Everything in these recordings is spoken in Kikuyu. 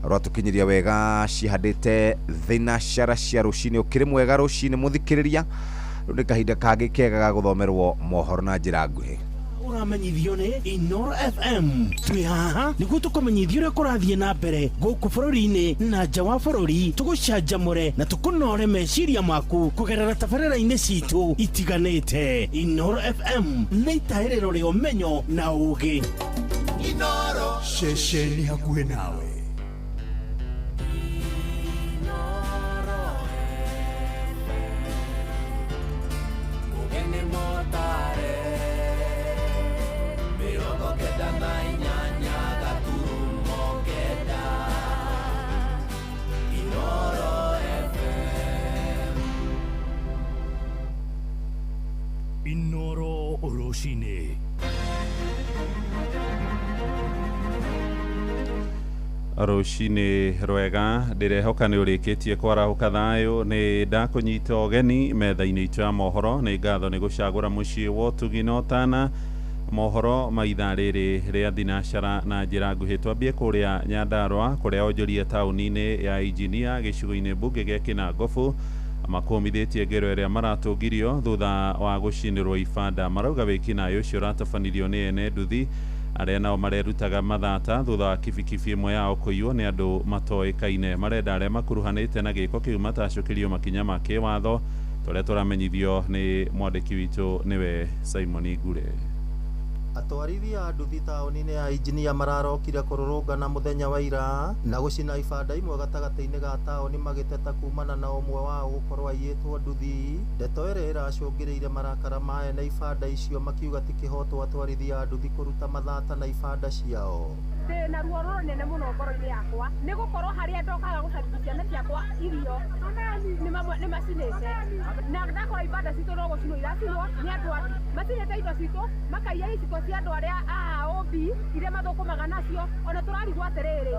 Rwatũkinyiria wega cihandĩte thinacara cia rũcinĩ. Ũkĩrĩ mwega rũcinĩ mũthikĩrĩria, rĩu nĩ kahinda kangĩ kega ga gũthomerwo mohoro na njĩra nguhĩ. Ũramenyithio nĩ Inoro FM. Twĩ haha nĩguo tũkũmenyithia ũrĩa kũrathiĩ na mbere gũkũ bũrũri-inĩ na nja wa bũrũri, tũgũcanjamũre na tũkũnore meciria maku kũgerera tabarĩra-inĩ citũ itiganĩte. Inoro FM nĩ itahĩrĩro rĩa ũmenyo na ũũgĩ. Inoro ceceni hakuhĩ nawe. Inoro rũcinĩ. Rũcinĩ rwega, ndĩrehoka nĩ ũrĩkĩtie kwarahũka thayũ. Nĩ ndakũnyita ũgeni metha-inĩ itũ ya mohoro. Nĩ ngatho nĩ gũcagũra mũciĩ wa ũtugi na ũtana. Mohoro ma ithaa rĩrĩ rĩa thinacara na njĩra nguhĩ. Twambie kũrĩa Nyandarũa, kũrĩa onjoria taũni-inĩ ya Injinia gĩcigo-inĩ mbunge gĩa Kĩnangobu makũmithĩtie ngero ĩrĩa maratũngirio thutha wa gũcinĩrwo ibanda. Marauga wĩkinaĩ ũcio ũratabanirio nĩ ene nduthi arĩa nao marerutaga mathata thutha wa kibikibi ĩmwe yao kũiywo nĩ andũ matoĩkaine. Marenda arĩa makuruhanĩte na gĩko kĩu matacũkĩrio makinya ma kĩwatho, tũrĩa tũramenyithio nĩ mwandĩki witũ nĩwe Simon Ngure. Atwarithia a nduthi taũni-inĩ ya Injinia mararokire kũrũrũngana mũthenya wa ira na gũcina ibanda imwe gatagatĩ-inĩ ga taũni, magĩteta kumana na ũmwe wao gũkorwo aiyĩtwo nduthi. Ndeto ĩrĩa ĩracũngĩrĩire marakara ma ene ibanda icio, makiuga ti kĩhoto atwarithia a nduthi kũruta mathata na ibanda ciao. Ndĩna ruo rũnene mũno ngoro-inĩ yakwa nĩ gũkorwo harĩa ndokaga gũcarithia ciana ciakwa irio nĩ macinĩte, na ndakora ibanda citũ no gũcinwo iracinwo nĩ andũ angĩ. Macinĩte indo citũ, makaiya iciko cia andũ arĩa a OB iria mathũkũmaga nacio. Ona tũrarigwo atĩrĩrĩ,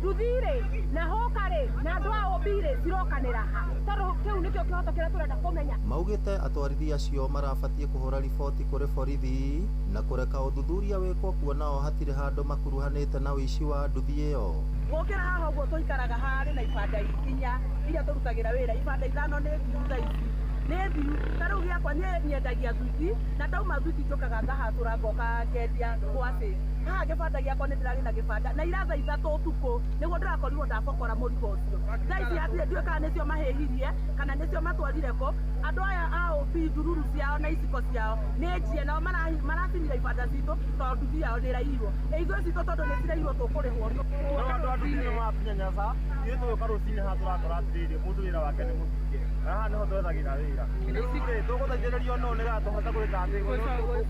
nduthi-rĩ na hũka-rĩ na andũ a OB-rĩ cirokanĩra ha? Tondũ kĩu nĩkĩo kĩhoto kĩrĩa tũrenda kũmenya. Maugĩte atwarithia acio marabatiĩ kũhũra riboti kũrĩ borithi na kũreka ũthuthuria wĩkwo, kuona o hatirĩ handũ makuruhanĩte na ũici wa nduthi ĩyo. Gũkĩra haha ũguo tũikaraga harĩ na ibanda inya iria tũrutagĩra wĩra. Ibanda ithano nĩ thiru thaa ici, nĩ thiru. Ta rĩu gĩakwa niĩ nyendagia thwiti, na ndauma thwiti njũkaga ngahatũra ngoka ngendia ngwacĩ haha. Gĩbanda gĩakwa nĩ ndĩrarĩ na gĩbanda na ira thaa 3 ũtukũ nĩguo ndĩrakorirwo ndabokora mũrigo ũcio. Thaa ici hatirĩ, ndiũĩ kana nĩcio mahĩhirie kana nĩcio matwarire kũ. Andũ aya a OB ndururu ciao na iciko ciao nĩ njie, nao maracinire ibanda citũ tondũ nduthi yao nĩ ĩraiyirwo. Ithuĩ citũ tondũ nĩ ciraiyirwo tũkũrĩhwo. Andũ a nduthi nĩ matunyanyasa. Ithuĩ tũgĩũka rũcinĩ haha tũrakora atĩrĩrĩ, mũndũ wĩra wake nĩ mũhinge, na haha nĩho twethagĩra wĩra. Rĩu rĩ, tũgũteithĩrĩrio nũ nĩgetha tũhote gwĩka atĩ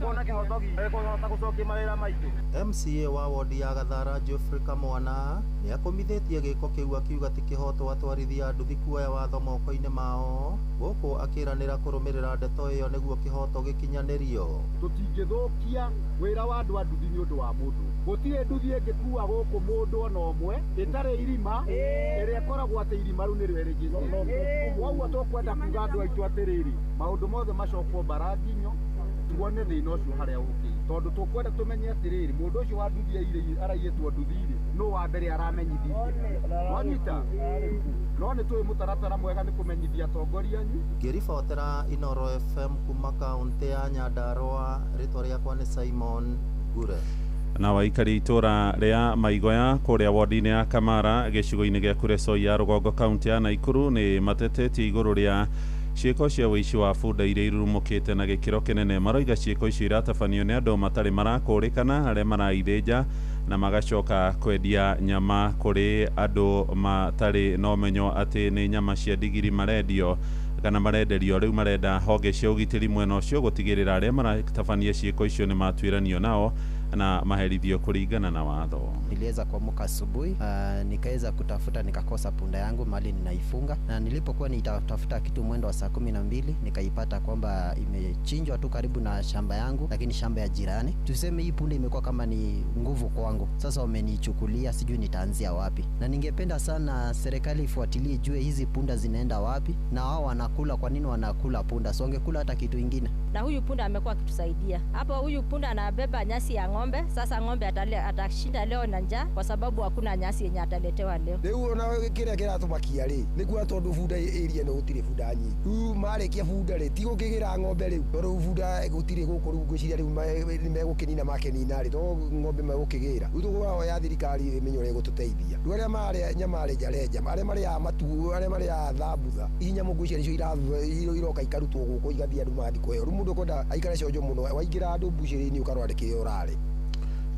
kuona kĩhoto gitũ, kũhota gũcokia mawĩra maitũ? MCA wa wodi ya Gathara Geoffrey Kamwana nĩ akũmithĩtie gĩko kĩu, akiuga ti kĩhoto atwarithia a nduthi kuoya watho moko-inĩ mao, gũkũ akĩranĩra kũrũmĩrĩra ndeto ĩyo nĩguo kĩhoto gĩkinyanĩrio. Tũtingĩthũkia wĩra wa andũ a nduthi nĩ ũndũ wa mũndũ. Gũtirĩ nduthi ĩngĩkua gũkũ mũndũ ona ũmwe ĩtarĩ irima, ĩrĩa ĩkoragwo atĩ irima rĩu nĩrĩo ĩrĩgĩte. Koguo tũkwenda kuga andũ aitũ atĩrĩrĩ, maũndũ mothe macokwo mbaranginyo, tuone thĩna ũcio harĩa ũkĩire, tondũ tũkwenda tũmenye atĩrĩrĩ, mũndũ ũcio wa nduthi araiyĩtwo nduthi-rĩ, nũ wa mbere aramenyithirie? Wanyita? No nĩ tũĩ mũtaratara mwega nĩ kũmenyithia atongoria anyu. Ngĩribotera Inoro FM kuma kaũntĩ ya Nyandarũa, rĩtwa rĩakwa nĩ Simon Ngure. Na waikari itũra rĩa Maigoya kũrĩa wodi-inĩ ya Kamara gĩcigo-inĩ gĩa Kuresoi ya rũgongo kaunti ya Naikuru nĩ matetetie igũrũ rĩa ciĩko cia ũici wa bunda iria irurumũkĩte na gĩkĩro kĩnene. Maroiga ciĩko icio iratabanio nĩ andũ matarĩ marakũrĩkana arĩa maraithĩnja na magacoka kwendia nyama kũrĩ andũ matarĩ na ũmenyo atĩ nĩ nyama cia ndigiri marendio kana marenderio. Rĩu marenda honge cia ũgitĩri mwena ũcio gũtigĩrĩra arĩa maratabania ciĩko icio nĩ matuĩranio nao na maherithio kũringana na watho. Niliweza kuamka asubuhi, nikaweza kutafuta nikakosa punda yangu mahali ninaifunga, na nilipokuwa nitafuta kitu mwendo wa saa 12 nikaipata kwamba imechinjwa tu karibu na shamba yangu, lakini shamba ya jirani. Tuseme hii punda imekuwa kama ni nguvu kwangu, sasa wamenichukulia, sijui nitaanzia wapi, na ningependa sana serikali ifuatilie ijue hizi punda zinaenda wapi na wao wanakula, kwa nini wanakula punda? So wangekula hata kitu ingine. Na huyu punda amekuwa akitusaidia hapo. Huyu punda anabeba nyasi ya ng'ombe. ng'ombe. Sasa ng'ombe atashinda leo na njaa kwa sababu hakuna nyasi yenye ataletewa leo. Rĩu ona kĩrĩa kĩratũmakia rĩ nĩ kuona tondũ bunda ĩria ĩno gũtirĩ bunda nyingĩ, rĩu marĩkia bunda rĩ ti gũkĩgĩra ng'ombe rĩu, tondũ bunda gũtirĩ gũkũ, rĩu ngwĩciria rĩu nĩ megũkĩnina makenina rĩ, to ng'ombe megũkĩgĩra. Rĩu tũkũhoya thirikari ĩmenye ũrĩa ĩgũtũteithia. Rĩu arĩa marĩa nyama renjarenja, arĩa marĩaga matu, arĩa marĩaga thambutha, ici nyamũ ngwĩciria nĩcio iroka ikarutwo gũkũ igathiĩ andũ magathiĩ kũheo. Rĩu mũndũ ũkwenda aikare cionjo mũno, waingĩra andũ mbucĩrĩ-inĩ ũkarora nĩ kĩrĩa ũrarĩ.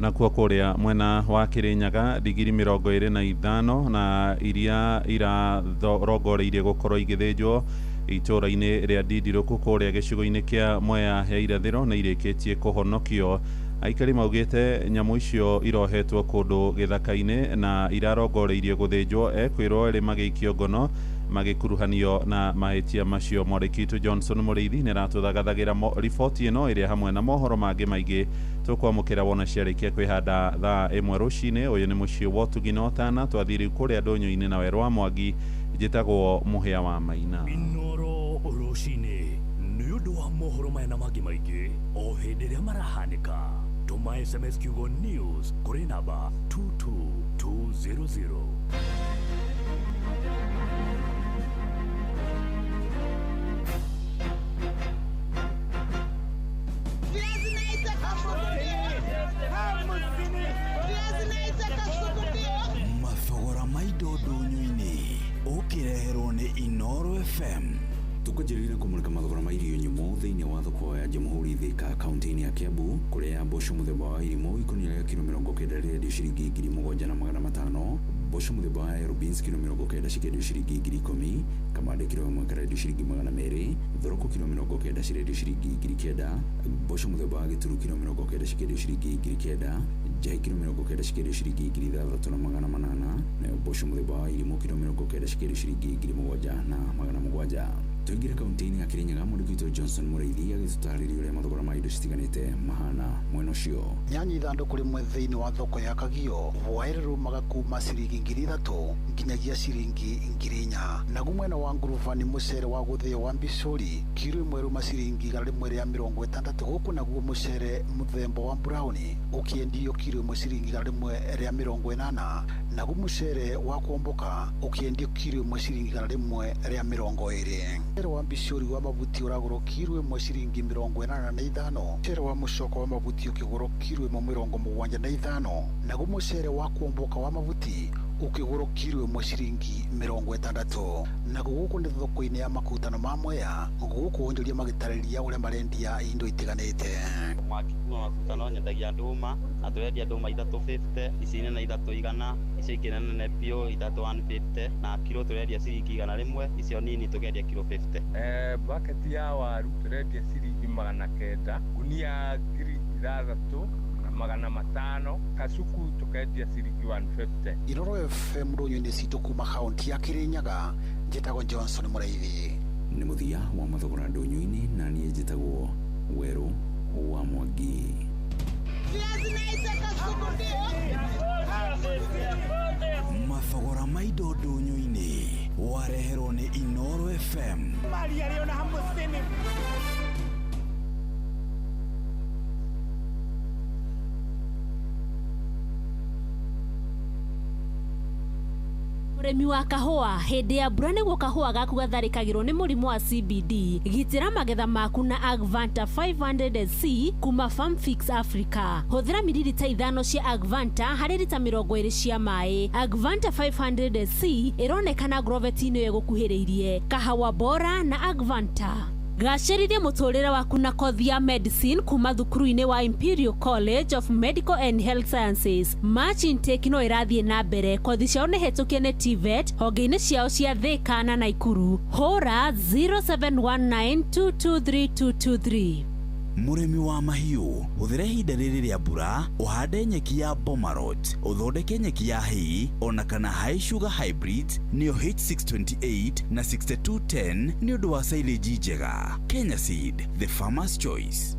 Nakuo kũrĩa mwena wa Kirinyaga ndigiri 25 na iria irarongoreirie gũkorwo igĩthĩnjwo itũũra-inĩ rĩa Ndindirũku kũrĩa gĩcigo-inĩ kĩa Mwea ya Irathĩro nĩ irĩkĩtie kũhonokio. Aikari maugĩte nyamũ icio irohetwo kũndũ gĩthaka-inĩ na irarongoreirie gũthĩnjwo, ekwĩrwo erĩ magĩikio ngono magĩkuruhanio na mahĩtia macio. Mwandĩki witũ Johnson Mũrĩithi nĩ aratũthagathagĩra riboti ĩno ĩrĩa hamwe na mohoro mangĩ maingĩ tũkwamũkĩra wona ciarĩkia kwĩhanda thaa 1 rũcinĩ. Ũyũ nĩ mũciĩ wa ũtugi na ũtana, twathiĩ rĩu kũrĩa ndũnyũ-inĩ na werũ wa Mwangi. Njĩtagwo Mũhĩa wa Maina. Inoro rũcinĩ nĩ ũndũ wa mohoro maya na mangĩ maingĩ o hĩndĩ ĩrĩa marahanĩka, tũma SMS kiugo news kũrĩ namba 22200. Mathogora ma indo ndũnyũ-inĩ ũkĩreherwo nĩ Inoro FM. Tukwanjĩrĩria kũmũrĩka mathogora ma irio nyũmũ thĩinĩ wa thoko ya Jamhuri Thika kaunti-inĩ ya Kiambu, kũrĩa mboco mũthemba wa irimũ ikũnia rĩa kiro 90 rĩrendio ciringi 7,500, mboco mũthemba wa Yellow beans kiro 90 cikĩendio ciringi 10,000, kamande kiro 1 karendio ciringi 200, thoroko kiro 90 cirendio ciringi 9,000, mboco mũthemba wa gĩturu kiro 90 cikĩendio ciringi 9,000, njahĩ kiro 90 cikĩendio ciringi 6,800, nayo mboco mũthemba wa irimũ kiro 90 cikĩendio ciringi 7,700. Tuingire kaunti-inĩ ya Kirinyaga, mwandĩki witũ Johnson Mũrĩithi agĩtũtarĩria ũrĩa mathogora ma indo citiganĩte mahana mwena ũcio. Nyanya ithandũkũ rĩmwe thĩinĩ wa thoko ya Kagio bwaĩrĩrũmaga kuma ciringi 3,000 nginyagia ciringi 4,000. Naguo mwena wa ngurubani mũcere wa gũthĩo wa mbicũri kiro 1 ruma ciringi 160, gũkũ naguo mũcere mũthemba wa brown ũkĩendio kiro 1 ciringi 180, naguo mũcere wa kuomboka ũkĩendio kiro 1 ciringi 120. Mũcere wa mbicũri wa mabuti ũragũrwo kiro 1 ciringi 85, mũcere wa mũcoko wa mabuti ũkĩgũrwo kiro 1 75, naguo mũcere wa kuomboka wa mabuti ũkĩgũrwo kiro 1 ciringi 60. Naguo gũkũ nĩ thoko-inĩ ya makutano ma Mwea, gũkũ onjoria magĩtarĩria ũrĩa marendia indo itiganĩte. Mwaki kuma makutano nyendagia ndũma na tũrendia ndũma 350, ici nene 300, icio ingĩ nene biũ 350, na kiro tũrendia ciringi 100, icio nini tũkendia kiro 50. Bucket ya waru tũrendia ciringi 900, gunia 6,500, kasuku tukendia ciringi 150. Inoro FM ndũnyũ-inĩ citũ kuma kaunti ya Kirinyaga, njĩtagwo Johnson Mũrĩithi. Nĩ mũthia wa mathogora ndũnyũ-inĩ, na niĩ njĩtagwo Werũ wa Mwangi. Mathogora ma indo ndũnyũ-inĩ wareherwo nĩ Inoro FM. Mũrĩmi wa kahũa, hĩndĩ ya mbura nĩguo kahũa gaku gatharĩkagĩrwo nĩ mũrimũ wa CBD. Gitĩra magetha maku na Agvanta 500SC kuma Farmfix Africa. Hũthĩra mililita 5 cia Agvanta harĩ rita 20 cia maĩ. Agvanta 500SC ĩronekana groveti-inĩ ĩyo ĩgũkuhĩrĩirie. Kahawa bora na Agvanta. Gacĩrithia mũtũrĩre waku na kothi ya medicine kuma thukuru-inĩ wa Imperial College of Medical and Health Sciences. March intake no ĩrathiĩ na mbere. Kothi ciao nĩ hĩtũkie nĩ TVET honge-inĩ ciao cia Thika na Naikuru. Hũra 0719223223. Mũrĩmi wa mahiũ, hũthĩra ihinda rĩrĩ rĩa mbura ũhande nyeki ya Bomarot, ũthondeke nyeki ya hay ona kana high sugar hybrid nĩyo H628 na 6210 nĩ ũndũ wa silage njega. Kenya Seed, the farmer's choice.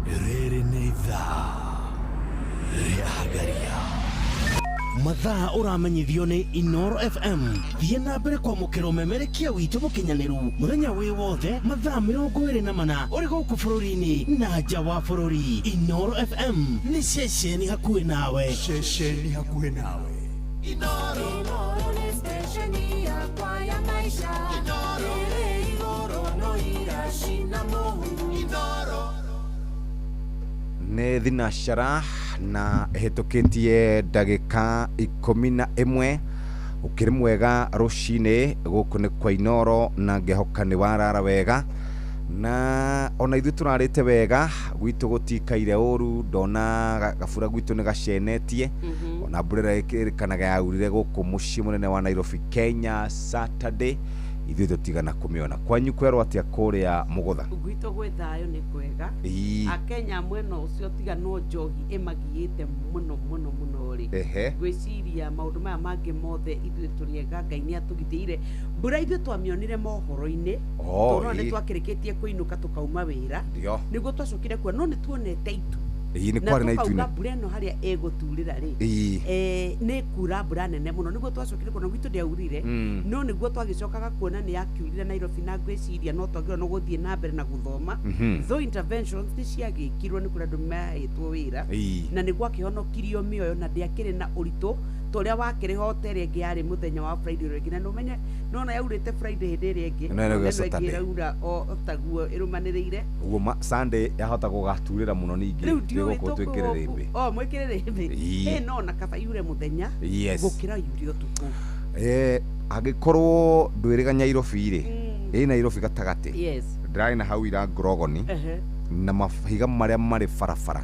Rĩrĩ nĩ ithaa rĩa Hagaria. Mathaa ũramenyithio nĩ Inoro FM. Thiĩ na mbere kwamũkĩra ũmemerekia witũ mũkinyanĩru mũthenya wĩ wothe mathaa 24 ũrĩ gũkũ bũrũri-inĩ na nja wa bũrũri. Inoro FM nĩ ceceni hakuhĩ nawe. Ceceni hakuhĩ nawe. Inoro nĩ stesheni yakwa ya maisha. Ĩrĩ igũrũ no iracina mũhu. Nĩ thinacara na ĩhĩtũkĩtie ndagĩka 11. Ũkĩrĩ mwega rũcinĩ, gũkũ nĩ kwa Inoro na ngehoka nĩ warara wega, na ona ithuĩ tũrarĩte wega, gwitũ gũtikaire ũru. Ndona gabura gwitũ nĩ gacenetie, ona mbura ĩrĩa ĩrĩkanaga yaurire gũkũ mũciĩ mũnene wa Nairobi, Kenya, Saturday, ithuĩ tũtigana kũmĩona. Kwanyu kwerwo atĩa kũrĩa Mũgũtha? Gwitũ gwĩ thayũ, nĩ kwega. Akenya mwena ũcio tiga no njohi ĩmagiĩte mũno mũno mũno rĩ, ngwĩciria maũndũ maya mangĩ mothe ithuĩ tũrĩ ega. Ngai nĩ atũgitĩire. Mbura ithuĩ twamĩonire mohoro-inĩ, tondũ nĩ twakĩrĩkĩtie kũinũka tũkauma wĩra, nĩguo twacokire kuona, no nĩ tuonete itu. Nĩ na kwarĩ na itu. Tũkauga mbura ĩno harĩa ĩgũturĩra rĩ, nĩ kura mbura nene mũno. Nĩguo twacokire kuona gwitũ ndĩaurire, no nĩguo twagĩcokaga kuona nĩ yakiurire Nairobi, na ngwĩciria no twagĩrĩirwo no gũthiĩ na mbere na gũthoma. Though interventions nĩ ciagĩkirwo, nĩ kũrĩ andũ mahetwo wĩra na nĩ gwakĩhonokirio mĩoyo, na ndĩakĩrĩ na ũritũ ta ũrĩa wakĩrĩ ho ta ĩrĩa ĩngĩ yarĩ mũthenya wa Friday ũrĩa ĩngĩ. Na nĩ ũmenye nona yaurĩte Friday hĩndĩ ĩrĩa ĩngĩ, Ĩno ĩrauga na ĩno ĩngĩ Saturday. Ĩraura o taguo ĩrũmanĩrĩire. Ũguo Sunday yahota gũgaturĩra mũno ningĩ. Rĩu twĩ ndiũĩ. Gũkũ twĩkĩre rĩmbĩ. O mwĩkĩre rĩmbĩ. Ĩ no na kaba yure mũthenya gũkĩra yure ũtukũ. Angĩkorwo ndwĩrĩga Nyairobi rĩ, ĩ Nairobi gatagatĩ, ndĩrarĩ na hau ira Ngorogoni, na mahiga marĩa marĩ barabara,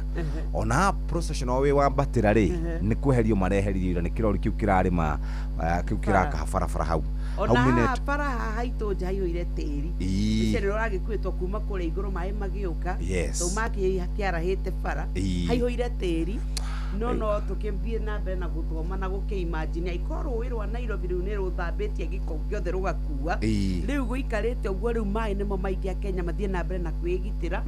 ona haha procession o wĩ wambatĩra rĩ, nĩ kweherio mareheririo ira nĩ kĩrori kĩu kĩrarĩma, kĩu kĩraka barabara hau. Ona hau haha bara haha haitũ nja haihũire tĩri. Mĩcere ũragĩkuĩtwo kuma kũrĩa igũrũ, maĩ magĩũka, tau makĩarahĩte bara, haihũire tĩri. No tũkĩthiĩ na mbere na gũthoma na gũkĩimagine aikorwo rũĩ rwa Nairobi rĩu nĩ rũthambĩtie gĩko gĩothe rũgakua. Rĩu gũikarĩte ũguo, rĩu maĩ nĩmo maingĩ. A Kenya mathiĩ na mbere na kwĩgitĩra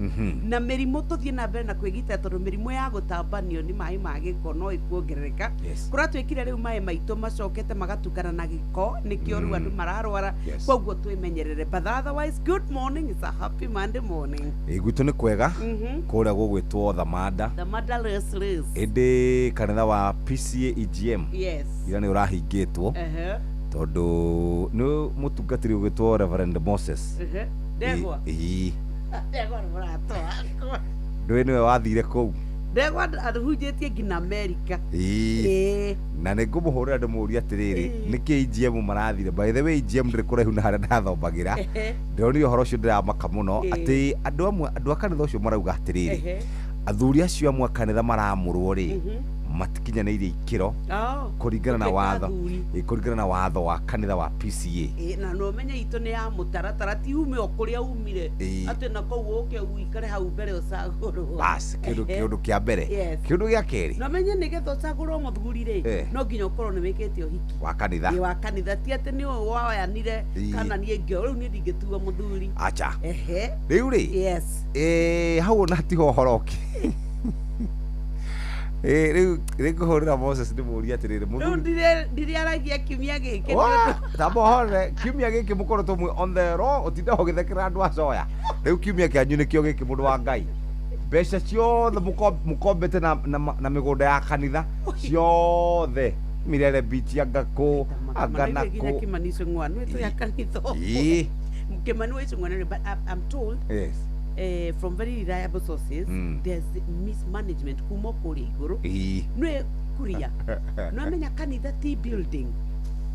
na mĩrimũ, tũthiĩ na mbere na kwĩgitĩra tondũ mĩrimũ ya gũtambanio nĩ maĩ ma gĩko no ĩkuongerereka. Kũratuĩkire rĩu maĩ maitũ macokete magatukana na gĩko, nĩkĩo rĩu andũ mararwara. Koguo twĩmenyerere, but otherwise good morning, it's a happy Monday morning. Ĩ, gwitũ nĩ kwega. Kũrĩa gũgwĩtwo Thamanda. The motherless race. Ĩndĩ kanitha wa PCA EGM ira nĩ ũrahingĩtwo, tondũ nĩ mũtungatĩri ũgwĩtwo Reverend Moses. Ndegwa. Ndegwa nĩ mũrata wakwa. Ndũĩ nĩwe wathire kũu. Ndegwa ahunjĩtie nginya Amerika. Na nĩ ngũmũhũrĩra ndĩmũrie atĩrĩrĩ, nĩkĩ EGM marathire. By the way, EGM ndĩrĩ kũraihu na harĩa ndathomagĩra. Ndĩronire ũhoro ũcio, ndĩramaka mũno, atĩ andũ amwe, andũ a kanitha ũcio marauga atĩrĩrĩ, athuri acio amwe a kanitha maramũrwo rĩ, matikinyanĩirie ikĩro kũringana na Gũtuĩka watho. athuri. Kũringana na watho wa kanitha wa PCA. Ĩ, na no menye itũ nĩ ya mũtaratara, ti ume o kũrĩa umire, atĩ na kũu ũke ũikare hau mbere ũcagũrwo. Bas, kĩndũ kĩũndũ kĩa mbere. Kĩũndũ gĩa kerĩ, No menye nĩgetha ũcagũrwo mũthuri rĩ, no nginya ũkorwo nĩ wĩkĩte ũhiki wa kanitha. Ĩ, wa kanitha, ti atĩ nĩ ũyũ woyanire kana niĩ ngĩo rĩu niĩ ndingĩtuo mũthuri. Acha. Rĩu rĩ, hau ona tiho ũhoro ũngĩ. Rĩu nĩngũhũrĩra Moses ndĩmũrie atĩrĩrĩ, Rĩu mũthuri ndirĩaragia kiumia gĩkĩ nĩ tamba ũhorere kiumia gĩkĩ mũkoretwo mwĩ on the wrong, ũtinda ũgĩthekera andũ acoya. Rĩu kiumia kĩanyu nĩkĩo gĩkĩ, mũndũ wa Ngai. Mbeca ciothe mũkombete na mĩgũnda ya kanitha ciothe, Mirere Beach, anga kũ, anga nginya nakũ. Kimani Ichung'wa nĩ tũrĩ a kanitha. Kimani wa Ichung'wa nĩ, but I'm told from very reliable sources there's mismanagement kuma kũrĩa igũrũ. Nĩ kuria no amenya kanitha ti building,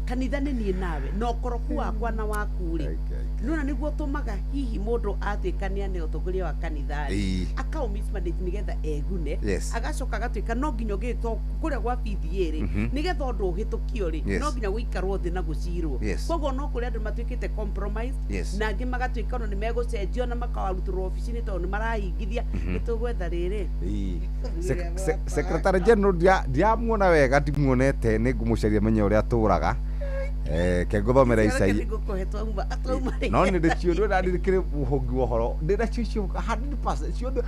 kanitha nĩ niĩ nawe na ũkoroku wakwa na waku rĩ, nona nĩguo tũmaga hihi mũndũ atuĩka nĩ ane ũtongoria wa kanitha rĩ, akao mismanage nĩgetha egune. Agacoka agatuĩka no nginya ũgĩtwo kũrĩa gwa PDA rĩ, nĩgetha ũndũ ũhĩtũkio rĩ, no nginya gũikarwo thĩ na gũcirwo. Koguo no kũrĩ andũ matuĩkĩte compromise, na angĩ magatuĩka ona nĩ megũcenjio na makarutĩrwo obici-inĩ tondũ nĩ marahingithia. Nĩ tũgwetha rĩrĩ. Secretary General ndiamuona wega, ndimuonete, nĩ ngũmũcaria menye ũrĩa atũraga. Ke ngũthomera Reke Isaia. nĩngũkũhe twauma rĩ. No nĩ ndĩciũ ndĩ ndĩkĩrĩ mũhũngi wa ũhoro, ndĩ nacio icio 100% ciothe.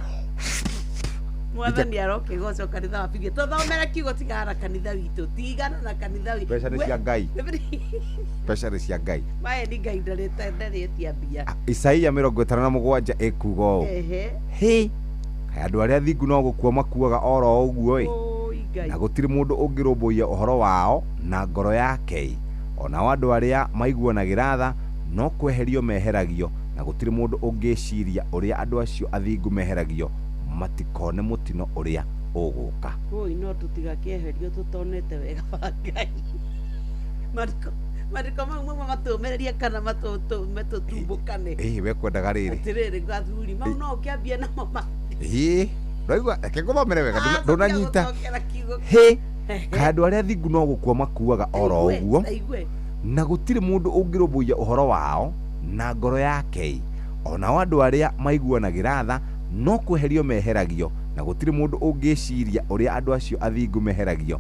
Mwathani arokĩgocwo kanitha wa Bibilia. Tũthomere kiugo tigana na kanitha witũ, tigana na kanitha witũ. Mbeca nĩ cia Ngai. Mbeca nĩ cia Ngai. Maya nĩ Ngai ndarĩtia mbia. Isaia 57 ĩkuga ũũ. Ehe. Hĩ, kaĩ andũ arĩa athingu no gũkua makuaga oro ũguo ĩ. Oi Ngai. Na gũtirĩ mũndũ ũngĩrũmbũiya ũhoro wao na ngoro yake ĩ. Onao andũ arĩa maiguanagĩra tha no kweherio meheragio, na gũtirĩ mũndũ ũngĩciria ũrĩa andũ acio athingu meheragio matikone mũtino ũrĩa ũgũka. Oi no tũtigakĩeherio tũtonete wega wa Ngai. Mariko mau mauma matũmĩrĩrie kana matũtũme tũtumbũkane. Ĩĩ we kwendaga rĩrĩ. Atĩrĩrĩ athuri mau no ũkĩambie namo ma. Ĩĩ ũraigua, reke ngũthomere wega, ndũnanyita. Gũcokera kiugo. Hĩ, kaĩ andũ arĩa athingu no gũkua makuaga oro ũguo, Taigue. na gũtirĩ mũndũ ũngĩrũmbũiya ũhoro wao na ngoro yake ĩ. Onao andũ arĩa maiguanagĩra tha no kweherio meheragio, na gũtirĩ mũndũ ũngĩciria ũrĩa andũ acio athingu meheragio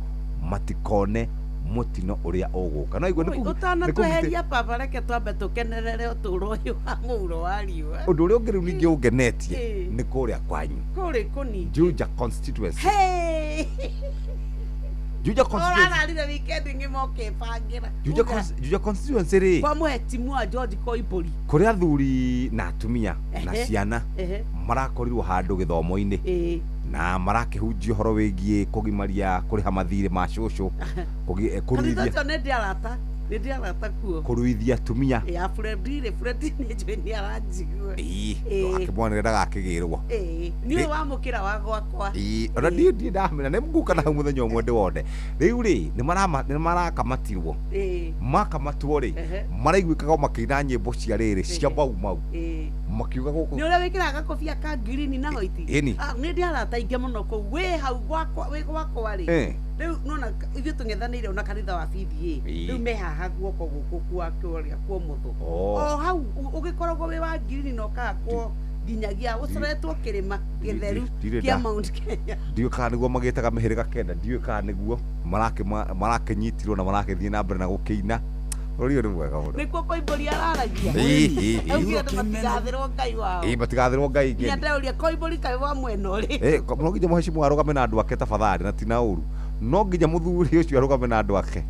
matikone mũtino ũrĩa ũgũka. No igua nĩ Ũtanatweheria baba, reke twambe tũkenerere ũtũũro ũyũ wa mũhuro wa riũa. Ũndũ ũrĩa ũngĩ rĩu ningĩ ũngenetie Ĩĩ. nĩ kũrĩa kwanyu Kũrĩ kũnini. Juja constituency. Hey! Juja constituency. Ũrararire weekend ng'ima ũkĩbangĩra. Juja Uga, Juja constituency rĩ, Kwa mũhetimu wa George Koimbũri. kũrĩ athuri na atumia na Ehe. ciana Ehe. marakorirwo handũ gĩthomo-inĩ Ĩĩ. na marakĩhunjia ũhoro wĩgiĩ kũgimaria kũrĩha mathirĩ ma cũcũ, Kanitha kũruithia ũcio nĩ ndĩ arata, nĩ ndĩ arata kuo. kũruithia atumia. Ya Freddy rĩ, Freddy nĩ njũĩ nĩ aranjigua. Ĩĩ, Ĩĩ. akĩmwanĩre ndagakĩgĩrwo. Ĩĩ, nĩ ũyũ wamũkĩra wa gwakwa. Ĩĩ, ona ndiĩ ndiĩ ndamenya nĩ nguka na hau mũthenya ũmwe ndĩwone. Rĩu rĩ, nĩ marakamatirwo. Ĩĩ. Makamatwo rĩ, Ehe. maraiguĩkaga o makĩina nyĩmbo cia rĩrĩ cia Ehe. mau mau, Ĩĩ. makiuga gũkũ Nĩ ũrĩa wĩkĩraga gakobia ka ngirini na hoiti. Ĩni. Ah, nĩ ndĩ arata aingĩ mũno kũu. Wĩ hau gwakwa, wĩ gwakwa rĩ. Eh. Rĩu nona ithuĩ tũng'ethanĩire ona kanitha wa BBA. Ĩĩ. Rĩu me haha guoko gũkũ kwa kũrĩa kwa ũmotho. Oh. O hau ũgĩkoragwo wĩ wa ngirini na ũkahakwo nginyagia ũcoretwo kĩrĩma gĩtheru ndirĩ kĩa Mount Kenya. Ndiũĩ kana nĩguo magĩtaga mĩhĩrĩga kenda, ndiũĩ kana nĩguo marakĩnyitirwo na marakĩthiĩ na mbere na gũkĩina. Bũrũri ũyũ nĩ mwega mũno. Nĩkuo Koimbũri araragia. Ĩĩ, ĩĩ, ĩĩ. Augire andũ matigathĩrwo Ngai wao. Ĩĩ, matigathĩrwo Ngai Nginya ngeni. ndauria Koimbũri kaĩ wa mwena ũrĩ. Ĩĩ, no nginya mũhecimu arũgame na andũ ake tafadhali, na ti na ũru. No nginya mũthuri ũcio arũgame na andũ ake.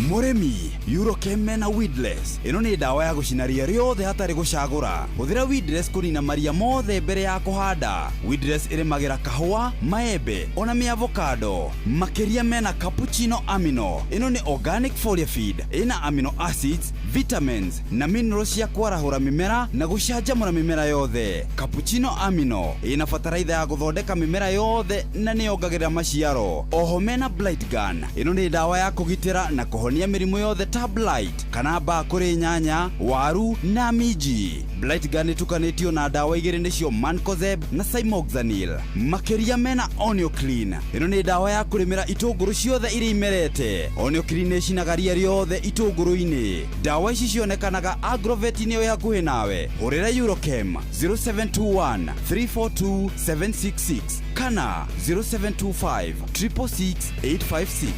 Mũrĩmi, Eurochem na Weedless. Ĩno nĩ ndawa ya gũcina ria rĩothe hatarĩ gũcagũra. Hũthĩra Weedless kũnina maria mothe mbere ya kũhanda. Weedless ĩrĩmagĩra kahũa, maembe ona mĩavocado. Makĩria mena cappuccino amino. Ĩno nĩ organic foliar feed. Ĩna amino acids, vitamins na minerals cia kwarahũra mĩmera na gũcanjamũra mĩmera yothe. Cappuccino amino ĩna bataraitha ya gũthondeka mĩmera yothe na nĩyongagĩrĩra maciaro. Oho mena blight gun. Ĩno nĩ ndawa ya kũgitĩra na kũhonia mĩrimũ yothe ta blight kana mbaa kũrĩ nyanya, waru na minji. Blight gun ĩtukanĩtio na ndawa igĩrĩ nĩcio mancozeb na cymoxanil. Makĩria mena Onioclean. Ĩno nĩ ndawa ya kũrĩmĩra itũngũrũ ciothe iria imerete. Onioclean nĩĩcinaga ria rĩothe itũngũrũ-inĩ. Ndawa ici cionekanaga agrovet-inĩ ĩ hakuhĩ nawe. Hũrĩra Eurochem 0721 342 766 kana 0725 666 856.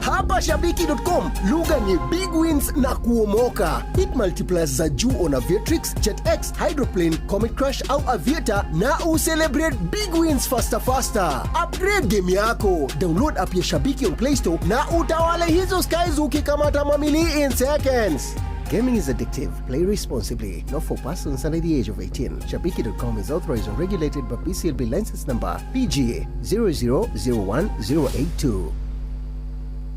Hapa Shabiki.com lugha ni big wins na kuomoka. Hit multipliers za juu on Aviatrix, JetX, Hydroplane, Comet Crash au Aviator na ucelebrate big wins faster faster. Upgrade game yako. Download app ya Shabiki on Play Store na utawale hizo skies ukikamata mamili in seconds. Gaming is addictive. Play responsibly. Not for persons under the age of 18. Shabiki.com is authorized and regulated by PCLB license number PGA 0001082.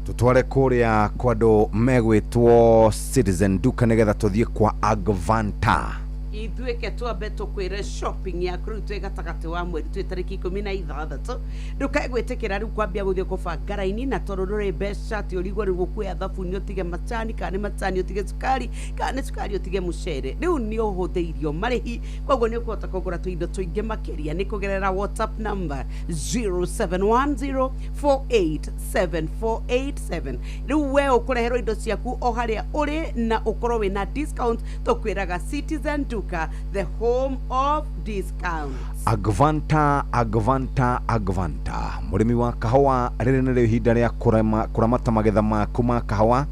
Tutware kũrĩa kwa andũ megwĩtwo Citizen Duka nĩgetha tũthiĩ kwa Agvanta. Ithuĩke twambe tũkwĩre shopping yaku rĩu twĩ gatagatĩ wa mweri, twĩ tarĩki 16. Ndũkae gwĩtĩkĩra rĩu kwambia gũthiĩ kũbanga raini, na tondũ ndũrĩ mbeca atĩ ũrigwo rĩu gũkuoya thabuni ũtige macani, kana nĩ macani ũtige cukari, kana nĩ cukari ũtige mũcere. Rĩu nĩ ũhũthĩirio marĩhi, koguo nĩ ũkũhota kũgũra tũindo tũingĩ makĩria nĩ kũgerera WhatsApp number 0710487487. Rĩu we ũkũreherwo indo ciaku o harĩa ũrĩ na ũkorwo wĩna discount. Tũkwĩraga Citizen Duka, the home of discounts. Agvanta, Agvanta, Agvanta. Mũrĩmi wa kahũa, rĩrĩ nĩrĩo ihinda rĩa kũramata magetha maku ma kahũa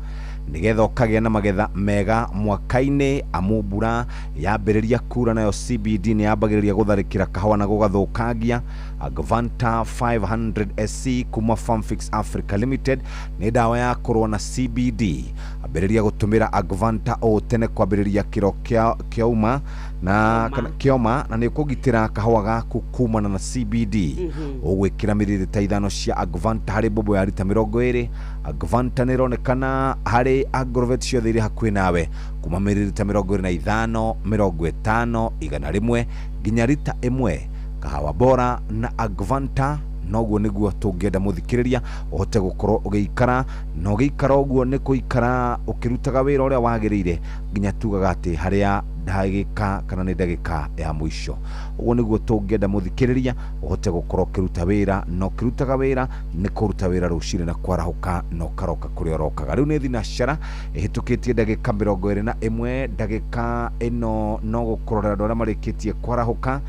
Nĩgetha ũkagĩa na magetha mega mwaka-inĩ, amu mbura yambĩrĩria kura nayo CBD nĩ yambagĩrĩria gũtharĩkĩra kahũa na gũgathũkangia. Agvanta 500 SC kuma Farmfix Africa Limited nĩ ndawa ya kũrũa na CBD. Ambĩrĩria gũtũmĩra Agvanta ũũ tene kwambĩrĩria kĩro kĩa kĩauma na kana kĩoma, na nĩ ũkũgitĩra kahũa gaku kumana na CBD. Ũgwĩkĩra miririta 5 cia Agvanta harĩ mbombo ya rita 20. Agvanta nĩ ĩronekana harĩ agrovet ciothe irĩ hakuhĩ nawe, kuma miririta 25, 50, 100 nginya rita 1. Kahawa bora na Agvanta, noguo nĩguo tũngĩenda mũthikĩrĩria ũhote gũkorwo ũgĩikara, na ũgĩikara ũguo nĩ kũikara ũkĩrutaga wĩra ũrĩa wagĩrĩire nginya tugaga atĩ harĩa ndagĩka kana nĩ ndagĩka ya mũico. Ũguo nĩguo tũngĩenda mũthikĩrĩria ũhote gũkorwo ũkĩruta wĩra, na ũkĩrutaga wĩra nĩ kũruta wĩra rũcinĩ na kwarahũka na ũkaroka kũrĩa ũrokaga. Rĩu nĩ thinacara ĩhĩtũkĩtie ndagĩka 21. Ndagĩka ĩno no gũkũrorera andũ arĩa marĩkĩtie kwarahũka: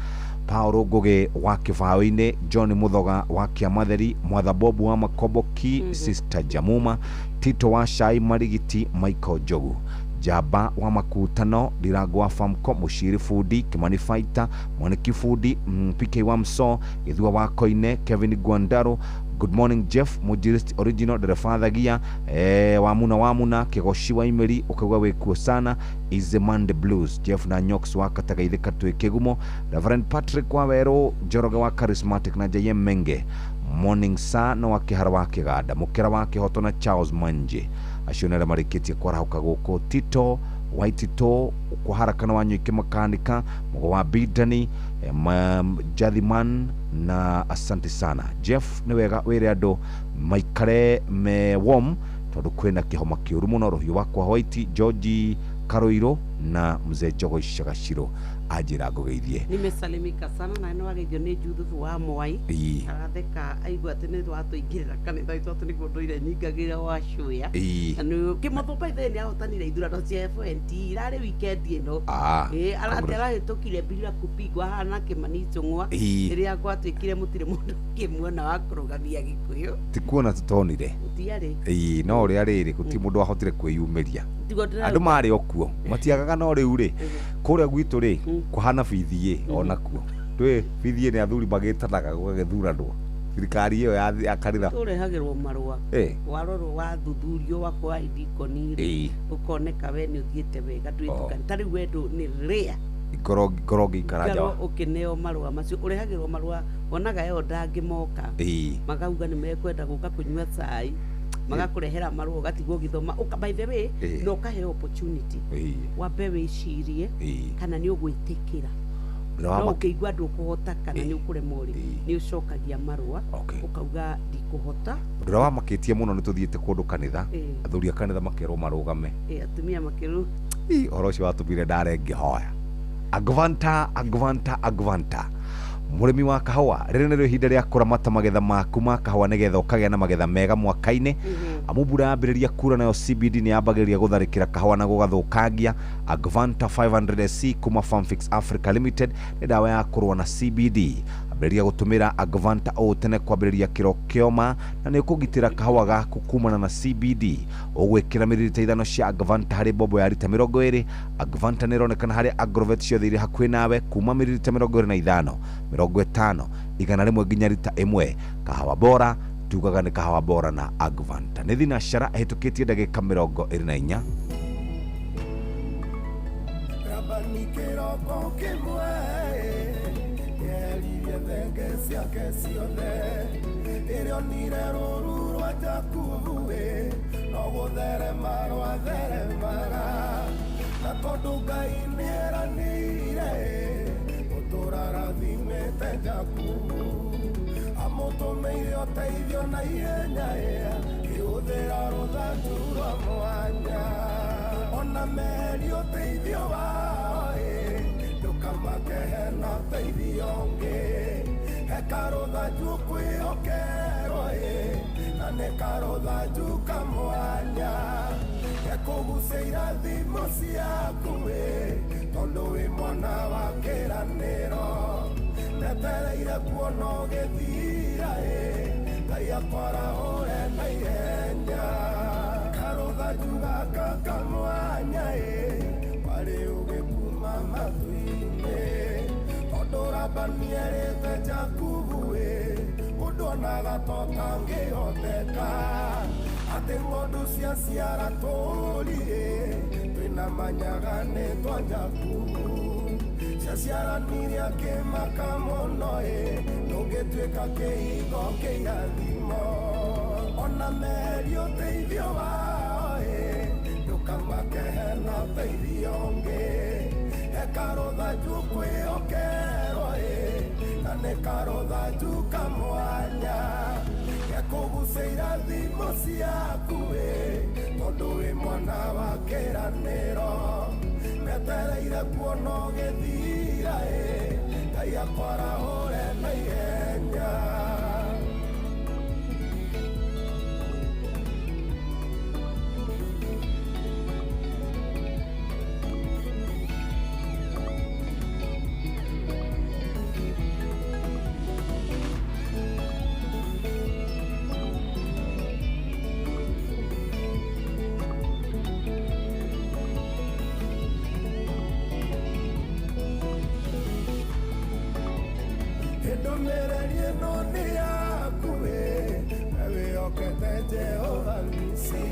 Paulo Ngugi wa Kĩbaũ-inĩ, John Muthoga wa Kĩamatheri, Mwatha Bobu wa Makomboki, Sister Jamuma, Tito wa Shai Marigiti, Michael Njogu, Jaba wa Makutano, Ndirango wa Famco, Mushiri Fundi, Kimani Fighter, Mwaniki Fundi, PK wa Mso, Gĩthua wa Koine, Kevin Gwandaro. Good morning Jeff Mujirist original dereba thagia, wamuna wamuna Kĩgoci wa Imeri ukauga wĩkuo sana. Is the Monday Blues, Jeff na Nyox wa Katagaithĩka twĩ Kĩgumo, Reverend Patrick wa Werũ, Njoroge wa Charismatic na JM Menge. Morning sir, no wa Kĩhara wa Kĩganda, Mũkĩra wa Kĩhoto na Charles Manje, acio nĩ arĩa marĩkĩtie kwarahũka gũkũ. Tito Waitito kwaharakana wa Nyuiki makanika Mũgo wa Bidani, Jathiman, na asante sana Jeff, nĩ wega wĩre andũ maikare me warm tondũ kwĩna kĩhoma kĩũru mũno. Rũhiũ wakwa White George Karoiro na mzee Njogo Icagaciro anjĩra ngũgeithie. Nimesalimika sana na nĩ wageithio nĩ Juthubu wa Mwai. Aratheka aigua atĩ nĩ watũingĩrĩra kanitha itũ atĩ nĩguo ndũire nyingagĩra wa cũya. Na nĩ Kĩmotho by the way nĩ ahotanire ithurano cia FNT irarĩ weekend ĩno. Ĩ arate arahĩtũkire bila kupigwa hana Kĩmani Ichung'wa rĩrĩa gwatuĩkire mũtirĩ mũndũ ũngĩmuona wa kũrũgamia Gĩkũyũ. Ti kuona tũtonire. Gũtiarĩ. Ĩĩ, no ũrĩa rĩrĩ gũtirĩ mũndũ wahotire kwĩyumĩria. Tiguo ndĩrauga. Andũ marĩ o kuo matiagaga, no rĩu rĩ kũrĩa gwitũ rĩ kũhana bithiĩ onakuo twĩ bithiĩ nĩ athuri magĩtanaga gũgagĩthuranwo thirikari ĩyo ya kanitha. Tũrehagĩrwo marũa. Warorwo wathuthurio wakwa idikoni rĩ, ũkoneka we nĩ ũthiĩte wega ndwĩtukani ta rĩu we ndũ nĩ rĩa ngoro ngoro ngĩikara nja Ngorwo ũkĩneo marũa macio, ũrehagĩrwo marũa wonaga yo ndangĩmoka makauga nĩ mekwenda gũka kũnyua cai, magakũrehera marũa ũgatigwo ũgĩthoma. By the way, na ũkaheo opportunity wambe wĩcirie kana nĩ ũgwĩtĩkĩra. Ũrĩa wa No ũkĩigua ndũkũhota kana nĩ ũkũremwo rĩ, nĩ ũcokagia marũa ũkauga ndikũhota. Ũndũ ũrĩa wamakĩtie mũno nĩ tũthiĩte kũndũ kanitha, athuri a kanitha makerwo marũgame. Ĩ, atumia makĩrũ. Ĩ, ũhoro ũcio watũmire ndare ngĩhoya. Agvanta, Agvanta, Agvanta. Mũrĩmi wa kahũa, rĩrĩ nĩrĩo ihinda rĩa kũramata magetha maku ma kahũa nĩgetha ũkagĩa na magetha mega mwaka-inĩ, amu mbura yambĩrĩria kura nayo CBD nĩ yambagĩrĩria gũtharĩkĩra kahũa na gũgathũkangia. Agvanta 500 SC kuma Farmfix Africa Limited nĩ ndawa ya kũrũa na CBD. Ambĩrĩria gũtũmĩra Agvanta ũũ tene kwambĩrĩria kĩro kĩoma, na nĩ ũkũgitĩra kahũa gaku kumana na CBD. Ũgwĩkĩra miririta 5 cia Agvanta harĩ mbombo ya rita 20. Agvanta nĩ ĩronekana harĩ agrovet ciothe irĩ hakuhĩ nawe, kuma miririta 25, 50, 100 nginya rita 1. Kahawa bora tugaga nĩ kahawa bora na Agvanta. Nĩ thinacara ĩhĩtũkĩtie ndagĩka 24. Rabani kĩroko kĩmwe yeririe thenge ciake ciothe ĩrĩa onire rũru rwa Jakubu ĩ no gũtherema rwatheremaga, na tondũ Ngai nĩeranĩire gũtũũra arathimĩte Jakubu, amũtũmĩire ũteithio na ihenya kĩhũthĩra rũthanju rwa mwanya. Ona meri ũteithio wao ĩ ndũkamake hena ũteithio ũngĩ, he karũthanju kwĩhokerwo ĩ na nĩ karũthanju kamwanya gekũgucia irathimo ciaku ĩ tondũ wĩ mwana wa kĩranĩro, ndetereire kuona ũgĩthira ĩ Ngai akwarahũre na ihenya. Karũthanju. Karũthanju gaka kamwanya ĩ warĩ ũgĩkuma matu-inĩ tondũ Labani erĩte Jakubu ĩ ũndũ onaga ta ũtangĩhoteka atĩ ng'ondu ciaciara tũũri ĩ twĩna manyaga nĩ twa Jakubu ciaciaranire akĩmaka mũno ĩ ndũngĩtuĩka kĩhingo kĩirathimo ona meri ũteithio wao ĩ ndũkamake hena ũteithio ũngĩ he karũthanju kwĩhokerwo ĩ na nĩ karũthanju kamwanya gekũgucia irathimo ciaku ĩ tondũ wĩ mwana wa kĩranĩro metereire kuona ũgĩthira ĩ Ngai akwarahũre na ihenya. Ndũmĩrĩri ĩno nĩ yaku ĩ we wĩhokete Jehova Nisi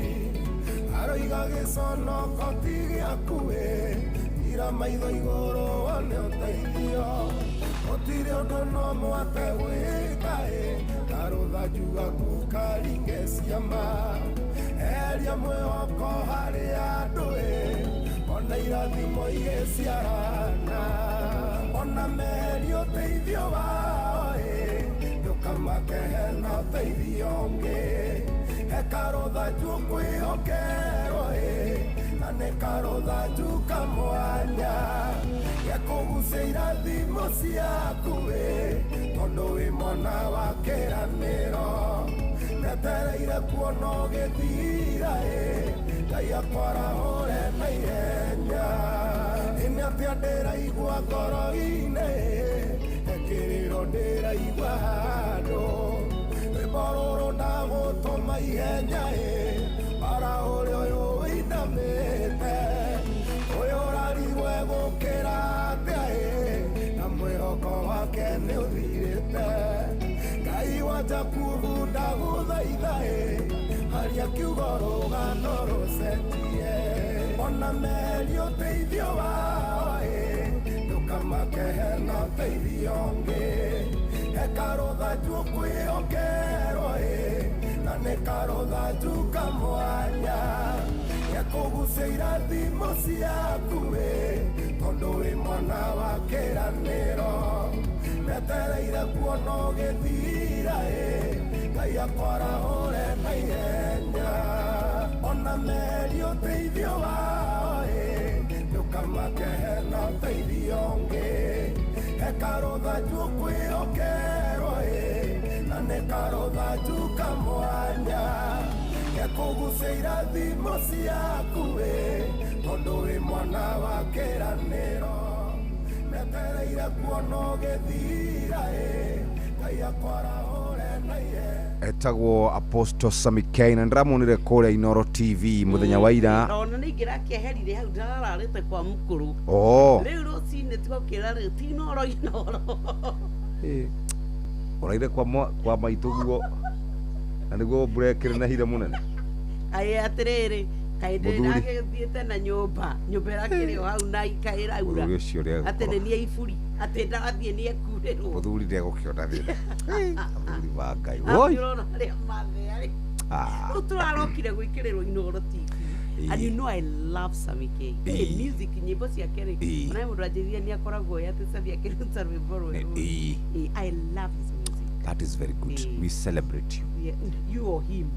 aroiga gĩconoko ti gĩaku ĩ ira maitho igũrũ wone ũteithio gũtirĩ ũndũ no mwate gwĩka ĩ karũthanju gaku karinge ciama eria mwĩhoko harĩ andũ ĩ ona irathimo igĩciarana ona meri ũteithio wao ĩ ndũkamake hena ũteithio ũngĩ he karũthanju kwĩhokerwo ĩ na nĩ karũthanju kamwanya gekũgucia irathimo ciaku ĩ tondũ wĩ mwana wa kĩranĩro metereire kuona ũgĩthira ĩ Ngai akwarahũre na ihenya. Ĩnĩ atĩa ndĩraigua ngoro-inĩ he kĩrĩro ndĩraigua handũ rwĩmbo rũrũ ndagũtũma ihenya ĩ warahũre ũyũ wĩinamĩte ũyũ ũrarigwo egũkĩra atĩa ĩ na mwĩhoko wake nĩ ũthirĩte Ngai wa Jakubu ndagũthaitha ĩ haria kiugo rũgano rũcenjie ona meri ũteithio wao ĩ ndũkamake hena ũteithio ũngĩ he karũthanju kwĩhokerwo ĩ na nĩ karũthanju kamwanya gekũgucia irathimo ciaku ĩ tondũ wĩ mwana wa kĩranĩro metereire kuona ũgĩthira ĩ Ngai akwarahũre na ihenya ona meri ũteithio wao ĩ ndũkamake hena ũteithio ũngĩ he karũthanju kwĩhokerwo ĩ na nĩ karũthanju kamwanya gekũgucia irathimo ciaku ĩ tondũ wĩ mwana wa kĩranĩro metereire kuona ũgĩthira ĩ Ngai akwarahũre na ihenya. Etagwo Apostle Sammy K na ndĩramuonire kũrĩa Inoro TV mũthenya wa ira. Ona nĩ ingĩrakĩeherire hau ndarararĩte kwa mũkũrũ. Oh. Rĩu rũcinĩ tigũkĩra rĩu ti Inoro Inoro. Ũraire kwa maitũ guo na nĩguo mbura ĩkĩrĩ na hinya mũnene. Kaĩ atĩrĩrĩ kaĩ Mũthuri. ndĩragĩthiĩte na nyũmba ĩrakĩrĩ o hau na ikaĩraura Mũthuri ũcio atĩ nĩegũkorwo nĩ niĩ iburi atĩ ndathiĩ nĩ ekurĩrwo. Mũthuri ndegũkĩona thĩna. Mũthuri wa Ngai. Woi. Ũrona harĩa mathĩa rĩ. Ah. Rĩu tũrarokire gwĩkĩrĩrwo Inoro TV. And you know I love Sammy K. Hey, music nyĩmbo ciake rĩ. Ĩĩ. Ona mũndũ anjĩrire nĩ akoragwo ĩ atĩ Sammy akĩruta rwĩmbo rwerũ. Ĩĩ. Ĩĩ, I love his music. That is very good. Ĩĩ. We celebrate you. Yeah, you or him.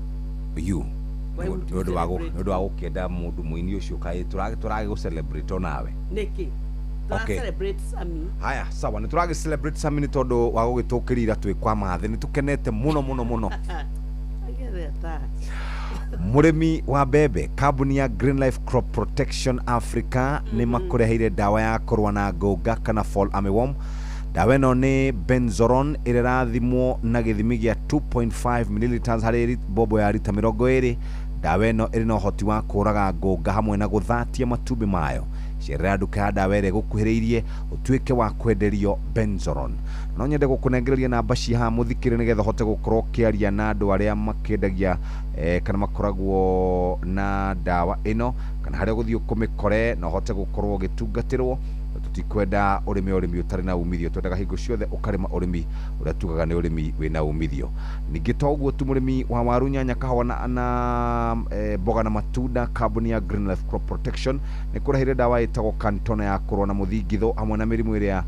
You. Why would you Nĩ ũndũ wa celebrate nĩ ũndũ wa gũkĩenda mũndũ mũini ũcio kaĩ tũragĩ celebrate onawe. Nĩkĩ? Tũra Okay. celebrate Sammy. Haya, sawa nĩ tũragĩ celebrate Sammy nĩ tondũ wa gũgĩtũkĩrĩra twĩ kwa mathĩ nĩ tũkenete mũno mũno mũno. I get that. Mũrĩmi wa mbembe kambuni ya Green Life Crop Protection Africa nĩ makũreheire ndawa ya kũrũa na ngũnga kana fall armyworm. Ndawa ĩno nĩ Benzoron ĩrĩa ĩrathimwo na gĩthimi gĩa 2.5 milliliters harĩ bobo ya rita 20. Ndawa ĩno ĩrĩ na ũhoti wa kũraga ngũnga hamwe na gũthatia matumbĩ mayo. Cerera nduka ya ndawa ĩrĩa ĩgũkuhĩrĩirie ũtuĩke wa kwenderio Benzoron. No nyende gũkũnengereria namba ci haha mũthikĩrĩ nĩgetha ũhote gũkorwo ũkĩaria na andũ arĩa makĩendagia kana makoragwo na ndawa ĩno, kana harĩa ũgũthiĩ ũkũmĩkore na ũhote gũkorwo ũgĩtungatĩrwo. Tũtikwenda ũrĩme ũrĩmi ũtarĩ na umithio, twendaga hingo ciothe ũkarĩma ũrĩmi ũrĩa tugaga nĩ ũrĩmi wĩna umithio. Ningĩ to ũguo tu, mũrĩmi wa waru, nyanya, kahũa na mboga na matunda, kambuni ya Green Life Crop Protection nĩ kũreheire ndawa ĩtagwo Cantona ya kũrũa na mũthingithũ hamwe na mĩrimũ ĩrĩa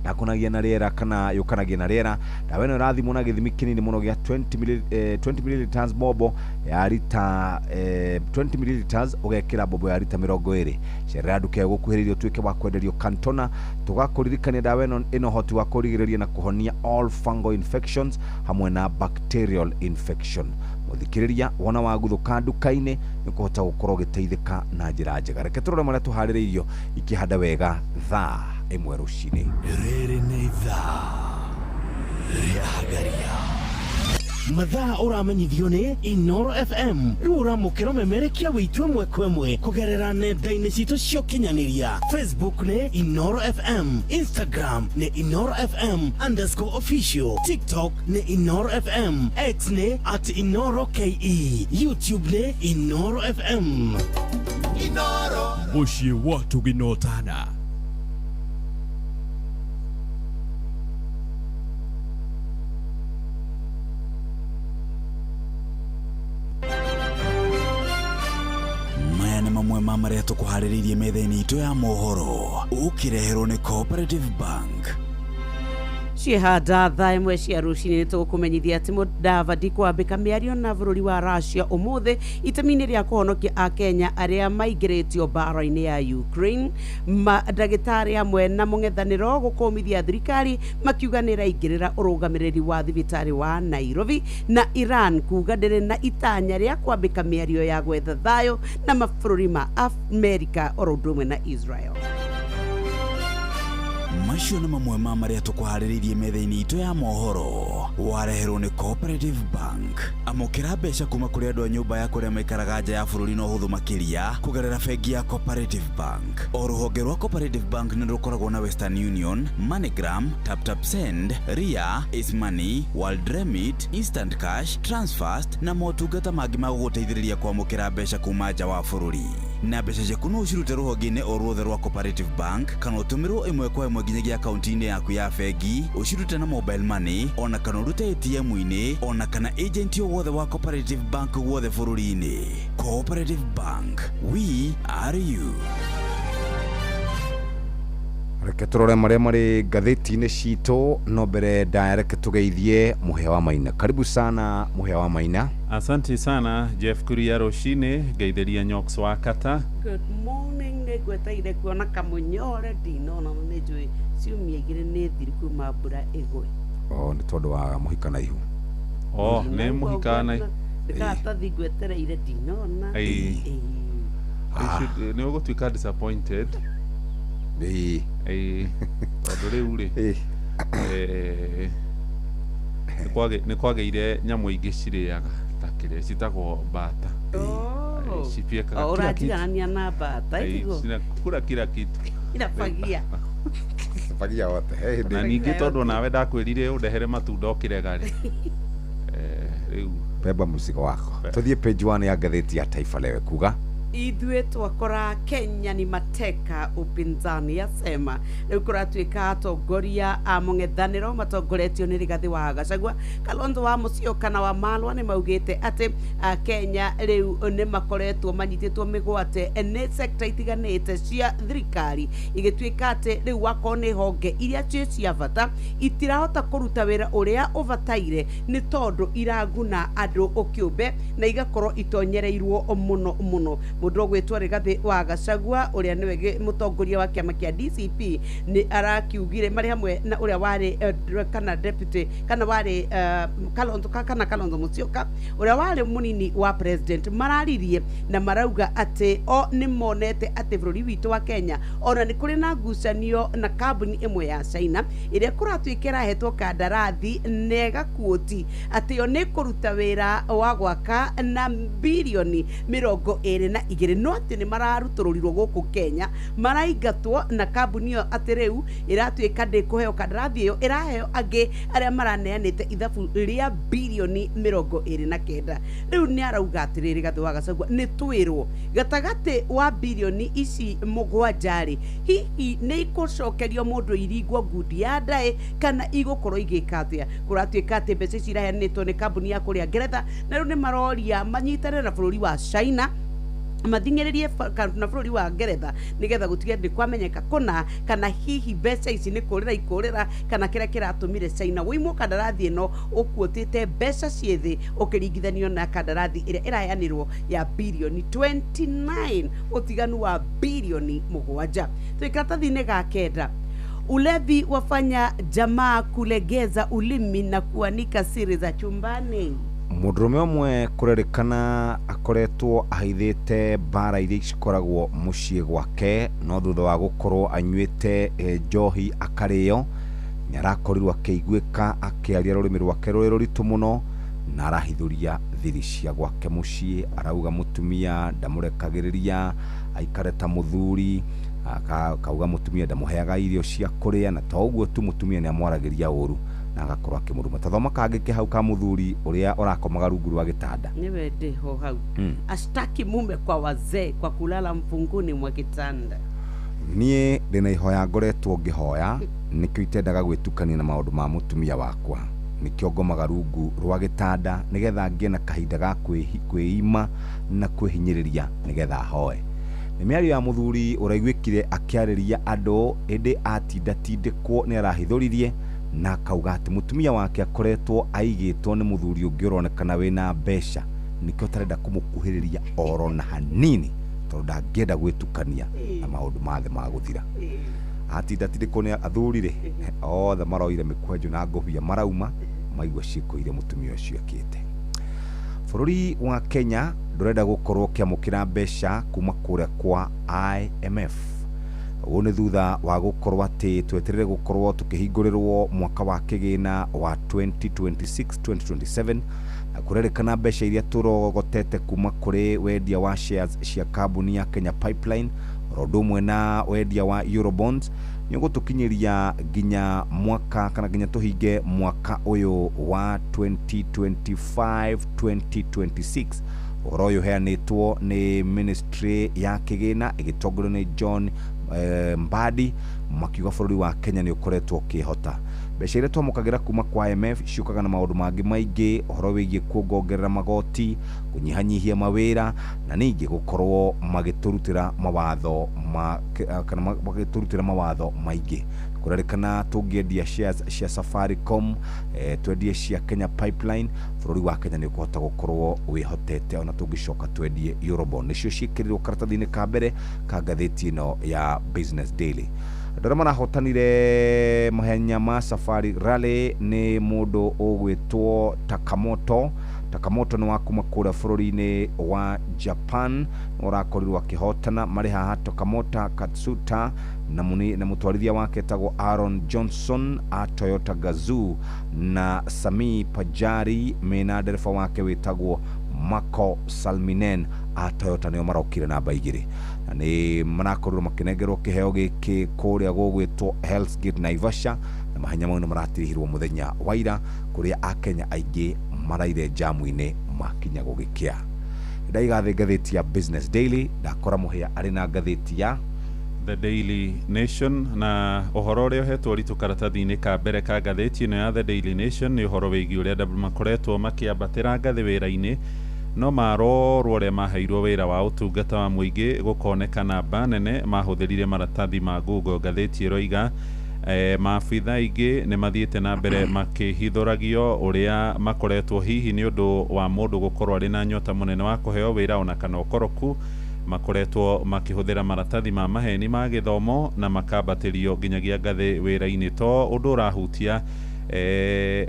yakũnagia na rĩera kana yũkanagia na rĩera. Ndawa ĩno ĩrathimwo na gĩthimi kĩnini mũno gĩa 20 milliliters bobo ya rita 20 milliliters ũgekĩra bobo ya rita 20. Cerera nduka ĩyo gũkuhĩrĩirie ũtuĩke wa kwenderio Cantona. Tũgakũririkania ndawa ĩno ĩna ũhoti wa kũrigĩrĩria na kũhonia all fungal infections hamwe na bacterial infection. Mũthikĩrĩria, wona waguthũka nduka-inĩ nĩ ũkũhota gũkorwo ũgĩteithĩka na njĩra njega. Reke tũrore marĩa tũharĩrĩirio ikĩhanda wega thaa 1 rũcinĩ. Rĩrĩ nĩ ithaa rĩa Hagaria. Mathaa ũramenyithio nĩ Inoro FM. Rĩu ũramũkĩra ũmemerekia wĩitũ ĩmwe kwa ĩmwe kũgerera nenda-inĩ citũ cia ũkinyanĩria. Facebook nĩ Inoro FM, Instagram nĩ Inoro FM underscore official, TikTok nĩ Inoro FM, X nĩ at Inoro KE, YouTube nĩ Inoro FM. Inoro mũciĩ wa tũginotana. Maya nĩ mamwe ma marĩa tũkũharĩrĩirie metha-inĩ itũ ya mohoro, ũkĩreherwo nĩ Cooperative Bank. Ciehanda thaa 1 cia rũcinĩ nĩ tũgũkũmenyithia atĩ Mudavadi kwambĩka mĩario na bũrũri wa Russia ũmũthĩ itemi-inĩ rĩa kũhonokia Akenya arĩa maingĩrĩtio mbara-inĩ ya Ukraine. Mandagĩtarĩ amwe na mũng'ethanĩro gũkũmithia thirikari makiuga nĩ ĩraingĩrĩra ũrũgamĩrĩri wa thibitarĩ wa Nairobi, na Iran kuga ndĩrĩ na itanya rĩa kwambĩka mĩario ya gwetha thayũ na mabũrũri ma Amerika oro ũndũ ũmwe na Israel. Macio nĩ mamwe ma marĩa tũkũharĩrĩirie metha-inĩ itũ ya mohoro, wareherwo nĩ Cooperative Bank. Amũkĩra mbeca kuma kũrĩ andũ a nyũmba ya kũrĩa maikaraga nja ya bũrũri na ũhũthũ makĩria kũgerera bengi ya Cooperative Bank. O rũhonge rwa Cooperative Bank nĩ rũkoragwo na Western Union, MoneyGram, TapTap Send, Ria, Ace Money, World Remit, Instant Cash, Transfast na motungata mangĩ ma gũgũteithĩrĩria kwamũkĩra mbeca kuma nja wa bũrũri. Na mbeca ciaku no ũcirute rũhonge-inĩ o ruothe rwa Cooperative Bank kana ũtũmĩrwo ĩmwe kwa ĩmwe nginyagia akaunti-inĩ yaku ya bengi, ũcirute na mobile money ona kana ũrute ATM-inĩ ona kana agent o wothe wa Cooperative Bank guothe bũrũri-inĩ. Cooperative Bank, we are you. Reke tũrore marĩa marĩ ngathĩti-inĩ citũ, no mbere ndaya reke tũgeithie Mũhĩa wa Maina. Karibu sana Mũhĩa wa Maina. Asante sana Jeff Kuria rũcinĩ, ngeithĩria Nyox wa Kata. Good morning, nĩ ngweteire kuona kamũnyore ndinona, na nĩ njũĩ ciumia 2 nĩ thiru kuma mbura ĩgwe. O nĩ tondũ wa mũhika na ihu. O nĩ mũhika na ihu. Karatathi ngwetereire ndinona. Nĩ ũgũtuĩka disappointed. Tondũ rĩu rĩ nĩ kwagĩire nyamũ ingĩ cirĩaga ta kĩrĩa citagwo bata. Cipiekaga kila kitu. Ũranjiganania na bata itigo. Cinakula kila kitu. Inafagia. Fagia wote. Na ningĩ tondũ nawe ndakwĩrire ũndehere matunda ũkĩrega rĩ. Rĩu beba mũcigo wako. Tũthiĩ page 1 ya ngathĩti ya Taifa Leo kuga ithuĩ twakora Kenya ni mateka, upinzani asema. Rĩu kũratuĩka atongoria a mũng'ethanĩro matongoretio nĩ Rigathĩ wa Gachagua, Kalonzo wa Musyoka na wa Malwa nĩ maugĩte atĩ Kenya rĩu nĩ makoretwo manyitĩtwo mĩgwate nĩ sekta itiganĩte cia thirikari, igĩtuĩka atĩ rĩu wakorwo nĩ honge iria ciĩ cia bata itirahota kũruta wĩra ũrĩa ũbataire nĩ tondũ iraguna andũ kĩũmbe na igakorwo itonyereirwo mũno mũno. Mũndũ ũgwĩtwo Rigathĩ wa Gachagua ũrĩa nĩwe mũtongoria wa kĩama kĩa DCP nĩ arakiugire marĩ hamwe na ũrĩa warĩ kana deputy kana warĩ Kalonzo kana Kalonzo Musyoka ũrĩa warĩ mũnini wa president mararirie na marauga atĩ o nĩ monete atĩ bũrũri witũ wa Kenya ona nĩ kũrĩ na ngucanio na kambuni ĩmwe ya China ĩrĩa kũratuĩka ĩrahetwo kandarathi na ĩgakuoti atĩ yo nĩ kũruta wĩra wa gwaka na bilioni 22 no atĩ nĩ mararutũrũrirwo gũkũ Kenya maraingatwo na kambuni ĩyo atĩ rĩu ĩratuĩka ndĩkũheo kandarathi ĩyo ĩraheo angĩ arĩa maraneanĩte ithabu rĩa bilioni 29. Rĩu nĩ arauga atĩrĩrĩ Rigathĩ wa Gachagua nĩ twĩrwo gatagatĩ wa bilioni ici 7 rĩ hihi nĩ ikũcokerio mũndũ iringwo ngundi ya ndaĩ kana igũkorwo igĩka atĩa. Kũratuĩka atĩ mbeca ici iraheanĩtwo nĩ kambuni ya kũrĩa Ngeretha na rĩu nĩ maroria manyitane na bũrũri wa China mathing'ĩrĩrie na bũrũri wa Ngeretha nĩgetha gũtige nĩ kwamenyeka kũna kana hihi mbeca ici nĩ kũrĩra ikũrĩra kana kĩrĩa kĩratũmire China wĩimwo kandarathi ĩno ũkuotĩte mbeca ciĩ thĩ ũkĩringithanio na kandarathi ĩrĩa ĩraheanĩrwo ya bilioni 29 ũtiganu wa bilioni 7. Twĩ karatathi-inĩ ga 9. Ulevi wafanya jamaa kulegeza ulimi na kuanika siri za chumbani. Mũndũrũme ũmwe kũrerĩkana akoretwo ahithĩte mbara iria cikoragwo mũciĩ gwake no thutha wa gũkorwo anyuĩte njohi akarĩo nĩ arakorirwo akĩiguĩka akĩaria rũrĩmĩ rwake rũrĩ rũritũ mũno na arahithũria thiri cia gwake mũciĩ. Arauga mũtumia ndamũrekagĩrĩria aikare ta mũthuri, akauga mũtumia ndamũheaga irio cia kũrĩa na to ũguo tu mũtumia nĩ amwaragĩria ũru na agakorwo akĩmũruma. Tathoma kangĩ ke hau ka mũthuri ũrĩa ũrakomaga rungu rwa gĩtanda. Niwe ndĩho hau. Ashtaki mume kwa wazee kwa kulala mfunguni mwa kitanda. Niĩ ndĩna ihoya ngoretwo ngĩhoya nĩkĩo itendaga gwĩtukania na maũndũ ma mũtumia wakwa, nĩkĩo ngomaga rungu rwa gĩtanda nĩgetha ngĩe na kahinda ga kwĩima na kwĩhinyĩrĩria nĩgetha hoe. Nĩ mĩario ya mũthuri ũraiguĩkire akĩarĩria andũ ĩndĩ atindatindĩkwo nĩ arahithũririe na akauga atĩ mũtumia wake akoretwo aigĩtwo nĩ mũthuri ũngĩ ũronekana wĩna mbeca nĩkĩo atarenda kũmũkuhĩrĩria oro na hanini tondũ ndangĩenda gwĩtukania na maũndũ ma thĩ ma gũthira. Atindatindĩkwo nĩ athuri rĩ othe maroire mĩkwanjũ na ngũbia marauma maigua ciĩko iria mũtumia ũcio ekĩte. Bũrũri wa Kenya ndũrenda gũkorwo ũkĩamũkĩra mbeca kuma kũrĩa kwa IMF. Ũũ nĩ thutha wa gũkorwo atĩ tweterere gũkorwo tũkĩhingũrĩrwo mwaka wa kĩgĩna wa 2026-2027 na kũrerĩkana mbeca iria tũrogotete kuma kũrĩ wendia wa shares cia kambuni ya Kenya Pipeline oro ũndũ ũmwe na wendia wa Eurobonds nĩ ũgũtũkinyĩria nginya mwaka kana nginya tũhinge mwaka ũyũ wa 2025-2026. Ũhoro ũyũ ũheanĩtwo nĩ ministry ya kĩgĩna ĩgĩtongorio nĩ John Mbadi makiuga bũrũri wa Kenya nĩ ũkoretwo ũkĩhota. Mbeca iria twamũkagĩra kuma kwa IMF ciũkaga na maũndũ mangĩ maingĩ, ũhoro wĩgiĩ kuongongerera magoti, kũnyihanyihia mawĩra na ningĩ gũkorwo magĩtũrutĩra mawatho kana magĩtũrutĩra mawatho maingĩ. Kũrerĩkana tũngĩendia shares cia Safaricom, twendie cia Kenya Pipeline, bũrũri wa Kenya nĩ ũkũhota gũkorwo wĩhotete ona tũngĩcoka twendie Eurobond. Nĩcio ciĩkĩrĩrwo karatathi-inĩ ka mbere ka ngathĩti ĩno ya Business Daily. Andũ arĩa marahotanire mahenya ma Safari Rally nĩ mũndũ ũgwĩtwo Takamoto. Takamoto nĩ wa kuma kũrĩa bũrũri-inĩ wa Japan ũrakorirwo akĩhotana. Marĩ haha Takamoto Katsuta na mũtwarithia wake etagwo Aaron Johnson a Toyota Gazoo na Sami Pajari mena ndereba wake wĩtagwo Marco Salminen a Toyota nĩo marokire namba 2 na nĩ marakorirwo makĩnengerwo kĩheo gĩkĩ kũrĩa gũgwĩtwo Hell's Gate Naivasha na mahenya mau nĩ maratirihirwo mũthenya wa ira kũrĩa akenya aingĩ maraire jamu-inĩ makinya gũgĩkĩa. Ndaiga thĩ ngathĩti ya Business Daily ndakora mũhĩa arĩ na ngathĩti ya The Daily Nation na ũhoro ũrĩa ũhetwo ũritũ karatathi-inĩ ka mbere ka ngathĩti ĩno ya The Daily Nation nĩ ũhoro wĩgiĩ ũrĩa andũ makoretwo makĩambatĩra ngathĩ wĩra-inĩ no marorwo ũrĩa maheirwo wĩra wa ũtungata wa mũingĩ gũkoneka namba nene mahũthĩrire maratathi ma Google. Ngathĩti ĩroiga maabitha aingĩ nĩ mathiĩte na mbere makĩhithũragio ũrĩa makoretwo hihi nĩ ũndũ wa mũndũ gũkorwo arĩ na nyota mũnene wa kũheo wĩra ona kana ũkoroku Makoretwo makĩhũthĩra maratathi ma maheni ma gĩthomo na makambatĩrio nginyagia ngathĩ wĩra-inĩ. To ũndũ ũrahutia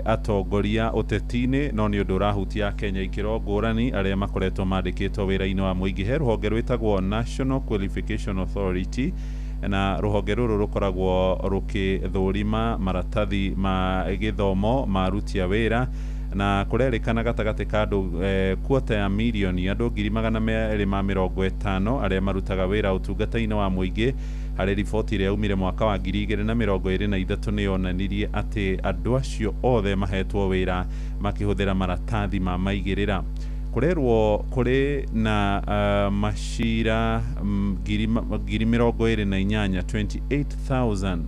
atongoria ũteti-inĩ, no nĩ ũndũ ũrahutia Kenya ikĩro ngũrani arĩa makoretwo mandĩkĩtwo wĩra-inĩ wa mũingĩ. He rũhonge rwĩtagwo National Qualification Authority, na rũhonge rũrũ rũkoragwo rũkĩthũrima maratathi ma gĩthomo ma aruti a wĩra, na kũrerĩkana gatagatĩ ka andũ kuota ya mirioni andũ 250,000 arĩa marutaga wĩra ũtungata-inĩ wa mũingĩ. Harĩ riboti ĩrĩa yaumire mwaka wa 2023 nĩ yonanirie atĩ andũ acio othe mahetwo wĩra makĩhũthĩra maratathi ma maigĩrĩra. Kũrerwo kũrĩ na macira 28,000 28,000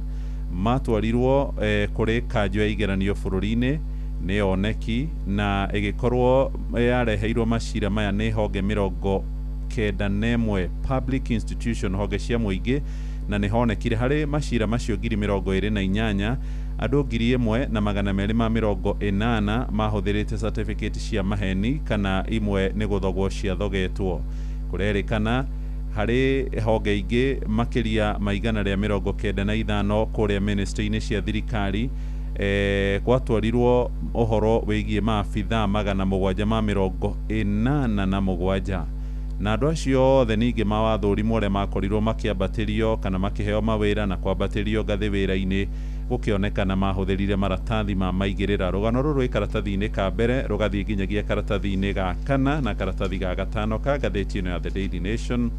matwarirwo kũrĩ kanjũ ya igeranio bũrũri-inĩ nĩ oneki, na ĩgĩkorwo yareheirwo macira maya nĩ honge 91 public institution, honge cia mũingĩ, na nĩ honekire harĩ macira macio 28,000 andũ 1,280 mahũthĩrĩte certificate cia maheni kana imwe nĩ gũthogwo ciathogetwo. Kũrerĩkana harĩ honge ingĩ makĩria ma 195 kũrĩa ministry-inĩ cia thirikari gwatwarirwo ũhoro wĩgiĩ maabithaa 787, na andũ acio othe ningĩ mawathũrimwo arĩa makorirwo makĩambatĩrio kana makĩheo mawĩra na kwambatĩrio ngathĩ wĩra-inĩ gũkĩonekana mahũthĩrire maratathi ma maigĩrĩra. Rũgano rũrũ rwĩ karatathi-inĩ ka mbere rũgathiĩ nginyagia karatathi-inĩ ga kana na karatathi ga gatano ka ngathĩti ĩno ya The Daily Nation.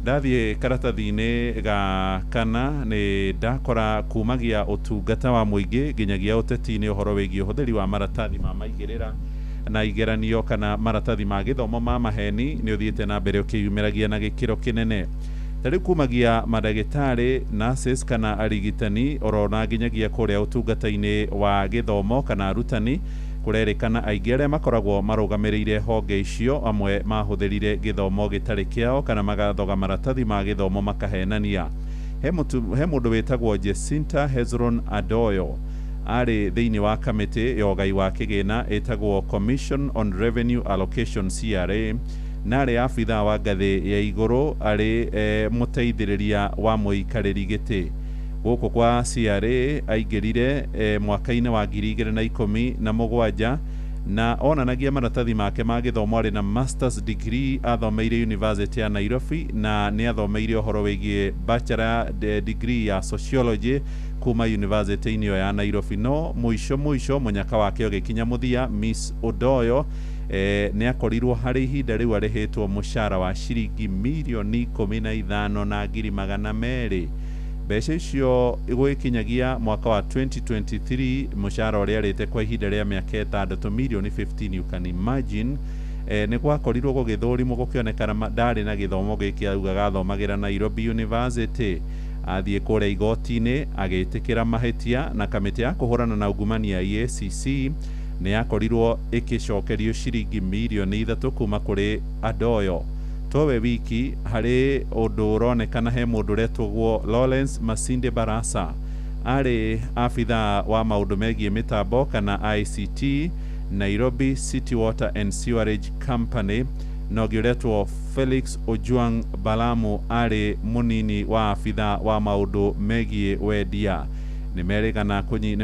Ndathiĩ karatathi-inĩ ga kana nĩ ndakora kumagia ũtungata wa mũingĩ nginyagia ũteti-inĩ ũhoro wĩgiĩ ũhũthĩri wa maratathi ma maigĩrĩra na igeranio kana maratathi ma gĩthomo ma maheni nĩ ũthiĩte na mbere ũkĩyumĩragia na gĩkĩro kĩnene. Ta rĩu kumagia mandagĩtarĩ, nurses kana arigitani orona nginyagia kũrĩa ũtungata-inĩ wa gĩthomo kana arutani, kũrerĩkana aingĩ arĩa makoragwo marũgamĩrĩire honge icio amwe mahũthĩrire gĩthomo gĩtarĩ kĩao kana magathoga maratathi ma gĩthomo makahenania. He mũndũ wĩtagwo Jacinta Hezron Adoyo arĩ thĩinĩ wa kamĩtĩ ya ũgai wa kĩgĩna ĩtagwo Commission on Revenue Allocation CRA, na arĩ abithaa wa ngathĩ ya igũrũ arĩ mũteithĩrĩria wa mũikarĩri gĩtĩ gũkũ kwa CRA. Aingĩrire mwaka-inĩ wa 2017 na onanagia maratathi make ma gĩthomo arĩ na masters degree athomeire University ya Nairobi, na nĩ athomeire ũhoro wĩgiĩ bachelor degree ya sociology kuma university-inĩ ĩyo ya Nairobi. No mũico mũico mũnyaka wake ũgĩkinya mũthia, Miss Odoyo nĩ akorirwo harĩ ihinda rĩu arĩhĩtwo mũcara wa ciringi mirioni 15,200,000. Mbeca icio gwĩkinyagia mwaka wa 2023 mũcara ũrĩa arĩte kwa ihinda rĩa mĩaka 6 mirioni 15, you can imagine. Nĩ gwakorirwo gũgĩthũrimwo gũkĩonekana ndarĩ na gĩthomo gĩkĩ augaga athomagĩra Nairobi University. Athiĩ kũrĩa igoti-inĩ agĩtĩkĩra mahĩtia, na kamĩtĩ ya kũhũrana na ungumania EACC nĩ yakorirwo ĩkĩcokerio ciringi mirioni 3 kuma kũrĩ Adoyo. Towe wiki harĩ ũndũ ũronekana he mũndũ ũretagwo Lawrence Masinde Barasa, arĩ abithaa wa maũndũ megiĩ mĩtambo kana ICT Nairobi City Water and Sewerage Company, na ũngĩ ũretwo Felix Ojwang Balamu arĩ mũnini wa abithaa wa maũndũ megiĩ wendia. Nĩ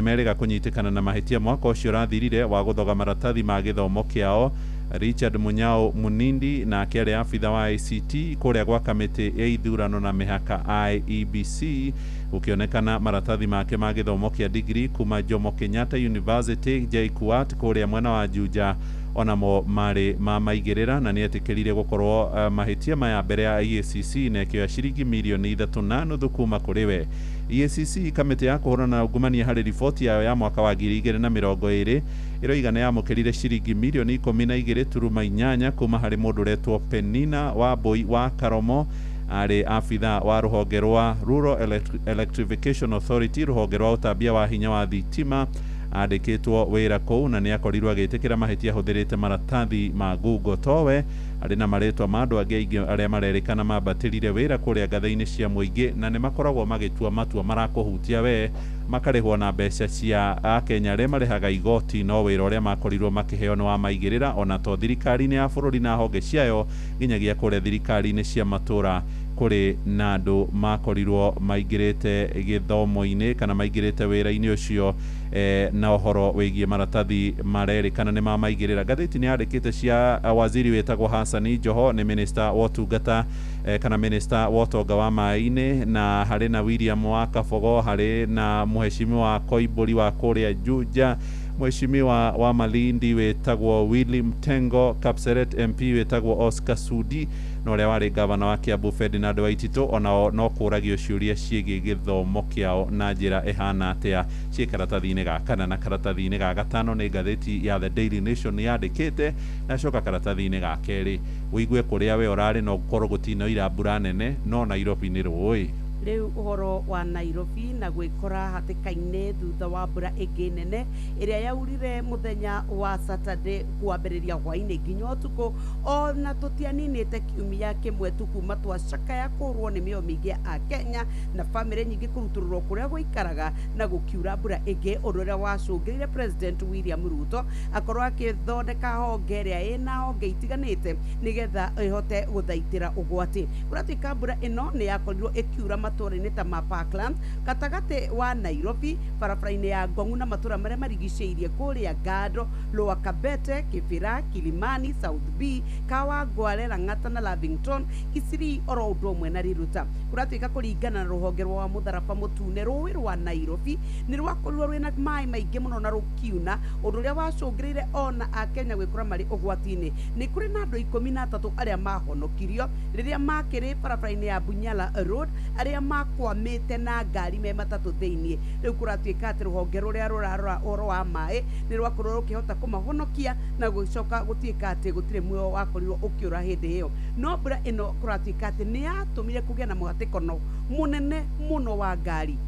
merĩga kũnyitĩkana na mahĩtia mwaka ũcio ũrathirire wa gũthoga maratathi ma gĩthomo kĩao. Richard Munyao Munindi nake arĩ abitha wa ICT kũrĩa gwa kamĩtĩ ya ithurano na mĩhaka IEBC, gũkĩonekana maratathi make ma gĩthomo kĩa degree kuma Jomo Kenyatta University JKUAT kũrĩa mwena wa Juja onamo marĩ ma maigĩrĩra, na nĩ etĩkĩrire gũkorwo mahĩtia maya mbere ya EACC na ĩkĩoya ciringi mirioni 3.5 kuma kũrĩ we. EACC kamĩtĩ ya kũhũrana na ungumania harĩ riboti yayo ya mwaka wa 2020 ĩroiga nĩ yamũkĩrire ciringi mirioni 12.8 kuma harĩ mũndũ ũretwo Penina Wambui wa Karomo, arĩ abithaa wa rũhonge rwa Rural Electrification Authority, rũhonge rwa ũtambia wa hinya wa thitima. Andĩkĩtwo wĩra kũu na nĩ akorirwo agĩtĩkĩra mahĩtia ahũthĩrĩte maratathi ma Google. Towe arĩ na marĩtwa ma andũ angĩ aingĩ arĩa marerĩkana mambatĩrire wĩra kũrĩa ngathĩ-inĩ cia mũingĩ, na nĩ makoragwo magĩtua matua marakũhutia we, makarĩhwo na mbeca cia akenya arĩa marĩhaga igoti, no wĩra ũrĩa makorirwo makĩheo nĩ wamaigĩrĩra ona to thirikari-inĩ ya bũrũri na honge ciayo nginyagia kũrĩa thirikari-inĩ cia matũra. Kũrĩ na andũ makorirwo maingĩrĩte gĩthomo-inĩ kana maingĩrĩte wĩra-inĩ ũcio na ũhoro wĩgiĩ maratathi marerĩkana nĩ mamaigĩrĩra. Ngathĩti nĩ yandĩkĩte cia waziri wĩtagwo Hassan Joho, nĩ minister wa ũtungata kana minister wa ũtonga wa maĩ-inĩ, na harĩ na William wa Kabogo, harĩ na mheshimiwa Koimbũri wa kũrĩa Juja, mheshimiwa wa Malindi wĩtagwo Willy Mtengo, Kapseret MP wĩtagwo Oscar Sudi, na ũrĩa warĩ gavana wa Kiambu Ferdinand Waititũ, onao no kũragio ciũria ciĩgiĩ gĩthomo kĩao na njĩra ĩhana atĩa. Ciĩ karatathi-inĩ ga kana na karatathi-inĩ ga gatano nĩ ngathĩti ya The Daily Nation yandĩkĩte, na coka karatathi-inĩ ga kerĩ ũigue kũrĩa we ũrarĩ no gũkorwo gũtinoira mbura nene, no Nairobi nĩ rũĩ. Rĩu ũhoro wa Nairobi na gwĩkora hatĩka-inĩ thutha wa mbura ĩngĩ nene ĩrĩa yaurire mũthenya wa Saturday kwambĩrĩria hwaĩ-inĩ nginya ũtukũ, ona tũtianinĩte kiumia kĩmwe tu kuma twacakaya kũrwo nĩ mĩoyo mĩingĩ ya Akenya na bamĩrĩ nyingĩ kũrutũrũrwo kũrĩa gũikaraga na gũkiura mbura ĩngĩ, ũndũ ũrĩa wacũngĩrĩire President William Ruto akorwo akĩthondeka honge ĩrĩa ĩna honge itiganĩte nĩgetha ĩhote gũthaitĩra ũgwati. Kũratuĩka mbura ĩno nĩ yakorirwo ĩkiura matũra-inĩ ta ma Parklands gatagatĩ wa Nairobi, barabara-inĩ ya Ngong'u na matũra marĩa marigicĩirie kũrĩa Ngando, Lower Kabete, Kibera, Kilimani, South B, Kawangware, Lang'ata na Lavington, Isiri oro ũndũ ũmwe na Riruta. Kũratuĩka kũringana na rũhonge rwa mũtharaba mũtune, rũĩ rwa Nairobi nĩ rwakorirwo rwĩna maĩ maingĩ mũno na rũkiuna, ũndũ ũrĩa wacũngĩrĩire ona Akenya gwĩkora marĩ ũgwati-inĩ. Nĩ kũrĩ na andũ 13 arĩa mahonokirio rĩrĩa makĩrĩ barabara-inĩ ya Bunyala Road, arĩa makwamĩte na ngari me matatũ thĩiniĩ. Rĩu kũratuĩka atĩ rũhonge rũrĩa rũrarora ũhoro wa maĩ nĩ rwakorirwo rũkĩhota kũmahonokia na gũcoka gũtuĩka atĩ gũtirĩ muoyo wakorirwo ũkĩũra hĩndĩ ĩyo. No mbura ĩno kũratuĩka atĩ nĩ yatũmire kũgĩe na mũhatĩkano mũnene mũno wa ngari,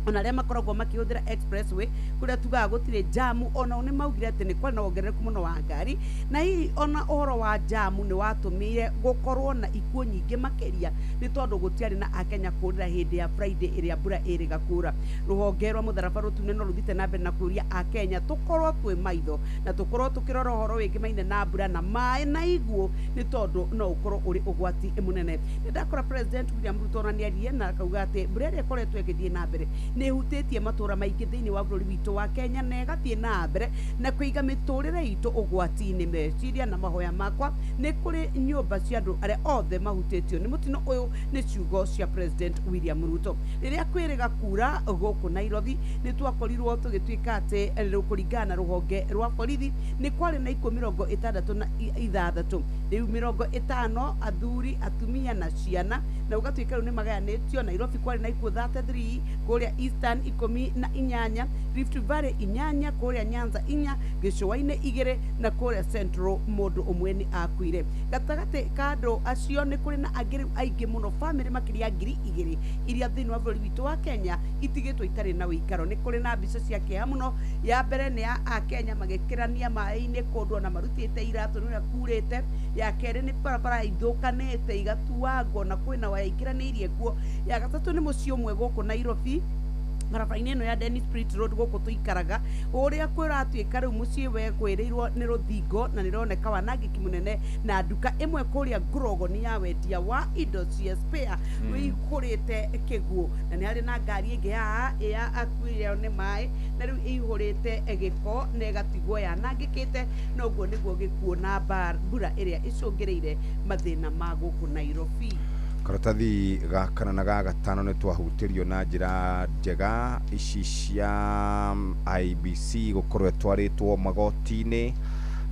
ona arĩa makoragwo makĩhũthĩra expressway kũrĩa tugaga gũtirĩ jamu, onao nĩ maugire atĩ nĩ kwarĩ na wongerereku mũno wa ngari, na hihi ona ũhoro wa jamu nĩ watũmire gũkorwo na ikuũ nyingĩ makĩria nĩ tondũ gũtiarĩ na Akenya kũrĩra hĩndĩ ya Friday ĩrĩa mbura ĩrĩga kura. Rũhonge rwa mũtharaba rũtune no rũthiĩte na mbere na kũria Akenya tũkorwo twĩ maitho na tũkorwo tũkĩrora ũhoro wĩgiĩ na mbura na maĩ na iguũ nĩ tondũ no ũkorwo ũrĩ ũgwati mũnene. Nĩ ndakora President William Ruto ona nĩarie na akauga atĩ mbura ĩrĩa ĩkoretwo ĩgĩthiĩ na mbere nĩ ĩhutĩtie matũra maingĩ thĩinĩ wa bũrũri witũ wa Kenya na ĩgathiĩ na mbere na kũiga mĩtũrĩre itũ ũgwati-inĩ. Meciria na mahoya makwa nĩ kũrĩ nyũmba cia andũ arĩa othe mahutĩtio nĩ mũtino ũyũ, nĩ ciugo cia President William Ruto. Rĩrĩa kwĩrĩga kura gũkũ Nairobi nĩ twakorirwo tũgĩtuĩka atĩ kũringana na rũhonge rwa borithi nĩ kwarĩ na ikuũ 66, rĩu 50 athuri, atumia na ciana, na ũgatuĩka rĩu nĩ magayanĩtio. Nairobi kwarĩ na ikuũ 33, kũrĩa Eastern 18, Rift Valley 8, kũrĩa Nyanza 4, gĩcũa-inĩ 2 na kũrĩa Central mũndũ ũmwe nĩ akuire. Gatagatĩ ka andũ acio nĩ kũrĩ na angĩ rĩu aingĩ mũno, bamĩrĩ makĩria 2000 iria thĩinĩ wa bũrũri witũ wa Kenya itigĩtwo itarĩ na ũikaro. Nĩ kũrĩ na mbica cia kĩeha mũno, ya mbere nĩ ya Akenya magĩkĩrania maĩ-inĩ kũndũ ona marutĩte iratũ nĩ ũrĩa kurĩte, ya kerĩ nĩ barabara ithũkanĩte igatuangwo na kwĩna waya ikĩranĩirie kuo, ya gatatũ nĩ mũciĩ ũmwe gũkũ Nairobi barabara-inĩ ĩno ya Dennis Pritt Road gũkũ tũikaraga, ũrĩa kũratuĩka rĩu mũciĩ wekwĩrĩirwo nĩ rũthingo na nĩroneka wanangĩki mũnene, na nduka ĩmwe kũrĩa Ngurogoni ya wendia wa indo cia spare ĩihũrĩte kĩguũ, na nĩ harĩ na ngari ĩngĩ haha ya akuirio nĩ maĩ na rĩu ĩihũrĩte gĩko na ĩgatigwo yanangĩkĩte, na ũguo nĩguo gĩkuũ na mbura ĩrĩa ĩcũngĩrĩire mathĩna ma gũkũ Nairobi. Karatathi ga kana na ga gatano nĩ twahutĩrio na njĩra njega ici cia IBC gũkorwo ĩtwarĩtwo magoti-inĩ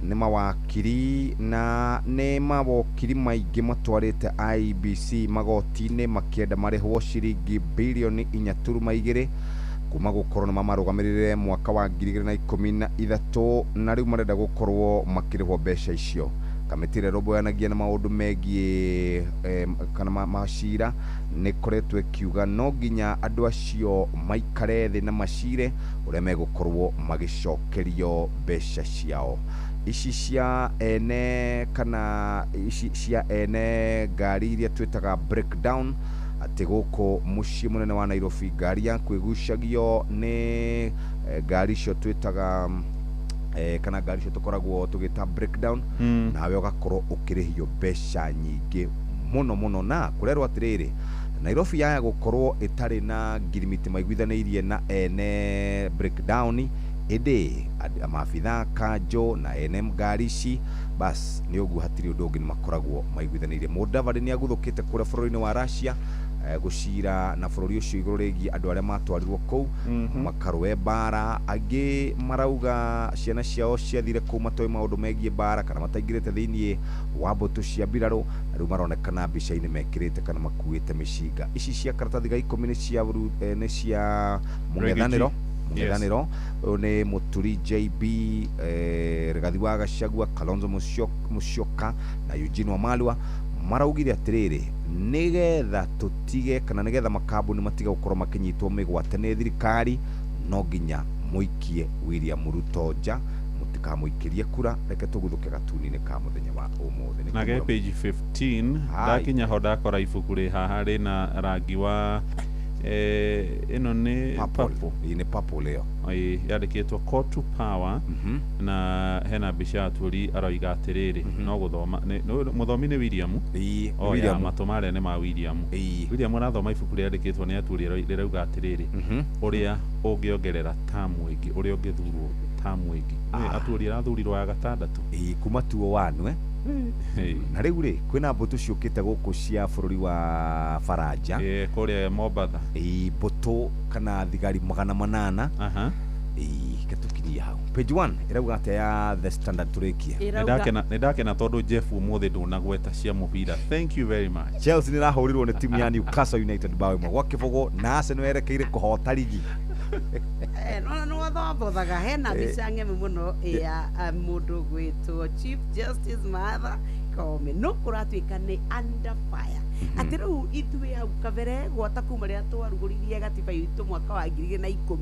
nĩ mawakiri, na nĩ mawokiri maingĩ matwarĩte IBC magoti-inĩ makĩenda marĩhwo ciringi bilioni 4.2 kuma gũkorwo nĩ mamarũgamĩrĩre mwaka wa 2013, na rĩu marenda gũkorwo makĩrĩhwo mbeca icio. Kamĩtĩ ĩrĩa ĩrũmbũyanagia na maũndũ megiĩ kana macira nĩ ĩkoretwo ĩkiuga no nginya andũ acio maikare thĩ na macire ũrĩa megũkorwo magĩcokerio mbeca ciao. Ici cia ene kana ici cia ene ngari iria twĩtaga breakdown, atĩ gũkũ mũciĩ mũnene wa Nairobi ngari yaku ĩgucagio nĩ ngari icio twĩtaga kana ngari icio tũkoragwo tũgĩta breakdown, nawe ũgakorwo ũkĩrĩhio mbeca nyingĩ mũno mũno. Na kũrerwo atĩrĩrĩ, Nairobi yaya gũkorwo ĩtarĩ na ngirimiti maiguithanĩirie na ene breakdown, ĩndĩ maabitha kanjũ na ene ngari ici bas nĩ ũguo, hatirĩ ũndũ ũngĩ, nĩ makoragwo maiguithanĩirie. Mũdavadi nĩ aguthũkĩte kũrĩa bũrũri-inĩ wa Russia, gũcira na bũrũri ũcio igũrũ rĩgiĩ andũ arĩa matwarirwo kũu makarũe mbara. Angĩ marauga ciana ciao ciathire kũu matoĩ maũndũ megiĩ mbara kana mataingĩrĩte thĩiniĩ wa mbũtũ cia mbirarũ, na rĩu maronekana mbica-inĩ mekĩrĩte kana makuĩte mĩcinga. Ici cia karatathi ga 10 nĩ cia nĩ cia mũng'ethanĩro. Mũng'ethanĩro ũyũ nĩ Mũturi JB, Rigathi wa Gachagua, Kalonzo Musyoka na Eugene Wamalwa maraugire atĩrĩrĩ, nĩgetha tũtige kana nĩgetha makambuni matige gũkorwo makĩnyitwo mĩgwate nĩ thirikari, no nginya mũikie William Ruto nja, mũtikamũikĩrie kura. Reke tũguthũke gatuni-inĩ ka mũthenya wa ũmũthĩ. Nĩ na ge kũmwe- page 15. Hai. Ndakinya ho ndakora ibuku rĩ haha rĩna rangi wa ĩno nĩ purple. Ĩĩ, nĩ purple ĩyo. Ĩĩ, yandĩkĩtwo Call to Power, na hena mbica ya Atwoli aroiga atĩrĩrĩ, no gũthoma mũthomi nĩ William. Oh, ya, William. Matũ marĩa nĩ ma William. William arathoma ibuku rĩandĩkĩtwo nĩ Atwoli rĩrauga atĩrĩrĩ, ũrĩa ũngĩongerera tamu ĩngĩ, ũrĩa ũngĩthurwo tamu ĩngĩ. Atwoli arathurirwo ya gatandatũ. Ĩĩ, kuma 2001. Na rĩu rĩ, kwĩna mbũtũ ciũkĩte gũkũ cia bũrũri wa Faranja. Ĩĩ, kũrĩa Mombatha. Ĩĩ, mbũtũ kana thigari 800. Ĩĩ, ke tũkinyie hau. Page 1 ĩrauga atĩa ya The Standard tũrĩkie? Nĩ ndakena tondũ Jeff ũmũthĩ ndũnagweta cia mũbira. Thank you very much. Chelsea nĩ ĩrahũrirwo nĩ timu ya Newcastle United bao 1-0, na Arsenal yerekeire kũhota rigi. Nona nĩ wathombothaga hena mbica ng'emu mũno ya mũndũ gwĩtwo Chief Justice Martha Koome, no kũratuĩka nĩ under fire, atĩ rĩu ithuĩ hau kabere gwata kuma rĩrĩa twarugũririe gatiba itũ mwaka wa 2010,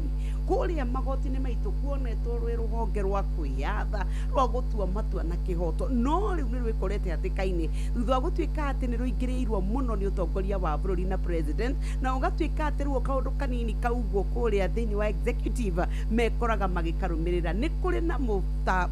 kũrĩa magoti-inĩ maitũ kuonetwo rwĩ rũhonge rwa kwĩyatha rwa gũtua matua na kĩhoto, no rĩu nĩ rwĩkorete hatĩka-inĩ thutha wa gũtuĩka atĩ nĩ rũingĩrĩirwo mũno nĩ ũtongoria wa bũrũri na president, na ũgatuĩka atĩ rĩu kaũndũ kanini kaugwo kũrĩa thĩinĩ wa executive mekoraga magĩkarũmĩrĩra. Nĩ kũrĩ na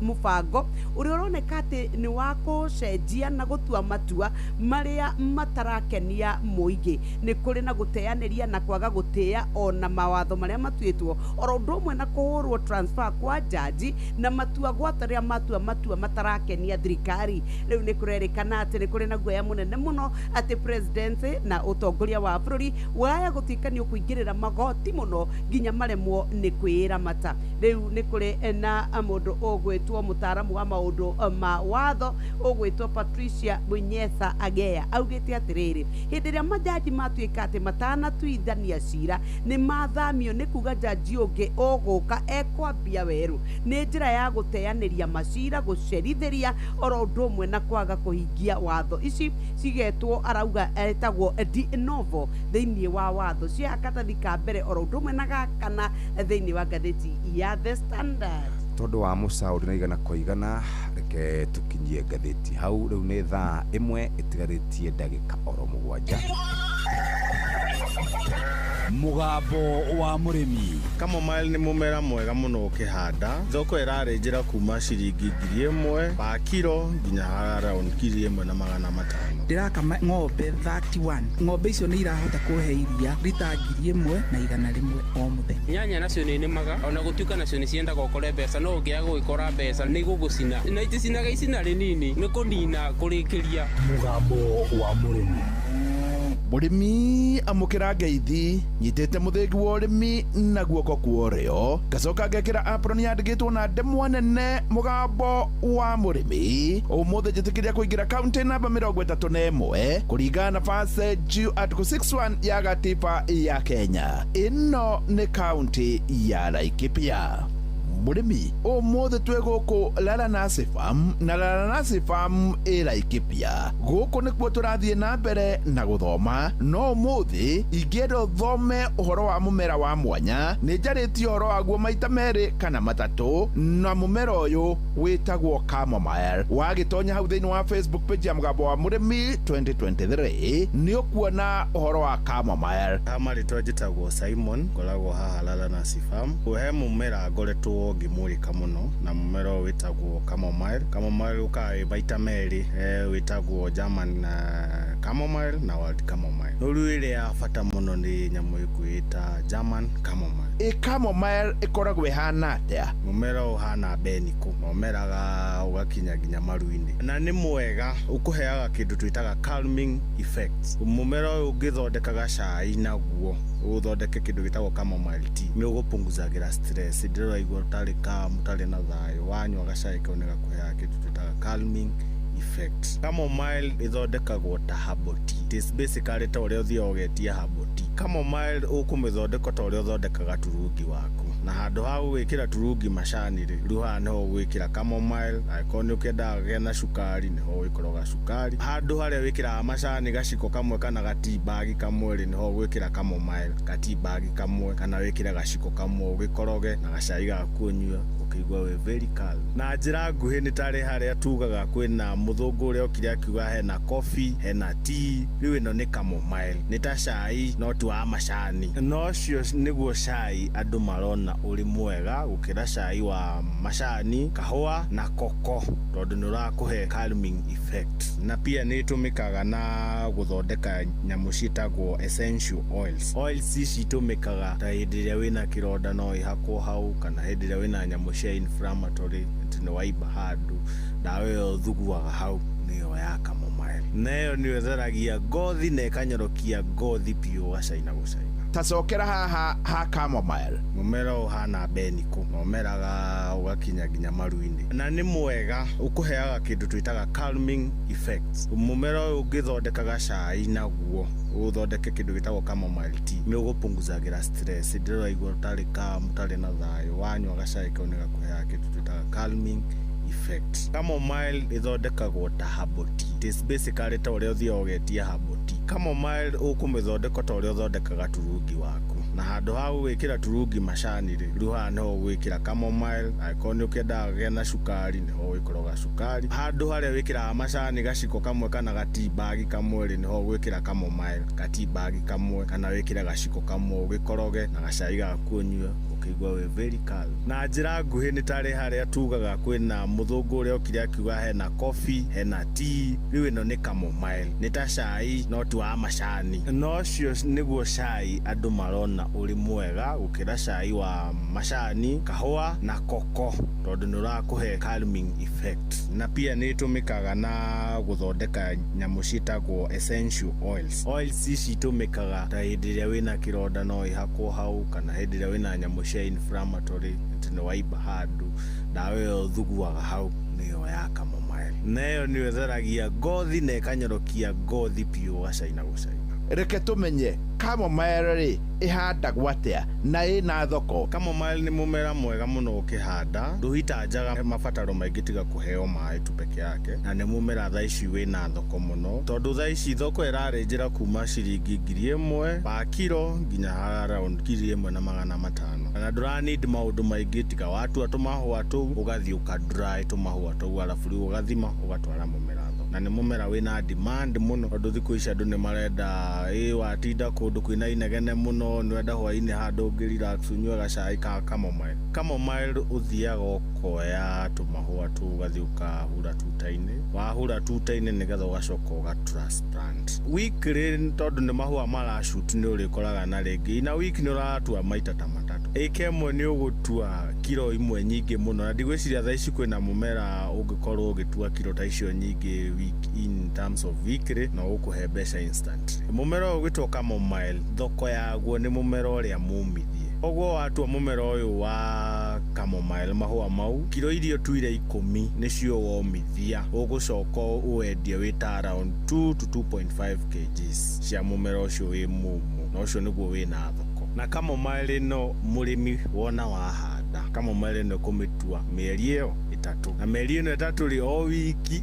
mũbango ũrĩa ũroneka atĩ nĩ wa gũcenjia na gũtua matua marĩa matarakenia mũingĩ. Nĩ kũrĩ na gũteanĩria na kwaga gũtĩa ona mawatho marĩa matuĩtwo, oro ũndũ ũmwe na kũhũrwo transfer kwa jaji na matua gwata rĩrĩa matua matua matarakenia thirikari. Rĩu nĩ kũrerĩkana atĩ nĩ kũrĩ na guoya mũnene mũno atĩ presidency na ũtongoria wa bũrũri waya gũtuĩka nĩ ũkũingĩrĩra magoti mũno nginya maremwo nĩ kwĩramata. Rĩu nĩ kũrĩ na mũndũ ũgwĩtwo mũtaaramu wa maũndũ ma watho ũgwĩtwo Patricia Munyesa Agea augĩte atĩrĩrĩ, hĩndĩ ĩrĩa majaji matuĩka atĩ matanatuithania cira nĩ mathamio, nĩ kuga jaji ũngĩ ũgũka ekwambia werũ, nĩ njĩra ya gũteanĩria macira, gũcerithĩria oro ũndũ ũmwe na kwaga kũhingia watho. Ici cigetwo arauga etagwo de novo thĩinĩ wa watho cia katathi ka mbere oro ũndũ ũmwe na gakana thĩinĩ wa ngathĩti ya The Standard. Tondũ wa mũcaũri na 100%, reke tũkinyie ngathĩti hau. Rĩu nĩ thaa 1 ĩtigarĩtie ndagĩka oro 7. Mũgambo wa mũrĩmi. Chamomile nĩ mũmera mwega mũno ũkĩhanda. Thoko ĩrarĩ njĩra kuma ciringi 1000 pa kiro nginya around 1500. Ndĩrakama ng'ombe 31. Ng'ombe icio nĩ irahota kũhe iria rita 1100 o mũthenya. Nyanya nacio nĩ nĩmaga ona gũtuĩka nacio nĩ ciendaga ũkore mbeca, no ũngĩaga gũgĩkora mbeca nĩ igũgũcina, na iticinaga icina rĩnini, nĩ kũnina kũrĩkĩria. Mũgambo wa mũrĩmi. Mũrĩmi amũkĩra ngeithi, nyitĩte mũthĩgi wa ũrĩmi na guoko kwa ũrĩo, ngacoka ngekĩra apron yandĩkĩtwo na ndemwa nene mũgambo wa mũrĩmi. Ũmũthĩ njĩtĩkĩria kũingĩra kaunti namba 31 kũringana na passage article 61 ya gatiba ya Kenya. Ĩno nĩ kaunti ya Laikipia. Mũrĩmi, ũmũthĩ twĩ gũkũ Laranasi Farm, na Laranasi Farm ĩ Laikipia. Gũkũ nĩkuo tũrathiĩ na mbere na gũthoma, no ũmũthĩ ingĩenda ũthome ũhoro wa mũmera wa mwanya. Nĩ njarĩtie ũhoro waguo maita merĩ kana matatũ, na mũmera ũyũ wĩtagwo chamomile. Wagĩtonya hau thĩinĩ wa Facebook page ya Mũgambo wa Mũrĩmi 2023 nĩ ũkuona ũhoro wa chamomile. Ha marĩtwa njĩtagwo Simon, ngoragwo haha Laranasi Farm. He mũmera ngoretwo ngĩmũrĩka mũno, na mũmera ũyũ wĩtagwo chamomile. Chamomile ũkaga wĩ maita merĩ, wĩtagwo German chamomile na wild chamomile. No rĩu ĩrĩa ya bata mũno nĩ nyamũ ĩkwĩta German chamomile. Ĩ chamomile ĩkoragwo ĩhana atĩa? Mũmera ũyũ ũhana mbenikũ, na ũmeraga ũgakinya nginya maru-inĩ, na nĩ mwega, ũkũheaga kĩndũ twĩtaga calming effect. Mũmera ũyũ ũngĩthondekaga cai naguo, ũthondeke kĩndũ gĩtagwo chamomile tea, nĩ ũgũpunguzagĩra stress. Hĩndĩ ĩrĩa ũraigua ũtarĩ calm, ũtarĩ na thayũ, wanyua gacai kau nĩ gakũheaga kĩndũ twĩtaga calming effect. Chamomile ĩthondekagwo ta herbal tea. It is basically ta ũrĩa ũthiaga ũgetia herbal tea. Chamomile ũkũmĩthondeka ta ũrĩa ũthondekaga turungi waku, na handũ ha gũgwĩkĩra turungi macani rĩ, rĩu haha nĩho ũgwĩkĩra chamomile. Angĩkorwo nĩ ũkĩendaga kena cukari, nĩho ũgwĩkĩra cukari. Handũ harĩa wĩkĩraga macani gaciko kamwe kana ga tea bag kamwe rĩ, nĩho ũgwĩkĩra chamomile ga tea bag kamwe kana wĩkĩre gaciko kamwe, ũgĩkoroge na gacai gaku ũnyue, ũkĩigua wĩ very calm. Na njĩra nguhĩ nĩ tarĩ harĩa tugaga kwĩna mũthũngũ ũrĩa okire akiuga hena coffee, hena tea, rĩu ĩno nĩ chamomile, nĩ ta cai no ti wa macani. Na ũcio nĩguo cai andũ marona ũrĩ mwega gũkĩra cai wa macani, kahũa na koko, tondũ nĩ ũrakũhe calming effect. Na pia nĩ ĩtũmĩkaga na gũthondeka nyamũ ciĩtagwo essential oils. Oils ici itũmĩkaga ta hĩndĩ ĩrĩa wĩna kĩronda, no ĩhakwo hau, kana hĩndĩ ĩrĩa wĩna nyamũ cia inflammatory, atĩ nĩ waimba handũ, ndawa ĩyo ũthuguaga hau nĩyo ya chamomile, na ĩyo nĩyo ĩtheragia ngothi na ĩkanyorokia ngothi biũ, ũgacaina gũcaina. Tacokera haha ha chamomile. Mũmera ũyũ ũhana mbenikũ, na ũmeraga ũgakinya nginya maru-inĩ, na nĩ mwega, ũkũheaga kĩndũ twĩtaga calming effect. Mũmera ũyũ ũngĩthondekaga cai naguo, ũthondeke kĩndũ gĩtagwo chamomile tea, nĩ ũgũpunguzagĩra stress. Hĩndĩ ĩrĩa ũraigua ũtarĩ calm, ũtarĩ na thayũ, wanyua gacai kau nĩ gakũheaga kĩndũ twĩtaga calming effect. Chamomile ĩthondekagwo ta herbal tea. It is basically ta ũrĩa ũthiaga ũgetia herbal tea. Chamomile ũkũmĩthondeka ta ũrĩa ũthondekaga turungi waku, na handũ ha gũgwĩkĩra turungi macani rĩ, rĩu haha nĩho ũgwĩkĩra chamomile. Angĩkorwo nĩ ũkĩendaga kena cukari, nĩho ũgwĩkĩra cukari. Handũ harĩa wĩkĩraga macani gaciko kamwe kana ga tea bag kamwe rĩ, nĩho ũgwĩkĩra chamomile ga tea bag kamwe kana wĩkĩre gaciko kamwe, ũgĩkoroge na gacai gaku ũnyue, ũkĩigua wĩ very calm. Na njĩra nguhĩ nĩ tarĩ harĩa tugaga kwĩna mũthũngũ ũrĩa okire akiuga hena coffee, hena tea, rĩu ĩno nĩ chamomile, nĩ ta cai no ti wa macani. Na ũcio nĩguo cai andũ marona ũrĩ mwega gũkĩra cai wa macani, kahũa na koko, tondũ nĩ ũrakũhe calming effect. Na pia nĩ ĩtũmĩkaga na gũthondeka nyamũ ciĩtagwo essential oils. Oils ici itũmĩkaga ta hĩndĩ ĩrĩa wĩna kĩronda, no ĩhakwo hau, kana hĩndĩ ĩrĩa wĩna nyamũ cia inflammatory, atĩ nĩ waimba handũ, ndawa ĩyo ũthuguaga hau nĩyo ya chamomile, na ĩyo nĩyo ĩtheragia ngothi na ĩkanyorokia ngothi biũ, ũgacaina gũcaina. Reke tũmenye chamomile rĩ, ĩhandagwo atĩa na ĩna thoko? Chamomile nĩ mũmera mwega mũno ũkĩhanda, ndũhitanjaga mabataro maingĩ tiga kũheo maĩ tu peke yake, na nĩ mũmera thaa ici wĩna thoko mũno, tondũ thaa ici thoko ĩrarĩnjĩra kuma ciringi 1000 pa kiro nginya around 1500, na ndũra need maũndũ maingĩ tiga watua tũmahũa tũu, ũgathiĩ ũka dry tũmahũa tũu, arabu rĩu ũgathima ũgatwara mũmera thoko. Na nĩ mũmera wĩna demand mũno, tondũ thikũ ici andũ nĩ marenda ĩ watinda kũndũ kwĩna inegene mũno, nĩ wenda hwainĩ handũ ũngĩ relax, ũnyue gacai ka chamomile. Chamomile ũthiaga ũkoya tũmahũa tũu, ũgathiĩ ũkahura tuta-inĩ, wahura tuta-inĩ nĩgetha ũgacoka ũga transplant weekly, tondũ nĩ mahũa marashoot, nĩ ũrĩkoraga na rĩngĩ ina week nĩ ũratua maita ta matatũ. Ĩka ĩmwe nĩ ũgũtua kiro imwe nyingĩ mũno, na ndigwĩciria thaa ici kwĩna mũmera ũngĩkorwo ũgĩtua kiro ta icio nyingĩ week in terms of weekly na ũgũkũhe mbeca instantly. Mũmera ũyũ ũgĩtwo chamomile, thoko yaguo nĩ mũmera ũrĩa mũmithie. Koguo watua mũmera ũyũ wa chamomile, mahũa mau, kiro iria ũtuire 10 nĩcio womithia, ũgũcoka ũwendie wĩ ta around 2 to 2.5 kgs cia mũmera ũcio wĩ mũmũ, na ũcio nĩguo wĩna thoko. Na chamomile ĩno mũrĩmi wona wahanda Chamomile ĩno kũmĩtua mĩeri ĩyo 3, na mĩeri ĩno 3 rĩ,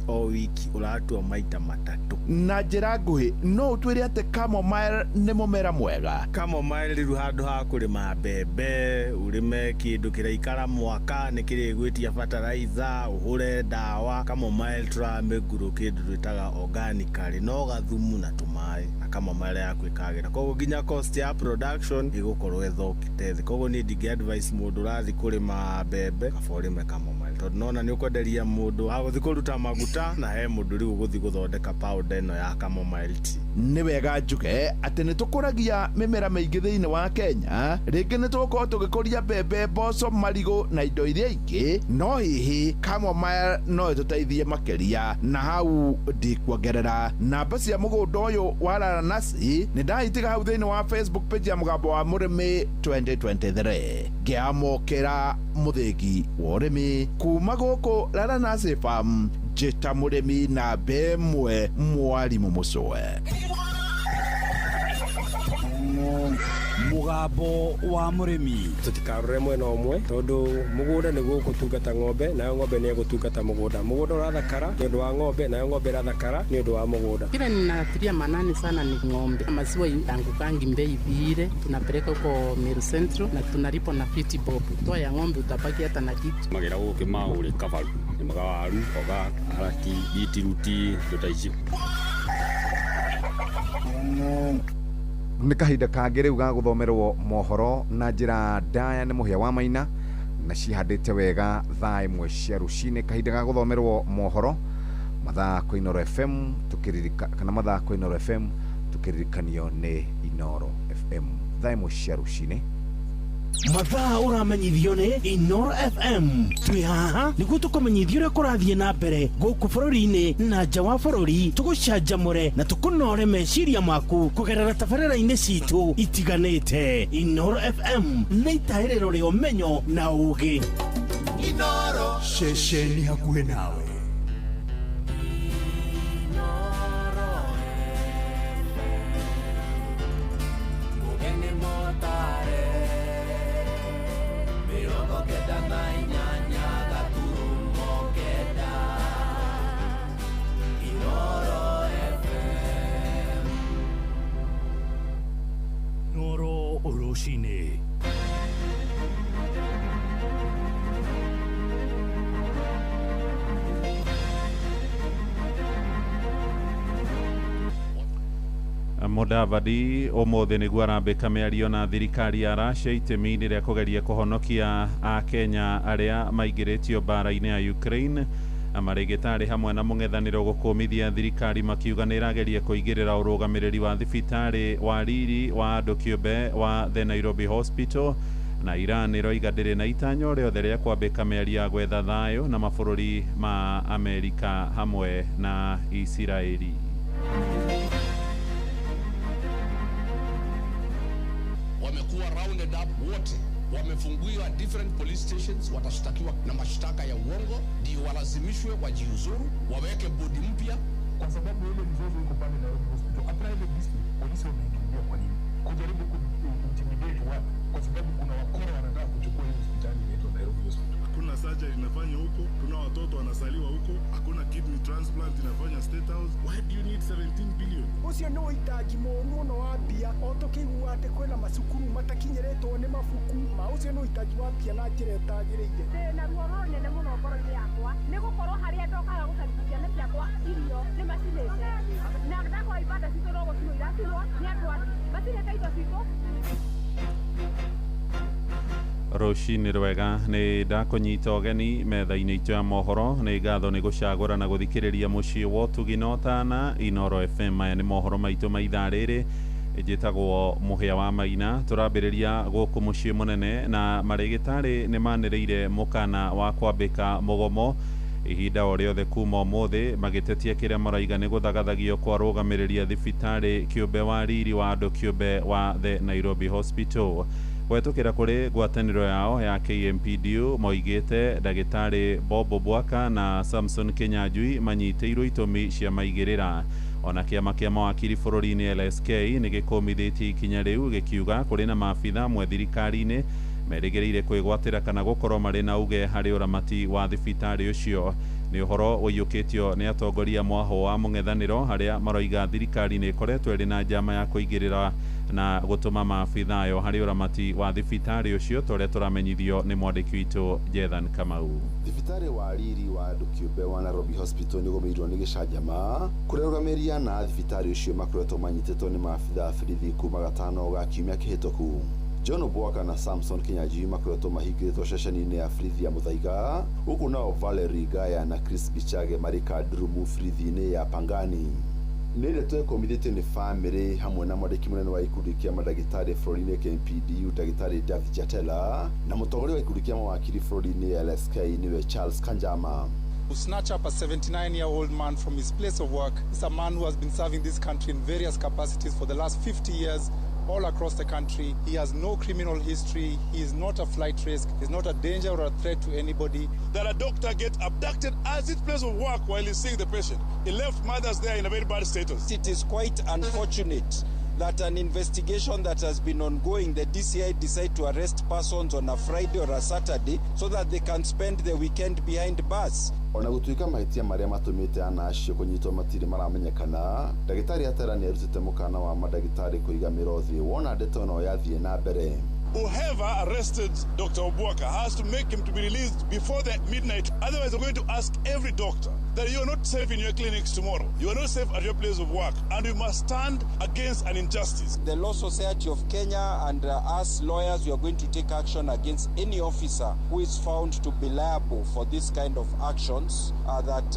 o wiki ũratua maita 3. Na njĩra nguhĩ no ũtwĩre atĩ chamomile nĩ mũmera mwega? Chamomile rĩu handũ ha kũrĩma mbembe, ũrĩme kĩndũ kĩraikara mwaka, nĩ kĩrĩgwĩtia fertilizer, ũhũre ndawa. Chamomile tũramĩngurũ kĩndũ twĩtaga organically, no gathumu na tũmaĩ, na chamomile yaku ĩkagĩra. Koguo nginya cost ya production ĩgũkorwo ĩthokete thĩ. Koguo niĩ ndingĩ advice mũndũ ũrathiĩ kũrĩma mbembe kaba ũrĩme chamomile, tondũ nona nĩ ũkwenderia mũndũ agũthiĩ kũruta maguta, na he mũndũ rĩu ũgũthiĩ gũthondeka powder ĩno ya chamomile tea. Nĩ wega njuge atĩ nĩ tũkũragia mĩmera mĩingĩ thĩinĩ wa Kenya. Rĩngĩ nĩ tũgũkorwo tũgĩkũria mbembe, mboco, marigũ na indo iria ingĩ, no hihi chamomile no ĩtũteithie makĩria. Na hau ndikuongerera namba cia mũgũnda ũyũ wa Laranasi nĩ ndaitiga hau thĩinĩ wa Facebook page ya Mũgambo wa Mũrĩmi 2023. Ngĩamũkĩra mũthĩgi wa ũrĩmi kuma gũkũ Laranasi Farm, njĩta mũrĩmi namba 1 mwarimũ Mũcũe. Mũgambo wa Mũrĩmi. Tũtikarore mwena ũmwe, tondũ mũgũnda nĩguo ũgũtungata ng'ombe, nayo ng'ombe nĩ ĩgũtungata mũgũnda. Mũgũnda ũrathakara nĩ ũndũ wa ng'ombe, nayo ng'ombe ĩrathakara nĩ ũndũ wa mũgũnda. Kile ninatilia manani sana ni ng'ombe. Maziwa yangukangi bei vile, tunapeleka huko Meru Central na tunalipa na 50 bob. Toa ya ng'ombe utabaki hata na kitu. Magera gũkĩ maũrĩ kabaru, nĩmaga waru, mboga, karati, bitiruti, indo ta icio. Nĩ kahinda kangĩ rĩu ga gũthomerwo mohoro na njĩra ndaya nĩ Mũhĩa wa Maina, na cihandĩte wega thaa 1 cia rũcinĩ. Kahinda ga gũthomerwo mohoro mathaa kwa Inooro FM tukĩririka, kana mathaa kwa Inooro FM tukĩririkanio nĩ Inooro FM thaa 1 cia rũcinĩ. Mathaa ũramenyithio nĩ Inooro FM. Twĩ haha nĩguo tũkũmenyithie ũrĩa kũrathiĩ na mbere gũkũ bũrũri-inĩ na nja wa bũrũri, tũgũcanjamũre na tũkũnore meciria maku kũgerera tabarĩra-inĩ citũ itiganĩte. Inooro FM nĩ itahĩrĩro rĩa ũmenyo na ũũgĩ. Inooro, ceceni hakuhĩ nawe. Rũcinĩ. Mudavadi ũmũthĩ nĩguo arambĩka mĩario na thirikari ya Russia itemi-inĩ rĩa kũgeria kũhonokia Akenya arĩa maingĩrĩtio mbara-inĩ ya Ukraine. Marĩgĩtarĩ hamwe na mũng'ethanĩro gũkũmithia thirikari makiuga nĩ ĩrageria kũigĩrĩra ũrũgamĩrĩri wa thibitarĩ wa riri wa andũ kĩũmbe wa The Nairobi Hospital. Na Iran ĩroiga ndĩrĩ na itanyo rĩothe rĩa kwambĩka mĩario ya gwetha thayũ na mabũrũri ma Amerika hamwe na Isiraeli. Wamekuwa rounded up wote, wamefunguliwa different police stations, watashtakiwa na mashtaka ya uongo, ndio walazimishwe wajiuzuru, waweke bodi mpya, kwa sababu ile mzozo iko pale Nairobi Hospital. A private district, polisi wameingilia kwa nini? Kujaribu kuintimidate watu, kwa sababu kuna wakora wanataka kuchukua hiyo hospitali inaitwa Nairobi Hospital. Hakuna surgery inafanywa huko, tuna watoto wanazaliwa huko, hakuna kidney transplant inafanywa State House. Why do you need 17 billion? Ucio nĩ ũitangi mũru mũno wa mbia, o tũkĩigua atĩ kwĩna macukuru matakinyĩrĩtwo nĩ mabuku ma, ũcio nĩ ũitangi wa mbia na njĩra ĩtagĩrĩire. Ndĩna ruo rũnene mũno ngoro-inĩ yakwa nĩ gũkorwo harĩa ndokaga gũcarithia ciana ciakwa irio nĩ macinĩte, na ndakora ibanda citũ no gũcinwo iracinwo nĩ andũ angĩ, macinĩte indo citũ. Rũcinĩ rwega, nĩ ndakũnyita ũgeni metha-inĩ itũ ya mohoro. Nĩ ngatho nĩ gũcagũra na gũthikĩrĩria mũciĩ wa ũtugi na ũtana Inooro FM. Maya nĩ mohoro maitũ ma ithaa rĩrĩ. Njĩtagwo Mũhĩa wa Maina. Tũrambĩrĩria gũkũ mũciĩ mũnene, na marĩgĩtarĩ nĩ manĩrĩire mũkana wa kwambĩka mũgomo ihinda o rĩothe kuma ũmũthĩ, magĩtetia kĩrĩa maraiga nĩ gũthagathagio kwa rũgamĩrĩria thibitarĩ kĩũmbe wa riri wa andũ kĩũmbe wa The Nairobi Hospital. Kũhetũkĩra kũrĩ ngwatanĩro yao ya KMPDU moigĩte ndagĩtarĩ Bobo Bwaka na Samson Kinyanjui manyitĩirwo itũmi cia maigĩrĩra. Ona kĩama kĩa mawakiri bũrũri-inĩ LSK nĩ gĩkũmithĩtie ikinya rĩu, gĩkiuga kũrĩ na maabitha amwe thirikari-inĩ Merĩgĩrĩire kwĩgwatĩra kana gũkorwo marĩ na uge harĩ ũramati wa thibitarĩ ũcio. Nĩ ũhoro ũiyũkĩtio nĩ atongoria mwaho wa mũng'ethanĩro harĩa maroiga thirikari nĩ ĩkoretwo ĩrĩ na njama ya kũingĩrĩra na gũtũma maabithayo harĩ ũramati wa thibitarĩ ũcio ta ũrĩa tũramenyithio nĩ mwandĩki witũ Jethan Kamau. Thibitarĩ wa riri wa andũ kĩũmbe wa Nairobi Hospital nĩ ũgũmĩirwo nĩ gĩcanjama kũrĩa arũgamĩrĩri na thibitarĩ ũcio makoretwo manyitĩtwo nĩ maabitha a borithi kuma gatano ga kiumia kĩhĩtũku. John Obwaka na Samson Kinyanjui makoretwo mahingĩrĩtwo ceceni-inĩ ya borithi ya Muthaiga, huku nao Valerie Gaya na Chris Bichage marĩ kandurumu borithi-inĩ ya Pangani. Nĩ ndeto ĩkũmithĩtio nĩ bamĩrĩ hamwe na mwandĩki mũnene wa gĩkundi kĩa mandagĩtarĩ bũrũri-inĩ KMPDU ndagĩtarĩ David Jatela na mũtongoria wa gĩkundi kĩa mawakiri bũrũri-inĩ LSK nĩwe Charles Kanjama. To snatch up a 79-year-old man from his place of work. It's a man who has been serving this country in various capacities for the last 50 years, all across the country. He has no criminal history. He is not a flight risk. He's not a danger or a threat to anybody. That a doctor gets abducted at his place of work while he's seeing the patient. He left mothers there in a very bad status. It is quite unfortunate that an investigation that has been ongoing, the DCI decide to arrest persons on a Friday or a Saturday so that they can spend the weekend behind bars. Ona gũtuĩka mahĩtia marĩa matũmĩte ana acio kũnyitwo matirĩ maramenyekana, ndagĩtarĩ Atera nĩ arutĩte mũkana wa mandagĩtarĩ kũiga mĩro thĩ wona ndeto ĩno yathiĩ na mbere. Whoever arrested Dr. Obwaka has to make him to be released before the midnight. Otherwise, we're going to ask every doctor that you are not safe in your clinics tomorrow. You are not safe at your place of work. And we must stand against an injustice. The Law Society of Kenya and us lawyers, we are going to take action against any officer who is found to be liable for this kind of actions that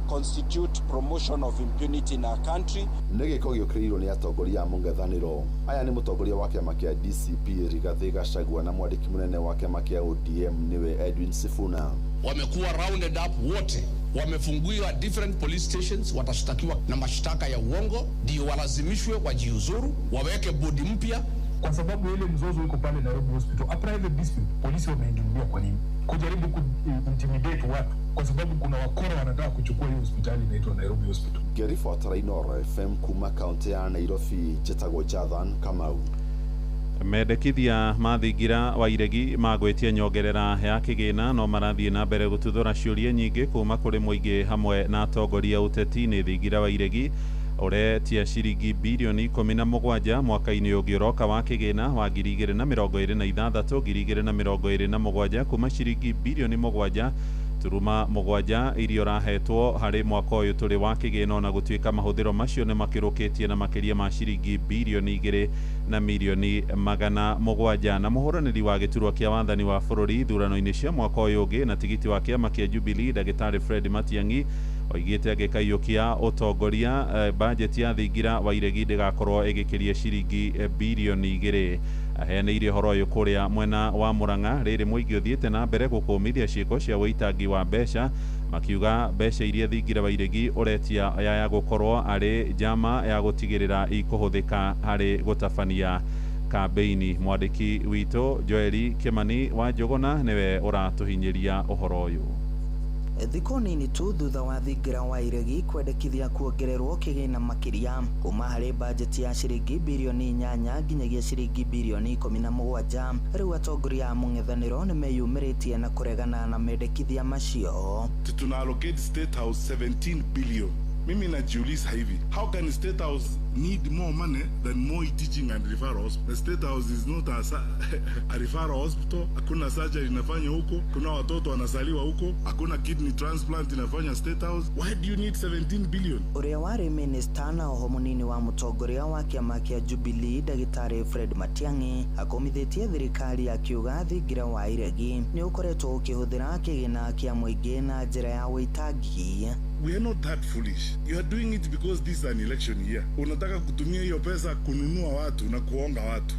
constitute promotion of impunity in our country. Nĩ gĩko gĩũkĩrĩirwo nĩ atongoria a mũng'ethanĩro. Aya nĩ mũtongoria wa kĩama kĩa DCP Rigathi Gachagua na mwandĩki mũnene wa kĩama kĩa ODM nĩwe Edwin Sifuna. Wamekuwa rounded up wote, wamefunguliwa different police stations, watashtakiwa na mashtaka ya uongo, ndio walazimishwe wajiuzuru, waweke bodi mpya. Kwa sababu ile mzozo iko pale Nairobi Hospital, a private dispute, polisi wameingililia. Kwa nini? Kujaribu ku-intimidate watu kwa sababu kuna wakora wanataka kuchukua hiyo hospitali inaitwa Nairobi Hospital. Ngĩribotera Inooro FM kuma kaunti ya Nairobi, njĩtagwo Jathan Kamau. Mendekithia ma thingira wa iregi magwetie nyongerera ya kĩgĩna no marathiĩ na mbere gũtuthũra ciũria nyingĩ kuma kũrĩ mũingĩ hamwe na atongoria ũteti-inĩ. Thingira wa iregi ũretia ciringi birioni 17 mwaka-inĩ ũngĩ ũroka wa kĩgĩna wa 2026 2027 kuma ciringi birioni 7.7 iria ũrahetwo harĩ mwaka ũyũ tũrĩ wa kĩgĩna, ona gũtuĩka mahũthĩro macio nĩ makĩrũkĩtie na makĩria ma ciringi birioni 2 na milioni 700. Na mũhũranĩri wa gĩturwa kĩa wathani wa bũrũri ithurano-inĩ cia mwaka ũyũ ũngĩ na tigiti wa kĩama kĩa Jubilee ndagĩtarĩ Fred Matiang'i oigĩte angĩkaiyũkia ũtongoria bajeti ya thingira wa iregi ndĩgakorwo ĩgĩkĩria ciringi birioni 2. Aheanĩire ũhoro ũyũ kũrĩa mwena wa Murang'a rĩrĩ mũingĩ ũthiĩte na mbere gũkũmithia ciĩko cia ũitangi wa mbeca, makiuga mbeca iria thingira wa iregi ũretia ya gũkorwo arĩ njama ya gũtigĩrĩra ikũhũthĩka harĩ gũtabania kambeini. Mwandĩki witũ Joeli Kimani wa Njũgũna nĩwe ũratũhinyĩria ũhoro ũyũ. Thikũ nini tu thutha wa thingira wa iregi kwendekithia kuongererwo kĩgĩna makĩria kuma harĩ bajeti ya ciringi birioni 8 nginyagia ciringi birioni 17, rĩu atongoria a mũng'ethanĩro nĩ meyumĩrĩtie na kũregana na mendekithia macio. Tuna allocate State House 17 billion. Mimi najiuliza hivi, how can State House need more money than Moi Teaching and Referral Hospital? The State House is not a referral hospital. Hakuna surgery inafanya huko, kuna watoto wanazaliwa huko, hakuna kidney transplant inafanya State House. Why do you need 17 billion? Ũrĩa warĩ minista na oho mũnini wa mũtongoria wa kĩama kĩa Jubilee ndagĩtarĩ Fred Matiang'i akomithĩtie thirikari akiuga thingira wa iregi nĩ ũkoretwo ũkĩhũthĩra kĩgĩna kĩa mũingĩ na njĩra ya ũitangi. We are not that foolish. You are doing it because this is an election year. Unataka kutumia hiyo pesa kununua watu na kuonga watu.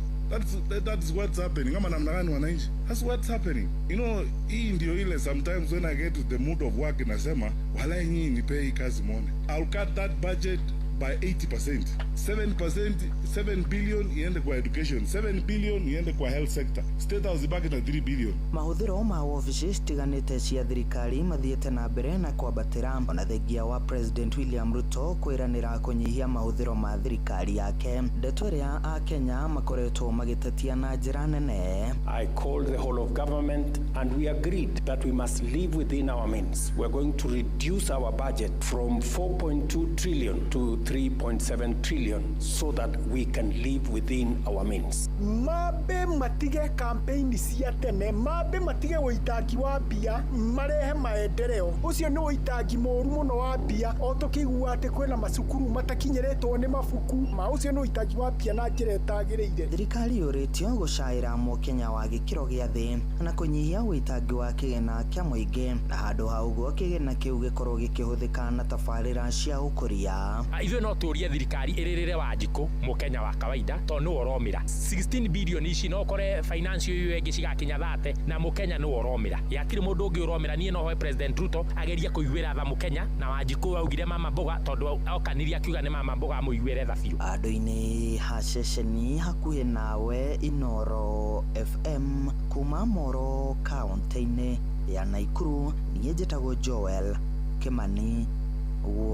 That's what's happening. Kama namna gani wananchi? That's what's happening. You know, hii ndio ile sometimes when I get to the mood of work nasema, walai nyinyi nipe hii kazi muone. I'll cut that budget by 80%. 7%, 7 billion iende kwa education, 7 billion iende kwa health sector. State House ibaki na 3 billion. Mahũthĩro ma wobici citiganĩte cia thirikari mathiĩte na mbere na kwambatĩra ona thengia wa President William Ruto kwĩranĩra kũnyihia mahũthĩro ma thirikari yake, ndeto ĩrĩa akenya makoretwo magĩtetia na njĩra nene. I called the whole of government and we agreed that we must live within our means. We're going to reduce our budget from 4.2 trillion to 3.7 trillion so that we can live within our means. Mambe matige campaign cia tene, mambe matige ũitangi wa mbia, marehe maendeleo. Ũcio nĩ ũitangi mũru mũno wa mbia, o tũkĩigua atĩ kwĩna macukuru matakinyĩrĩtwo nĩ mabuku ma ũcio nĩ ũitangi wa mbia na njĩra ĩtagĩrĩire. Thirikari yũrĩtio gũcaĩra mũkenya wa gĩkĩro gĩa thĩ na kũnyihia ũitangi wa kĩgĩna kĩa mũingĩ, na handũ ha ũguo kĩgĩna kĩu gĩkorwo gĩkĩhũthĩka na tabarĩra cia ũkũria. Ithuĩ no tũrie thirikari ĩrĩrĩre Wanjikũ mũkenya wa kawaida tondũ nĩwe ũromĩra 16 billion ici, no ũkore finance ĩyo ĩngĩ cigakinya 30 na mũkenya nĩwe ũromĩra, yatirĩ mũndũ ũngĩ ũromĩra. Niĩ no hoe President Ruto agerie kũiguĩra tha mũkenya, na Wanjikũ augire mama mboga tondũ okanirie akiuga nĩ mama mboga amũiguĩre tha biũ. Andũ-inĩ ha ceceni hakuhĩ nawe Inoro FM kuma Moro kaunti-inĩ ya Nakuru, niĩ njĩtagwo Joel Kimani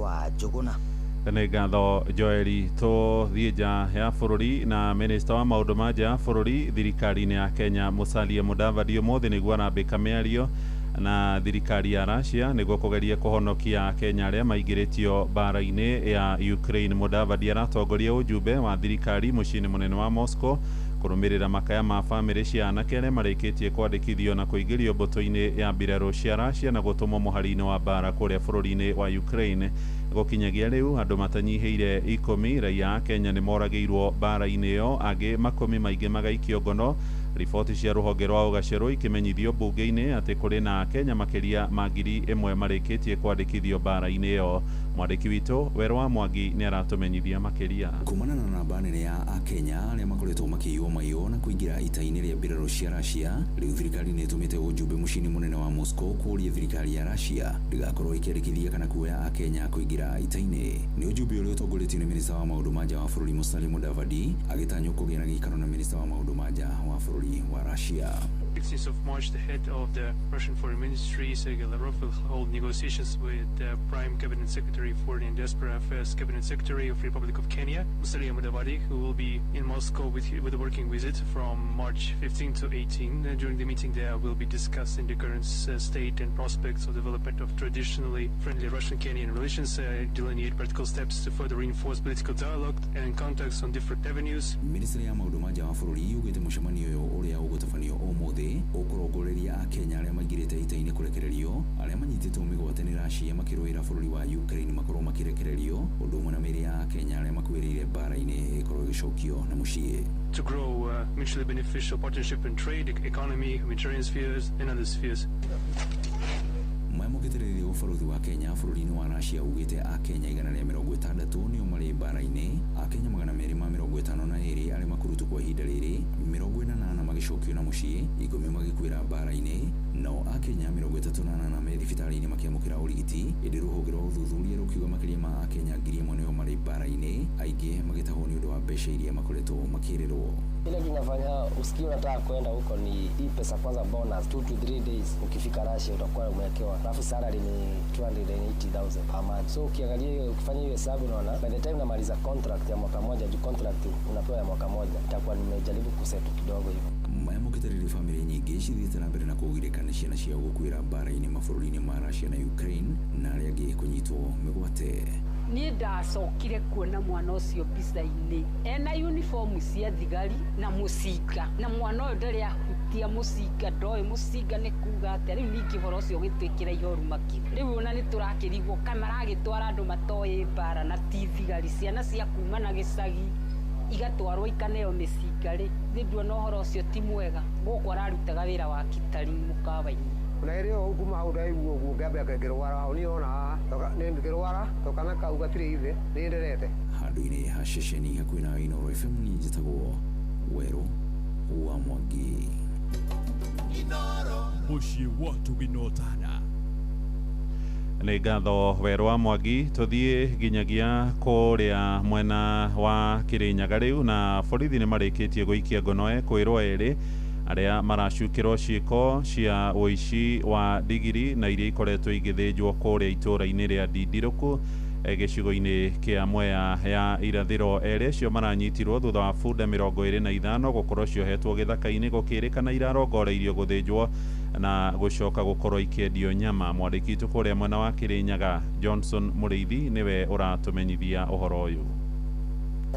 wa Njũgũna. Nĩ ngatho Joeli. Tũthiĩ nja ya bũrũri na minista wa maũndũ ma nja ya bũrũri thirikari-inĩ ya Kenya Musalia Mudavadi ũmũthĩ nĩguo arambĩka mĩario na thirikari ya Russia nĩguo kũgeria kũhonokia Kenya arĩa maingĩrĩtio mbara-inĩ ya Ukraine. Mudavadi aratongoria ũjumbe wa thirikari mũciĩ-inĩ mũnene wa Moscow kũrũmĩrĩra makaya ma bamĩrĩ cia anake arĩa marĩkĩtie kwandĩkithio na kũingĩrio mbũtũ-inĩ ya mbirarũ cia Russia na gũtũmwo mũhari-inĩ wa mbara kũrĩa bũrũri-inĩ wa Ukraine. Gũkinyagia rĩu andũ matanyihĩire 10 raia a Kenya nĩ moragĩirwo mbara-inĩ ĩyo, angĩ makũmi maingĩ magaikio ngono. Riboti cia rũhonge rwa ũgacerũ ikĩmenyithio mbunge-inĩ atĩ kũrĩ na Kenya makĩria ma 1,000 marĩkĩtie kwandĩkithio mbara-inĩ ĩyo. Mwandĩki witũ Werũ wa Mwangi nĩ aratũmenyithia makĩria. Kumana na namba nene ya akenya arĩa makoretwo makĩiywo maiyo na kũingĩra ita-inĩ rĩa mbirarũ cia Russia, rĩu thirikari nĩ ĩtũmĩte ũjumbe mũciĩ-inĩ mũnene wa Moscow kũũria thirikari ya Russia ndĩgakorwo ĩkĩandĩkithia kana kuoya akenya kũingĩra ita-inĩ. Nĩ ũjumbe ũrĩa ũtongoretio nĩ minista wa maũndũ ma nja wa bũrũri Musalia Mudavadi agĩtanywo kũgĩa na gĩikaro na minista wa maũndũ ma nja wa bũrũri wa Russia. 16th of March, the head of the Russian Foreign Ministry, Sergei Lavrov, will hold negotiations with the Prime Cabinet Secretary, Foreign and Diaspora Affairs Cabinet Secretary of Republic of Kenya, Musalia Mudavadi, who will be in Moscow with a working visit from March 15 to 18. During the meeting, there will be discussing the current state and prospects of development of traditionally friendly Russian-Kenyan relations, delineate practical steps to further reinforce political dialogue and contacts on different avenues. Ministry ya maũndũ ma nja wa bũrũri yugĩte mũcemanio ũyũ ũrĩa ũgũtabanio ũmũthĩ ũkũrongoreria akenya arĩa maingĩrĩte ita-inĩ kũrekererio, arĩa manyitĩtwo mĩgwate nĩ Russia makĩrũĩra bũrũri wa Ukraine makorwo makĩrekererio, ũndũ ũmwe na mĩĩrĩ ya akenya arĩa makuĩrĩire mbara-inĩ ĩkorwo ĩgĩcokio na mũciĩ. To grow mutually beneficial partnership in trade, economy, humanitarian spheres and other spheres. Mwamũkĩtĩrĩria ũbarũthi wa Kenya bũrũri-inĩ wa Russia ugĩte akenya 160 nĩo marĩ mbara-inĩ, akenya 252 arĩa makurutwo kwa ihinda rĩrĩ, 48 magĩcokio na mũciĩ, 10 magĩkuĩra mbara-inĩ, nao akenya 38 me thibitarĩ-inĩ makĩamũkĩra ũrigiti. Ĩndĩ rũhonge rwa ũthuthuria rũkiuga makĩria ma akenya 1,000 nĩo marĩ mbara-inĩ, aingĩ magĩtahwo nĩ ũndũ wa mbeca iria makoretwo makĩrĩrwo. Ile kinafanya usikie unataka kwenda huko ni hii pesa kwanza, bonus 2 to 3 days ukifika Russia utakuwa umewekewa, alafu salary ni 280,000 per month. So ukiangalia hiyo, ukifanya hiyo hesabu unaona by the time namaliza contract ya mwaka moja, juu contract unapewa ya mwaka moja, itakuwa nimejaribu kusetu kidogo hivyo. Mayamũkĩtĩrĩria bamĩrĩ nyingĩ cithiĩte na mbere na kũgirĩka nĩ ciana ciao gũkuĩra mbara-inĩ mabũrũri-inĩ ma Russia na Ukraine, na arĩa angĩ kũnyitwo mĩgwate. Niĩ ndacokire kuona mwana ũcio mbica-inĩ ena uniform cia thigari na mũcinga, na mwana ũyũ ndarĩ ahutia mũcinga, ndoĩ mũcinga nĩ kuga atĩa. Rĩu ningĩ ũhoro ũcio ũgĩtwĩkĩra ihoru makiri. Rĩu ona nĩ tũrakĩrigwo kana maragĩtwara andũ matoĩ mbara na ti thigari, ciana cia kuma na gĩcagi igatwarwo ikaneo mĩcinga rĩ, nĩ nduona ũhoro ũcio ti mwega. Gũkũ ararutaga wĩra wa kitari mũkawa-inĩ. Na ĩrĩ o kuma hau ndaigua ũguo ngĩambia ngĩrwara, hau niĩ ona ngĩrwara to kana kau gatirĩ ithe nĩ nderete. Handũ-inĩ ha ceceni hakuhĩ na Inooro FM niĩ njĩtagwo Werũ wa Mwangi. Mũciĩ wa Tũgĩ na Ũtana. Nĩ ngatho Werũ wa Mwangi. Tũthiĩ nginyagia kũrĩa mwena wa Kĩrĩnyaga rĩu, na borithi nĩ marĩkĩtie gũikia ngonoe kwĩrwo erĩ arĩa maracukĩrwo ciĩko cia ũici wa ndigiri na iria ikoretwo igĩthĩnjwo kũrĩa itũũra-inĩ rĩa Ndindirũkũ gĩcigo-inĩ kĩa Mwea ya Irathĩro. Erĩ acio maranyitirwo thutha wa bunda 25 gũkorwo ciohetwo gĩthaka-inĩ, gũkĩrĩkana irarongoreirio gũthĩnjwo na gũcoka gũkorwo ikĩendio nyama. Mwandĩki witũ kũrĩa mwena wa Kĩrĩnyaga Johnson Mũrĩithi nĩwe ũratũmenyithia ũhoro ũyũ.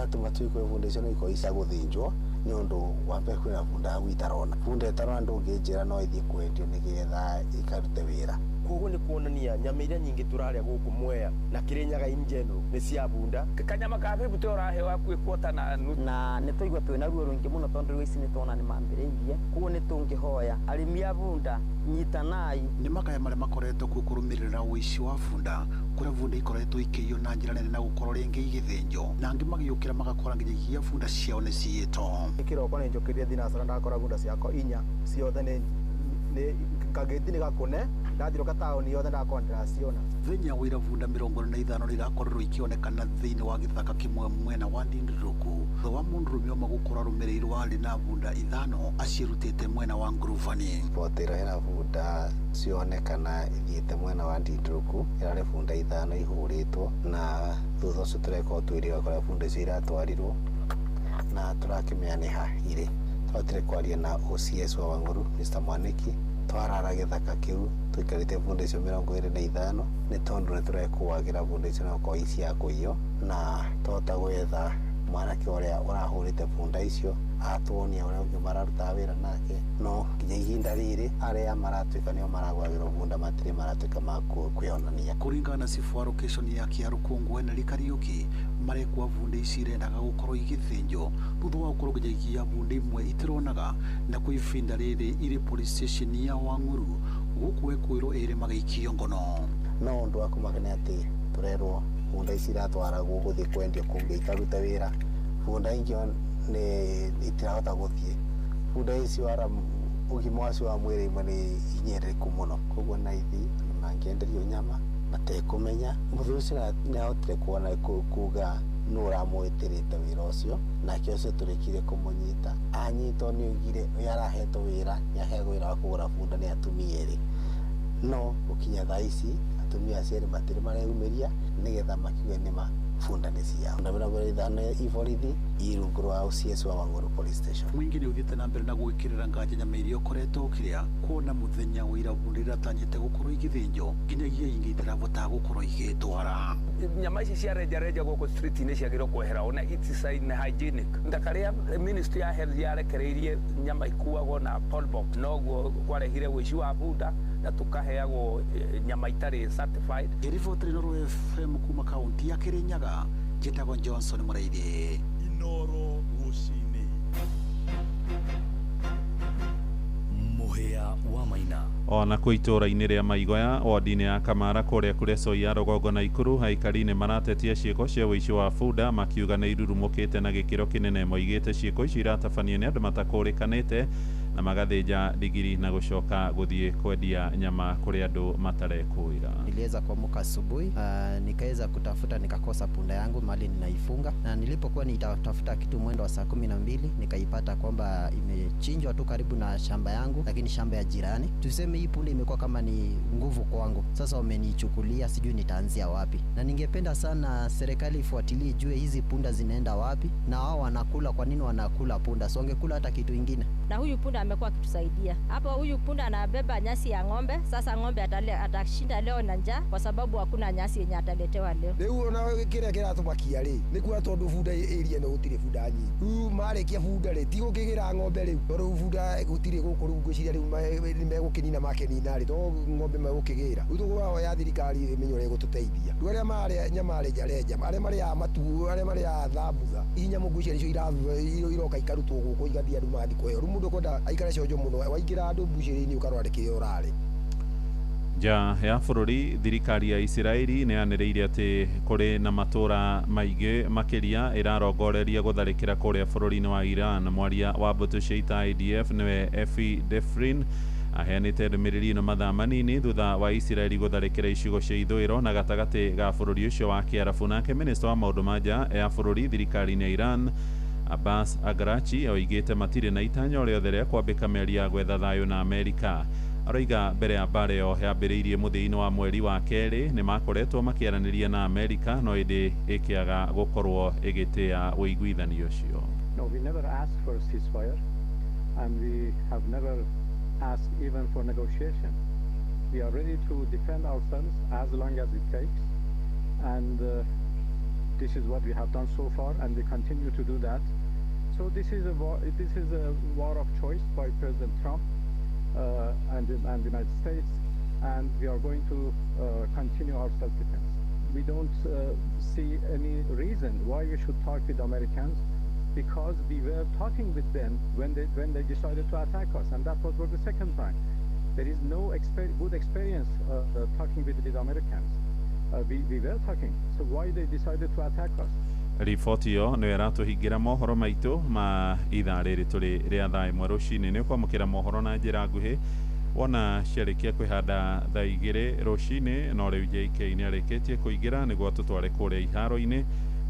Atuma tuikwe bunda icio nĩ ikorwo cia gũthĩnjwo nĩ ũndũ wa mbere kwĩna bunda hau itarona bunda ĩtarona ndũngĩnjĩra no ĩthiĩ kwendio nĩgetha ĩkarute wĩra. Koguo nĩ kuonania nyama iria nyingĩ tũrarĩa gũkũ Mwea na Kĩrĩnyaga in general nĩ cia bunda. Kanyama ka 50 ũraheo hakuhĩ quarter na nuthu. Na nĩ twaigua twĩna ruo rũingĩ mũno tondũ rĩu ici nĩ tuona nĩ mambĩrĩirie. Koguo nĩ tũngĩhoya arĩmi a bunda nyitanai. Nĩ makaya marĩa makoretwo kuo kũrũmĩrĩra ũici wa bunda, kũrĩa bunda ikoretwo ikĩiywo na njĩra nene na gũkorwo rĩngĩ igĩthĩnjwo, na angĩ magĩũkĩra magakora nginyagia bunda ciao nĩ ciyĩtwo. Kĩroko nĩ njũkĩrire thinacara ndakora bunda ciakwa inya ciothe nĩ kagĩti nĩ gakũne ndathiũrũka taũni yothe ndakora ndĩraciona. Mũthenya wa ira bunda 45 nĩ irakorirwo ikĩonekana thĩinĩ wa gĩthaka kĩmwe mwena wa Ndindirũkũ, thutha wa mũndũrũme ũmwe gũkorwo arũmĩrĩirwo arĩ na bunda 5 acirutĩte mwena wa Ngurubani. Riboti ĩro hena bunda cionekana ithiĩte mwena wa Ndindirũkũ, ĩrarĩ bunda 5 ihũrĩtwo, na thutha ũcio tũreka ũtuĩria wa kũrĩa bunda icio iratwarirwo na tũrakĩmenya nĩ ha irĩ. Twahotire kwaria na OCS wa Wang'ũrũ Mr. Mwaniki, twarara gĩthaka kĩu tũikarĩte bunda icio 25 nĩ tondũ nĩ tũrekũagĩra bunda icio no gũkorwo cia kũiywo, na twahota gwetha mwanake ũrĩa ũrahũrĩte bunda icio atuonia ũrĩa ũngĩ mararutaga wĩra nake, no nginya ihinda rĩrĩ arĩa maratuĩka nĩo maragũragĩrwo bunda matirĩ maratuĩka ma kwĩonania. Kũringana na cibũ wa location ya Kĩarũkũngũ Henry Kariũki, marekwa bunda ici irendaga gũkorwo igĩthĩnjwo thutha wa gũkorwo nginyagia bunda imwe itironaga, na kwa ihinda rĩrĩ irĩ police station ya Wang'ũrũ gũkũ ekwĩrwo ĩrĩ magĩikio ngono. No ũndũ wa kũmakania atĩ tũrerwo bunda ici iratwaragwo gũthiĩ kwendio kũngĩ ikarute wĩra, bunda ingĩ nĩ itirahota gũthiĩ. Bunda ici wara ũgima wacio wa mwĩrĩ imwe nĩ hinyĩrĩrĩku mũno, koguo na ithi mangĩenderio nyama matekũmenya. Mũthuri ũcio nĩ ahotire kuona kuga nũ ũramwĩtĩrĩte wĩra ũcio, nake ũcio tũrĩkire kũmũnyita. Anyitwo nĩ oigire ũyũ arahetwo wĩra nĩ aheagwo wĩra wa kũgũra bunda nĩ atumia erĩ, no gũkinya thaa ici atumia acio erĩ matirĩ mareyumĩria nĩgetha makiuge nĩma bunda nĩ ciao. Bunda 25 iborithi i rungu rwa OCS wa Wang'ũrũ police station. Mũingĩ nĩ ũthiĩte na mbere na gwĩkĩrĩra nganja nyama iria ũkoretwo ũkĩrĩa, kuona mũthenya wa ira bunda iratanyĩte gũkorwo igĩthĩnjwo nginyagia ingĩ itirabota gũkorwo igĩtwara. Nyama ici cia rejareja gũkũ street-inĩ ciagĩrĩirwo kwehera, ona it's unhygienic. Ndakarĩa ministry ya health yarekereirie nyama ikuagwo na pound box, noguo kwarehire ũici wa bunda na tukaheagwo nyama itarĩ certified. Riboti Inooro FM kuma kaunti ya Kĩrĩnyaga, njĩtagwo Johnson Mũrĩithi. Inooro rũcinĩ. Mũhĩa wa Maina. Ona kũ itũũra-inĩ rĩa Maigoya wodi-inĩ ya Kamara kũrĩa Kuresoi ya rũgongo na Ikuru, aikari nĩ maratetia ciĩko cia ũici wa bunda makiuga nĩ irurumũkĩte na gĩkĩro kĩnene. Moigĩte ciĩko icio iratabanio nĩ andũ matakũrĩkanĩte na magathĩnja ndigiri na gũcoka gũthiĩ kwendia nyama kũrĩ andũ matarekũĩra. Niliweza kuamka asubuhi, nikaweza kutafuta nikakosa punda yangu mahali ninaifunga, na nilipokuwa nitafuta kitu mwendo wa saa 12 nikaipata kwamba imechinjwa tu karibu na shamba yangu, lakini shamba ya jirani. Tuseme hii punda imekuwa kama ni nguvu kwangu, sasa wamenichukulia, sijui nitaanzia wapi, na ningependa sana serikali ifuatilie ijue hizi punda zinaenda wapi na wao wanakula, kwa nini wanakula punda? So wangekula hata kitu ingine. Na huyu punda amekuwa akitusaidia hapo. Huyu punda anabeba nyasi ya ng'ombe. Sasa ng'ombe atashinda leo na njaa kwa sababu hakuna nyasi yenye ataletewa leo. Rĩu ona kĩrĩa kĩratũmakia rĩ nĩ kuga tondũ bunda area ĩno gũtirĩ bunda nyingĩ, rĩu marĩkia bunda rĩ ti gũkĩgĩra ng'ombe rĩu, tondũ bunda gũtirĩ gũkũ rĩu ngwĩciria rĩu nĩ megũkĩnina makenina rĩ, to ng'ombe megũkĩgĩra. Rĩu tũkũhoya thirikari ĩmenye ũrĩa ĩgũtũteithia. Rĩu arĩa marĩa nyama rejareja, arĩa marĩaga matu, arĩa marĩaga thambutha, ici nyamũ ngwĩciria nĩcio iroka ikarutwo gũkũ igathiĩ andũ magathiĩ kũheo. Rĩu mũndũ ũkwenda aikare cionjo mũno, waingĩra andũ mbucĩrĩ-inĩ ũkarora nĩ kĩrĩa ũrarĩ. Nja ya bũrũri, thirikari ya Isiraeli nĩ yanĩrĩire atĩ kũrĩ na matũũra maingĩ makĩria ĩrarongoreria gũtharĩkĩra kũrĩa bũrũri-inĩ wa Iran. Mwaria wa mbũtũ cia ita IDF nĩwe Effie Defrin Aheanĩte ndũmĩrĩri ĩno mathaa manini thutha wa Isiraeli gũtharĩkĩra icigo cia ithũĩro na gatagatĩ ga bũrũri ũcio wa Kĩarabu. Nake minista wa maũndũ ma nja ya bũrũri thirikari-inĩ ya Iran Abbas Araghchi oigĩte matirĩ na itanya o rĩothe rĩa kwambĩka mĩario ya gwetha thayũ na Amerika. Aroiga mbere ya mbara ĩyo yambĩrĩirie mũthia-inĩ wa mweri wa kerĩ nĩ makoretwo makĩaranĩria na Amerika, no ĩndĩ ĩkĩaga gũkorwo ĩgĩtĩa ũiguithanio ũcio. No, we never asked for a ceasefire, and we have never asked even for negotiation. We are ready to defend ourselves as long as it takes, and this is what we have done so far, and we continue to do that. So this is a war, this is a war of choice by President Trump and the United States, and we are going to continue our self-defense. We don't see any reason why we should talk with Americans, because we were talking with them when they decided to attack us, and that was for the second time. There is no good experience talking with the Americans. We were talking, so why they decided to attack us? Riboti ĩyo nĩyo ĩratũhingĩra mohoro maitũ ma ithaa rĩrĩ tũrĩ rĩa thaa 1 rũcinĩ. Nĩ ũkwamũkĩra mohoro na njĩra nguhĩ wona ciarĩkia kwĩhanda thaa 2 rũcinĩ. No rĩu JK nĩ arĩkĩtie kũingĩra nĩguo tũtware kũrĩa iharo-inĩ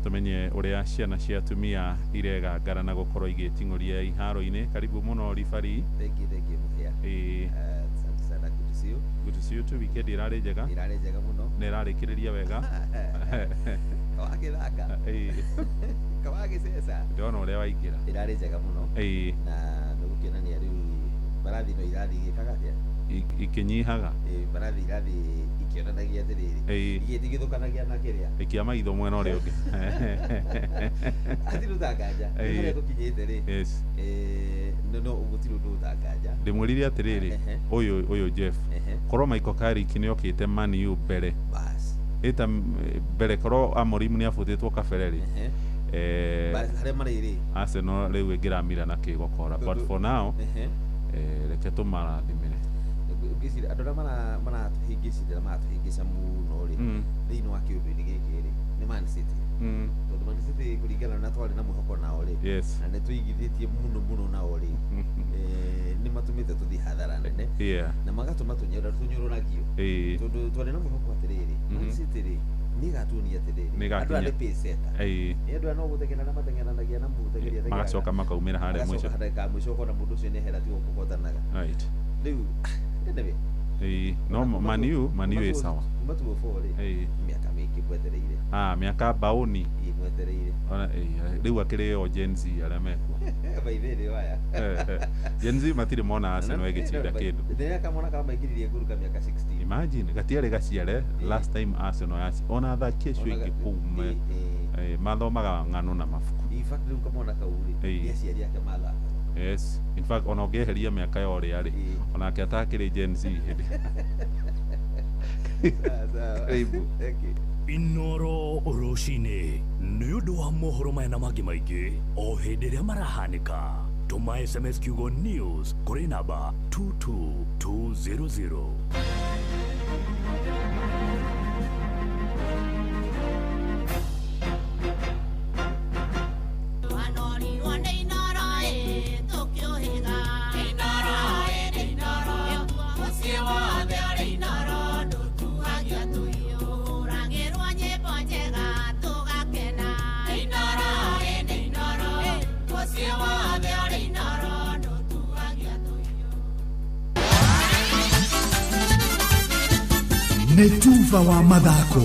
tumenye ũrĩa ciana cia atumia iregangara na gũkorwo igĩting'ũria iharo-inĩ. Karibu mũno ribari. Thank you, thank you, Muhia. Ĩĩ. Asante sana, good to see you. Good to see you too. Weekend ĩrarĩ njega. Ĩrarĩ njega mũno. Na ĩrarĩkĩrĩria wega. Kawagĩthaka. Ĩĩ. Kawagĩceca. Ndĩrona ũrĩa waingĩra. Ĩrarĩ njega mũno. Ĩĩ. Na nĩgũkĩonania rĩu mbarathi no irathiĩ igĩkaga atĩa? Ikĩnyihaga. Ĩĩ, mbarathi irathiĩ ikĩonanagia atĩrĩrĩ. Ĩĩ. Igĩtigithũkanagia na kĩrĩa. Ikia maitho mwena ũrĩa ũngĩ. Hatirĩ ũtanganja. Ĩĩ. Harĩa tũkinyĩte rĩ. Yes. No gũtirĩ ũndũ ũtanganja. Ndĩmwĩrire atĩrĩrĩ, ũyũ ũyũ Jeff, korwo Michael Carrick nĩ okĩte Man U mbere. Bas. Ĩta mbere korwo Amorim nĩ abutĩtwo kabere rĩ. Bas, harĩa marĩ rĩ. Arsenal rĩu ĩngĩramira na kĩgokora, but for now reke tũmarathimĩre. Ngwĩciria andũ arĩa maratũhĩngĩcire na maratũhĩngĩca mũno rĩ thĩinĩ wa kĩũndũ-inĩ gĩkĩ rĩ nĩ Man City. Tondũ Man City kũringana na twarĩ na mwĩhoko nao rĩ, Yes. na nĩ tũigithĩtie mũno mũno nao rĩ, nĩ matũmĩte tũthiĩ hathara nene na magatũma tũnyũrũragio, tondũ twarĩ na mwĩhoko atĩrĩrĩ, Man City rĩ nĩ ĩgatuonia atĩrĩrĩ, Nĩ andũ aya ĩgakinya. nĩ pacesetter. Nĩ andũ aya no gũteng'erana mateng'eranagia na mũteng'eri ateng'eraga. Magacoka makaumĩra harĩa mũico. Magacoka ndagĩka ya mũico ũkona mũndũ ũcio nĩ ehera tiga kũhotanaga. Right. Rĩu anyway, Ĩĩ, no Man U ĩ sawa. Kuma 2004 rĩ, mĩaka mĩingĩ mwetereire. Ah, mĩaka baũni. Ĩĩ, mwetereire. Ona rĩu akĩrĩ o Gen Z arĩa mekuo. Baithĩrĩ aya. Gen Z matirĩ mona Arsenal ĩgĩcinda kĩndũ. Ndĩrĩa kamwana kamaingĩririe nguru ka mĩaka 16. Imagine gatiarĩ gaciare last time Arsenal yaci ona athaki acio Ona aingĩ kũu mathomaga ng'ano na mabuku. In fact rĩu kamwana kau rĩ, nĩ aciari ake mathakaga. Yes. In fact ona ũngĩeheria mĩaka ya ũrĩa rĩ, onake atakĩrĩ Gen Z hĩndĩ. Karibu. Thank you. Inoro rũcinĩ nĩ ũndũ wa mohoro maya na mangĩ maingĩ o hĩndĩ ĩrĩa marahanĩka, tũma SMS kiugo news kũrĩ namba 22200. Wanorirwo nĩ Inoro ĩ tũkĩũhĩga. Inoro ĩ nĩ Inoro, mũciĩ wothe ũrĩ Inoro ndũtuhagia tũhiũ. Tũhũragĩrwo nyĩmbo njega tũgakena. Inoro ĩ nĩ Inoro, mũciĩ wothe ũrĩ Inoro ndũtuhagia tũhiũ. Nĩ tuba wa mathako.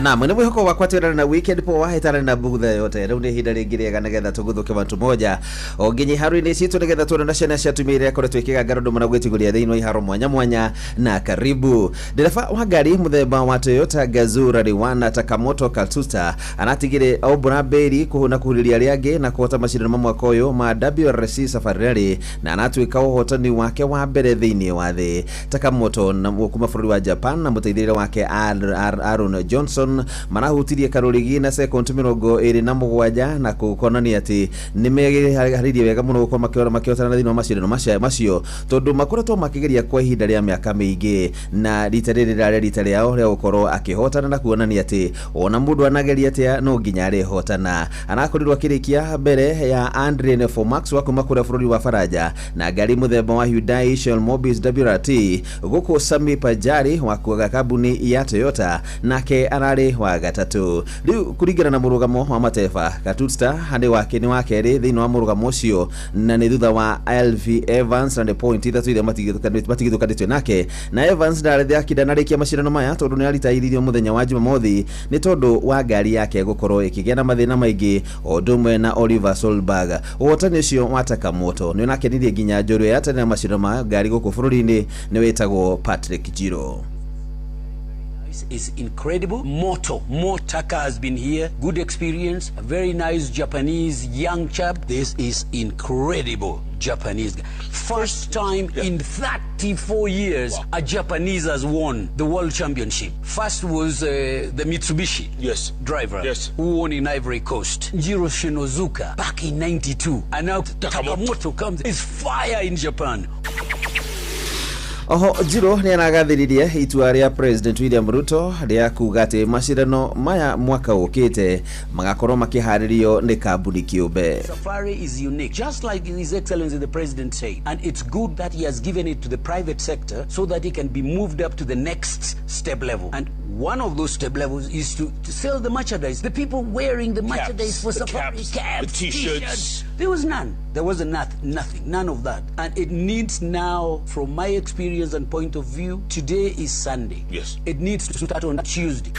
Naam, nĩ mwĩhoko wakwa twĩrana na weekend poa ĩtarĩ na bugutha yote. Rĩu nĩ ihinda rĩngĩ rĩega nĩgetha tũguthũke bantu moja o nginya iharo-inĩ citũ nĩgetha tuone na ciana cia atumia iria ikoretwo ikĩgangara ũndũ mũna gwĩtigũria thĩinĩ wa iharo mwanya mwanya. Na karibu ndereba wa ngari mũthemba wa Toyota Gazoo Rally Takamoto Katsuta anatigire Obra Beri kuhuna kuhuriria arĩa angĩ na kũhota macindano ma mwaka ũyũ ma WRC Safari Rally na anatuĩka ũhotani wake wa mbere thĩinĩ wa thĩ. Takamoto na kuma bũrũri wa Japan na mũteithĩrĩria wake Aaron Johnson Johansson marahutirie Karũrigi na sekondi 27 na kuonania atĩ nĩ meharĩirie wega mũno gũkorwo makĩhotana thĩinĩ wa macindano macio tondũ makoretwo makĩgeria kwa ihinda rĩa mĩaka mĩingĩ na rita rĩrĩ rĩrarĩ rita rĩao rĩa gũkorwo akĩhotana na kuonania atĩ ona mũndũ anageria atĩa no nginya arĩhotana. Arakorirwo akĩrĩkia mbere ya Andrien Fomax wa kuma kũrĩa bũrũri wa Faranja na ngari mũthemba wa Hyundai Shell Mobis WRT, gũkũ Sami Pajari wa kuaga kambuni ya Toyota nake ararĩ wa gatatũ. Rĩu kũringana na mũrũgamo wa mateba, Katutsta nĩ wake nĩ wa kerĩ thĩinĩ wa mũrũgamo ũcio na nĩ thutha wa LV Evans na nĩ point 3 iria matigithũkanĩtio nake, na Evans ndararĩkia macindano maya tondũ nĩ aritairirio mũthenya wa Jumamothi nĩ tondũ wa ngari yake gũkorwo ĩkĩgĩa na mathĩna maingĩ o ũndũ ũmwe na Oliver Solberg. Ũhotani ũcio wa Takamoto nĩ ũnakenirie nginya njorua ya tene ya macindano ma ngari gũkũ bũrũri-inĩ nĩ wĩtagwo Patrick Jiro. Is incredible. Motaka has been here. Good experience. A very nice Japanese young chap. This is incredible Japanese guy. First time in 34 years a Japanese has won the World Championship. First was the Mitsubishi driver who won in Ivory Coast. Jiro Shinozuka back in 92. And now Takamoto comes. It's fire in Japan. Oho Jiro nĩ aragathĩrĩria itua rĩa President William Ruto rĩa kuga atĩ macindano maya mwaka ũkĩte magakorwo makĩharĩrio nĩ kambuni kĩũmbe. Safari is unique, just like His Excellency the President said. And it's good that he has given it to the private sector so that it can be moved up to the next step level. And one of those step levels is to sell the merchandise. The people wearing the merchandise for the Safari, caps, the t-shirts. There was none. There was nothing, none of that. And it needs now, from my experience and point of view, today is Sunday. Yes. It needs to start on Tuesday.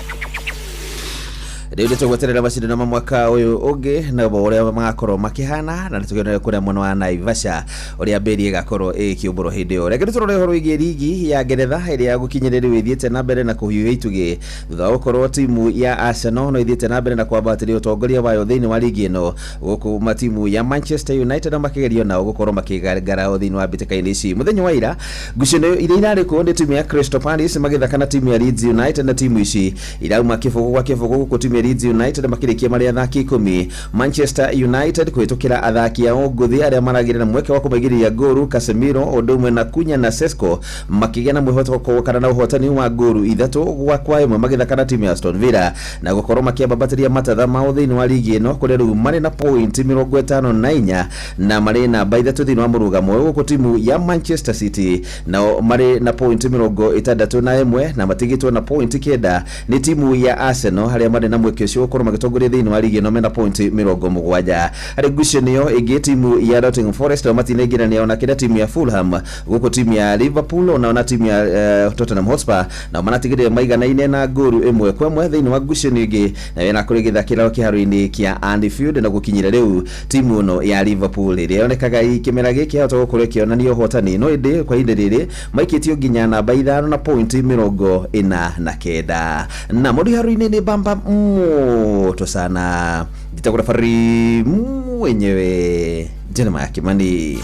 Rĩu nĩ tũgweterera macindano ma mwaka ũyũ ũngĩ na ũrĩa magakorwo makĩhana na nĩtũkĩonere kũrĩa mwena wa Naivasha ũrĩa mbĩri ĩgakorwo ĩgĩkĩũmbũrwo hĩndĩ ĩyo. Reke tũrore ũhoro wĩgiĩ rigi ya Ngeretha ĩrĩa gũkinyĩrĩria rĩu ĩthiĩte na mbere na kũhiũhia itugĩ thutha wa gũkorwo timu ya Arsenal no ĩthiĩte na mbere na kwambatĩria ũtongoria wayo thĩinĩ wa rigi ĩno, gũkũ matimu ya Manchester United makĩgerio nao gũkorwo makĩgangara thĩinĩ wa mbĩtĩka-inĩ ici. Mũthenya wa ira ngucanio iria irarĩ kuo nĩ timu ya Crystal Palace magĩthaka na timu ya Leeds United na timu ici irauma kĩbũgũ gwa kĩbũgũ gũkũ timu ya Leeds United makĩrĩkia marĩ athaki 10, Manchester United kũhĩtũkĩra athaki ao ngũthi arĩa maragĩre na mweke wa kũmaigĩrĩria ngũru Casemiro ũndũ ũmwe na Cunha na Sesko makĩgĩa na mwĩhoko kana na ũhotani wa ngũru 3-1 magĩthaka na timu ya Aston Villa na gũkorwo makĩambatĩria matatha mao thĩinĩ wa ligi ĩno kũrĩa rĩu marĩ na point 54 na marĩ namba 3 thĩinĩ wa mũrũgamo ũyũ, gũkũ timu ya Manchester City nao marĩ na point 61 na matigĩtwo na point 9 nĩ timu ya Arsenal harĩa marĩ na mweke ũcio gũkorwo magĩtongoria thĩinĩ wa ligi ĩno mena point 70. Harĩ ngucanio ĩngĩ timu ya Nottingham Forest nao matinaingĩrania ona kĩrĩa timu ya Fulham, gũkũ timu ya Liverpool onao na timu ya Tottenham Hotspur nao manatigĩrĩire maiganaine na ngũru 1-1 thĩinĩ wa ngucanio ĩngĩ na ĩna kũrĩ gĩthakĩra kĩharo-inĩ kĩa Anfield na gũkinyĩra rĩu timu ĩno ya Liverpool ĩrĩa yonekaga kĩmera gĩkĩ yahota gũkorwo ĩkĩonania ũhotani no ĩndĩ kwa ihinda rĩrĩ maikĩtio nginya namba 5 na point 49. Na mũndũ iharo-inĩ nĩ bamba moto sana njitagwo referee mwenyewe Jeremiah Kimani.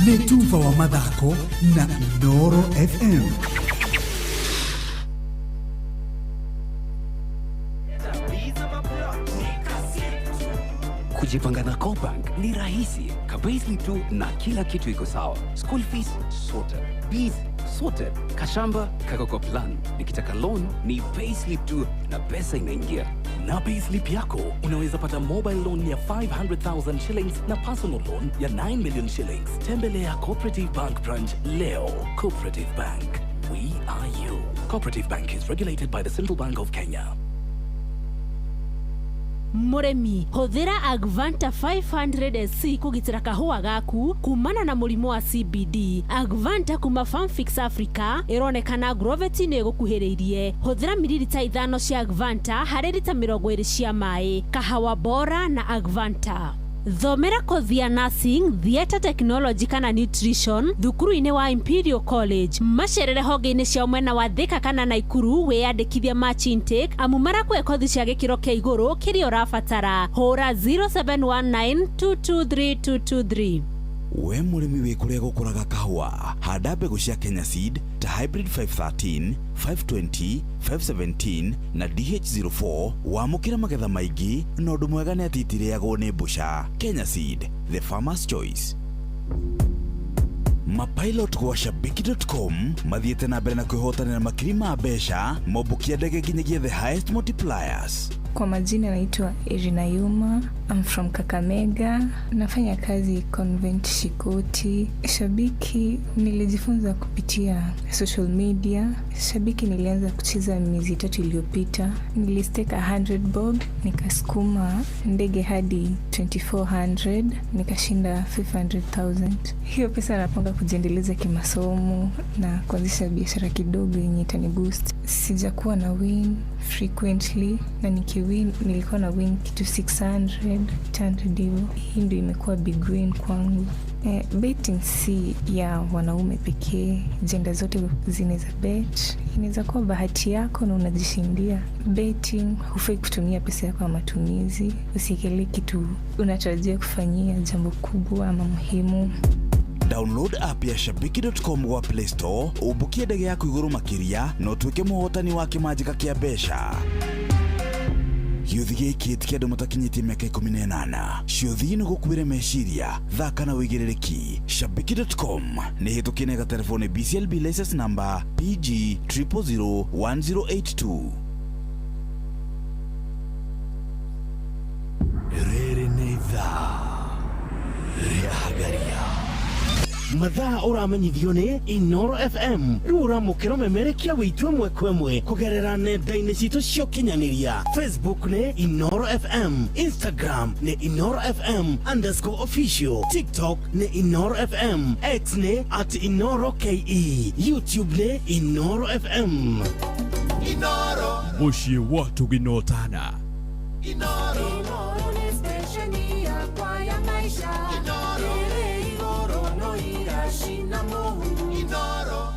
Nĩ tuba wa mathako na Inooro FM. Kujipanga na CoBank ni rahisi. Ka-payslip tu na kila kitu iko sawa. School fees sorted, bills sorted, kashamba kako kwa plan. Nikitaka loan ni payslip tu na pesa inaingia. Na payslip yako unaweza pata mobile loan ya 500,000 shillings na personal loan ya 9 million shillings. Tembelea Cooperative Bank branch leo. Cooperative Bank, we are you. Cooperative Bank is regulated by the Central Bank of Kenya. Mũrĩmi, hũthĩra Agvanta 500 SC kũgitĩra kahũa gaku kumana na mũrimũ wa CBD. Agvanta kuma Farmfix Africa ĩronekana Agrovet-inĩ ĩgũkuhĩrĩirie. Hũthĩra mililita 5 cia Agvanta harĩ rita 20 cia maĩ. Kahawa bora na Agvanta. Thomera kothi ya nursing, theatre technology kana nutrition thukuru-inĩ wa Imperial College. Macerere honge-inĩ ciao mwena wa Thika kana Naikuru wĩyandĩkithie March intake amu marakũhe kothi cia gĩkĩro kĩa igũrũ kĩrĩa ũrabatara. Hũra 0719223223. We mũrĩmi wĩ kũrĩa gũkũraga kahũa, handa mbegũ cia Kenya Seed ta Hybrid 513, 520, 517 na DH04 wamũkĩra magetha maingĩ, na ũndũ mwega nĩ atĩ itirĩagwo nĩ mbũca. Kenya Seed, the farmer's choice. Mapilot gwa shabiki.com mathiĩte na mbere na kwĩhotanĩra makiri ma mbeca mombũkia ndege nginyagia the highest multipliers. Kwa majina naitwa Irina Yuma. I'm from Kakamega. Nafanya kazi Convent Shikoti. Shabiki nilijifunza kupitia social media. Shabiki nilianza kucheza miezi 3 iliyopita. Nilistake 100 bob, nikasukuma ndege hadi 2400, nikashinda 500,000. Hiyo pesa napanga kujiendeleza kimasomo na kuanzisha biashara kidogo yenye itaniboost. Sijakuwa na win frequently, na nikiwin nilikuwa na win kitu 600, 800 hivyo. Hii ndio imekuwa big win kwangu. Betting si ya wanaume pekee, jenda zote zinaweza bet. Inaweza kuwa bahati yako na unajishindia. Betting hufai kutumia pesa yako ya matumizi, usiekelee kitu unatarajia kufanyia jambo kubwa ama muhimu. Download app ya shabiki.com gwa Play Store, umbukie ndege yaku igũrũ makĩria na ũtuĩke mũhotani wa kĩmanjĩka kĩa mbeca. Gĩũthi gĩkĩ ti kĩa andũ matakinyĩtie mĩaka 18. Ciũthi nĩ gũkuĩre meciria, thaka na wĩigĩrĩrĩki. Shabiki.com nĩ hĩtũkie na ĩgaterefwo nĩ BCLB license number PG 0001082. Rĩrĩ nĩ ithaa rĩa Hagaria. Mathaa ũramenyithio nĩ Inoro FM. Rĩu ũramũkĩra ũmemerekia wĩitũ ĩmwe kwa ĩmwe kũgerera nenda-inĩ citũ cia ũkinyanĩria. Facebook nĩ Inoro FM, Instagram nĩ Inoro FM _official, TikTok nĩ Inoro FM, X nĩ @InoroKE, YouTube nĩ Inoro FM. Inoro Mũciĩ wa Tũginotana. Inoro. Inoro nĩ station yakwa ya maisha. Inoro. Ĩrĩ igũrũ no iracina mũhu. Inoro.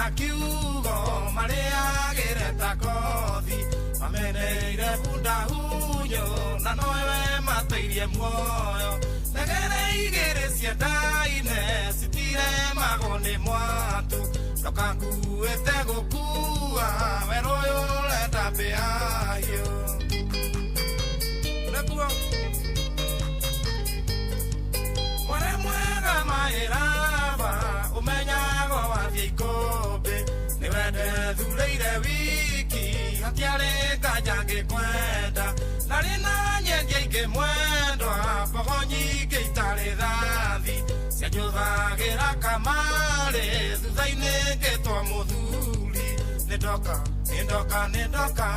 na kiugo marĩagĩre ta kothi mameneire bunda hunyo na nowe mateirie muoyo negere igĩrĩ ciendaine citiremagwo nĩ mwatũ ndokakuĩte gũkua werũ ũyũ ũrenda mbĩahiũ nĩguo mwere mwega maĩraba ũmenyagwo wathiĩ ikũmbĩ nĩwende thurĩire wiki hatiarĩ nganja ngĩkwenda narĩ na nyendia ingĩ mwendwa mbogo nyingĩ itarĩ thathi cianjũthagĩra kamarĩ thutha-inĩ ngĩtwo mũthuri nĩndoka nĩndoka nĩndoka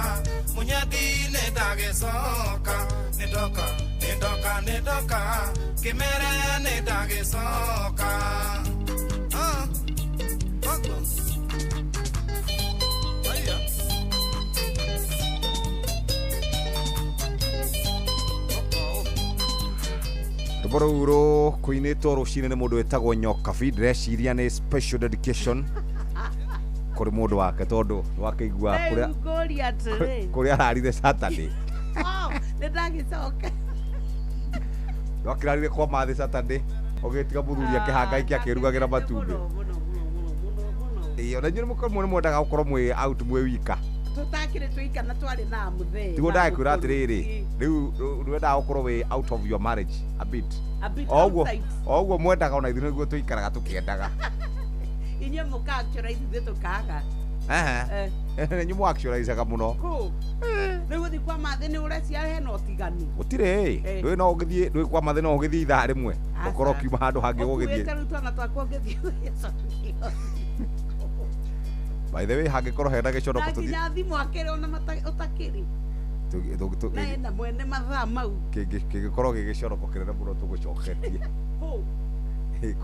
mũnyendi nĩndagĩcoka nĩndoka nĩndoka nĩndoka kĩmere nĩndagĩcoka. Ah, Aya. Rwĩmbo rũu rũkũinĩtwo rũcinĩ nĩ mũndũ wĩtagwo Nyokabi ndĩreciria nĩ special dedication kũrĩ mũndũ wake tondũ nĩwakĩigua kũrĩa Rĩu ngũria atĩrĩ kũrĩa ararire Saturday Oh, nĩndagĩcoka nĩwakĩrarire kwa mathĩ Saturday ũgĩtiga mũthuri akĩhangaike akĩrugagĩra matumbĩ ĩĩ ona inyuĩ nĩ mwendaga gũkorwo mwĩ out mwĩ wika tũtakĩrĩ twĩika na twarĩ na mũthee tiguo na ndagĩkwĩra mũkũrũ. atĩrĩrĩ rĩu nĩwendaga gũkorwo wĩ out of your marriage a bit A bit oguo outside. oguo mwendaga ona ithuĩ nĩguo tũikaraga tũkĩendaga Inyuĩ mũka actualize ithuĩ tũkaga Ehe. Eh. nĩ mũ actualizaga mũno kũ rĩu gũthiĩ kwa mathĩ nĩ ũrecia hena ũtiganu gũtirĩ Eh. ndũĩ no ũgĩthiĩ ndũĩ kwa mathĩ no ũgĩthiĩ ithaa rĩmwe ũkorwo ũkiuma handũ hangĩ ũkuĩte ũgũgĩthiĩ rĩu twana twakwa ũngĩthiĩ ũgĩcokia by the way hangĩkorwo hena gĩconoko na tũthiĩ nginya thimũ akĩrĩ ona ũtakĩrĩ na ena mwene mathaa mau kĩngĩkorwo gĩ gĩconoko kĩnene mũno tũgũcoketie kũ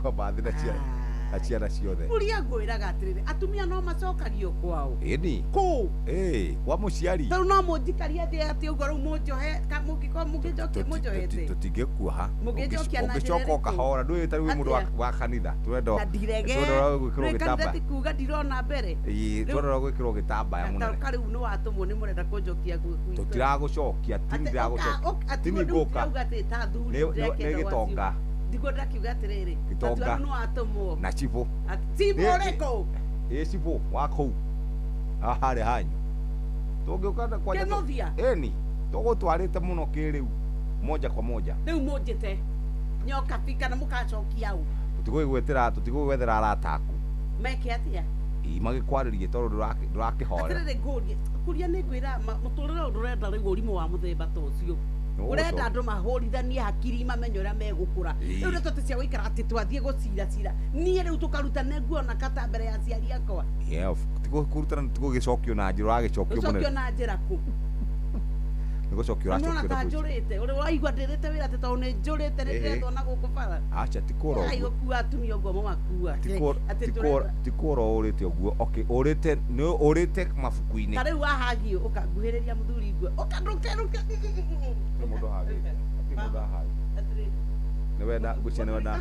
kwa mathĩ na ciana na ciana ciothe ũrĩa ngwĩraga atĩrĩrĩ atumia no macokagio kwao ĩni kũ ĩĩ kwa mũciari tarĩu no mũnjikarie thĩ atĩ ũguo rĩu mũnjohe mũngĩkorwo mũngĩnjokia mũnjohete tũtingĩkuoha Mũngĩnjokia na njĩra ũngĩcoka ĩrĩkũ? ũkahora ndũĩ ta rĩu wĩ mũndũ Atĩa? wa kanitha tũrenda na ndirege tũrenda gwĩkĩrwo Rĩu kanitha gĩtambaya ti kuga ndirona mbere ĩĩ Rĩu- tũrenda gwĩkĩrwo gĩtambaya mũnene ta rĩu nĩ watũmwo nĩ mũrenda kũnjokia gwitũ tũtiragũcokia tini ndĩragũcokia tini ngũka ndĩrauga atĩ ta thuri Nĩ gĩtonga ndiguo ndakiuga atĩrĩrĩ Gĩtonga. tatua nĩ watũmwo na cibũ cibũ Nĩ- ũrĩkũ ĩ cibũ wa kũu harĩa hanyu tũngĩũka na kwanja Kĩnuthia? ĩni tũgũtwarĩte mũno kĩrĩu moja kwa moja rĩu mũnjĩte nyokabi kana mũkacokia ũ tũtigũgĩgwĩtĩra tũtigũgwethera arata aku meke atĩa Ĩ, magĩkwarĩrie tondũ ndũrakĩhorera atĩrĩrĩ ngũrie kuria nĩ ngwĩra mũtũrĩre ũyũ ndũrenda rĩu ũrimũ wa mũthemba ta ũcio Nĩ ũrenda ũgũcoka. andũ mahũrithanie hakiri mamenye ũrĩa megũkũra Ĩĩ. rĩu ndeto ti cia gũikara atĩ twathiĩ gũcira cira niĩ rĩu tũkarutane nguo na kata mbere ya aciari akwa Yeah, tigũkũrutana tigũgĩcokio na njĩra ũragĩcokio ũcokio mũnene na njĩra kũ nĩ gũcokio nĩwona ũracokio ta na kũu. njũrĩte ũrĩ waigua ndĩrĩte wĩra atĩ tondũ nĩ njũrĩte nĩ Ĩhĩ. ndĩretwo na gũkũ bara aca ti kũra ai ũguo gũkua atumia ũguo mũmakua atĩ ti kũra ũrĩte ũguo okay ũrĩte nĩ ũrĩte mabuku-inĩ ta rĩu wahagio ũkanguhĩrĩria mũthuri ngue ũkandũkerũke Gũtirĩ mũndũ ahagĩte gũtirĩ mũndũ ahagĩte nĩ wenda ngwĩciria nĩ wenda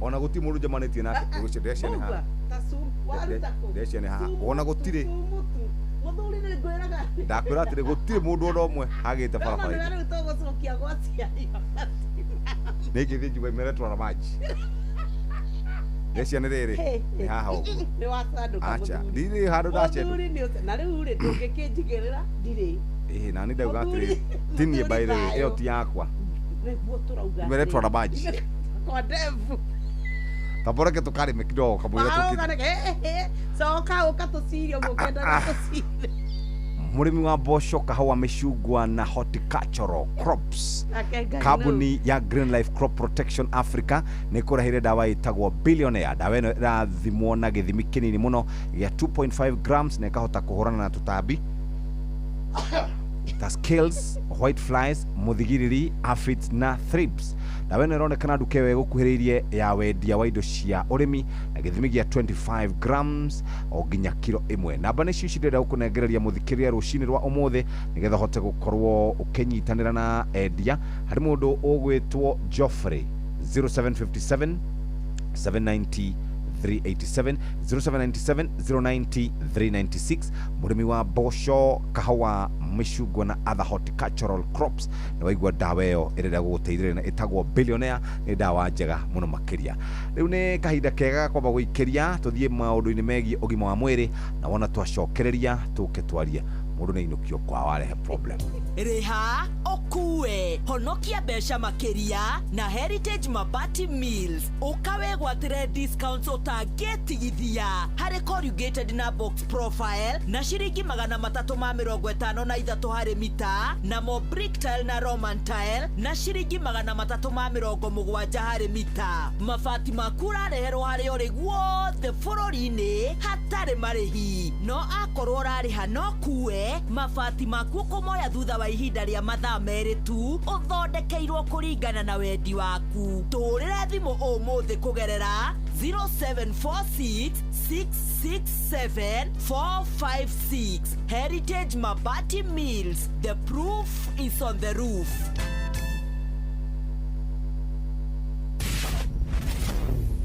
ona gũtirĩ mũndũ njemanĩtie nake ngwĩciria ndĩreciria nĩ haha ndĩreciria nĩ haha ona gũtirĩ mũthuri nĩ ngwĩraga ndakwĩra atĩrĩ gũtirĩ mũndũ ona ũmwe hagĩte ndona nĩwe barabara-inĩ rĩu tũgũcokia gwa aciari nĩ ingĩthiĩ njuga imeretwo na maji ndĩreciria nĩ rĩrĩ nĩ haha ũguo nĩ wacandũka aca mũthuri ndirĩ handũ ndacendwo mũthuri nĩ ũcio na rĩu rĩ ndũngĩkĩnjigĩrĩra ndirĩ ĩhĩ nani ndauga atĩrĩ ti niĩ by the way ĩyo ti yakwa nĩguo tũrauga Imeretwo na maji. kwa ndevu tamboreke tũkarĩme kidogo kamũira Maroga tũkĩ nĩ coka ũka tũcire ũguo ũkĩendaga tũcire mũrĩmi wa mboco kahũa mĩcungwa na horticultural crops Nake Ngai kambuni ya Green Life Crop Protection Africa nĩ kũrehire ndawa ĩtagwo Billionaire. Ndawa ĩno ĩrathimwo na gĩthimi kĩnini mũno gĩa 2.5 grams na ĩkahota kũhũrana na tũtambi ta scales, white flies, muthigiriri, aphids na thrips. Ndawa ĩno ĩronekana nduka ĩyo ĩgũkuhĩrĩirie ya wendia wa indo cia ũrĩmi na gĩthimi gĩa 25 grams o nginya kiro ĩmwe. Namba nĩcio ici ndĩrenda gũkũnengereria mũthikĩrĩria rũcinĩ rwa ũmũthĩ nĩgetha ũhote gũkorwo ũkĩnyitanĩra na endia. Harĩ mũndũ ũgwĩtwo Geoffrey 0757 790 387, 0797 090 396. Mũrĩmi wa mboco, kahũa, mĩcungwa na other horticultural crops, nĩ waigua ndawa ĩyo ĩrenda gũgũteithĩrĩria na ĩtagwo Billionaire, nĩ ndawa njega mũno makĩria. Rĩu nĩ kahinda kega kwamba gũikĩria tũthiĩ maũndũ-inĩ megiĩ ũgima wa mwĩrĩ, na wona twacokereria tũke twarie mũndũ nĩ ainũkio kwao arehe problem. Rĩha ũkue honokia mbeca makĩria na Heritage Mabati Mills, ũkawegwatĩre discounts ũtangĩtigithia harĩ corrugated na box profile na ciringi 353 harĩ mita, namo brick tile na roman tile na ciringi 370 harĩ mita. Mabati maku ũrareherwo harĩa ũrĩ guothe bũrũri-inĩ hatarĩ marĩhi, no akorwo ũrarĩha no kue mabati maku ũkũmoya thutha wa ihinda rĩa mathaa 2 tu, ũthondekeirwo kũringana na wendi waku. Tũrĩre thimũ ũmũthĩ kũgerera 0746 667 456. Heritage Mabati Mills, the proof is on the roof.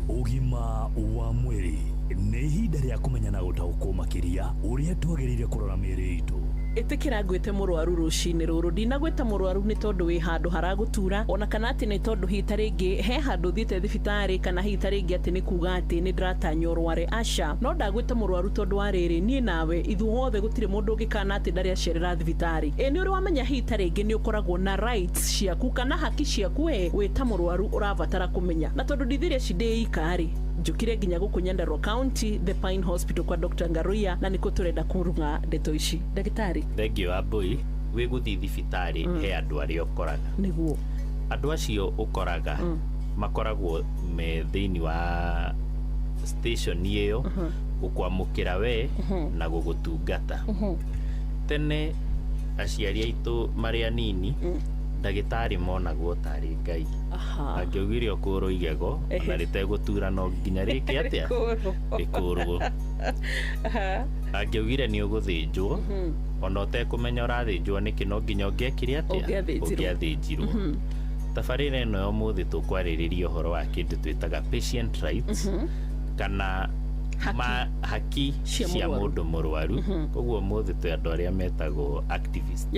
Ũgima wa mwĩrĩ nĩ ihinda rĩa kũmenya na gũtaũkwo makĩria ũrĩa twagĩrĩire kũrora mĩĩrĩ itũ. Ĩtĩkĩra ngwĩte mũrwaru rũcinĩ rũrũ. Ndinagwĩta mũrwaru nĩ tondũ wĩ handũ haragũtura, ona kana atĩ nĩ tondũ hihi ta rĩngĩ he handũ ũthiĩte thibitarĩ, kana hihi ta rĩngĩ atĩ nĩ kuga atĩ nĩ ndĩratanya ũrware, aca. No ndagwĩta mũrwaru tondũ wa rĩrĩ, niĩ nawe ithuothe gũtirĩ mũndũ ũngĩkana atĩ ndarĩ acerera thibitarĩ. Ĩ nĩ ũrĩ wamenya hihi ta rĩngĩ nĩ ũkoragwo na rights ciaku kana haki ciaku we wĩ ta mũrwaru ũrabatara kũmenya. Na tondũ ndithirie ci ndĩ ika-rĩ, njũkire nginya gũkũ Nyandarua County, the Pine Hospital kwa Dr. Ngaruiya, na nĩkuo tũrenda kũrung'a ndeto ici. Ndagĩtarĩ. Thengiũ wa mbui wĩ gũthiĩ thibitarĩ, he andũ arĩa ũkoraga. Nĩguo. Andũ acio ũkoraga makoragwo me thĩinĩ wa station ĩyo gũkwamũkĩra we na gũgũtungata. Tene aciari aitũ marĩ anini, ndagĩtarĩ monagwo tarĩ Ngai. Angĩaugire ũkũrwo igego ona rĩtegũtura no nginya rĩke atĩa? Rĩkũrwo. Angĩaugire nĩ ũgũthĩnjwo ona ũtekũmenya ũrathĩnjwo nĩkĩ, no nginya ũngĩekire atĩa? Ũngĩathĩnjirwo. Tabarĩra ĩno ya ũmũthĩ tũkwarĩrĩria ũhoro wa kĩndũ twĩtaga patient rights, kana haki cia mũndũ mũrwaru. Koguo ũmũthĩ twĩ andũ arĩa metagwo activists.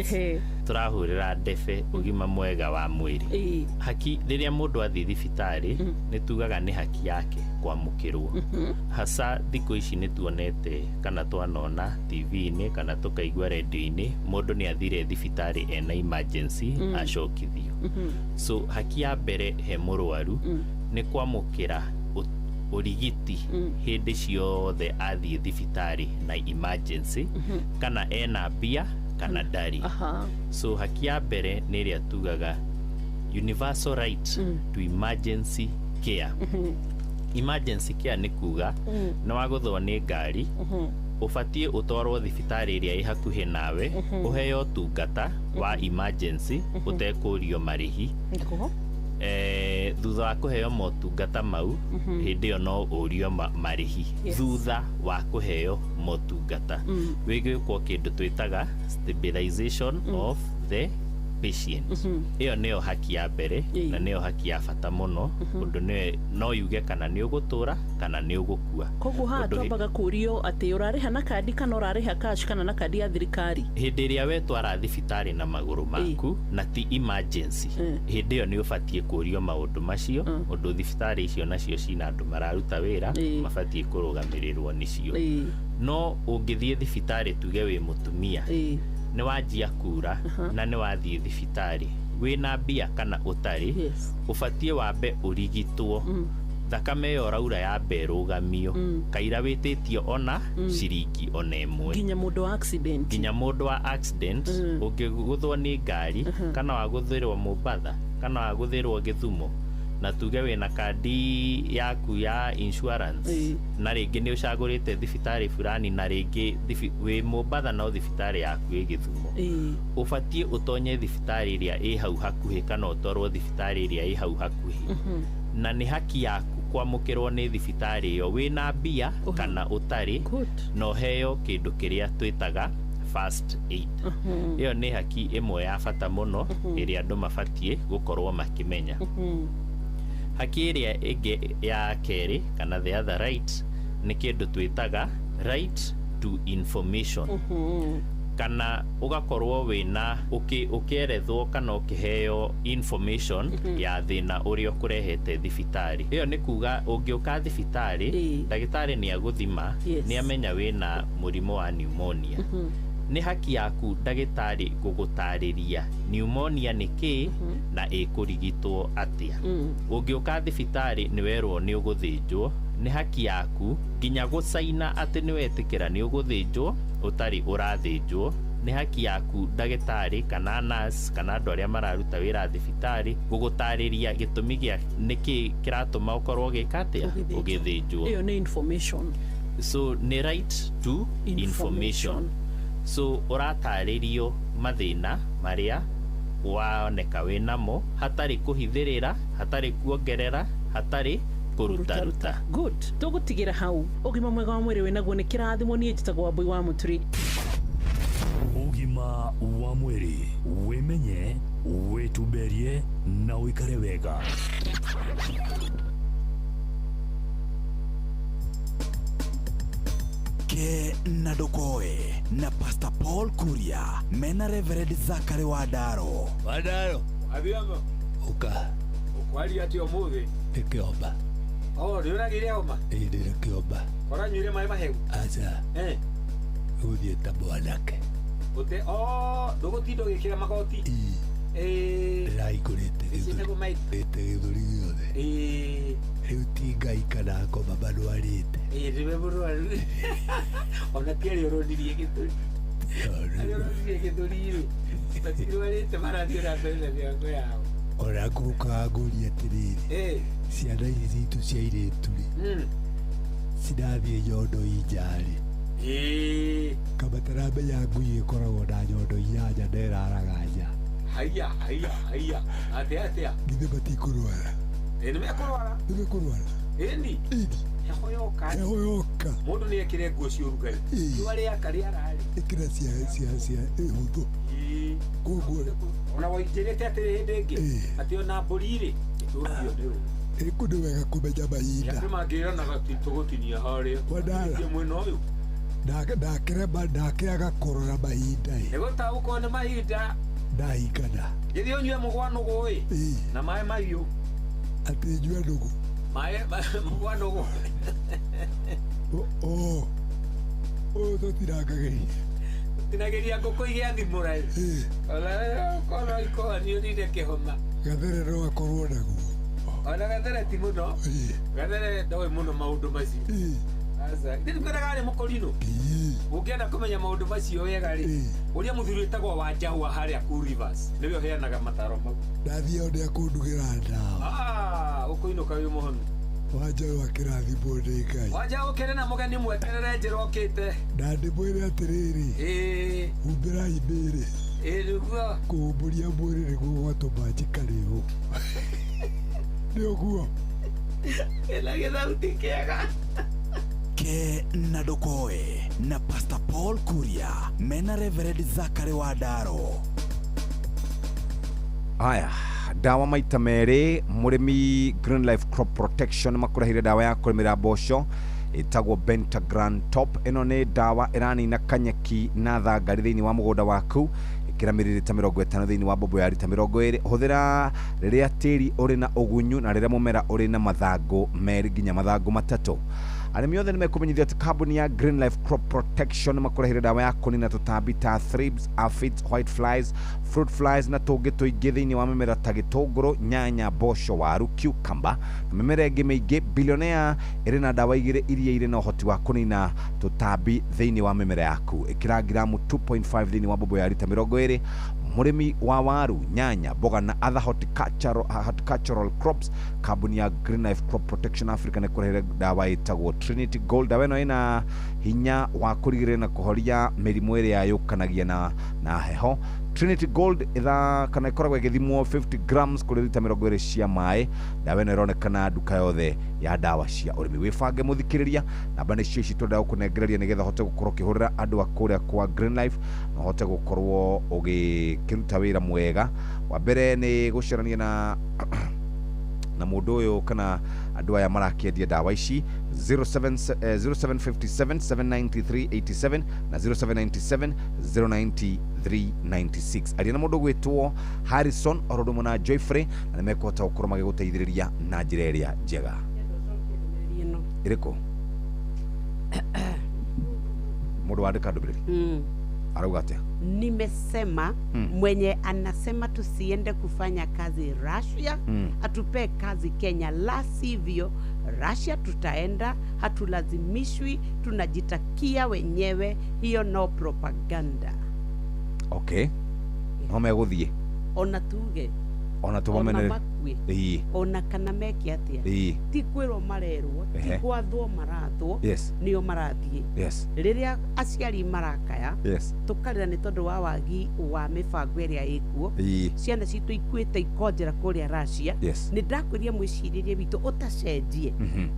Tũrahũrĩra ndebe ũgima mwega wa mwĩrĩ. Haki rĩrĩa mũndũ athiĩ thibitarĩ nĩ tugaga nĩ haki yake kwamũkĩrwo. Hasa thikũ ici nĩ tuonete kana twanona TV-inĩ kana tũkaigua radio-inĩ mũndũ nĩ athire thibitarĩ ena emergency acokithio. So haki ya mbere he mũrwaru nĩ kwamũkĩra ũrigiti hĩndĩ ciothe athiĩ thibitarĩ na emergency, kana ena mbia kana ndarĩ. So haki ya mbere nĩ ĩrĩa tugaga universal right to emergency care. Emergency care nĩ kuga nĩ wagũthwo nĩ ngari, ũbatiĩ ũtwarwo thibitarĩ ĩrĩa ĩ hakuhĩ nawe, ũheo ũtungata wa emergency ũtekũrio marĩhi. Thutha wa kũheo motungata mau, hĩndĩ ĩyo no ũrio marĩhi. Thutha wa kũheo motungata wĩgwĩkwo kĩndũ twĩtaga stabilization of the patient. Ĩyo nĩyo haki ya mbere na nĩyo haki ya bata mũno, ũndũ no yuge kana nĩ ũgũtũra kana nĩ ũgũkua. Koguo haha twambaga kũrio atĩ ũrarĩha na kandi kana ũrarĩha cash kana na kandi ya thirikari. Hĩndĩ ĩrĩa wetwara thibitarĩ na magũrũ maku na ti emergency, hĩndĩ ĩyo nĩ ũbatiĩ kũrio maũndũ macio, ũndũ thibitarĩ icio nacio cina andũ mararuta wĩra mabatiĩ kũrũgamĩrĩrwo nĩcio. No ũngĩthiĩ thibitarĩ tuge wĩ mũtumia, nĩ wanjia kura na nĩ wathiĩ thibitarĩ wĩna mbia kana ũtarĩ, ũbatiĩ wambe ũrigitwo, thakame ĩyo ũraura yambe ĩrũgamio, kaira wĩtĩtio ona ciringi ona ĩmwe. Nginya mũndũ wa accident. Nginya mũndũ wa accident, ũngĩgũthwo nĩ ngari kana wagũthĩrwo Mombatha kana wagũthĩrwo Gĩthumo, na tuge wĩna kandi yaku ya insurance na rĩngĩ nĩ ũcagũrĩte thibitarĩ fulani na rĩngĩ wĩ Mombatha no thibitarĩ yaku ĩ Gĩthumo, ũbatiĩ ũtonye thibitarĩ ĩrĩa ĩ hau hakuhĩ kana ũtwarwo thibitarĩ ĩrĩa ĩ hau hakuhĩ. Na nĩ haki yaku kwamũkĩrwo nĩ thibitarĩ ĩyo wĩna mbia kana ũtarĩ, na ũheo kĩndũ kĩrĩa twĩtaga first aid. Ĩyo nĩ haki ĩmwe ya bata mũno ĩrĩa andũ mabatiĩ gũkorwo makĩmenya. Haki ĩrĩa ĩngĩ ya kerĩ kana the other right nĩ kĩndũ twĩtaga right to information. Kana ũgakorwo wĩna ũkĩerethwo kana ũkĩheo information ya thĩna ũrĩa ũkũrehete thibitarĩ. Ĩyo nĩ kuga ũngĩũka thibitarĩ, ndagĩtarĩ nĩ agũthima, nĩ amenya wĩna mũrimũ wa pneumonia. Nĩ haki yaku ndagĩtarĩ gũgũtarĩria pneumonia nĩ kĩĩ na ĩkũrigitwo atĩa. Ũngĩũka thibitarĩ nĩ werwo nĩ ũgũthĩnjwo, nĩ haki yaku nginya gũcaina atĩ nĩ wetĩkĩra nĩ ũgũthĩnjwo ũtarĩ ũrathĩnjwo. Nĩ haki yaku ndagĩtarĩ kana nurse kana andũ arĩa mararuta wĩra thibitarĩ gũgũtarĩria gĩtũmi gĩa nĩkĩ kĩratũma ũkorwo ũgĩka atĩa, ũgĩthĩnjwo. Ĩyo nĩ information. So nĩ right to information. So ũratarĩrio mathĩna marĩa waoneka wĩnamo hatarĩ kũhithĩrĩra, hatarĩ kuongerera, hatarĩ kũrutaruta. Good. Tũgũtigĩra hau. Ũgima mwega wa mwĩrĩ wĩnaguo nĩ kĩrathimo. Niĩ njĩtagwo Wambui wa Mũturi. Ũgima wa mwĩrĩ, wĩmenye, wĩtumberie na ũikare wega. Ke na Ndokoe na Pastor Paul Kuria mena Reverend Zachary Wadaro. Wadaro abiamo uka ukwaria ati umuthi ndikiomba. Oh, ndiuragire homa? Ĩĩ ndĩrakĩomba. Koranyuire maĩ mahehu? Aca. Gũthiĩ ta mwanake. Ute oh, ndũgũtinda ũgĩkĩra magoti? Ĩĩ. Ndĩrahingũrĩte gĩthũri gĩothe. Ĩĩ. Rĩu ti Ngai kana ngoma marwarĩte. Ĩĩ nĩwe mũrwaru. Ona ti arĩa ũronirie gĩthũri. Arĩa ũronirie gĩthũri rĩ, matirwarĩte marathiĩ na mbere na mĩhango yao. Ona ngũkaga ngũrie atĩrĩrĩ, ciana ici citũ cia airĩtu rĩ, cirathiĩ nyondo inja rĩ, kamataramenya ngui ĩkoragwo na nyondo inyanya na ĩraraga nja. Haiya haiya haiya, atĩa atĩa? Githĩ matikũrwara? Ĩĩ nĩmekũrwara. Nĩmekũrwara. Ĩni. Heho yoka. Heho yoka. Mũndũ nĩ ekĩre nguo cia ũrugarĩ. Riũa rĩaka rĩara-rĩ. Ĩkĩra cia hũthũ. Koguo ona wainjĩrĩte atĩrĩ hĩndĩ ĩngĩ atĩ ona mbũri rĩ ĩtũragio nĩ ũũ. Ĩkũ nĩ wega kũmenya mahinda. Andũ mangĩranaga tũgũtinia harĩa. Wadara. Mwena ũyũ. Ndakĩrema ndakĩaga kũrora mahinda ĩ. Nĩgũtaũkwo nĩ mahinda. Ndahingana. Gĩthiĩ ũnyue mũgwanũgũ ĩ. Na maĩ mahiũ. Atĩ nyue nũgũ. Maĩ mũgwanũgũ. Oh. Ũyũ tũtirangagĩria. Tinagĩria ngũkũ igĩa thimũra ĩ. Ona korwo ikoha nĩũrire kĩhoma. Gathere no akorwo naguo. Ona gathere ti mũno. Gathere ndoĩ mũno maũndũ macio. Aca. Ndĩkwĩraga arĩ mũkorinũ. Ũngĩenda kũmenya maũndũ macio wega rĩ, ũrĩa mũthuri wĩtagwo Wanjahua harĩa Cool Rivers nĩwe ũheanaga mataro mau. Ndathiĩ o nĩakũndugĩra ndawa. Ah, ũkũinũka wĩ mũhonu. Wanjaũ akĩrathimwo nĩ Ngai. Wanjaũ ũkĩrĩ na mũgeni mweterere njĩra ũkĩte. Na ndĩmwĩre atĩrĩrĩ, humbĩrai mĩĩrĩ. Ĩĩ nĩguo. Kũhumbũria mwĩrĩ nĩguo gwatũma njikare ũũ. Nĩ ũguo. Ĩna gĩthauti kĩega. Ke na Ndokoe na Pastor Paul Kuria mena Reverend Zachary Wadaro. Aya, dawa maita merĩ mũrĩmi Green Life Crop Protection makũrehire dawa ya kũrĩmĩra mboco ĩtagwo Pentagran Top. Ĩno nĩ dawa ĩranina kanyeki na thangari thĩinĩ wa mũgũnda waku. Ĩkĩra mĩrĩrita 50 thĩinĩ wa mbombo ya rita 20. Hũthĩra rĩrĩa tĩri ũrĩ na ũgunyu na rĩrĩa mũmera ũrĩ na mathangũ merĩ nginya mathangũ matatũ. Arĩmi othe nĩmekũmenyithio atĩ kambuni ya Green Life Crop Protection makũrehire dawa ya kũnina tũtambi ta thrips, aphids, white flies, fruit flies na tũngĩ tũingĩ thĩinĩ wa mĩmera ta gĩtũngũrũ, nyanya, mboco, waru, cucumber na mĩmera ĩngĩ mĩingĩ. Billionaire ĩrĩ na dawa igĩrĩ iria irĩ na ũhoti wa kũnina tũtambi thĩinĩ wa mĩmera yaku. Ĩkĩra gramu 2.5 thĩinĩ wa mbombo ya rita 20. Mũrĩmi wa waru, nyanya, mboga na other horticultural crops, kambuni ya Green Life Crop Protection Africa nĩ kũrehere dawa ĩtagwo Trinity Gold. Dawa ĩno ĩna hinya wa kũrigĩrĩria na kũhoria mĩrimũ ĩrĩa yũkanagia na heho. Trinity Gold itha kana ĩkoragwo ĩgĩthimwo 50 grams kũrĩ rita 20 cia maĩ. Dawa ĩno ĩronekana nduka yothe ya dawa cia ũrĩmi. Wĩbange mũthikĩrĩria, namba nĩcio ici twendaga gũkũnengereria nĩgetha ũhote gũkorwo ũkĩhũrĩra andũ a kũrĩa kwa Green Life na ũhote gũkorwo ũgĩkĩruta wĩra mwega. Wa mbere nĩ gũcerania na Na mũndũ ũyũ kana andũ aya marakĩendia ndawa ici 07 0757 793 87 na 0797 090 396. Aria na mũndũ gwĩtwo Harrison oro ũndũ ũmwe na Joyfrey, na nĩ mekũhota gũkorwo magĩgũteithĩrĩria na njĩra ĩrĩa njega. Ĩno. Ĩrĩkũ mũndũ wandĩka ndũmĩrĩri arauga atĩa? Nimesema mwenye anasema tusiende kufanya kazi Russia atupee kazi Kenya, la sivyo Russia tutaenda, hatulazimishwi, tunajitakia wenyewe. Hiyo no propaganda. Okay, no megũthiĩ. Ona tuge ona ona tũmamenere makue ona kana meke atia, ti kwĩrwo marerwo, ti gwathwo marathwo, nĩo marathiĩ. Rĩrĩa aciari marakaya tũkarĩra nĩ tondũ wa wagi wa mĩbango ĩrĩa ĩkuo, ciana citũ ikuĩte ikonjera kũrĩa Russia. Nĩ ndakwĩria mwĩcirĩrie witũ ũtacenjie.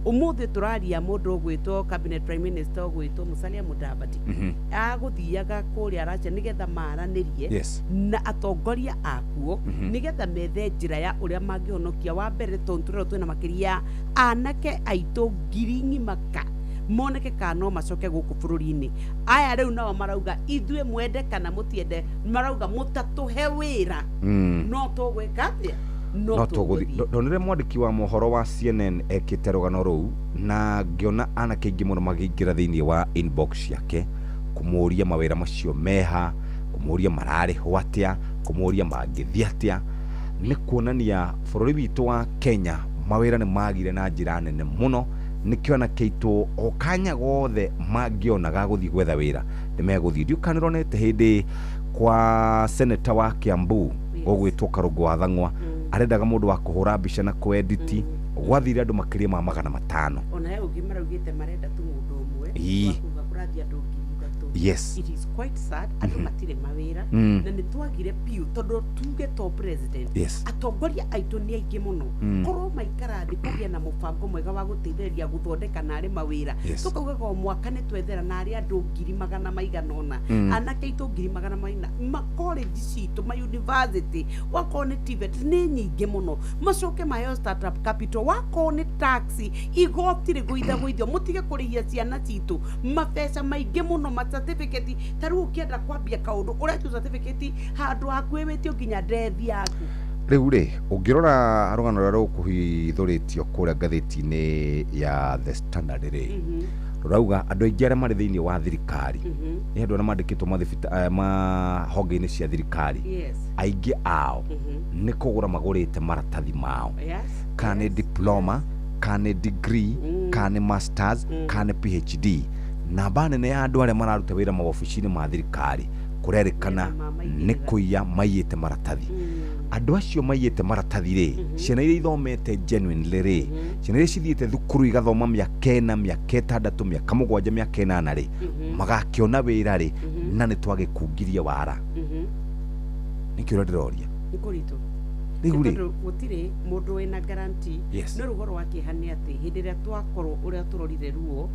Ũmũthĩ tũraria mũndũ ũgwĩtwo cabinet prime minister ũgwĩtwo Musalia Mudavadi agũthiaga kũrĩa Russia nĩgetha maranĩrie na atongoria akuo nĩgetha methe njĩra ya ũrĩa mangĩhonokia. Wa mbere, tondũ tũrerwo twĩna makĩria anake aitũ ngiri ng'ima ka moneke kana no macoke gũkũ bũrũri-inĩ. Aya rĩu nao marauga ithuĩ mwende kana mũtiende, marauga mũtatũhe wĩra no tũgwĩka atĩa, no no tũgũthiĩ. tũgũthiĩ. Ndonire mwandĩki wa mohoro wa CNN ekĩte rũgano rũu na ngĩona anake aingĩ mũno makĩingĩra thĩinĩ wa inbox ciake kũmũria mawĩra macio meha, kũmũria mararĩhwo atĩa, kũmũria mangĩthiĩ atĩa. Nĩ kuonania bũrũri witũ wa Kenya mawĩra nĩ magire na njĩra nene mũno, nĩkĩo anake aitũ o kanya gothe mangĩona ga gũthiĩ gwetha wĩra nĩ megũthiĩ. Ndiũ kana nĩũronete hĩndĩ kwa seneta wa Kiambu ũgwĩtwo Karũngũ wa Thang'wa arendaga mũndũ wa kũhũra mbica na kũediti, gwathire andũ makĩria ma 500. Ona he ũngĩ maraugĩte marenda tu mũndũ ũmwe wa kuga kũrathiĩ andũ 3,000. It is quite sad, andũ matirĩ mawĩra na nĩ twagire biũ tondũ tuge to president atongoria aitũ nĩ aingĩ mũno. Korwo maikara thĩ kũgĩa na mũbango mwega wa gũteithĩrĩria gũthondeka narĩ mawĩra, tũkaugaga o mwaka nĩ twethera narĩ andũ ngiri magana maigana ũna, anake aitũ ngiri magana maina, makolenji citũ, ma university, wakorwo nĩ TVET nĩ nyingĩ mũno, macoke maheo startup capital, wakorwo nĩ taxi igoti rĩgũithagũithio, mũtige kũrĩhia ciana citũ mabeca maingĩ mũno ma certificate. Ta rĩu ũkĩenda kwambia kaũndũ ũretio certificate handũ hakuhĩ wĩtio nginya ndethi yaku. Rĩu rĩ, ũngĩrora rũgano rũrĩa rũkũhithũrĩtio kũrĩa ngathĩti-inĩ ya The Standard rĩ, rũrauga andũ aingĩ arĩa marĩ thĩinĩ wa thirikari nĩ andũ arĩa mandĩkĩtwo mahonge-inĩ cia thirikari, aingĩ ao nĩ kũgũra magũrĩte maratathi mao, kana nĩ diploma, kana nĩ degree, kana nĩ masters, kana nĩ PhD. Namba nene ya andũ arĩa mararuta wĩra mawobici-inĩ ma thirikari kũrerĩkana nĩ kũiya maiyĩte maratathi. Andũ acio maiyĩte maratathi rĩ, ciana iria ithomete genuinely rĩ, ciana iria cithiĩte thukuru igathoma mĩaka 4, mĩaka 6, mĩaka 7, mĩaka 8 rĩ, magakĩona wĩra rĩ, na nĩ twagĩkungirie wara. Nĩkĩo ũrĩa ndĩroria. Nĩ kũritũ. Rĩu rĩ, tondũ gũtirĩ mũndũ wĩna guarantee. No rĩu ũhoro wa kĩeha nĩ atĩ hĩndĩ ĩrĩa twakorwo ũrĩa tũrorire ruo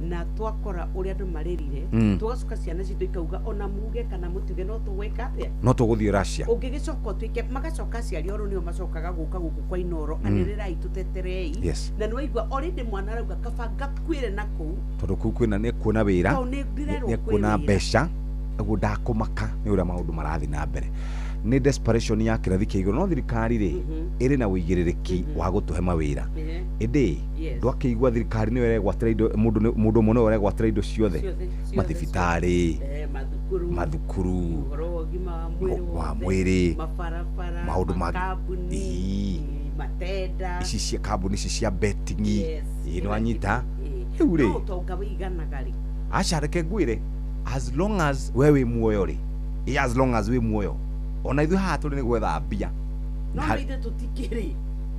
na twakora ũrĩa andũ marĩrire, tũgacoka ciana citũ ikauga ona muge kana mũtuge no tũgwĩka atĩa, no tũgũthiĩ Russia. Ũngĩgĩcoka ũtuĩke magacoka aciari oro nĩo macokaga gũka gũkũ kwa Inoro, anĩrĩrai tũteterei. Na nĩwaigua already mwana arauga kaba ngakuĩre na kũu tondũ kũu kwĩna nĩ kuona wĩra, tondũ nĩ ndĩrerwo nĩ kwĩ kuona wĩra. mbeca, ũguo ndakũmaka nĩ ũrĩa maũndũ marathiĩ na mbere. Nĩ desperation ya kĩrathi kĩa igũrũ, no thirikari rĩ ĩrĩ na ũigĩrĩrĩki wa gũtũhe mawĩra, ĩndĩ ndwakĩigua thirikari nĩyo ĩregwatĩra indo, mũndũ ũmwe nĩwe ũregwatĩra indo ciothe, Ciothe, ciothe, mathibitarĩ, mathukuru, mathukuru, ũhoro wa ũgima wa mwĩrĩ wa wothe, mwĩrĩ, mabarabara, maũndũ makambuni, matenda, ici cia kambuni ici cia betting, ĩĩ nĩ wanyita. Rĩu rĩ, no ũtonga wĩiganaga rĩ? Aca reke ngwĩre, as long as we wĩ muoyo rĩ, ĩ as long as wĩ muoyo, ona ithuĩ haha tũrĩ nĩ gwetha mbia. No ithuĩ tũtikĩrĩ.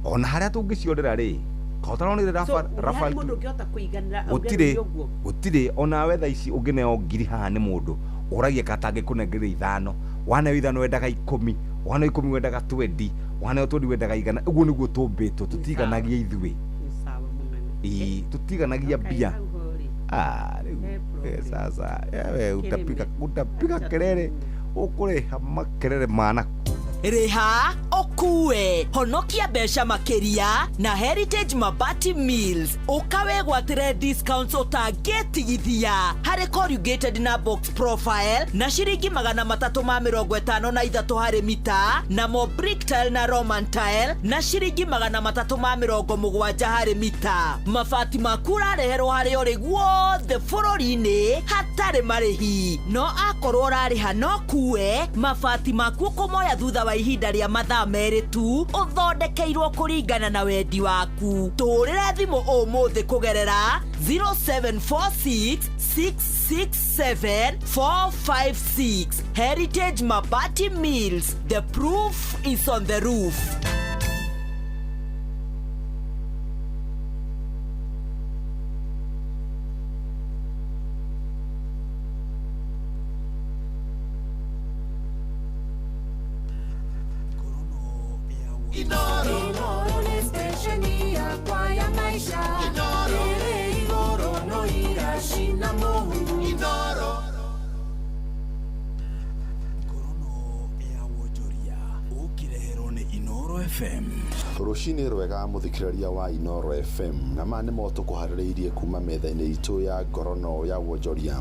Ona harĩa tũngĩcionera rĩ, ka ũtaronire So, Rafael harĩ mũndũ ũngĩhota kũiganĩra auge gũtirĩ nĩ ũguo? Gũtirĩ. Ona we thaa ici ũngĩneo ngiri haha nĩ mũndũ ũragia katangĩkũnengeria 5, waneo 5 wendaga 10, waneo 10 wendaga 20, waneo 20 wendaga 100. Ũguo nĩguo tũmbĩtwo, tũtiganagia ithuĩ. Nĩ sawa mũnene. Ĩĩ, tũtiganagia mbia. Hau ho rĩ, Ah, rĩu sasa wewe utapiga kelele, ũkũrĩha makelele mana. Rĩha. Kuwe honokia mbeca makĩria na Heritage Mabati Mills. Ũkawegwatĩre discounts ũtangĩtigithia harĩ corrugated na box profile na ciringi 353 harĩ mita, na brick tile na Roman tile na ciringi 370 harĩ mita. Mabati maku ũrareherwo harĩa ũrĩ guothe bũrũri-inĩ hatarĩ marĩhi. No akorwo ũrarĩha no kuwe, mabati maku ũkũmoya thutha wa ihinda rĩa mathaa 2 tu, ũthondekeirwo kũringana na wendi waku. Tũhũrĩre thimũ ũmũthĩ kũgerera 0746 667 456. Heritage Mabati Mills, the proof is on the roof. Inoro nĩ stesheni yakwa ya maisha. Inoro ĩrĩ igũrũ no iracina mũhu. Inoro. Ngorono ya wonjoria ũkĩreherwo nĩ Inoro FM. Rũcinĩ rwega mũthikĩrĩria wa Inoro FM, na maya nĩmo tũkũharĩrĩirie kuma metha-inĩ itũ ya ngorono ya wonjoria.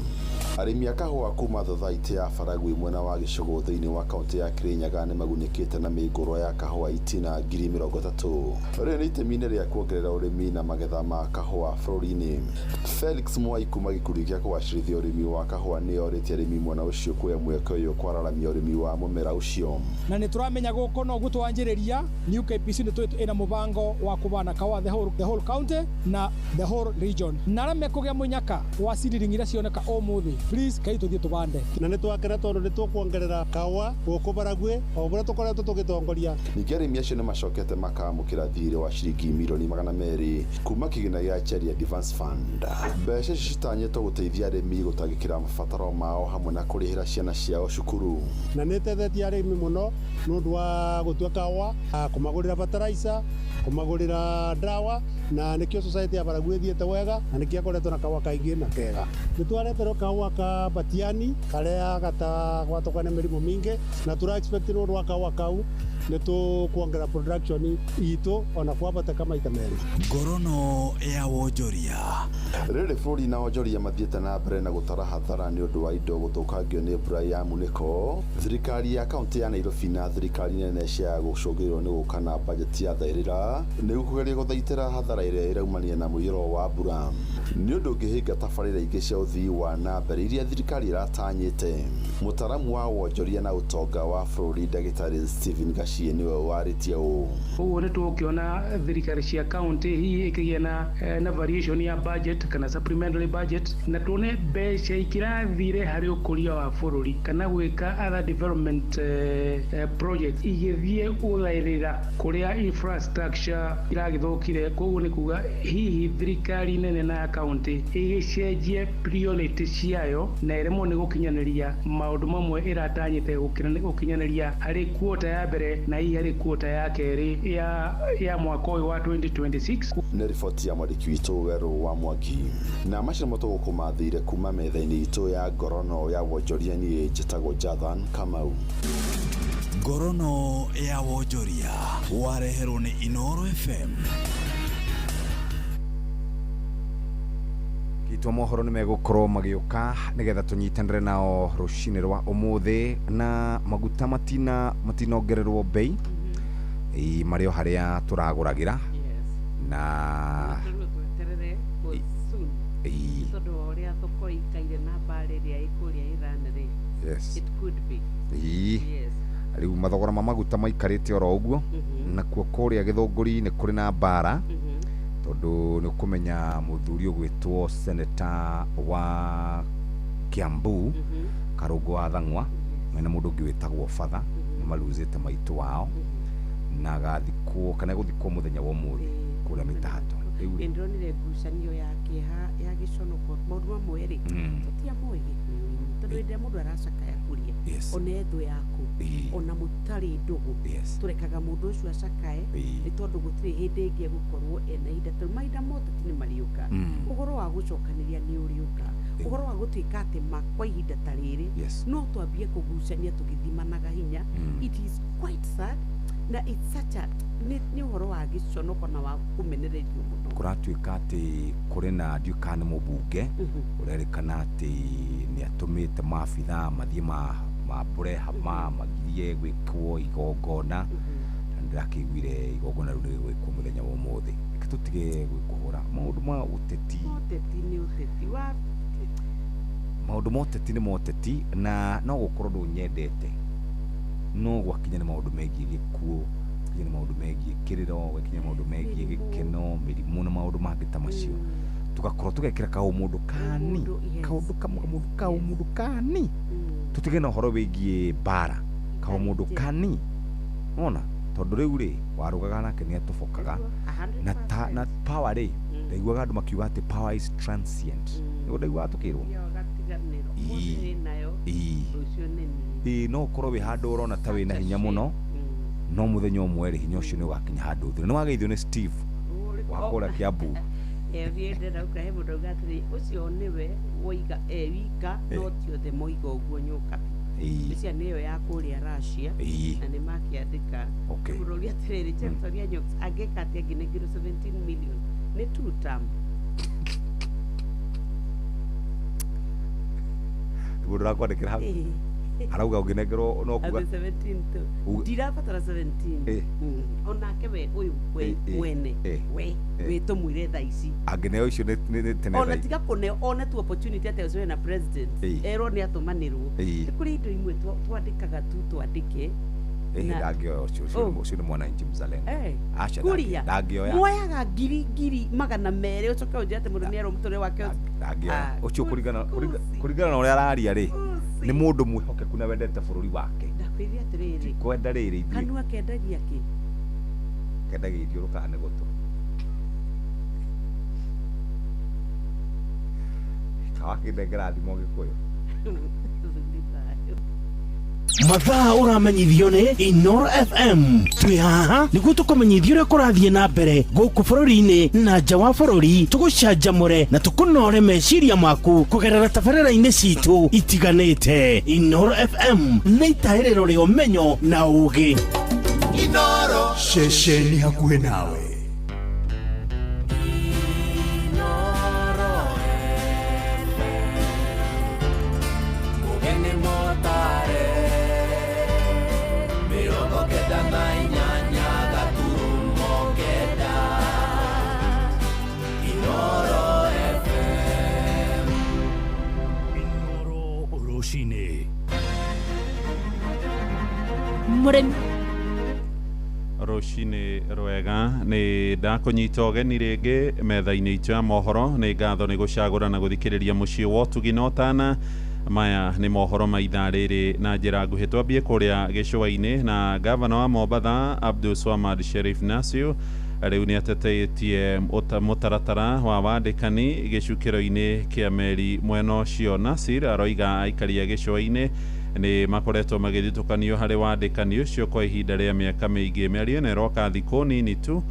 Arĩmi a kahũa kuma thothaitĩ ya Baragwi mwena wa Gĩcũgũ thĩinĩ wa kaũntĩ ya Kirinyaga nĩmagunĩkĩte na mĩngũrwa ya kahũa itina 30,000. Rĩrĩ nĩ itemi-inĩ rĩa kuongerera ũrĩmi na magetha ma kahũa bũrũri-inĩ. Felix Mwai kuma gĩkundi gĩa kũgacĩrithia ũrĩmi wa kahũa nĩ orĩtie arĩmi mwena ũcio kuoya mweke ũyũ kwararamia ũrĩmi wa mũmera ũcio. Na nĩ tũramenya gũkũ noguo twanjĩrĩria New KPC nĩ ĩna mũbango wa kũbana kahũa the whole county na the whole region. Na arĩa mekũgĩa mũnyaka wa ciringi iria cioneka ũmũthĩ, please kai tũthiĩ tũbande. Na nĩ twakena tondũ nĩ tũkuongerera kahũa gũkũ Baragwi o ũrĩa tũkoretwo tũgĩtongoria. Ningĩ arĩmi acio nĩ macokete makamũkĩra thirĩ wa ciringi milioni 200 kuma kĩgĩna gĩa Cherry Advance Fund. Mbeca ici citanyĩtwo gũteithia arĩmi gũtangĩkĩra mabataro mao hamwe na kũrĩhĩra ciana ciao cukuru. Na nĩ ĩtethetie arĩmi mũno nĩ ũndũ wa gũtua kahũa, kũmagũrĩra fertilizer, kũmagũrĩra ndawa, na nĩkĩo society ya Baragwi ĩthiĩte wega na nĩkĩo ĩkoretwo na kahũa kaingĩ na kega. Nĩ twareterwo kahũa ka batiani karĩa gatagwatũka nĩ mĩrimũ mĩingĩ, na tũra expect nĩ ũndũ wa kahũa kau nĩ tũkuongerera production itũ ona kwambatĩka maita merĩ. Ngorono ya wonjoria. Rĩrĩ bũrũri na wonjoria mathiĩte na mbere na gũtara hathara nĩ ũndũ wa indo gũthũkangio nĩ mbura ya munĩko. Thirikari ya kaũntĩ ya Nairobi na thirikari nene cia gũcũngĩrĩrwo nĩ gũka na bajeti ya thaĩrĩra nĩguo kũgeria gũthaitĩra hathara ĩrĩa ĩraumania na mũiyũro wa mbura. Nĩ ũndũ ũngĩhĩnga tabarĩra ingĩ cia ũthii wa na mbere iria thirikari ĩratanyĩte. Mũtaaramu wa wonjoria na ũtonga wa bũrũri Ndagĩtarĩ Stephen Gachie nĩwe warĩtie ũũ. Ũguo nĩ tũgũkĩona thirikari cia kaunti hihi ĩkĩgĩa na variation ya budget kana supplementary budget, na tuone mbeca ikĩrathire harĩ ũkũria wa bũrũri kana gwĩka other development project igĩthiĩ gũthaĩrĩra kũrĩa infrastructure iragĩthũkire. Koguo nĩ kuga hihi thirikari nene na ya kaunti ĩgĩcenjie priority ciayo na ĩremwo nĩ gũkinyanĩria maũndũ mamwe ĩratanyĩte gũkinyanĩria harĩ quarter ya mbere na hihi harĩ quarter ya kerĩ ya mwaka ũyũ wa 2026. Nĩ riboti ya mwandĩki witũ Werũ wa Mwangi. Na macio nĩmo tũgũkũmathĩire kuma metha-inĩ itũ ya ngorono ya wonjoria. Niĩ njĩtagwo Jathan Kamau. Ngorono ya wonjoria wareherwo nĩ Inoro FM. Kitwa mohoro nĩ megũkorwo magĩũka nĩgetha tũnyitanĩre nao rũcinĩ rwa ũmũthĩ. Na maguta matinongererwo bei marĩ o harĩa tũragũragĩra. Na tondũ wa ũrĩa thoko ĩikaire na mbara ĩrĩa ĩkũrĩa Iran rĩ, it could be. Yes. Rĩu mathogora ma maguta maikarĩte oro ũguo, nakuo kũrĩa Gĩthũngũri nĩ kũrĩ na mbara tondũ nĩ ũkũmenya mũthuri ũgwĩtwo seneta wa Kiambu Karũngũ wa Thang'wa mena mũndũ ũngĩ wĩtagwo Father nĩ maruzĩte maitũ wao na agathikwo kana gũthikwo mũthenya wa ũmũthĩ kũrĩa Mĩtahato. Ndĩronire ngucanio ya kĩeha ya gĩconoko maũndũ mamwe rĩ tũtiamoĩ Gĩkũyũ-inĩ tondũ hĩndĩ ĩrĩa mũndũ aracakaya kũria ona ethũ yaku ona mũtarĩ ndũgũ tũrekaga mũndũ ũcio acakae nĩ tondũ gũtirĩ hĩndĩ ĩngĩ egũkorwo ena ihinda tondũ mahinda mothe ti nĩ marĩũka. Ũhoro wa gũcokanĩria nĩ ũrĩũka, ũhoro wa gũtuĩka atĩ ma kwa ihinda ta rĩrĩ no twambie kũgucania tũgĩthimanaga hinya. It is quite sad Na it's such a nĩ ũhoro wa gĩconoko na wa kũmenererio mũno. Kũratuĩka atĩ kũrĩ na ndiũĩ kana nĩ mũmbunge ũrerĩkana atĩ nĩ atũmĩte maabithaa mathiĩ mambũre hama magirie gwĩkwo igongona, na ndĩrakĩiguire igongona rĩu nĩ rĩgwĩkwo mũthenya wa ũmũthĩ. Reke tũtige gwĩkũhũra maũndũ ma ũteti. Ũteti nĩ ũteti wa maũndũ ma ũteti nĩ ma ũteti, na no gũkorwo ndũnyendete, no gwakinya nĩ maũndũ megiĩ gĩkuũ, gwakinya nĩ maũndũ megiĩ kĩrĩro, gwakinya nĩ maũndũ megiĩ gĩkeno, mĩrimũ na maũndũ mangĩ ta macio, tugakorwo tũgekĩra kaũmũndũ kani, kaũndũ kamwe, kaũmũndũ kani, tũtige na ũhoro wĩgiĩ mbara, kaũmũndũ kani, wona tondũ rĩu rĩ warũgaga nake nĩ atũbokaga na ta, na power rĩ, ndaiguaga andũ makiuga atĩ power is transient, nĩguo ndaiguaga tũkĩrwo. Yo gatiganĩro. Ũmũthĩ nayo, rũciũ nĩ niĩ. Ĩĩ, no ũkorwo wĩ handũ ũrona ta wĩna hinya mũno, no mũthenya ũmwe rĩ, hinya ũcio nĩ ũgakinya handũ ũthire. Nĩ wageithio nĩ Steve wa kũrĩa Kiambu. Niĩ ndĩrauga he mũndũ auga atĩrĩ, ũcio nĩwe woiga e wika, no ti othe moiga ũguo nyoka. Icia nĩyo ya kũrĩa Russia, na nĩ makĩandĩka. Mũrori atĩrĩrĩ, James Oria Nyox angĩka atĩa angĩnengerwo 17 million nĩ two term? Mũndũ ũrakwandĩkĩra hau arauga ũngĩnengerwo no kuga Atĩ 17 tu. Ndirabatara 17. Onake we ũyũ we mwene we wĩ tũmwĩre thaa ici angĩneo icio nĩ tene ona thaa ici. Tiga kũneo, one tu opportunity atĩ ũcio na president erwo nĩ atũmanĩrwo. Nĩ kũrĩ indo imwe twandĩkaga tu twandĩke. Ndangĩoya ũcio, ũcio ũcio nĩ mwananchi mzalendo. Aca, Kuria ndangĩoya. Muoyaga ngiri ngiri 200 ũcoke ũnjĩre atĩ mũndũ nĩ erwo mũtũrĩre wake Ndangĩoya. Ah, ũcio kũringana na ũrĩa araria rĩ, nĩ mũndũ mwĩhokeku na wendete bũrũri wake. Ndakwĩrire atĩrĩrĩ, kwenda rĩrĩ ithuĩ kanua kendagia kĩ? Kendagia ithiũrũkaga nĩ gũtũ kawakĩnengera thimo gĩkũyũ. Mathaa ũramenyithio nĩ Inoro FM. Twĩ haha nĩguo tũkũmenyithia ũrĩa kũrathiĩ na mbere gũkũ bũrũri-inĩ na nja wa bũrũri, tũgũcanjamũre na tũkũnore meciria maku kũgerera tabarĩra-inĩ citũ itiganĩte. Inoro FM nĩ itahĩrĩro rĩa ũmenyo na ũũgĩ. Inoro ceceni hakuhĩ nawe. Mugeni motare 98.9 Inoro FM. Inoro rũcinĩ. Mũrĩmi Rũcinĩ rwega, nĩ ndakũnyita ũgeni rĩngĩ metha-inĩ itũ ya mohoro. Nĩ ngatho nĩ gũcagũra na gũthikĩrĩria mũciĩ wa ũtugi na ũtana. Maya nĩ mohoro ma ithaa rĩrĩ na njĩra nguhĩ. Twambie kũrĩa gĩcũa-inĩ na gavana wa Mombatha Abdul Swamad Sherif Nasir rĩu nĩ atetetie mũtaratara wa wandĩkani gĩcukĩro-inĩ kĩa meri mwena ũcio. Nasir aroiga aikari a gĩcũa-inĩ nĩ makoretwo magĩthitũkanio harĩ wandĩkani ũcio kwa ihinda rĩa mĩaka mĩingĩ. Mĩario ĩno ĩroka thikũ nini tu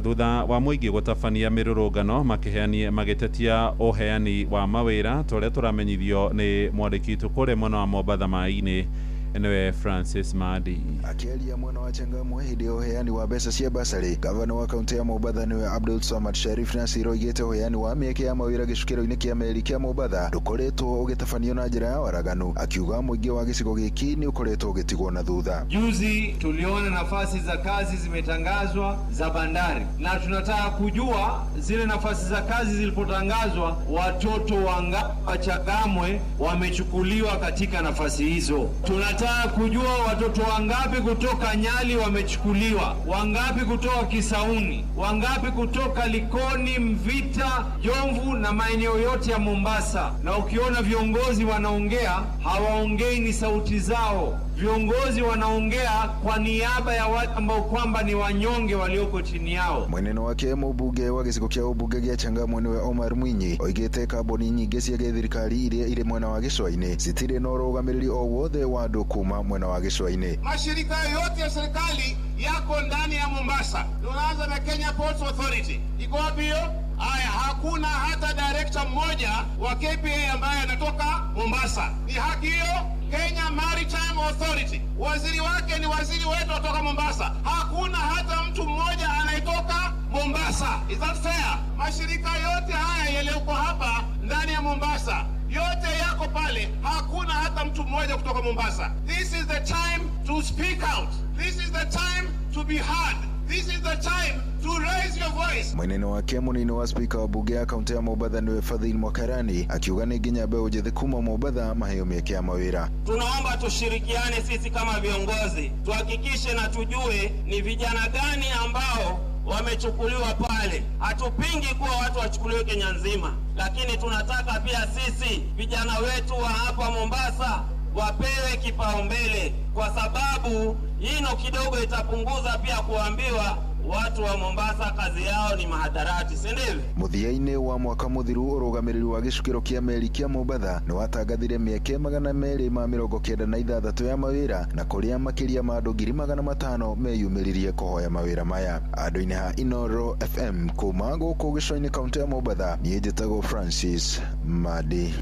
thutha wa mũingĩ gũtabania mĩrũrũngano makĩheania magĩtetia ũheani wa mawĩra, ta ũrĩa tũramenyithio nĩ mwandĩki witũ kũrĩa mwena wa Mombatha maĩ-inĩ, nĩwe Francis Madi. Akĩaria mwena wa Changamwe hĩndĩ ya ũheani wa mbeca cia basarĩ, gavana wa kaunti ya Mombatha nĩwe Abdul Samad Sharif Nasir oigĩte ũheani wa mĩeke ya mawĩra gĩcukĩro-inĩ kĩa meri kĩa Mombatha ndũkoretwo ũgĩtabanio na njĩra ya waraganu, akiuga mũingĩ wa gĩcigo gĩkĩ nĩ ũkoretwo ũgĩtigwo na thutha. Juzi tuliona nafasi za kazi zimetangazwa za bandari, na tunataka kujua zile nafasi za kazi zilipotangazwa, watoto wangapi wa Changamwe wamechukuliwa katika nafasi hizo. Tunataka kujua watoto wangapi kutoka Nyali wamechukuliwa, wangapi kutoka Kisauni, wangapi kutoka Likoni, Mvita, Jomvu na maeneo yote ya Mombasa. Na ukiona viongozi wanaongea, hawaongei ni sauti zao. Viongozi wanaongea kwa niaba ya wale ambao kwamba ni wanyonge walioko chini yao. Mwena wake mũmbunge wa gĩcigo kĩa ũmbunge gĩa Changamwe nĩwe Omar Mwinyi oigĩte kambuni nyingĩ cia gĩthirikari iria irĩ mwena wa gĩcũa-inĩ citirĩ na ũrũgamĩrĩri o wothe wa andũ kuma mwena wa gĩcũa-inĩ. Mashirika yote ya serikali yako ndani ya Mombasa. Tunaanza na Kenya Ports Authority. Iko wapi hiyo? Aya, hakuna hata director mmoja wa KPA ambaye anatoka Mombasa. Ni haki hiyo? Kenya Maritime Authority, waziri wake ni waziri wetu kutoka Mombasa. Hakuna hata mtu mmoja anayetoka Mombasa. Is that fair? Mashirika yote haya yaliyoko hapa ndani ya Mombasa yote yako pale, hakuna hata mtu mmoja kutoka Mombasa. This is the time to speak out. This is the time to be heard. This is the time to raise your voice. Mwena-inĩ wake mũnini wa spika wa bunge ya kaunti ya Mombatha nĩwe Fadhili Mwakarani akiuga nĩ nginya mbeũ njĩthĩ kuma Mombatha maheo mĩeke ya mawĩra. Tunaomba tushirikiane sisi kama viongozi, tuhakikishe na tujue ni vijana gani ambao wamechukuliwa pale. Hatupingi kuwa watu wachukuliwe Kenya nzima, lakini tunataka pia sisi vijana wetu wa hapa Mombasa wapewe kipaumbele, kwa sababu hino kidogo itapunguza pia kuambiwa watu wa Mombasa kazi yao ni mahadarati, si ndivyo? Mũthia-inĩ wa mwaka mũthiru ũrũgamĩrĩri wa gĩcukĩro kĩa meri kĩa Mombatha nĩ watangathire mĩeke 296 ya mawĩra na kũrĩa makĩria ma andũ 500,000 meyumĩririe kũhoya mawĩra maya. Andũ-inĩ ha Inoro FM kuma gũkũ gĩcũa-inĩ kaunti ya Mombatha, niĩ njĩtagwo Francis Madi.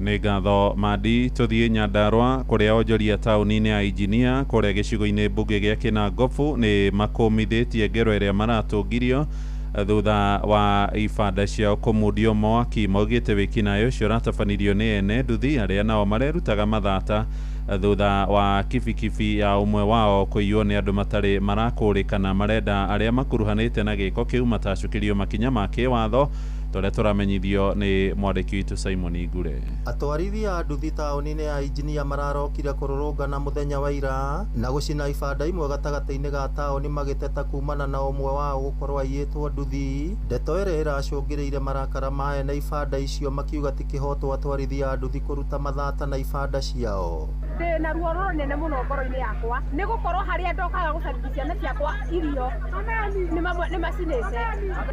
Nĩ ngatho Madi. Tũthiĩ Nyandarua kũrĩa onjoria taũni-inĩ ya Injinia kũrĩa gĩcigo-inĩ mbunge gĩa Kĩnangobu nĩ makũmithĩtie ngero ĩrĩa maratũngirio thutha wa ibanda ciao kũmundio mwaki. Maugĩte wĩkinaĩ ũcio ũratabanirio nĩ ene nduthi arĩa nao marerutaga mathata thutha wa kibikibi ya ũmwe wao kũiywo nĩ andũ matarĩ marakũrĩkana. Marenda arĩa makuruhanĩte na gĩko kĩu matacũkĩrio makinya ma kĩwatho tũrĩa tũramenyithio nĩ mwandĩki witũ Simon Ngure. Atwarithia a nduthi taũni-inĩ ya Injinia mararokire kũrũrũngana mũthenya wa ira na gũcina ibanda imwe gatagatĩ-inĩ ga taũni magĩteta kumana na ũmwe wao gũkorwo aiyĩtwo nduthi. Ndeto ĩrĩa ĩracũngĩrĩire marakara ma ene ibanda icio makiuga ti kĩhoto atwarithia a nduthi kũruta mathata na ibanda ciao. Ndĩ na ruo rũnene mũno ngoro-inĩ yakwa nĩ gũkorwo harĩa ndokaga gũcarithia ciana ciakwa irio nĩ macinĩte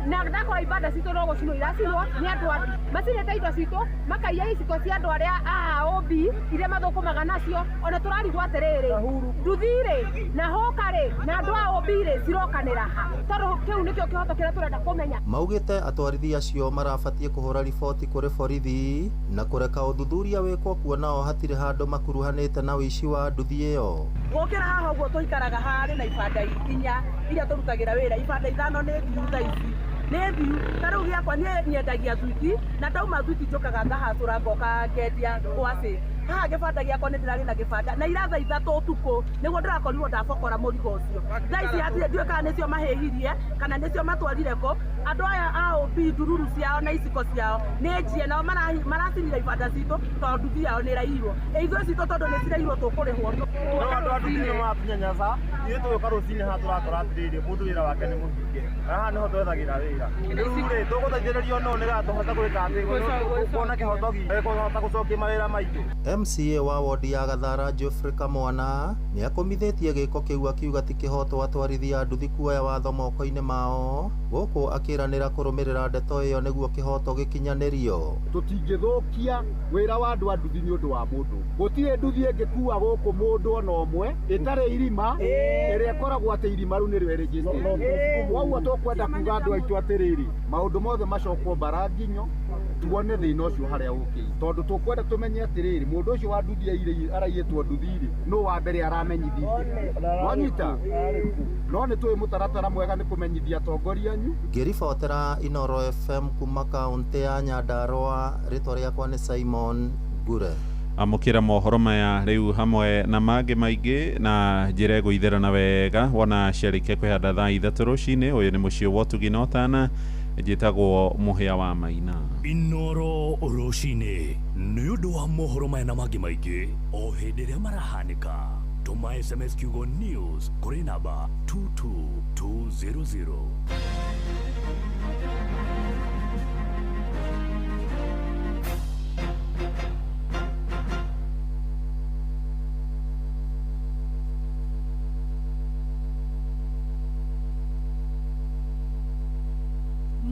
na ndakora ibanda citũ no gũcinwo iracinwo nĩ andũ a macinĩte indo citũ makaiya iciko cia andũ arĩa a OB iria mathũkũmaga nacio. Ona tũrarigwo atĩrĩrĩ, nduthi-rĩ na hũka-rĩ na andũ a OB-rĩ cirokanĩra ha? Tondũ kĩu nĩkĩo kĩhoto kĩrĩa tũrenda kũmenya. Maugĩte atwarithia acio marabatiĩ kũhũra riboti kũrĩ borithi na kũreka ũthuthuria wĩkwo kuona o hatirĩ handũ makuruhanĩte na ũici wa nduthi ĩyo. Gũkĩra haha ũguo tũikaraga harĩ na ibanda inya iria tũrutagĩra wĩra, ibanda ithano nĩ thiu thaa ici nĩ thiu. Ta rĩu gĩakwa niĩ nyendagia thwiti na ndauma thwiti njũkaga ngahacũra ngoka ngendia ngwacĩ. Haha gĩbanda gĩakwa nĩ ndĩrarĩ na gĩbanda na ira thaa 3 ũtukũ nĩguo ndĩrakorirwo ndabokora mũrigo ũcio. Thaa ici hatirĩ ndiũĩ kana nĩcio mahĩhirie kana nĩcio matwarire kũ. Andũ aya a OB ndururu ciao na iciko ciao nĩ njie nao maracinire ibanda citũ tondũ nduthi yao nĩ ĩraiyirwo. Ithuĩ citũ tondũ nĩ ciraiyirwo tũkũrĩhwo. No andũ a nduthi nĩ maratunyanyasa, ithuĩ tũgĩũka rũcinĩ haha tũrakora atĩrĩrĩ mũndũ wĩra wake nĩ mũhinge na haha nĩho twethagĩra wĩra. Rĩu rĩ tũgũteithĩrĩrio nũ nĩgetha tũhote gwĩka atĩ kuona kĩhoto gitũ kũhota gũcokia mawĩra maitũ. MCA wa wodi ya Gathara Geoffrey Kamwana nĩ akũmithĩtie gĩko kĩu akiuga ti kĩhoto atwarithia a nduthi kuoya watho moko-inĩ mao gũkũ akĩranĩra kũrũmĩrĩra ndeto ĩyo nĩguo kĩhoto gĩkinyanĩrio. Tũtingĩthũkia wĩra wa andũ a nduthi nĩ ũndũ wa mũndũ. Gũtirĩ nduthi ĩngĩkua gũkũ mũndũ ona ũmwe ĩtarĩ irima ĩrĩa ĩkoragwo atĩ irima rĩu nĩrĩo ĩrĩnjĩte. Koguo tũkwenda kuga andũ aitũ atĩrĩrĩ, maũndũ mothe macokwo mbara nginyo tuone thĩna ũcio harĩa ũkĩire, tondũ tũkwenda tũmenye atĩrĩrĩ mũndũ ũcio wa nduthi araiyĩtwo nduthi-rĩ nũ wa mbere aramenyithirie. Wanyita? No nĩ tũĩ mũtaratara mwega nĩ kũmenyithia atongoria anyu. Ngĩribotera Inoro FM kuma kaũntĩ ya Nyandarua, rĩtwa rĩakwa nĩ Simon Ngure. Amũkĩra mohoro maya rĩu hamwe na mangĩ maingĩ na njĩra ĩgũitherana wega wona ciarĩkia kwĩhanda thaa 3 rũcinĩ. Ũyũ nĩ mũciĩ wa ũtugi na ũtana, njĩtagwo Mũhĩa wa Maina. Inoro rũcinĩ nĩ ũndũ wa mohoro maya na mangĩ maingĩ o hĩndĩ ĩrĩa marahanĩka. Tũma SMS kiugo news kũrĩ namba 22200.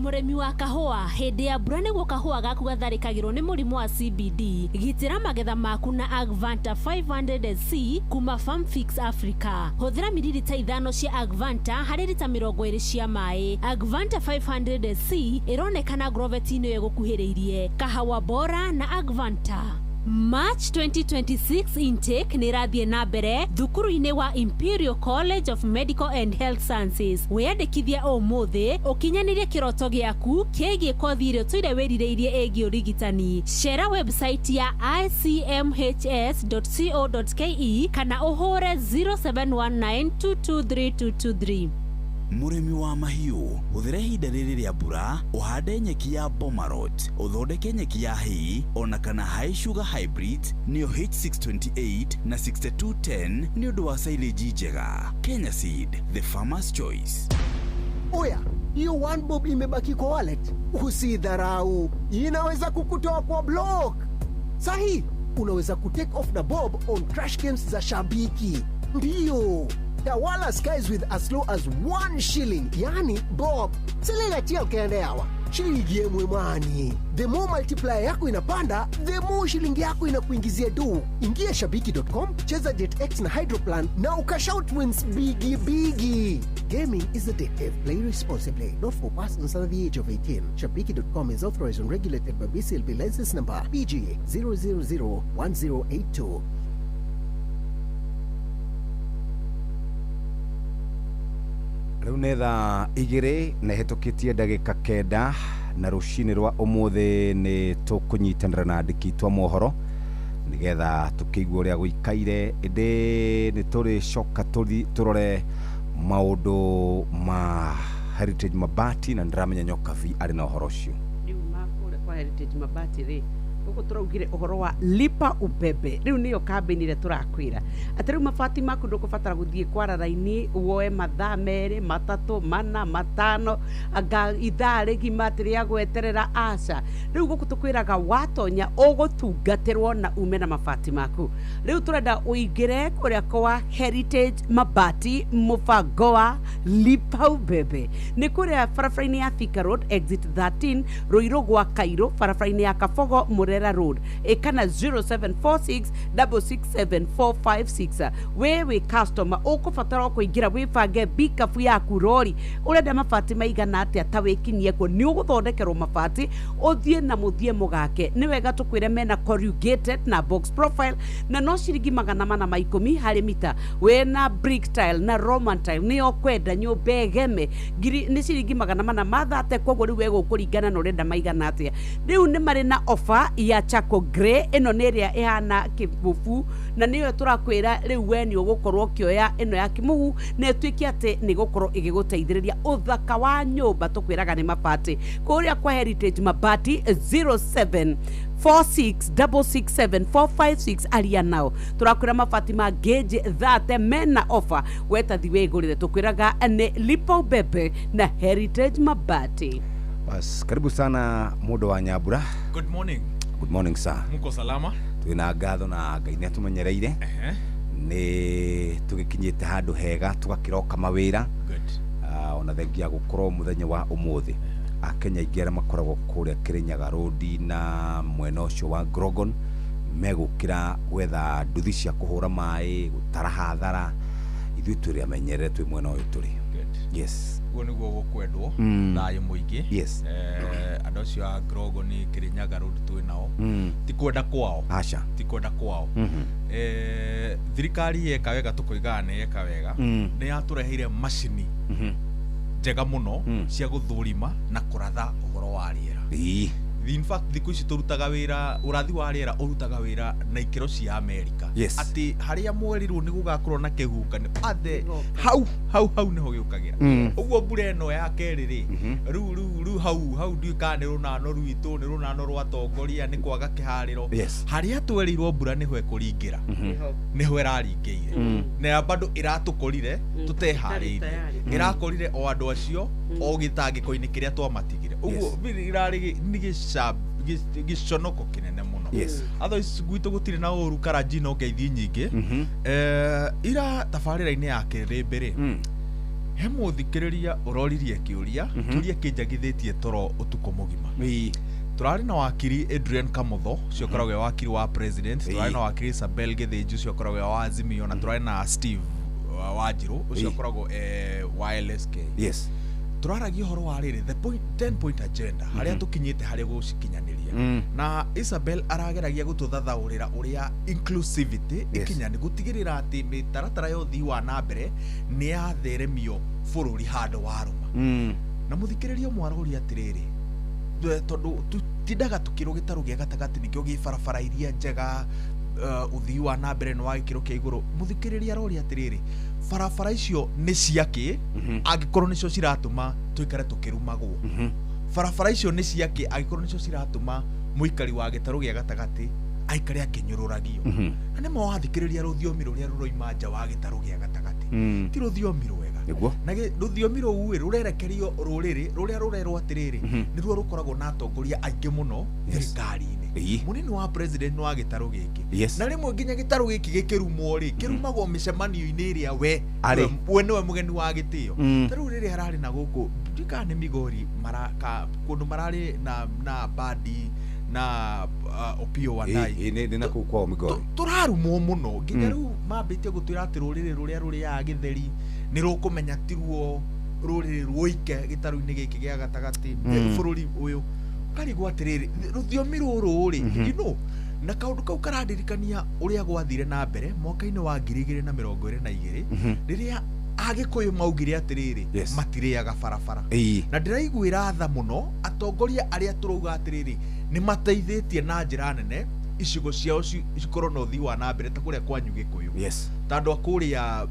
Mũrĩmi wa kahũa, hĩndĩ ya mbura nĩguo kahũa gaku gatharĩkagĩrwo nĩ mũrimũ wa CBD. Gitĩra magetha maku na Agvanta 500SC kuma Farmfix Africa. Hũthĩra miririta 5 cia Agvanta harĩ rita 20 cia maĩ. Agvanta 500SC ĩronekana Grovet-inĩ ĩyo ĩgũkuhĩrĩirie. Kahawa bora na Agvanta. March 2026 intake nĩ ĩrathiĩ na mbere thukuru-inĩ wa Imperial College of Medical and Health Sciences. Wĩyandĩkithie ũmũthĩ ũkinyanĩrie kĩroto gĩaku kĩgiĩ kothi ĩrĩa ũtũire wĩrirĩirie ĩgiĩ ũrigitani. Cera website ya icmhs.co.ke kana ũhũre 0719223223. Mũrĩmi wa mahiũ, hũthĩra ihinda rĩrĩ rĩa mbura ũhande nyeki ya Bomarot, ũthondeke nyeki ya hay ona kana high sugar hybrid nĩyo H628 na 6210 nĩ ũndũ wa silage njega. Kenya Seed, the farmer's choice. Oya, hiyo one bob imebaki kwa wallet, usidharau, inaweza kukutoa kwa block. Sahi, unaweza kutake off na bob on crash games za Shabiki. Ndiyo, tawala skies with as low as 1 shilling, yani bob. Silingatia ukaende hawa shilingi yemwe mwani. The more multiplier yako inapanda, the more shilingi yako inakuingizia do. Ingia shabiki.com, cheza JetX na Hydroplan na ukashout wins bigi bigi. Gaming is addictive. Play responsibly. Not for persons under the age of 18. Shabiki.com is authorized and regulated by BCLB license number PG 0001082. Rĩu nĩ thaa 2 na ĩhĩtũkĩtie ndagĩka 9 na rũcinĩ rwa ũmũthĩ nĩ tũkũnyitanĩra na andĩki twa mohoro nĩgetha tũkĩigue ũrĩa gũikaire, ĩndĩ nĩ tũrĩcoka tũrore maũndũ ma Heritage Mabati na nĩndĩramenya Nyokabi arĩ na ũhoro ũcio. Rĩu ma kũrĩa kwa Heritage Mabati rĩ, gũkũ tũraugire ũhoro wa lipa ubebe, rĩu nĩyo kambĩni ĩrĩa tũrakwĩra atĩ rĩu mabati maku ndũkũbatara gũthiĩ kwara raini woe mathaa 2, 3, 4, 5 anga ithaa rĩgima atĩ rĩa gweterera, aca. Rĩu gũkũ tũkwĩraga watonya ũgũtungatĩrwo na ume na mabati maku. Rĩu tũrenda ũingĩre kũrĩa kwa Heritage Mabati mũbango wa lipa ubebe, nĩ kũrĩa barabara-inĩ ya Thika Road exit 13 Ruiru gwa Kairũ, barabara-inĩ ya Kabogo Murera Road, ĩkana 0746667456. We wĩ customer ũkũbatara o kũingĩra wĩbange bikabu yaku rori, ũrenda mabati maigana atĩa, ta wĩkinyie kuo nĩ ũgũthondekerwo mabati ũthiĩ na mũthiĩ mũgake. Nĩ wega tũkwĩre mena corrugated na box profile na no ciringi 410 harĩ mita. Wĩna brick tile na roman tile nĩyo kwenda nyũmba ĩgeme ngiri nĩ ciringi 430, koguo rĩu we gũkũringana na ũrenda maigana atĩa. Rĩu nĩ marĩ na offer ya charcoal grey, ĩno nĩ ĩrĩa ĩhana kĩbubu na nĩyo tũrakwĩra rĩu we nĩ ũgũkorwo ũkĩoya ĩno ya kĩmuhu na ĩtuĩke atĩ nĩ gũkorwo ĩgĩgũteithĩrĩria ũthaka wa nyũmba. Tũkwĩraga nĩ mabati kũrĩa kwa Heritage Mabati 0746667456, aria nao. Tũrakwĩra mabati ma gauge 30 mena offer, wetathi wĩgũrĩre. Tũkwĩraga nĩ lipa ubebe na Heritage Mabati. Bas, karibu sana mũndũ wa Nyambura. Good morning. Good morning sir. Muko salama? Twĩna ngatho na Ngai nĩ atũmenyereire. Nĩ tũgĩkinyĩte handũ hega tũgakĩroka mawĩra. Good. Ona thengia gũkorwo mũthenya wa ũmũthĩ Akenya aingĩ arĩa makoragwo kũrĩa Kĩrĩnyaga Road na mwena ũcio wa Grogon megũkĩra gwetha nduthi cia kũhũra maĩ, gũtara hathara. Ithuĩ tũrĩ amenyerere twĩ mwena ũyũ tũrĩ. Yes. Guo nĩguo gũkwendwo thayũ mũingĩ. Yes. Andũ acio a Grogon Kĩrĩnyaga Road twĩ nao. Ti kwenda kwao. Aca. Ti kwenda kwao. Thirikari yeka wega tũkoigaga nĩ yeka wega. Nĩ yatũreheire macini njega mũno cia gũthũrima na kũratha ũhoro wa rĩera. In fact thikũ ici tũrutaga wĩra, ũrathi wa rĩera ũrutaga wĩra na ikĩro cia Amerika. Yes. Atĩ harĩa mwerirwo nĩ gũgakorwo na kĩhuhũkanio athe hau hau hau nĩho gĩũkagĩra. Ũguo mbura ĩno ya kerĩ rĩ, rĩu rĩu rĩu hau hau ndiũĩ kana nĩ rũnano rwitũ, nĩ rũnano rwa atongoria, nĩ kwaga kĩharĩro. Yes. Harĩa twerirwo mbura nĩho ĩkũringĩra, nĩho ĩraringĩire. Na bado ĩratũkorire tũteharĩirie. Ĩrakorire o andũ acio o gĩtangĩko-inĩ kĩrĩa twamatigire. Ũguo ĩrarĩ nĩ gĩconoko kĩnene mũno. Yes. Otherwise gwitũ gũtirĩ na ũru karanjino ngeithi nyingĩ. Ira tabarĩra-inĩ ya kĩrĩmbĩ rĩ, He mũthikĩrĩria ũroririe kĩũria kĩũria kĩnjagithĩtie toro ũtukũ mũgima. Tũrarĩ na wakiri Adrian Kamotho ũcio ũkoragwo e wakiri wa president, tũrarĩ na wakiri Isabel Gĩthĩnji ũcio ũkoragwo e wa Azimio, na tũrarĩ na Steve Wanjirũ ũcio ũkoragwo e wa LSK. Tũraragia ũhoro wa rĩrĩ, the point, 10 point agenda, harĩa tũkinyĩte harĩ gũcikinyanĩria. Na Isabel arageragia gũtũthathaũrĩra ũrĩa inclusivity ikinyani gũtigĩrĩra atĩ mĩtaratara ya ũthii wa na mbere nĩ yatheremio bũrũri handũ warũma. Na mũthikĩrĩria ũmwe aroria atĩrĩrĩ, tondũ tũtindaga tũkĩrwo gĩtarũ gĩa gatagatĩ nĩkĩo gĩ barabara iria njega, ũthii wa na mbere nĩ wa gĩkĩro kĩa igũrũ. Mũthikĩrĩria aroria atĩrĩrĩ, barabara icio nĩ ciakĩ angĩkorwo nĩcio ciratũma tũikare tũkĩrumagwo? Barabara icio nĩ ciakĩ angĩkorwo nĩcio ciratũma mũikari wa gĩtarũ gĩa gatagatĩ aikare akĩnyũrũragio? Na nĩma wathikĩrĩria rũthiomi rũrĩa rũroima nja wa gĩtarũ gĩa gatagatĩ, ti rũthiomi rwega. Na rũthiomi rũu ĩ rũrerekerio rũrĩrĩ rũrĩa rũrerwo atĩrĩrĩ nĩruo rũkoragwo na atongoria aingĩ mũno thirikari-inĩ. Mũnini wa president nĩ wa gĩtarũ gĩkĩ, na rĩmwe nginya gĩtarũ gĩkĩ gĩkĩrumwo rĩ, kĩrumagwo mĩcemanio-inĩ ĩrĩa we we nĩwe mũgeni wa gĩtĩo. Ta rĩu rĩrĩa ararĩ na gũkũ ndika nĩ Migori kũndũ mararĩ na Badi na Opiyo Wandayi. Nĩ na kũu kwao Migori. Tũrarumwo mũno nginya rĩu mambĩtie gũtwĩra atĩ rũrĩrĩ rũrĩa rũrĩaga gĩtheri nĩ rũkũmenya tiruo rũrĩrĩ rwoike gĩtarũ-inĩ gĩkĩ gĩa gatagatĩ bũrũri ũyũ. Ũkarigwo atĩrĩrĩ, rũthiomi rũrũ rĩ, you know, na kaũndũ kau karandirikania ũrĩa gwathire na mbere mwaka-inĩ wa 2022 rĩrĩa Agĩkũyũ maugire atĩrĩrĩ matirĩaga barabara. Na ndĩraiguĩra tha mũno atongoria arĩa tũrauga atĩrĩrĩ nĩ mateithĩtie na njĩra nene icigo ciao cikorwo na ũthii wa na mbere ta kũrĩa kwanyu Gĩkũyũ, ta andũ a kũrĩa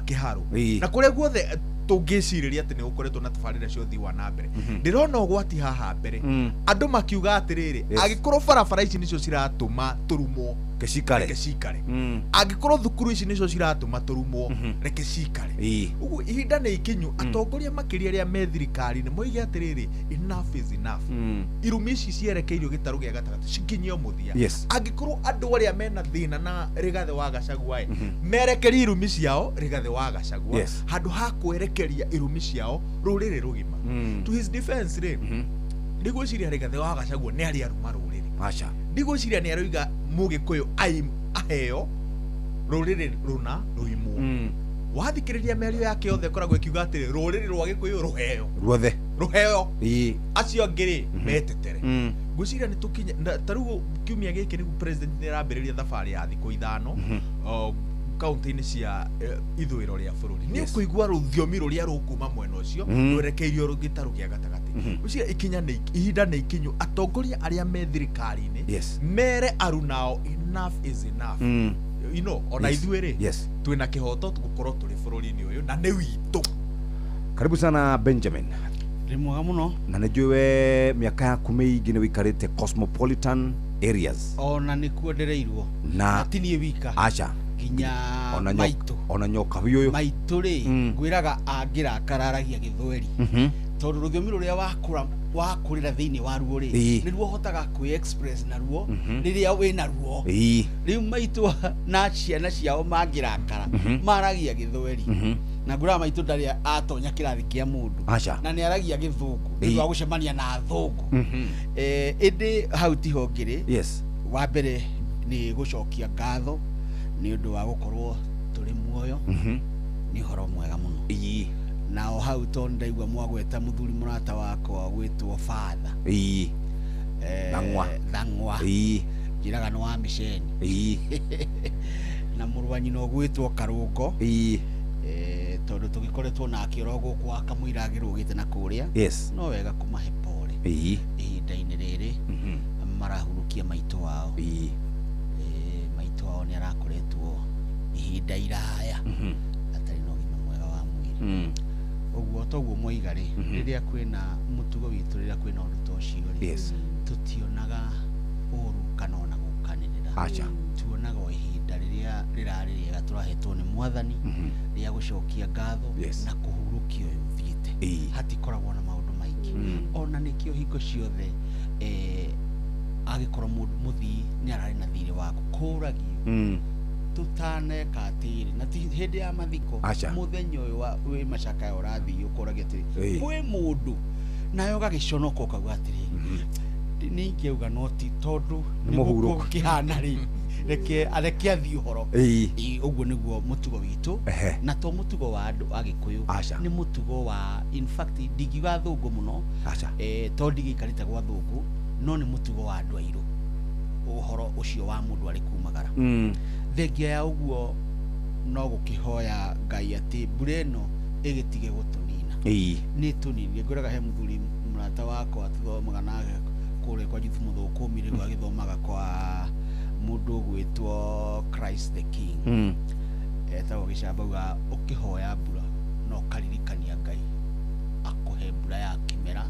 Kĩharũ na kũrĩa guothe tũngĩcirĩria atĩ nĩ gũkoretwo na tabarĩra cia ũthii wa na mbere. Ndĩrona ũgwati haha mbere, andũ makiuga atĩrĩrĩ, angĩkorwo barabara ici nĩcio ciratũma tũrumwo, reke cikare. Angĩkorwo thukuru ici nĩcio ciratũma tũrumwo, reke cikare. Ũguo ihinda nĩ ikinyu atongoria makĩria arĩa me thirikari-inĩ moige atĩrĩrĩ, enough is enough. Irumi ici cierekeirio gĩtarũ gĩa gatagatĩ cikinyio mũthia. Angĩkorwo andũ arĩa mena thĩna na Rigathĩ wa Gachagua ĩ, merekerie irumi ciao Rigathĩ wa Gachagua handũ ha kwerekeria irumi ciao rũrĩrĩ rũgima. To his defense rĩ, ndigwĩciria Rigathĩ wa Gachagua nĩ arĩ aruma rũrĩrĩ. Ndigwĩciria nĩ aroiga mũgĩkũyũ aheo rũrĩrĩ rũna rũimwo. Wathikĩrĩria mĩario yake yothe ĩkoragwo ĩkiuga atĩrĩ, rũrĩrĩ rwa Gĩkũyũ rũheo ruothe, rũheo, acio angĩ rĩ metetere. Ngwĩciria nĩ tũkinye ta rĩu kiumia gĩkĩ nĩguo president nĩ arambĩrĩria thabarĩ ya thikũ 5 kaunti-inĩ cia ithũĩro rĩa bũrũri. Nĩ ũkũigua rũthiomi rũrĩa rũkuma mwena ũcio rwerekeirio gĩtarũ gĩa gatagatĩ. Ngwĩciria ikinya nĩ ihinda nĩ ikinyu atongoria arĩa me thirikari-inĩ mere arunao enough is enough. You know, ona ithuĩ rĩ twĩna kĩhoto gũkorwo tũrĩ bũrũri-inĩ ũyũ na nĩ witũ. Karibu sana Benjamin. Ndĩ mwega mũno. Na nĩ njũĩ we mĩaka yaku mĩingĩ nĩ wĩikarĩte cosmopolitan areas. Ona nĩkuo ndereirwo. Na ti niĩ wika. Aca. Nginya maitũ. Ona nyoka ũyũ. Maitũ rĩ, ngwĩraga angĩrakararagia gĩthweri. Tondũ rũthiomi rũrĩa wakũra wakũrĩra thĩinĩ wa ruo rĩ, nĩruo ũhotaga kwĩ express naruo rĩrĩa wĩna ruo. Rĩu maitũ na ciana ciao mangĩrakara maragia gĩthweri. Na ngwĩraga maitũ ndarĩ atonya kĩrathi kĩa mũndũ. Na nĩ aragia gĩthũngũ nĩ ũndũ wa gũcemania na athũngũ. Ĩndĩ hau tiho ngĩrĩ. Wa mbere nĩ gũcokia ngatho nĩ ũndũ wa gũkorwo tũrĩ muoyo. Nĩ ũhoro mwega mũno. Na o hau tondũ ndaigua mwagweta mũthuri mũrata wakwa gwĩtwo Father. Thang'wa. Thang'wa. Njĩraga nĩ wa mĩceni. Na mũrũ wa nyina ũgwĩtwo Karũngo. Tondũ tũgĩkoretwo nake oro gũkũ wa kamũira agĩrũgĩte na kũrĩa. No wega kũmahe pole. Ihinda-inĩ rĩrĩ marahurũkia maitũ wao. Maitũ wao nĩ arakoretwo ihinda iraya atarĩ na ũgima mwega wa mwĩrĩ. Ũguo toguo mwoiga rĩ, rĩrĩa kwĩna mũtugo witũ, rĩrĩa kwĩna ũndũ ta ũcio rĩ, tũtionaga ũru kana ona gũkanĩrĩra. Tuonaga o ihinda rĩrĩa rĩrarĩ rĩega tũrahetwo nĩ mwathani rĩa gũcokia ngatho na kũhurũkia ũyũ ũthiĩte. Hatikoragwo na maũndũ maingĩ. Ona nĩkĩo hingo ciothe angĩkorwo mũndũ mũthii nĩ ararĩ na thirĩ waku, kũragio Tũtaneka atĩrĩ, na ti hĩndĩ ya mathiko. Aca. Mũthenya ũyũ wĩ macakaya ũrathiĩ ũkoragia atĩrĩ, kwĩ mũndũ nawe ũgagĩconoka ũkauga atĩrĩrĩ, nĩ ingĩauga no ti tondũ Nĩ mũhurũku. kĩhana rĩ, reke areke athiĩ ũhoro. Ĩĩ, ũguo nĩguo mũtugo witũ. Na to mũtugo wa andũ a Gĩkũyũ. Aca. Nĩ mũtugo wa, in fact ndingiuga thũngũ mũno. Aca. To ndigĩikarĩte gwa thũngũ, no nĩ mũtugo wa andũ airũ, ũhoro ũcio wa mũndũ arĩ kumagara. Thengia ya ũguo, no gũkĩhoya Ngai atĩ mbura ĩno ĩgĩtige gũtũnina. Nĩ tũninire. Ngwĩraga he mũthuri mũrata wakwa tũthomaga nake kũrĩa kwa Juthu Mũthũkũmi, rĩu agĩthomaga kwa mũndũ ũgwĩtwo Christ the King. Etagwo Gĩcamba. Auga ũkĩhoya mbura no ũkaririkania Ngai akũhe mbura ya kĩmera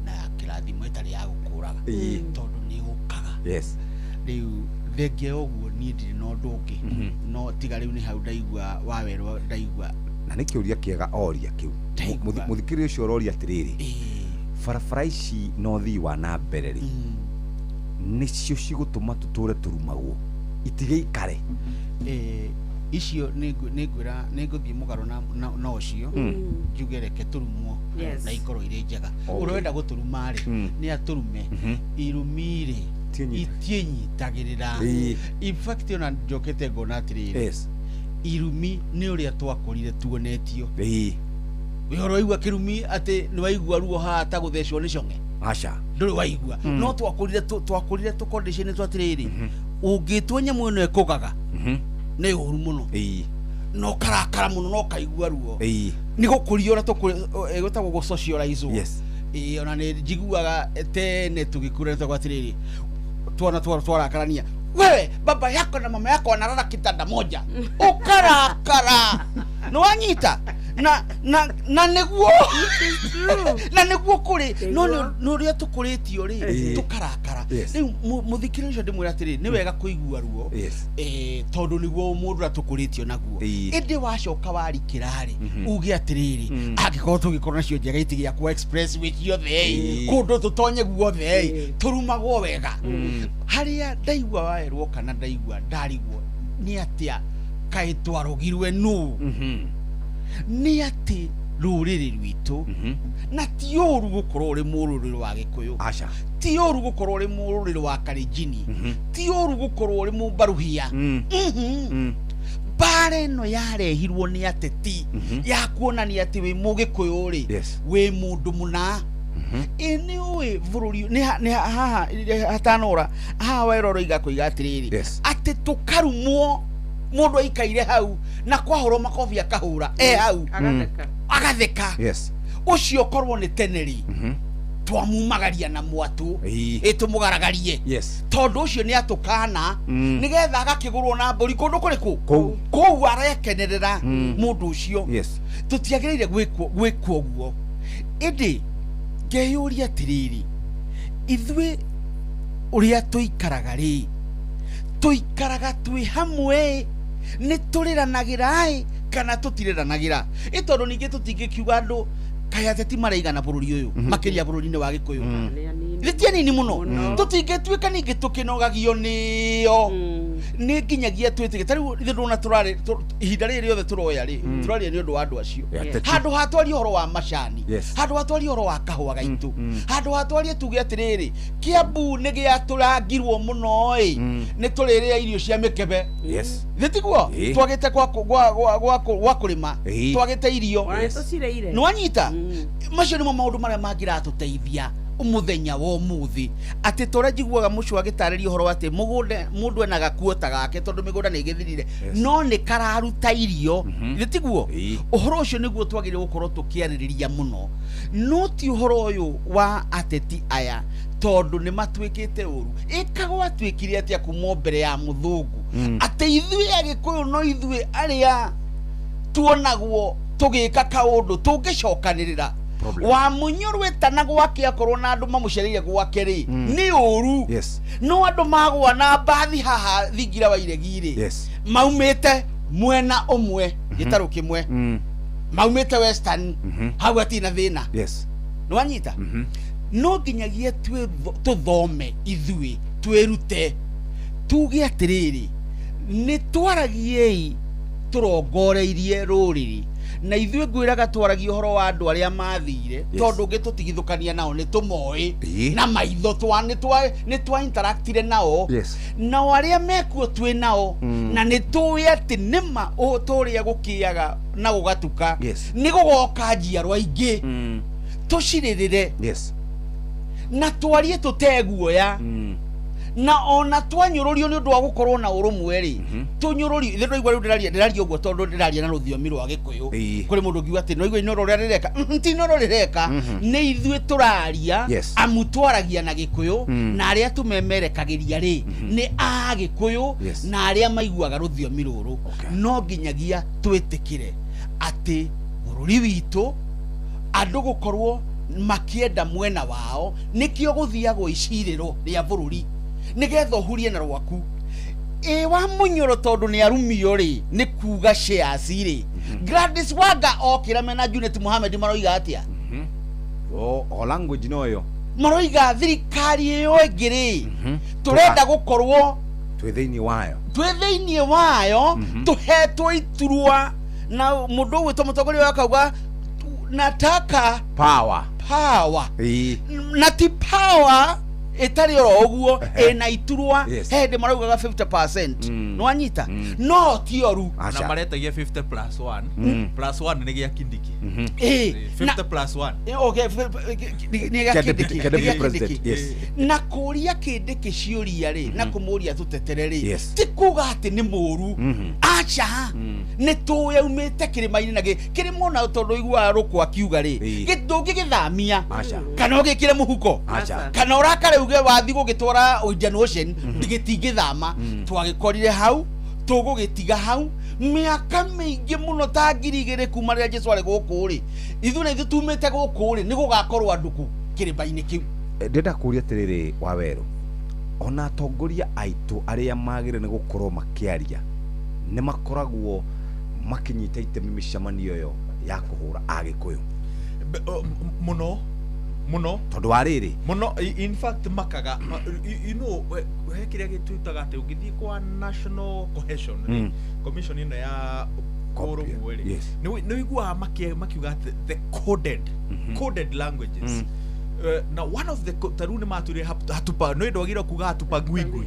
na ya kĩrathimo ĩtarĩ ya gũkũraga, tondũ nĩ ũkaga. Rĩu thengia ya ũguo, niĩ ndirĩ na ũndũ ũngĩ, no tiga rĩu nĩ hau ndaigua wawerwo ndaigua. Na nĩ kĩũria kĩega oria kĩu. Ndaigua. Mũthikĩrĩria ũcio ũroria atĩrĩrĩ, barabara ici na ũthii wa na mbere rĩ, nĩcio cigũtũma tũtũre tũrumagwo, itigĩikare? Icio nĩ ngũthiĩ mũgarũ na ũcio, njuge reke tũrumwo na ikorwo irĩ njega. Ũrĩa ũrenda gũtũruma rĩ, nĩ atũrume. Irumi rĩ, itiĩnyitagĩrĩra. In fact ona njokete ngona atĩrĩrĩ, irumi nĩ ũrĩa twakũrire tuonetio. Wĩ waigua kĩrumi atĩ nĩ waigua ruo haha ta gũthecwo nĩ cong'e? Aca. Ndũrĩ waigua. No twakũrire tũconditionĩtwo atĩrĩrĩ, ũngĩtwo nyamũ ĩno ĩkũgaga nĩ ũru mũno, na ũkarakara mũno na ũkaigua ruo. Nĩ gũkũrio ũrĩa gwĩtagwo gũ-socialize-wo. Ĩĩ, ona nĩ njiguaga tene tũgĩkũra nĩtwagwo atĩrĩrĩ, twana twarakarania, wewe baba yako na mama yako wanalala kitanda moja, ũkarakara nĩ wanyita na nĩguo kũrĩ no nĩ ũrĩa tũkũrĩtio rĩ, tũkarakara. Rĩu mũthikĩrĩria ũcio ndĩmwĩra atĩrĩ, nĩ wega kũigua ruo, tondũ nĩguo mũndũ ũrĩa tũkũrĩtio naguo. Ĩndĩ wacoka warikĩra rĩ, uge atĩrĩrĩ, angĩkorwo tũgĩkorwo nacio njega itigĩakwo expressway ciothe ĩ, kũndũ tũtonye guothe ĩ, tũrumagwo wega. Harĩa ndaigua waerwo kana ndaigua ndarigwo nĩ atĩa kaĩ twarũgirwe nũ, nĩ atĩ rũrĩrĩ rwitũ, na ti ũru gũkorwo ũrĩ mũrũrĩrĩ wa Gĩkũyũ. Aca. Ti ũru gũkorwo ũrĩ mũrũrĩrĩ wa Kalenjini. Ti ũru gũkorwo ũrĩ mũmbaruhia. Mbara ĩno yarehirwo nĩ ateti ya kuonania atĩ wĩ mũgĩkũyũ rĩ, wĩ mũndũ mũna. Ĩ nĩ ũĩ bũrũri nĩ haha hatanora haha werwo ũroiga kũiga atĩrĩrĩ, atĩ tũkarumwo, mũndũ aikaire hau na kwahũrwo makobi akahũra e hau. Agatheka. Agatheka. Ũcio korwo nĩ tene rĩ, twamumagaria na mwatũ, ĩ tũmũgaragarie, tondũ ũcio nĩ atũkana, nĩgetha agakĩgũrwo na mbũri kũndũ kũrĩkũ. Kũu. Kũu arekenerera mũndũ ũcio. Tũtiagĩrĩire gwĩkwo ũguo. Ĩndĩ ngeyũria atĩrĩrĩ, ithuĩ ũrĩa tũikaraga rĩ, tũikaraga twĩ hamwe, nĩ tũrĩranagĩra ĩ kana tũtirĩranagĩra? Ĩ tondũ ningĩ tũtingĩkiuga andũ kaĩ ateti maraigana bũrũri ũyũ, makĩria bũrũri-inĩ wa Gĩkũyũ. Nĩ anini. Nĩ ti anini mũno. Mũno. Tũtingĩtuĩka ningĩ tũkĩnogagio nĩo, nĩ nginyagia twĩtĩke ta rĩu ithuĩ ndũrona tũrarĩ ihinda rĩrĩ rĩothe tũroya rĩ, tũraria nĩ ũndũ wa andũ acio. Ya, ateti. Handũ ha twarie ũhoro wa macani, handũ ha twarie ũhoro wa kahũa gaitũ, handũ ha twarie tuge atĩrĩrĩ, Kĩambu nĩ gĩatũrangirwo mũno ĩ, nĩ tũrĩrĩa irio cia mĩkebe. Thĩ tiguo? Twagĩte gwa kũrĩma, twagĩte irio. Ona nĩ tũcireire. Nĩ wanyita? Macio nĩmo maũndũ marĩa mangĩratũteithia mũthenya wa ũmũthĩ, atĩ tũrĩa njiguaga mũcio agĩtarĩria ũhoro wa atĩ mũgũnda mũndũ ena gakuota gake, tondũ mĩgũnda nĩ ĩgĩthirire, no nĩ kararuta irio. Nĩ tiguo? Ũhoro ũcio nĩguo twagĩrĩire gũkorwo tũkĩarĩrĩria mũno, no ti ũhoro ũyũ wa ateti aya, tondũ nĩ matuĩkĩte ũru. Ĩka gwatuĩkire atĩa kuma o mbere ya mũthũngũ, atĩ ithuĩ Agĩkũyũ no ithuĩ arĩa tuonagwo tũgĩka kaũndũ tũngĩcokanĩrĩra? Problem. Wa mũnyũrũ ĩtana gwake, akorwo na andũ mamũcereire gwake rĩ, nĩ ũru. No andũ magwa na mbathi haha thingira wa iregi rĩ, maumĩte mwena ũmwe, gĩtarũ kĩmwe, maumĩte Western, hau hatirĩ na thĩna. Nĩ wanyita? No nginyagia tũthome ithuĩ, twĩrute, tuge atĩrĩrĩ, Nĩ twaragiei tũrongoreirie rũrĩrĩ na ithuĩ ngwĩraga twaragia ũhoro wa andũ arĩa mathire. Tondũ ũngĩtũtigithũkania nao nĩ tũmoĩ na maitho twa nĩ twa interactire nao. Nao arĩa mekuo twĩ nao na nĩ tũĩ atĩ nĩma tũrĩa gũkĩaga na gũgatuka nĩ gũgoka njiarwa ingĩ tũcirĩrĩre na twarie tũteguoya na ona twanyũrũrio nĩ ũndũ wa gũkorwo na ũrũmwe rĩ, tũnyũrũrio ithe ndwaigua rĩu ndĩraria ũguo tondũ ndĩraria na rũthiomi rwa Gĩkũyũ. Kũrĩ mũndũ ũngiuga atĩ nĩwaigua inoro ũrĩa rĩreka. Ti inoro rĩreka, nĩ ithuĩ tũraria. Amu twaragia na Gĩkũyũ na arĩa tũmemerekagĩria rĩ nĩ a Gĩkũyũ na arĩa maiguaga rũthiomi rũrũ. No nginyagia twĩtĩkĩre atĩ bũrũri witũ andũ gũkorwo makĩenda mwena wao nĩkĩo gũthiagwo icirĩro rĩa bũrũri nĩgetha ũhurie na rwaku ĩ wa mũnyoro tondũ nĩ arumio rĩ nĩ kuga shares rĩ. Gladys Wanga okĩra mena Junet Mohamed maroiga atĩa? O language no ĩyo. Maroiga thirikari ĩyo ĩngĩ rĩ tũrenda gũkorwo twĩ thĩinĩ wayo. Twĩ thĩinĩ wayo tũhetwo iturwa na mũndũ ũgwĩtwo mũtongoria wa akauga nataka power. Power. Na ti power ĩtarĩ oro ũguo ĩna iturwa. He hĩndĩ maraugaga 50% nĩwanyita no ti oru. Na maretagia 50 plus 1 plus 1 nĩ gĩa Kindiki. 50 plus 1. Okay, nĩ gĩa Kĩa Kindiki, kĩa nĩ gĩa deputy president, Kindiki. Na kũria Kindiki ciũria rĩ na kũmũria tũtetere rĩ ti kuga atĩ nĩ mũru, aca. Nĩ tũĩ aumĩte kĩrĩma-inĩ na kĩrĩma ona tondũ iguaga rũkũ akiuga rĩ ndũngĩgĩthamia Aca. kana ũgĩkĩre mũhuko Aca. kana ũrakare uge wathi gũgĩtwara Indian Ocean gĩtingĩthama. Twagĩkorire hau tũgũgĩtiga hau mĩaka mĩingĩ mũno ta 2000 kuma rĩrĩa Jesu arĩ gũkũ rĩ ithuĩ na ithuĩ tumĩte gũkũ rĩ nĩ gũgakorwo andũ kũ kĩrĩma-inĩ kĩu. Ndĩrenda kũria atĩrĩrĩ wa werũ ona atongoria aitũ arĩa magĩrĩire nĩ gũkorwo makĩaria nĩ makoragwo makĩnyita itemi mĩcemanio ĩyo ya kũhũra Agĩkũyũ? Mũno mũno. Tondũ wa rĩrĩ mũno in fact makaga he kĩrĩa gĩtwĩtaga atĩ ũngĩthiĩ kwa national cohesion rĩ, commission ĩno ya ũrũmwe rĩ nĩ ũiguaga makiuga atĩ the coded languages. Na one of the ta rĩu nĩ matwĩrire hatupa nĩ ndwagĩrĩirwo kuga hatupa ngwingwi.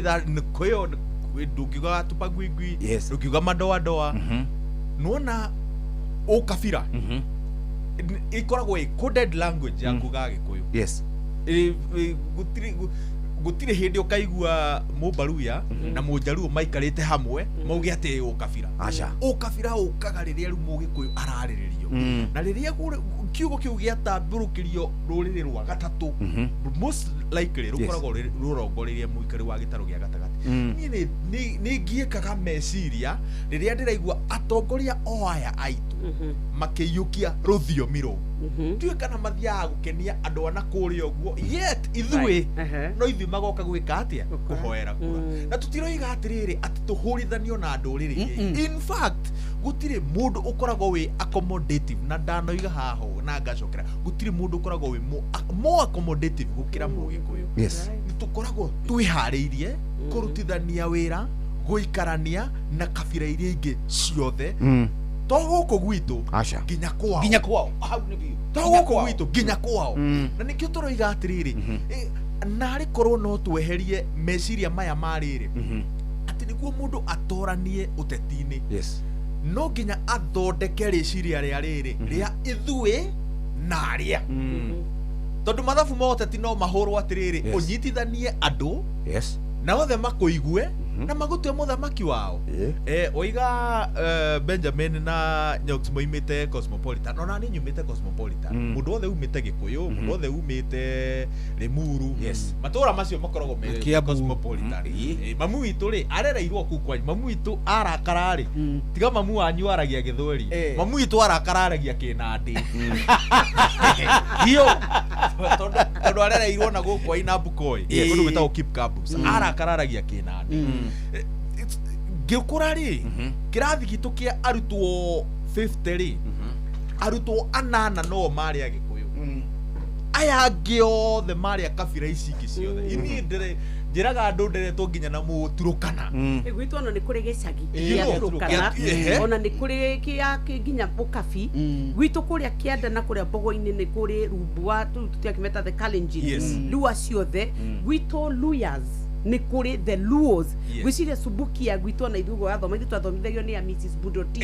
Nĩ kwĩyo ndũngiuga hatupa ngwingwi, ndũngiuga madoadoa nĩwona ũkabira ĩkoragwo ĩ coded language ya kuga Gĩkũyũ. Gũtirĩ hĩndĩ ũkaigua Mũbaruya na Mũjaruo maikarĩte hamwe mauge atĩ ũkabira. Aca. Ũkabira ũkaga rĩrĩa rĩu Mũgĩkũyũ ararĩrĩrio na rĩrĩa kiugo kĩu gĩatambũrũkĩrio rũrĩrĩ rwa gatatũ most likely rũkoragwo rũrongoreirie mũikari wa gĩtarũ gĩa gatagatĩ. Niĩ nĩ ngiĩkaga meciria rĩrĩa ndĩraigua atongoria o aya aitũ makĩiyũkia rũthiomi rũu ndiũĩ kana mathiaga gũkenia andũ ana kũrĩa ũguo yet ithuĩ no ithuĩ magoka gwĩka atĩa kũhoera kura na tũtiroiga atĩrĩrĩ atĩ tũhũrithanio na ndũrĩrĩ iria ingĩ. In fact gũtirĩ mũndũ ũkoragwo wĩ accommodative na ndanoiga haha ũũ na ngacokera gũtirĩ mũndũ ũkoragwo wĩ more accommodative gũkĩra Mũgĩkũyũ. Nĩ tũkoragwo twĩharĩirie kũrutithania wĩra gũikarania na kabira iria ingĩ ciothe to gũkũ gwitũ Aca. nginya kwao. Nginya kwao hau nĩ biũ. To Nginya gũkũ kwao. gwitũ nginya kwao na nĩkĩo tũroiga atĩrĩrĩ narĩ korwo no tweherie meciria maya ma rĩrĩ atĩ nĩguo mũndũ atoranie ũteti-inĩ no nginya athondeke rĩciria rĩa rĩrĩ rĩa ithuĩ na arĩa tondũ mathabu ma ũteti no mahũrwo atĩrĩrĩ ũnyitithanie andũ na othe makũigue na magũtue mũthamaki wao. Oiga Benjamin na Nyox moimĩte Cosmopolitan ona niĩ nyumĩte Cosmopolitan. Mũndũ wothe umĩte Gĩkũyũ, mũndũ wothe umĩte Limuru matũra macio makoragwo me Kiambu. Cosmopolitan. Mamu witũ rĩ arereirwo kũu kwanyu mamu witũ arakara rĩ tiga mamu wanyu aragia Gĩthweri mamu witũ arakara aragia Kĩnandĩ hiyo tondũ arereirwo na gũkũ Ainabkoi kũndũ gwĩtagwo Kipkabus arakara aragia Kĩnandĩ. Ngĩkũra rĩ kĩrathi gitũ kĩa arutwo 50 rĩ arutwo anana no marĩ Agĩkũyũ aya angĩ othe marĩ a kabira ici ingĩ ciothe. Niĩ ndĩrĩ Njĩraga andũ nderetwo nginya na Mũturũkana. Gwitũ ona nĩ kũrĩ gĩcagi Ĩĩ, gĩa Turukana, Ehe. ona nĩ kũrĩ kĩa nginya Ũkabi. Gwitũ kũrĩa kĩanda na kũrĩa Mbogo-inĩ nĩ kũrĩ Rumbwa, tũu tũtiakĩmeta the Kalenjin. Yes. Lua ciothe gwitũ, Luyas nĩ kũrĩ the Luos. Yes. Gwĩciria Subukia gwitũ ona ithuĩ ũguo wathoma, ithuĩ twathomithagio nĩ a Mrs. Budotich.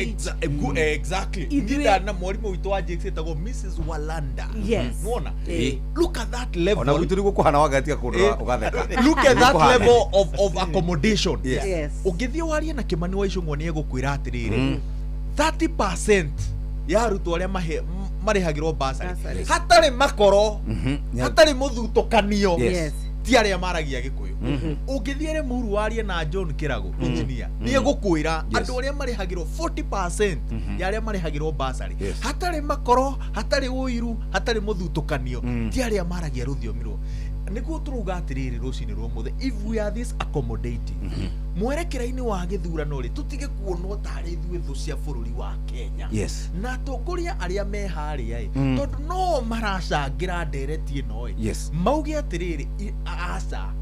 Exactly. Ithuĩ- Nĩ na mwarimũ witũ wa JX etagwo Mrs. Walanda. Yes. Nĩwona? Eh. Look at that level. Ona gwitũ nĩguo kũhana wagatia kũndũ ũgatheka. Look at that Nĩguo kũhana. level of accommodation. Yes. Yes. Ũngĩthiĩ warie na Kimani wa Ichung'wa nĩ egũkwĩra atĩrĩrĩ, 30% ya arutwo arĩa marĩhagĩrwo bursary Bursary. hatarĩ makoro, hatarĩ mũthutũkanio, Yes. Yes. ti arĩa maragia Gĩkũyũ. Ũngĩthiĩ Rĩmuru warie na John Kĩrago engineer nĩ egũkwĩra Yes. andũ arĩa marĩhagĩrwo 40% ya arĩa marĩhagĩrwo bursary Yes. hatarĩ makoro, hatarĩ ũiru, hatarĩ mũthutũkanio, ti arĩa maragia rũthiomi rwo. Nĩguo tũrauga atĩrĩrĩ rũcinĩ rwa ũmũthĩ, if we are this accommodating mwerekera-inĩ wa gĩthurano rĩ, tũtige kuonwo tarĩ ithuĩ thũ cia bũrũri wa Kenya. Yes. Na atongoria arĩa me harĩa ĩ, tondũ no maracangĩra ndereti ĩno ĩ, Yes. mauge atĩrĩrĩ, aca,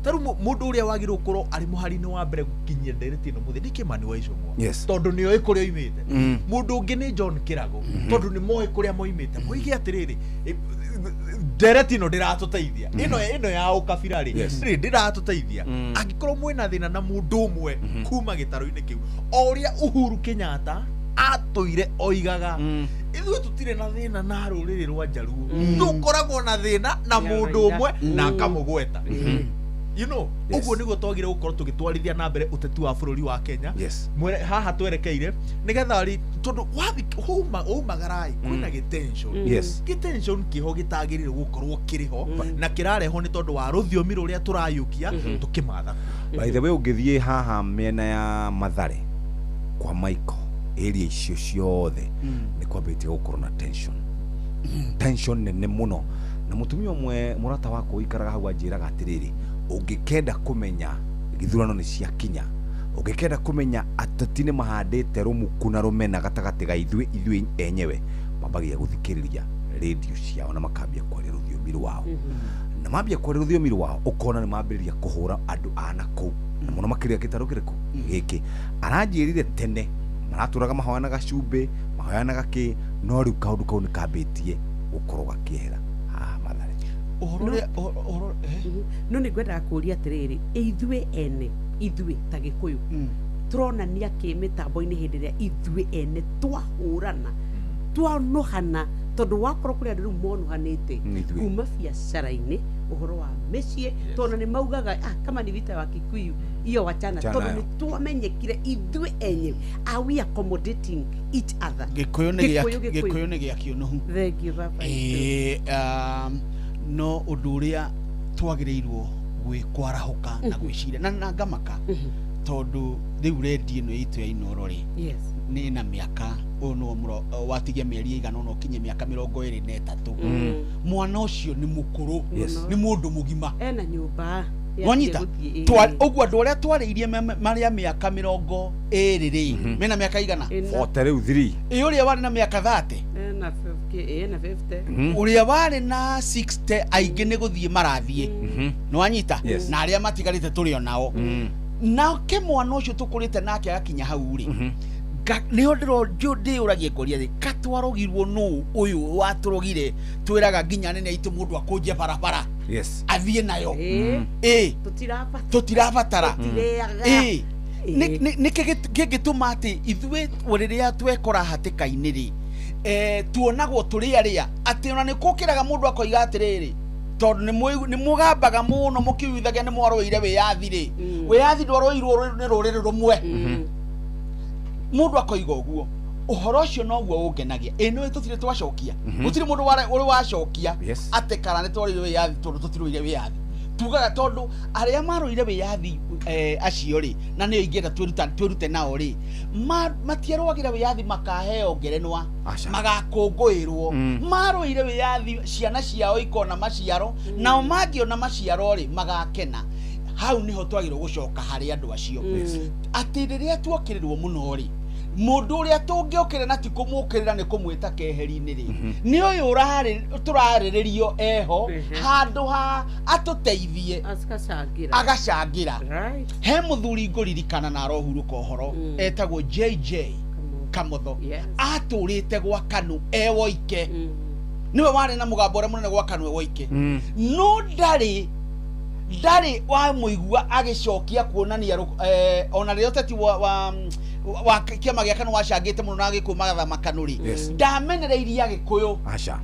ta rĩu mũndũ ũrĩa wagĩrĩirwo gũkorwo arĩ mũhari-inĩ wa mbere gũkinyia ndereti ĩno mũthĩ nĩ Kimani wa Ichung'wa. Yes. Tondũ nĩoĩ kũrĩa oimĩte. Mũndũ ũngĩ nĩ John Kĩrago, tondũ nĩ moĩ kũrĩa moimĩte. Moige atĩrĩrĩ, ndereti ĩno ndĩratũteithia, ĩno ya ũkabira rĩ, Yes. rĩ ndĩratũteithia. Angĩkorwo mwĩna thĩna na mũndũ ũmwe kuma gĩtarũ-inĩ kĩu, o ũrĩa Uhuru Kenyatta atũire oigaga, ithuĩ tũtirĩ na thĩna na rũrĩrĩ rwa Njaruo, tũkoragwo na thĩna na mũndũ ũmwe na akamũgweta. Yes. Ũguo nĩguo twagire gũkorwo tũgĩtwarithia na mbere ũteti wa bũrũri wa Kenya. Yes. Mwere haha twerekeire nĩgetha rĩ, tondũ wathi umagarai kwĩna gĩtension. Yes. Gĩtension kĩho gĩtagĩrĩire gũkorwo kĩrĩ ho na kĩrarehwo nĩ tondũ wa rũthiomi rũrĩa tũrayũkia tũkĩmatha. By the way, ũngĩthiĩ haha mĩena ya Mathare kwa Michael, area icio ciothe nĩ kwambĩtie gũkorwo na tension nene mũno. Na mũtumia ũmwe mũrata wakwa ũikaraga hau anjĩraga atĩrĩrĩ, ũngĩkenda kũmenya gĩthurano nĩ ciakinya, ũngĩkenda kũmenya ateti nĩ mahandĩte rũmuku na rũmena gatagatĩ ga ithuĩ enyewe, mambagia gũthikĩrĩria rĩndiũ ciao na makambia kwaria rũthiomi rwao. Na mambia kwaria rũthiomi rwao, ũkona nĩ mambĩrĩria kũhũra andũ a nakũu, na mũno makĩria gĩtarũ kĩrĩkũ gĩkĩ. Aranjĩrire tene maratũraga mahoyanaga cumbĩ, mahoyanaga kĩ, no rĩu kaũndũ kau nĩ kambĩtie gũkorwo gakĩehera haha Mathare. Ũhoro ũrĩa ũhoro No nĩ ngwendaga kũria atĩrĩrĩ, ithuĩ ene, ithuĩ ta Gĩkũyũ tũronania kĩ mĩtambo-inĩ hĩndĩ ĩrĩa ithuĩ ene twahũrana, twanũhana? Tondũ wakorwo kũrĩ andũ rĩu monũhanĩte Ithuĩ. kuma biacara-inĩ, ũhoro wa mĩciĩ, tondũ nĩ maugaga, ah, kama ni vita wa Kikuyu iyo wachana. Chana Tondũ nayo. nĩ twamenyekire ithuĩ enyewe, are we accommodating each other? Gĩkũyũ nĩ gĩa Gĩkũyũ, Gĩkũyũ. Gĩkũyũ nĩ gĩa kĩũnũhu. Thank you, baba. Ĩĩ, no ũndũ ũrĩa twagĩrĩirwo gwĩkwarahũka na gwĩciria na ngamaka, tondũ rĩu redio ĩno itũ ya Inooro rĩ, Yes. nĩ na mĩaka ũyũ nĩguo watigia mĩeri ĩigana ũna ũkinye mĩaka 23. Mwana ũcio nĩ mũkũrũ, Yes. nĩ mũndũ mũgima. Ena nyũmba yake. Wanyita? Gũthiĩ, Ũguo andũ arĩa twarĩirie marĩa mĩaka 20 rĩ, mena mĩaka igana? Ĩna- 40 rĩu 3. Ĩ, ũrĩa warĩ na mĩaka 30, ena 50, ena 50. Ũrĩa warĩ na 60, aingĩ nĩ gũthiĩ marathiĩ. Nĩ wanyita? Yes. Na arĩa matigarĩte tũrĩ o nao. Nake mwana ũcio tũkũrĩte nake agakinya hau rĩ, nĩho ndĩyũragia ngoria rĩ, katwarogirwo nũ ũyũ watũrogire? Twĩraga nginya nene aitũ mũndũ akũnje barabara Yes. athiĩ nayo. Ĩĩ. Ĩ. Tũtirabatara. Tũtirabatara. Tũtireaga. Ĩ. Nĩkĩ kĩngĩtũma atĩ ithuĩ rĩrĩa twekora hatĩka-inĩ rĩ, tuonagwo tũrĩ arĩa atĩ ona nĩ kũkĩraga mũndũ akoiga atĩrĩrĩ, tondũ nĩ mũgambaga mũno mũkiuithagia nĩ mwarũĩire wĩyathi rĩ, wĩyathi ndwarũirwo nĩ rũrĩrĩ rũmwe. Mũndũ akoiga ũguo. Ũhoro ũcio noguo ũngenagia. Ĩ, nĩ tũtirĩ twacokia, gũtirĩ mũndũ ũrĩ wacokia Yes. atĩ kana nĩ twarũire wĩyathi, tondũ tũtirũire wĩyathi. Tugaga tondũ arĩa marũire wĩyathi, acio rĩ, na nĩo ingĩenda twĩrute nao rĩ, matiarũagĩra wĩyathi makaheo ngerenwa, Aca. magakũngũĩrwo. Marũire wĩyathi ciana ciao ikona maciaro, nao mangĩona maciaro rĩ, magakena. Hau niho twagĩrĩirwo gũcoka harĩ andũ acio, atĩ rĩrĩa tuokĩrĩrwo mũno rĩ, Mũndũ ũrĩa tũngĩũkĩrĩra na ti kũmũkĩrĩra nĩ kũmwĩta keheri-inĩ rĩ, nĩ ũyũ tũrarĩrĩrio eho handũ ha atũteithie agacangĩra. He mũthuri ngũririkana na arohurũka ũhoro, etagwo JJ Kamotho, atũrĩte gwa Kanu e woike, niwe warĩ na mũgambo ũrĩa mũnene gwa Kanu e woike, no ndarĩ wa mũigua agĩcokia kuonania ona rĩrĩa ũteti wa kĩama gĩa Kanu wacangĩte mũno na Agĩkũyũ magathama Kanu rĩ, ndamenereirie Agĩkũyũ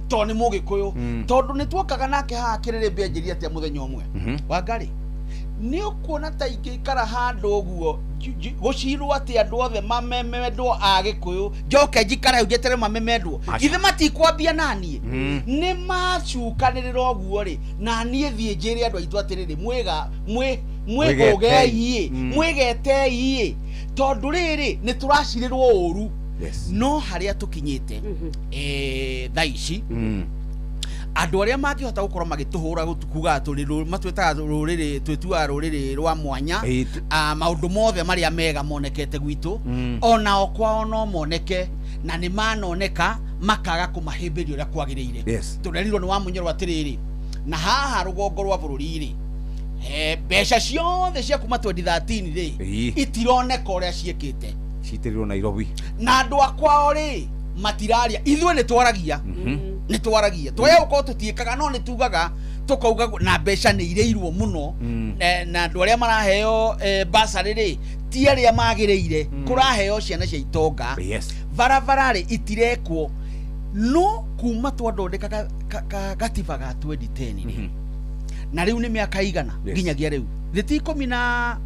tondũ nĩ Mũgĩkũyũ, tondũ nĩ tuokaga nake haha kĩrĩrĩmbĩ anjĩrire atĩa mũthenya ũmwe, Wangari, nĩ ũkuona ta ingĩikara handũ ũguo gũcirwo atĩ andũ othe mamemendwo Agĩkũyũ, njoke njikare hau njeterere mamemendwo, githĩ matikwambia naniĩ? Nĩ macukanĩrĩra ũguo rĩ, na niĩ thiĩ njĩre andũ aitũ atĩrĩrĩ, mwĩgũgei, mwĩgetei, tondũ rĩrĩ nĩ tũracirĩrwo ũru. No harĩa tũkinyĩte thaa ici, andũ arĩa mangĩhota gũkorwo magĩtũhũra kuga tũrĩ matwĩtaga rũrĩrĩ, twĩtuaga rũrĩrĩ rwa mwanya, maũndũ mothe marĩa mega monekete gwitũ onao kwao no moneke, na nĩ manoneka makaga kũmahĩmbĩria ũrĩa kwagĩrĩire. Tũrerirwo nĩ Wamunyoro atĩrĩrĩ, na haha rũgongo rwa bũrũri rĩ, mbeca ciothe cia kuma 2013 rĩ itironeka ũrĩa ciĩkĩte, citĩrĩrwo Nairobi, na andũ a kwao rĩ matiraria. Ithuĩ nĩ twaragia, nĩ twaragia, twaya gũkorwo tũtiĩkaga, no nĩ tugaga tũkauga na mbeca nĩ irĩirwo mũno, na andũ arĩa maraheo basarĩ rĩ ti arĩa magĩrĩire, kũraheo ciana cia itonga, barabara rĩ itirekwo. No kuma twathondeka gatiba ga 2010 rĩ, na rĩu nĩ mĩaka igana nginyagia rĩu, thĩ 10 na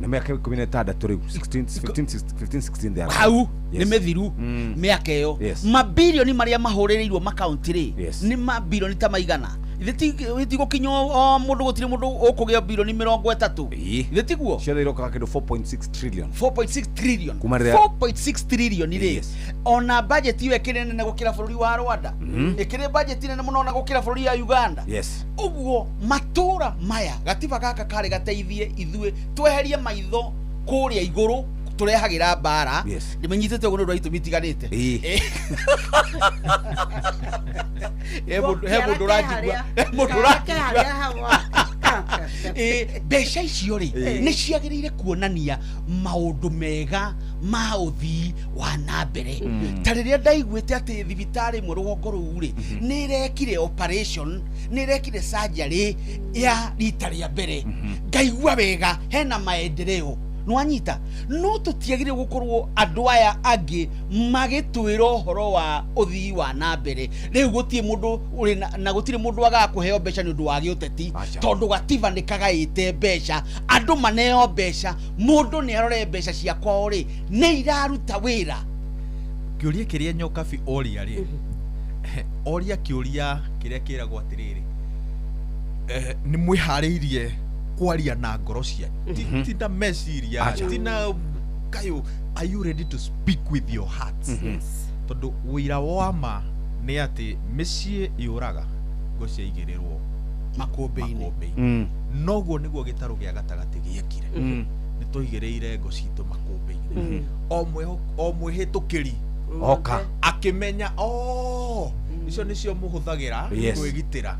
na mĩaka 16 rĩu, 16 15 15 16 there hau nĩ mĩthiru mĩaka ĩyo. Mabirioni marĩa mahũrĩrĩirwo makaunti rĩ nĩ mabirioni ta maigana, thĩ gũkinya o mũndũ, gũtirĩ mũndũ ũkũgĩa birioni 30, thĩ tiguo ciothe irokaga kĩndũ 4.6 trillion, 4.6 trillion, 4.6 trillion rĩ, ona budget ĩyo ĩkĩrĩ nene gũkĩra bũrũri wa Rwanda, ĩkĩrĩ budget nene mũno ona gũkĩra bũrũri wa Uganda. Ũguo matũra maya gatiba gaka karĩ gateithie ithuĩ tweherie maitho kũrĩa igũrũ tũrehagĩra mbara. Ndĩmenyitĩte ũguo nĩ ũndũ wa itũmi itiganĩte. He mũndũ ũranjigua, he mũndũ ũranjigua. Mbeca icio rĩ nĩ ciagĩrĩire kuonania maũndũ mega ma ũthii wa na mbere. Ta rĩrĩa ndaiguĩte atĩ thibitarĩ ĩmwe rũgongo rũu rĩ nĩ ĩrekire operation, nĩ ĩrekire surgery ya rita rĩa mbere, ngaigua wega hena maendeleo, nwanyita. No tũtiagĩrĩire gũkorwo andũ aya angĩ magĩtwĩra ũhoro wa ũthii wa na mbere. Rĩu gũtirĩ mũndũ ũrĩ na gũtirĩ mũndũ agaga kũheo mbeca nĩ ũndũ wa gĩũteti, tondũ gatiba nĩ kagaĩte mbeca, andũ maneo mbeca, mũndũ nĩ arore mbeca cia kwao rĩ nĩ iraruta wĩra. Kĩũria kĩrĩa Nyokabi oria rĩ, oria kĩũria kĩrĩa kĩragwo atĩrĩrĩ, nĩ mwĩharĩirie kwaria na ngoro cianyu, ti na meciria, ti na kayũ, are you ready to speak with your hearts? Tondũ wĩira wa ma nĩ atĩ mĩciĩ yũraga ngo ciaigĩrĩrwo makũmbĩ-inĩ, noguo nĩguo gĩtarũ gĩa gatagatĩ gĩekire, nĩ twaigĩrĩire ngo citũ makũmbĩ-inĩ, o mwĩhĩtũkĩri oka akĩmenya icio nĩcio mũhũthagĩra kwĩgitĩra,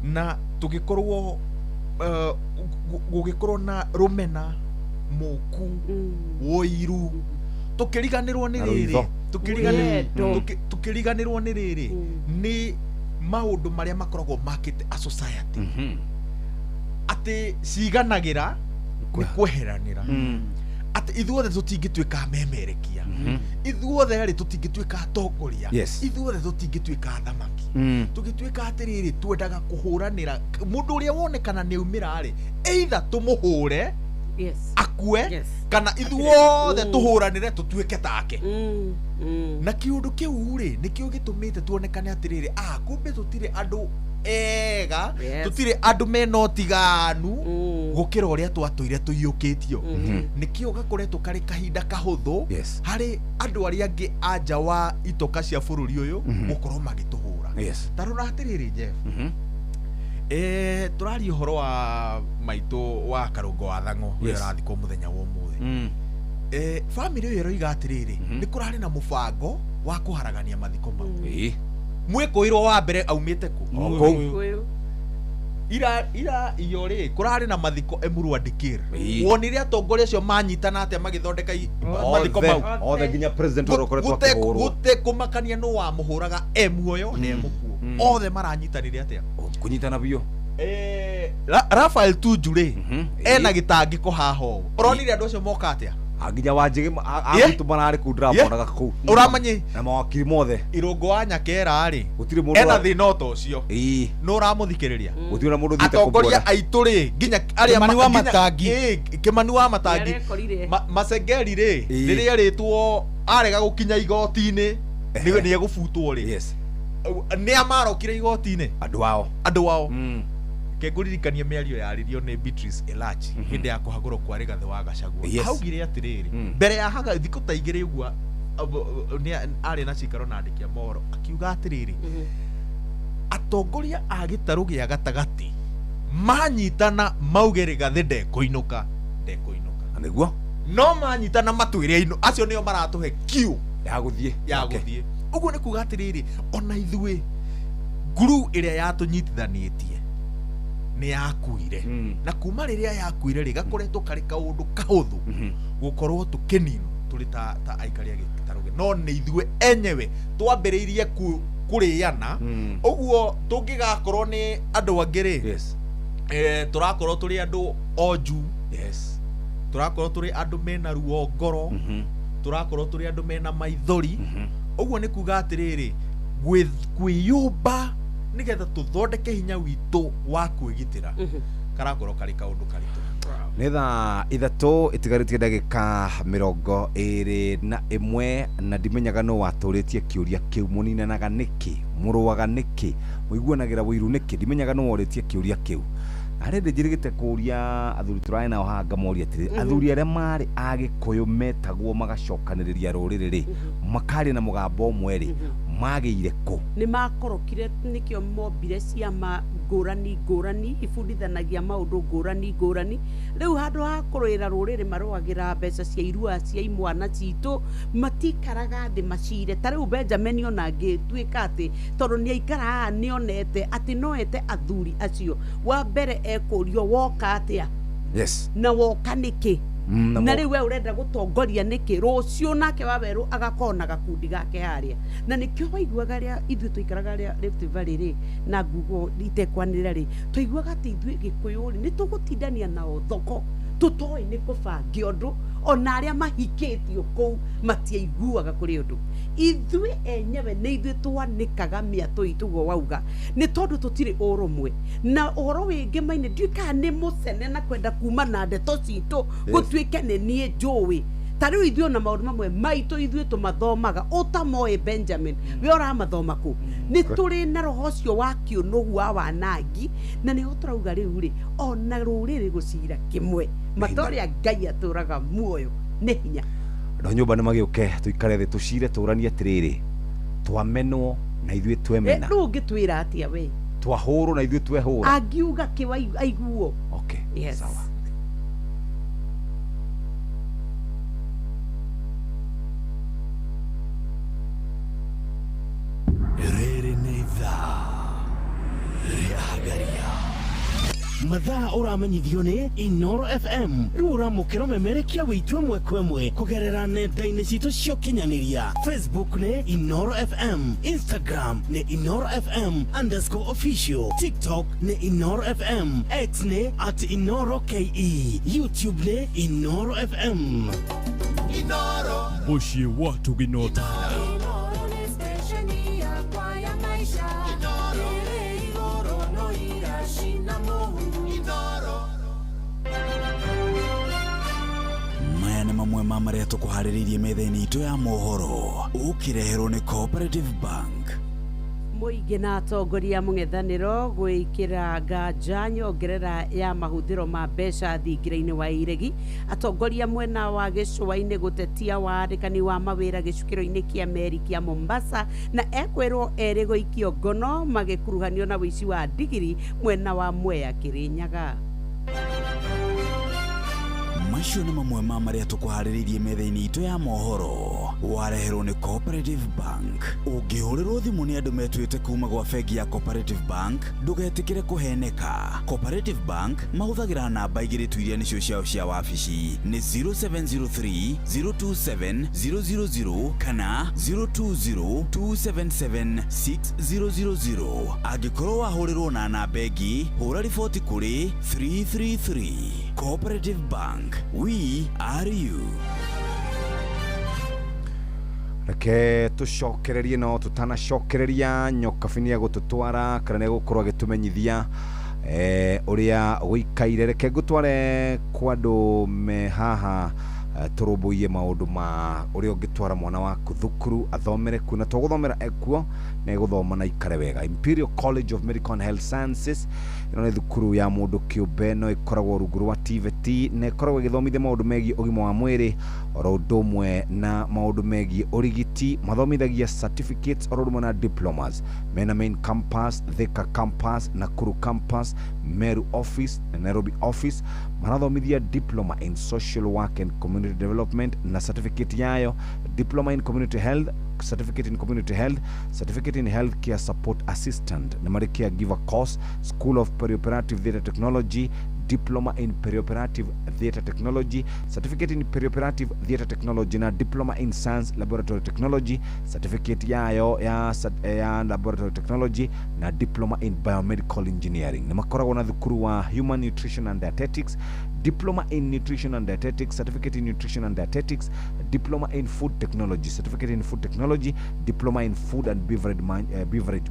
na tũgĩkorwo gũgĩkorwo na rũmena, mũku, ũiru, tũkĩriganĩrwo nĩ rĩrĩ, tũkĩriganĩrwo nĩ rĩrĩ nĩ maũndũ marĩa makoragwo makĩte a society, atĩ ciganagĩra nĩ kweheranĩra, atĩ ithuothe tũtingĩtuĩka amemerekia, ithuothe rĩ tũtingĩtuĩka atongoria, ithuothe tũtingĩtuĩka athamaki, tũgĩtuĩka atĩrĩrĩ twendaga kũhũranĩra mũndũ ũrĩa wonekana nĩ aumĩra rĩ, either tũmũhũre akue, kana ithuothe tũhũranĩre tũtuĩke take. Na kĩũndũ kĩu rĩ nĩkĩo gĩtũmĩte tuonekane atĩrĩrĩ, kumbe tũtirĩ andũ ega, tũtirĩ andũ mena ũtiganu gũkĩra ũrĩa twatũire tũiyũkĩtio. Nĩkĩo gakoretwo karĩ kahinda kahũthũ harĩ andũ arĩa angĩ a nja wa itoka cia bũrũri ũyũ gũkorwo magĩtũhũra. Ta rora atĩrĩrĩ Jeff, tũraria ũhoro wa maitũ wa Karũngo wa Thang'o ũrĩa ũrathikwo mũthenya wa ũmũthĩ. Family ĩyo ĩroiga atĩrĩrĩ, nĩ kũrarĩ na mũbango wa kũharagania mathiko mau. Mwĩkũĩrwo wa mbere aumĩte kũ? O kũu. Ira iyo rĩ, kũrarĩ na mathiko Emurua Dikirr. Ĩĩ. Wonire atongoria acio manyitana atĩa magĩthondeka mathiko Othe, mau? othe nginya president ũrĩa ũkoretwo akĩhũrwo. Gũtekũmakania nũ wamũhũraga e muoyo na e mũkuũ, othe maranyitanire atĩa? Kũnyitana biũ. Raphael Tuju rĩ, ena gĩtangĩko haha ũũ, ũronire andũ acio moka atĩa? Nginya wanjĩgĩ agwitũ mararĩ kũu, ndĩramonaga kũu. Ũramanye na mawakiri mothe. Irũngũ wa Nyakera rĩ, gũtirĩ mũndũ ena thĩna o ta ũcio. Nũ ũramũthikĩrĩria? Gũtirĩ na mũndũ ũthiĩte Atongoria kũmuona. aitũ rĩ, nginya arĩa Kĩmani wa Matangi, Kĩmani wa Matangi. Nĩarekorire. Masengeri rĩ, rĩrĩa erĩtwo arega gũkinya igoti-inĩ nĩ egũbutwo rĩ, nĩ amarokire igoti-inĩ? Andũ ao. Andũ ao. Ke ngũririkanie mĩario yarĩrio nĩ Beatrice Elachi hĩndĩ ya kũhagũrwo kwa Rigathĩ wa Gachagua. Augire atĩrĩrĩ, mbere ya haga thikũ ta igĩrĩ ũguo, nĩ arĩ na cikaro na andĩki a mohoro, akiuga atĩrĩrĩ, atongoria a gĩtarũ gĩa gatagatĩ manyitana mauge Rigathĩ ndekũinũka, ndekũinũka. Na nĩguo no manyitana matwĩre aino, acio nĩo maratũhe kiu ya gũthiĩ. Ya gũthiĩ. Ũguo nĩ kuga atĩrĩrĩ, ona ithuĩ nguru ĩrĩa yatũnyitithanĩtie nĩ yakuire, na kuma rĩrĩa yakuire rĩ, gakoretwo karĩ kaũndũ kahũthũ gũkorwo tũkĩninwo tũrĩ ta aikari a gĩtarũ. No nĩ ithuĩ enyewe twambĩrĩirie kũrĩana. Ũguo tũngĩgakorwo nĩ andũ angĩ rĩ, tũrakorwo tũrĩ andũ onju, tũrakorwo tũrĩ andũ mena ruo ngoro, tũrakorwo tũrĩ andũ mena maithori. Ũguo nĩ kuga atĩrĩrĩ, kwĩyũmba nĩgetha tũthondeke hinya witũ wa kwĩgitĩra karakorwo karĩ kaũndũ karitũ. Nĩ thaa 3 itigarĩtie ndagĩka 21, na ndimenyaga nũ watũrĩtie kĩũria kĩu. Mũninanaga nĩkĩ? Mũrũaga nĩkĩ? Mũiguanagĩra ũiru nĩkĩ? Ndimenyaga nũ worĩtie kĩũria kĩu. Na rĩndĩ njĩrĩgĩte kũũria athuri tũrarĩ nao haha, ngamoria atĩrĩ, athuri arĩa marĩ a Gĩkũyũ metagwo magacokanĩrĩria rũrĩrĩ rĩ, makaria na mũgambo ũmwe rĩ, magĩire kũ? Nĩ makorokire, nĩkĩo mombire ciama ngũrani ngũrani ibundithanagia maũndũ ngũrani ngũrani. Rĩu handũ ha kũrũĩra rũrĩrĩ, marũagĩra mbeca cia irua cia imwana citũ, matikaraga thĩ macire. Ta rĩu Benjamin ona angĩtuĩka atĩ tondũ nĩ aikara haha nĩonete atĩ no ete athuri acio, wa mbere ekũrio woka atĩa na woka nĩkĩ, na na rĩu we ũrenda gũtongoria nĩkĩ. Rũciũ nake wawerũ agakorwo na gakundi gake harĩa, na nĩkĩo waiguaga rĩa ithuĩ tũikaraga rĩa Rift Valley rĩ, na ngugo itekwanĩrĩra rĩ, twaiguaga atĩ ithuĩ Gĩkũyũ rĩ, nĩ tũgũtindania nao thoko tũtoĩ nĩ kũbange ũndũ. Ona arĩa mahikĩtio kũu matiaiguaga kũrĩ ũndũ. Ithuĩ enyewe nĩ ithuĩ twanĩkaga mĩatũ itũ, ũguo wauga, nĩ tondũ tũtirĩ ũrũmwe. Na ũhoro wĩngĩ mainĩ, ndiũĩ kana nĩ mũcene na kwenda kuma na ndeto citũ gũtuĩke nĩ niĩ njũĩ. Ta rĩu ithuĩ ona maũndũ mamwe maitũ ithuĩ tũmathomaga ũtamoĩ. Benjamin, we ũramathoma kũ? Nĩ tũrĩ na roho ũcio wa kĩũnũhu wa wanangi, na nĩho tũrauga rĩu rĩ, ona rũrĩrĩ gũcira kĩmwe matorĩa Ngai atũraga muoyo nĩ hinya. Andũ a nyũmba nĩ magĩũke tũikare thĩ tũcire, tũranie atĩrĩrĩ, twamenwo na ithuĩ twemena. Rĩu ũngĩtwĩra atĩa we? Twahũrwo na ithuĩ twehũra. Angiuga kĩ aiguo? Okay. Yes. Sawa. Rĩrĩ nĩ ithaa rĩa Hagaria. Mathaa ũramenyithio nĩ Inoro FM. Rĩu ũramũkĩra ũmemerekia witũ ĩmwe kwa ĩmwe kũgerera nenda-inĩ citũ cia ũkinyanĩria. Facebook nĩ Inoro FM, Instagram nĩ Inoro FM underscore official, TikTok nĩ Inoro FM, X nĩ @InoroKE, YouTube nĩ Inoro FM. Mũciĩ wa Tũginotana. Inoro nĩ stesheni yakwa ya maica, ĩrĩ igũrũ no iracina mũhu. Maya nĩ mamwe ma marĩa tũkũharĩrĩirie metha-inĩ itũ ya mohoro, ũkĩreherwo nĩ Cooperative Bank. Mũingĩ na atongoria mũng'ethanĩro gwĩkĩra nganja nyongerera ya mahũthĩro ma mbeca thingira-inĩ wa iregi. Atongoria mwena wa gĩcũa-inĩ gũtetia wandĩkani wa mawĩra gĩcukĩro-inĩ kĩa meri kĩa Mombasa, na ekwĩrwo erĩ gũikio ngono magĩkuruhanio na ũici wa ndigiri mwena wa Mwea Kĩrĩnyaga. Macio nĩ mamwe ma marĩa tũkũharĩrĩirie metha-inĩ itũ ya mohoro. Wareherwo nĩ Cooperative Bank. Ũngĩhũrĩrwo thimũ nĩ andũ metuĩte kuma gwa bengi ya Cooperative Bank, ndũgetĩkĩre kũheneka. Cooperative Bank mahũthagĩra namba igĩrĩ tu iria nĩcio ciao cia wabici, nĩ 0703 027 000 kana 020 277 6000. Angĩkorwo wahũrĩrwo na namba ĩngĩ, hũra riboti kũrĩ 333. Cooperative Bank, we are you. Reke tũcokererie, no tũtanacokereria Nyokabi nĩ egũtũtwara kana nĩ egũkorwo agĩtũmenyithia ũrĩa gũikaire. Reke ngũtware kwa andũ me haha, tũrũmbũiye maũndũ ma ũrĩa ũngĩtwara mwana waku thukuru athomere kuo, na to gũthomera ekuo, na egũthoma na ikare wega. Imperial College of Medical and Health Sciences, ĩno nĩ thukuru ya mũndũ kĩũmbe, no ĩkoragwo rungu rwa TVET, na ĩkoragwo ĩgĩthomithia maũndũ megiĩ ũgima wa mwĩrĩ oro ũndũ ũmwe na maũndũ megiĩ ũrigiti. Mathomithagia certificates oro ũndũ ũmwe na diplomas. Mena main campus, Thika campus, Nakuru campus, Meru office na Nairobi office. Marathomithia diploma in social work and community development na certificate yayo, diploma in community health, certificate in community health, certificate in healthcare support assistant, na marĩ caregiver course, school of perioperative theatre technology, diploma in perioperative theatre technology, certificate in perioperative theatre technology na diploma in science laboratory technology, certificate yayo ya laboratory technology na diploma in biomedical engineering. Nĩ makoragwo na thukuru wa human nutrition and dietetics, diploma in nutrition and dietetics, certificate in nutrition and dietetics, diploma in food technology, certificate in food technology, diploma in food and beverage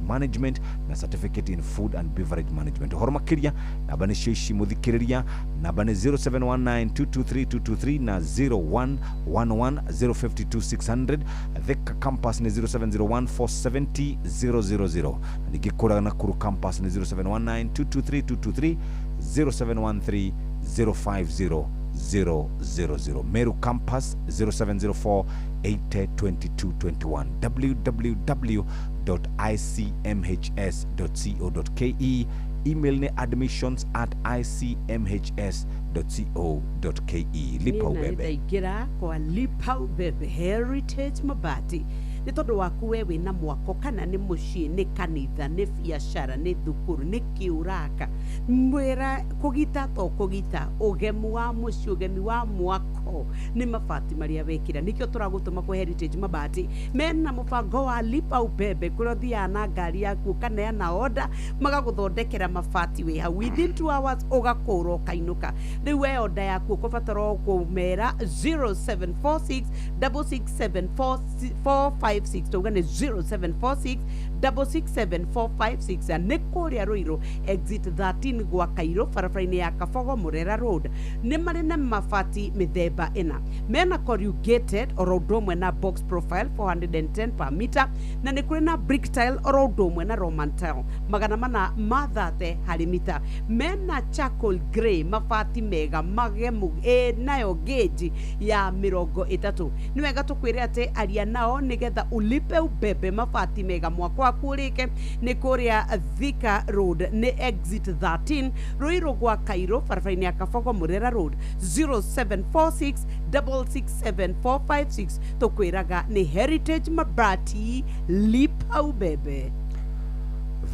management na certificate in food and beverage management. Ũhoro makĩria namba nĩcio ici mũthikĩrĩria, namba nĩ 0719223223 na 0111 052600. Thika campus nĩ 0701 470 000, na ningĩ kũrĩa Nakuru campus nĩ 0719 223223, 0713 050 000. Meru campus 0704 80 22 21. www.icmhs.co.ke. Email nĩ admissions@icmhs.co.ke. Lipa Niĩ na ubebe. Nĩndaingĩra kwa Lipa Ubebe Heritage Mabati nĩ tondũ waku we wĩna mwako, kana nĩ mũciĩ, nĩ kanitha, nĩ biacara, nĩ thukuru, nĩ kĩũraka mwĩra kũgita to kũgita ũgemu wa mũciĩ, ũgemi wa mwako nĩ mabati marĩa wekĩra. Nĩkĩo tũragũtũma kwa Heritage Mabati, mena mũbango wa Lipa Ubebe kũrĩa ũthiaga na ngari yaku ũkaneana order, magagũthondekera mabati wĩ hau within 2 hours, ũgakũra ũkainũka. Rĩu we order yaku ũkũbatara o kũmera 0746 667 456, tauga nĩ 0746 667 456. Nĩ kũrĩa Ruiru exit 13 gwa Kairũ, barabara-inĩ ya Kabogo Mũrera Road. Nĩ marĩ na mabati mĩthemba ĩna: mena corrugated oro ũndũ ũmwe na box profile, 410 per meter, na nĩ kũrĩ na brick tile oro ũndũ ũmwe na roman tile, 430 harĩ mita. Mena charcoal grey, mabati mega magemu ĩ nayo gauge ya 30. Nĩ wega tũkwĩre atĩ aria nao nĩgetha ulipe ubebe mabati mega mwako waku ũrĩke. Nĩ kũrĩa Thika Road, nĩ exit 13, Ruiru gwa Kairũ, barabara-inĩ ya Kabogo Mũrera Road, 0746 667 456. Tũkwĩraga nĩ Heritage Mabati, lipa ubebe.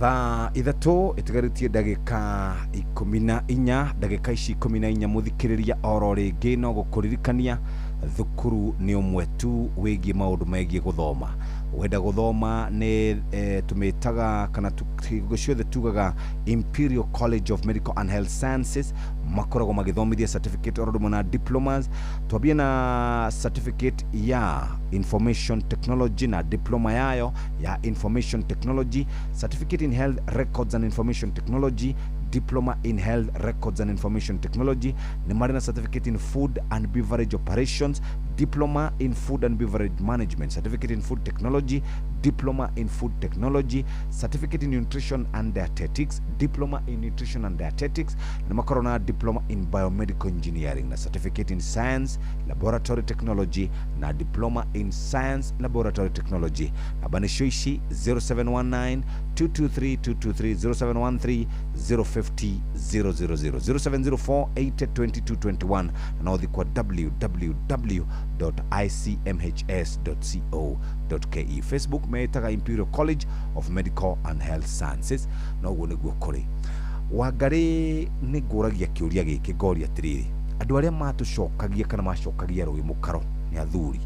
Thaa 3 ĩtigarĩtie ndagĩka 14. Ndagĩka ici 14, mũthikĩrĩria, oro rĩngĩ no gũkũririkania thukuru nĩ ũmwe tu wĩgiĩ maũndũ megiĩ gũthoma. Wenda gũthoma nĩ tũmĩtaga kana hingo ciothe tugaga Imperial College of Medical and Health Sciences. Makoragwo magĩthomithia certificate oro ũndũ na diplomas. Twambie na certificate ya information technology na diploma yayo ya information technology, certificate in health records and information technology, diploma in health records and information technology. Nĩ marĩ na certificate in food and beverage operations. Diploma in Food and Beverage Management, Certificate in Food Technology, Diploma in Food Technology, Certificate in Nutrition and Dietetics, Diploma in Nutrition and Dietetics, na makoragwo na Diploma in Biomedical Engineering na Certificate in Science Laboratory Technology na Diploma in Science Laboratory Technology. Namba nĩcio ici: 0719 223 223, 0713 050 000, 0704 822 21, na no ũthiĩ kwa www.icmhs.co.ke. Facebook meĩtaga Imperial College of Medical and Health Sciences. Noguo nĩguo kũrĩ. Wangarĩ, nĩ ngũragia kĩũria gĩkĩ, ngoria atĩrĩrĩ, andũ arĩa matũcokagia kana macokagia rũĩ mũkaro nĩ athuri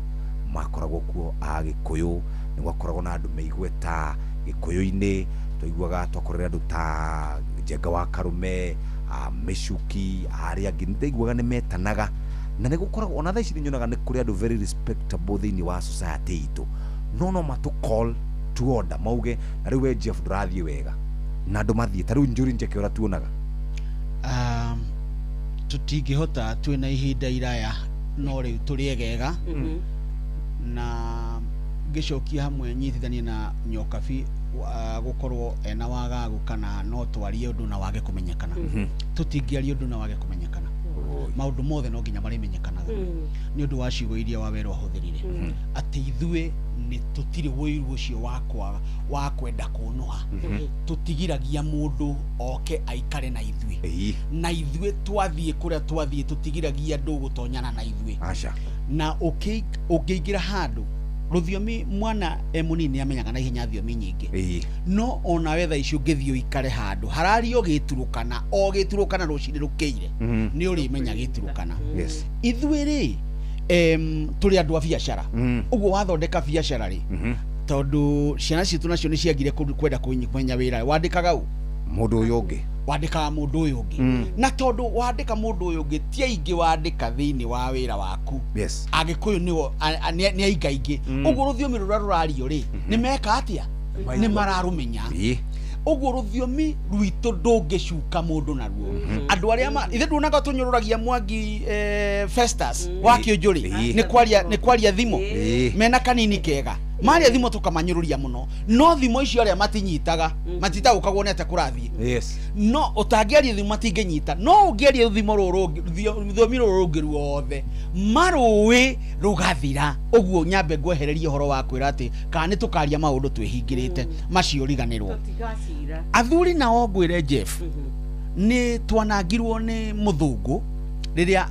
makoragwo kuo a Gĩkũyũ, nĩ gwakoragwo na andũ meigweta Gĩkũyũ-inĩ, twaiguaga twakorera andũ ta Njenga wa Karume, a Mĩcuki, arĩa angĩ nĩ ndaiguaga nĩ metanaga, na nĩ gũkoragwo ona thaa ici nĩ nyonaga nĩ kũrĩ andũ very respectable thĩinĩ wa society itũ, no matũ call to order, mauge na rĩu we Jeff ndũrathiĩ wega, na andũ mathiĩ ta rĩu Njũri Njeke ũrĩa tuonaga. Tũtingĩhota, twĩna ihinda iraya, no rĩu tũrĩ egega na ngĩcokia hamwe nyitithanie na Nyokabi, gũkorwo ena wagagu kana no twarie ũndũ na wage kũmenyekana. Tũtingĩaria ũndũ na wage kũmenyekana. Maũndũ mothe no nginya marĩmenyekanaga nĩ ũndũ wa ciugo iria Wawerũ ahũthĩrire, atĩ ithuĩ nĩ tũtirĩ wũiru ũcio wa kwaga wa kwenda kũnũha. Tũtigiragia mũndũ oke aikare na ithuĩ, na ithuĩ twathiĩ kũrĩa twathiĩ tũtigiragia andũ gũtonyana na ithuĩ. Aca. Na ũngĩingĩra handũ rũthiomi, mwana e mũnini nĩ amenyaga na ihenya thiomi nyingĩ. No onawe thaa ici ũngĩthiĩ ũikare handũ harario gĩturũkana, o gĩturũkana rũcinĩ rũkĩire, nĩ ũrĩmenya gĩturũkana. Ithuĩ rĩ, tũrĩ andũ a biacara. Ũguo wathondeka biacara rĩ, tondũ ciana citũ nacio nĩ ciagire kwenda kũmenya wĩra, wandĩkaga ũ? Mũndũ ũyũ ũngĩ. Wandĩkaga mũndũ ũyũ ũngĩ. Na tondũ wandĩka mũndũ ũyũ ũngĩ, ti aingĩ wandĩka thĩinĩ wa wĩra waku. Agĩkũyũ nĩo nĩ aingaingĩ. Ũguo rũthiomi rũrĩa rũrario rĩ, nĩ meka atĩa? Nĩ mararũmenya. Ũguo rũthiomi rwitũ ndũngĩcuka mũndũ naruo. Andũ arĩa ithe nduonaga tũnyũrũragia Mwangi, Festus wa Kĩũnjũrĩ, nĩ kwaria thimo. Mena kanini kega maria thimo tũkamanyũrũria mũno, no thimo icio arĩa matinyitaga matitaũkagwo nĩ atĩa kũrathiĩ. No ũtangĩaria thimo matingĩnyita, no ũngĩaria thimo rũrũ rũngĩ, rũthiomi rũrũ rũngĩ ruothe marũĩ rũgathira. Ũguo nyambe ngwehererie ũhoro wa kwĩra atĩ kana nĩ tũkaria maũndũ twĩhingĩrĩte, macio riganĩrwo. Tũtigacira. Athuri nao ngwĩre Jeff, nĩ twanangirwo nĩ mũthũngũ rĩrĩa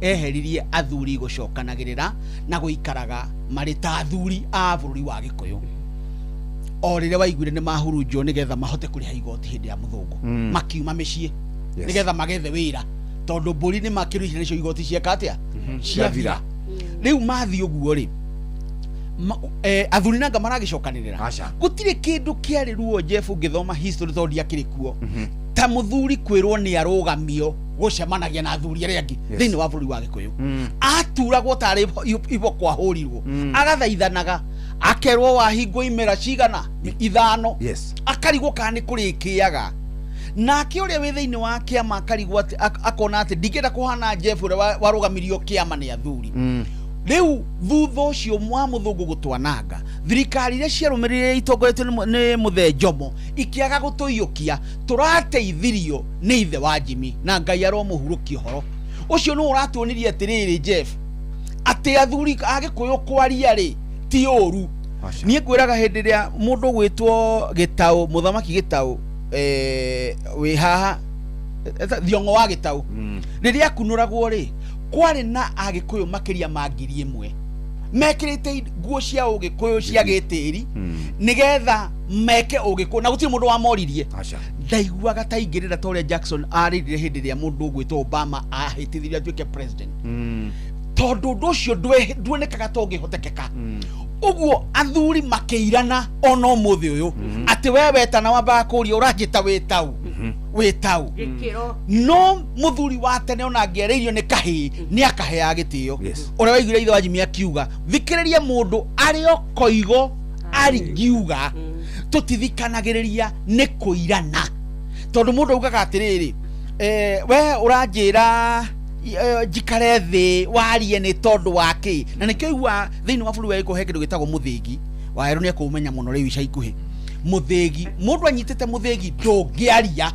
eheririe athuri gũcokanagĩrĩra na gũikaraga marĩ ta athuri a bũrũri wa Gĩkũyũ. O rĩrĩa waiguire nĩ mahurunjwo nĩgetha mahote kũrĩha igoti hĩndĩ ya mũthũngũ, makiuma mĩciĩ nĩgetha magethe wĩra, tondũ mbũri nĩ makĩrĩhire nĩcio igoti cieka atĩa? Ciathira. Rĩu mathiĩ ũguo rĩ, athuri nanga maragĩcokanĩrĩra. Aca. Gũtirĩ kĩndũ kĩarĩ ruo, Jeff, ũngĩthoma history, tondũ ndiakĩrĩ kuo, ta mũthuri kwĩrwo nĩ arũgamio gũcemanagia na athuri arĩa angĩ thĩinĩ wa bũrũri wa Gĩkũyũ. Aturagwo tarĩ iboko ahũrirwo, agathaithanaga, akerwo wahingwo imera cigana 5, akarigwo kana nĩ kũrĩkĩaga. Nake ũrĩa wĩ thĩinĩ wa kĩama akarigwo atĩ akona atĩ ndingĩenda kũhana Jeff ũrĩa warũgamirio kĩama nĩ athuri. Rĩu thutha ũcio wa mũthũngũ gũtwananga, thirikari iria ciarũmĩrĩire itongoretio nĩ mũthee Njomo ikĩaga gũtũiyũkia. Tũrateithirio nĩ ithe wa Jimmy, na Ngai aromũhurũkia ũhoro ũcio, nĩ ũratuonirie atĩrĩrĩ, Jeff, atĩ athuri a Gĩkũyũ kwaria rĩ ti ũru. Niĩ ngwĩraga hĩndĩ ĩrĩa mũndũ gwĩtwo Gĩtaũ, mũthamaki Gĩtaũ, wĩ haha, Thiong'o wa Gĩtaũ, rĩrĩa akunũragwo rĩ, kwarĩ na Agĩkũyũ makĩria ma 1000 mekĩrĩte nguo cia ũgĩkũyũ cia gĩtĩri nĩgetha meke ũgĩkũyũ, na gũtirĩ mũndũ wamoririe. Ndaiguaga ta ingĩrĩra ta ũrĩa Jackson arĩrire hĩndĩ ĩrĩa mũndũ ũgwĩtwo Obama ahĩtithirie atuĩke president, tondũ ũndũ ũcio nduonekaga ta ũngĩhotekeka. Ũguo athuri makĩirana ona ũmũthĩ ũyũ atĩ we wetana wambaga kũria ũranjĩta wĩtau wĩtau. Gĩkĩro. No mũthuri wa tene ona angĩarĩirio nĩ kahĩĩ nĩ akaheaga gĩtĩo. Ũrĩa waiguire ithe wa Jimmy akiuga thikĩrĩria mũndũ arĩ o koigo aringiuga, tũtithikanagĩrĩria nĩ kũirana, tondũ mũndũ augaga atĩrĩrĩ, we ũranjĩra Njikare thĩ warie nĩ tondũ wa kĩ? Na nĩkĩo igua thĩinĩ wa bũrũri wa Gĩkũyũ he kĩndũ gĩtagwo mũthĩgi. Waerũ nĩ ekũũmenya mũno rĩu ica ikuhĩ. Mũthĩgi, mũndũ anyitĩte mũthĩgi ndũngĩaria.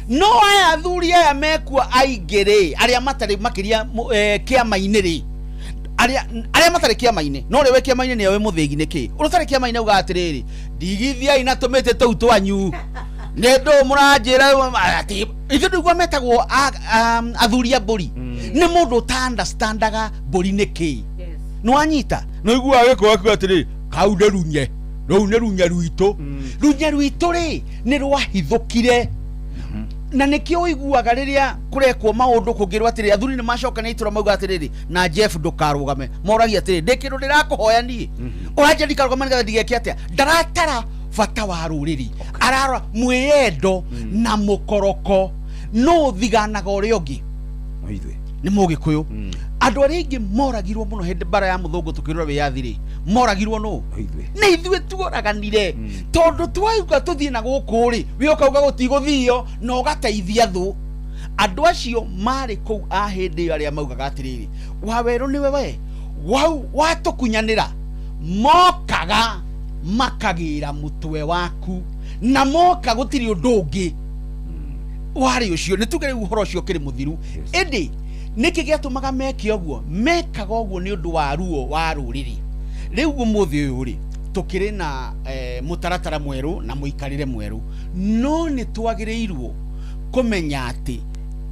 No aya athuri aya mekuo aingĩ rĩ, arĩa matarĩ makĩria kĩama-inĩ rĩ, arĩa matarĩ kĩama-inĩ, no ũrĩa wĩ kĩama-inĩ nĩoĩ mũthĩgi nĩ kĩ. Ũrĩa ũtarĩ kĩama-inĩ augaga atĩrĩrĩ, ndigithiai na tũmĩtĩ tũu twanyu, nĩ ndũ mũranjĩra atĩ ithuĩ ndũigua metagwo athuri a mbũri. Nĩ mũndũ ũta understandaga mbũri nĩ kĩ. Nĩwanyita? Nĩũiguaga Gĩkũyũ akiuga atĩrĩrĩ, kau nĩ runye, rũu nĩ runye rwitũ. Runye rwitũ rĩ, nĩ rwahithũkire. Na nĩkĩo ũiguaga rĩrĩa kũrekwo maũndũ kũngĩrwo atĩrĩrĩ, athuri nĩ macokania itũra mauga atĩrĩrĩ, na Jeff ndũkarũgame. Moragia atĩrĩrĩ, ndĩ kĩndũ ndĩrakũhoya niĩ? Ũranjĩra ndikarũgame nĩgetha ndigeke atĩa? Ndaratara bata wa rũrĩrĩ, ararora mwĩyendo na mũkoroko. Nũ ũthiganaga ũrĩa ũngĩ? Nĩ Mũgĩkũyũ. Andũ arĩa aingĩ moragirwo mũno hĩndĩ mbara ya mũthũngũ tũkĩrũra wĩyathi rĩ, moragirwo nũ? Nĩ ithuĩ tuoraganire. Tondũ twauga tũthiĩ na gũkũ rĩ, we ũkauga gũtigũthio na ũgateithia thũ. Andũ acio marĩ kũu a hĩndĩ ĩyo arĩa maugaga atĩrĩrĩ, Wawerũ nĩwe we, wau watũkunyanĩra, mokaga makagĩra mũtwe waku, na moka gũtirĩ ũndũ ũngĩ warĩ ũcio. Nĩ tuge rĩu ũhoro ũcio ũkĩrĩ mũthiru. Ĩndĩ nĩkĩ gĩatũmaga meke ũguo? Mekaga ũguo nĩ ũndũ wa ruo wa rũrĩrĩ. Rĩu ũmũthĩ ũyũ rĩ, tũkĩrĩ na mũtaratara mwerũ na mũikarĩre mwerũ, no nĩ twagĩrĩirwo kũmenya atĩ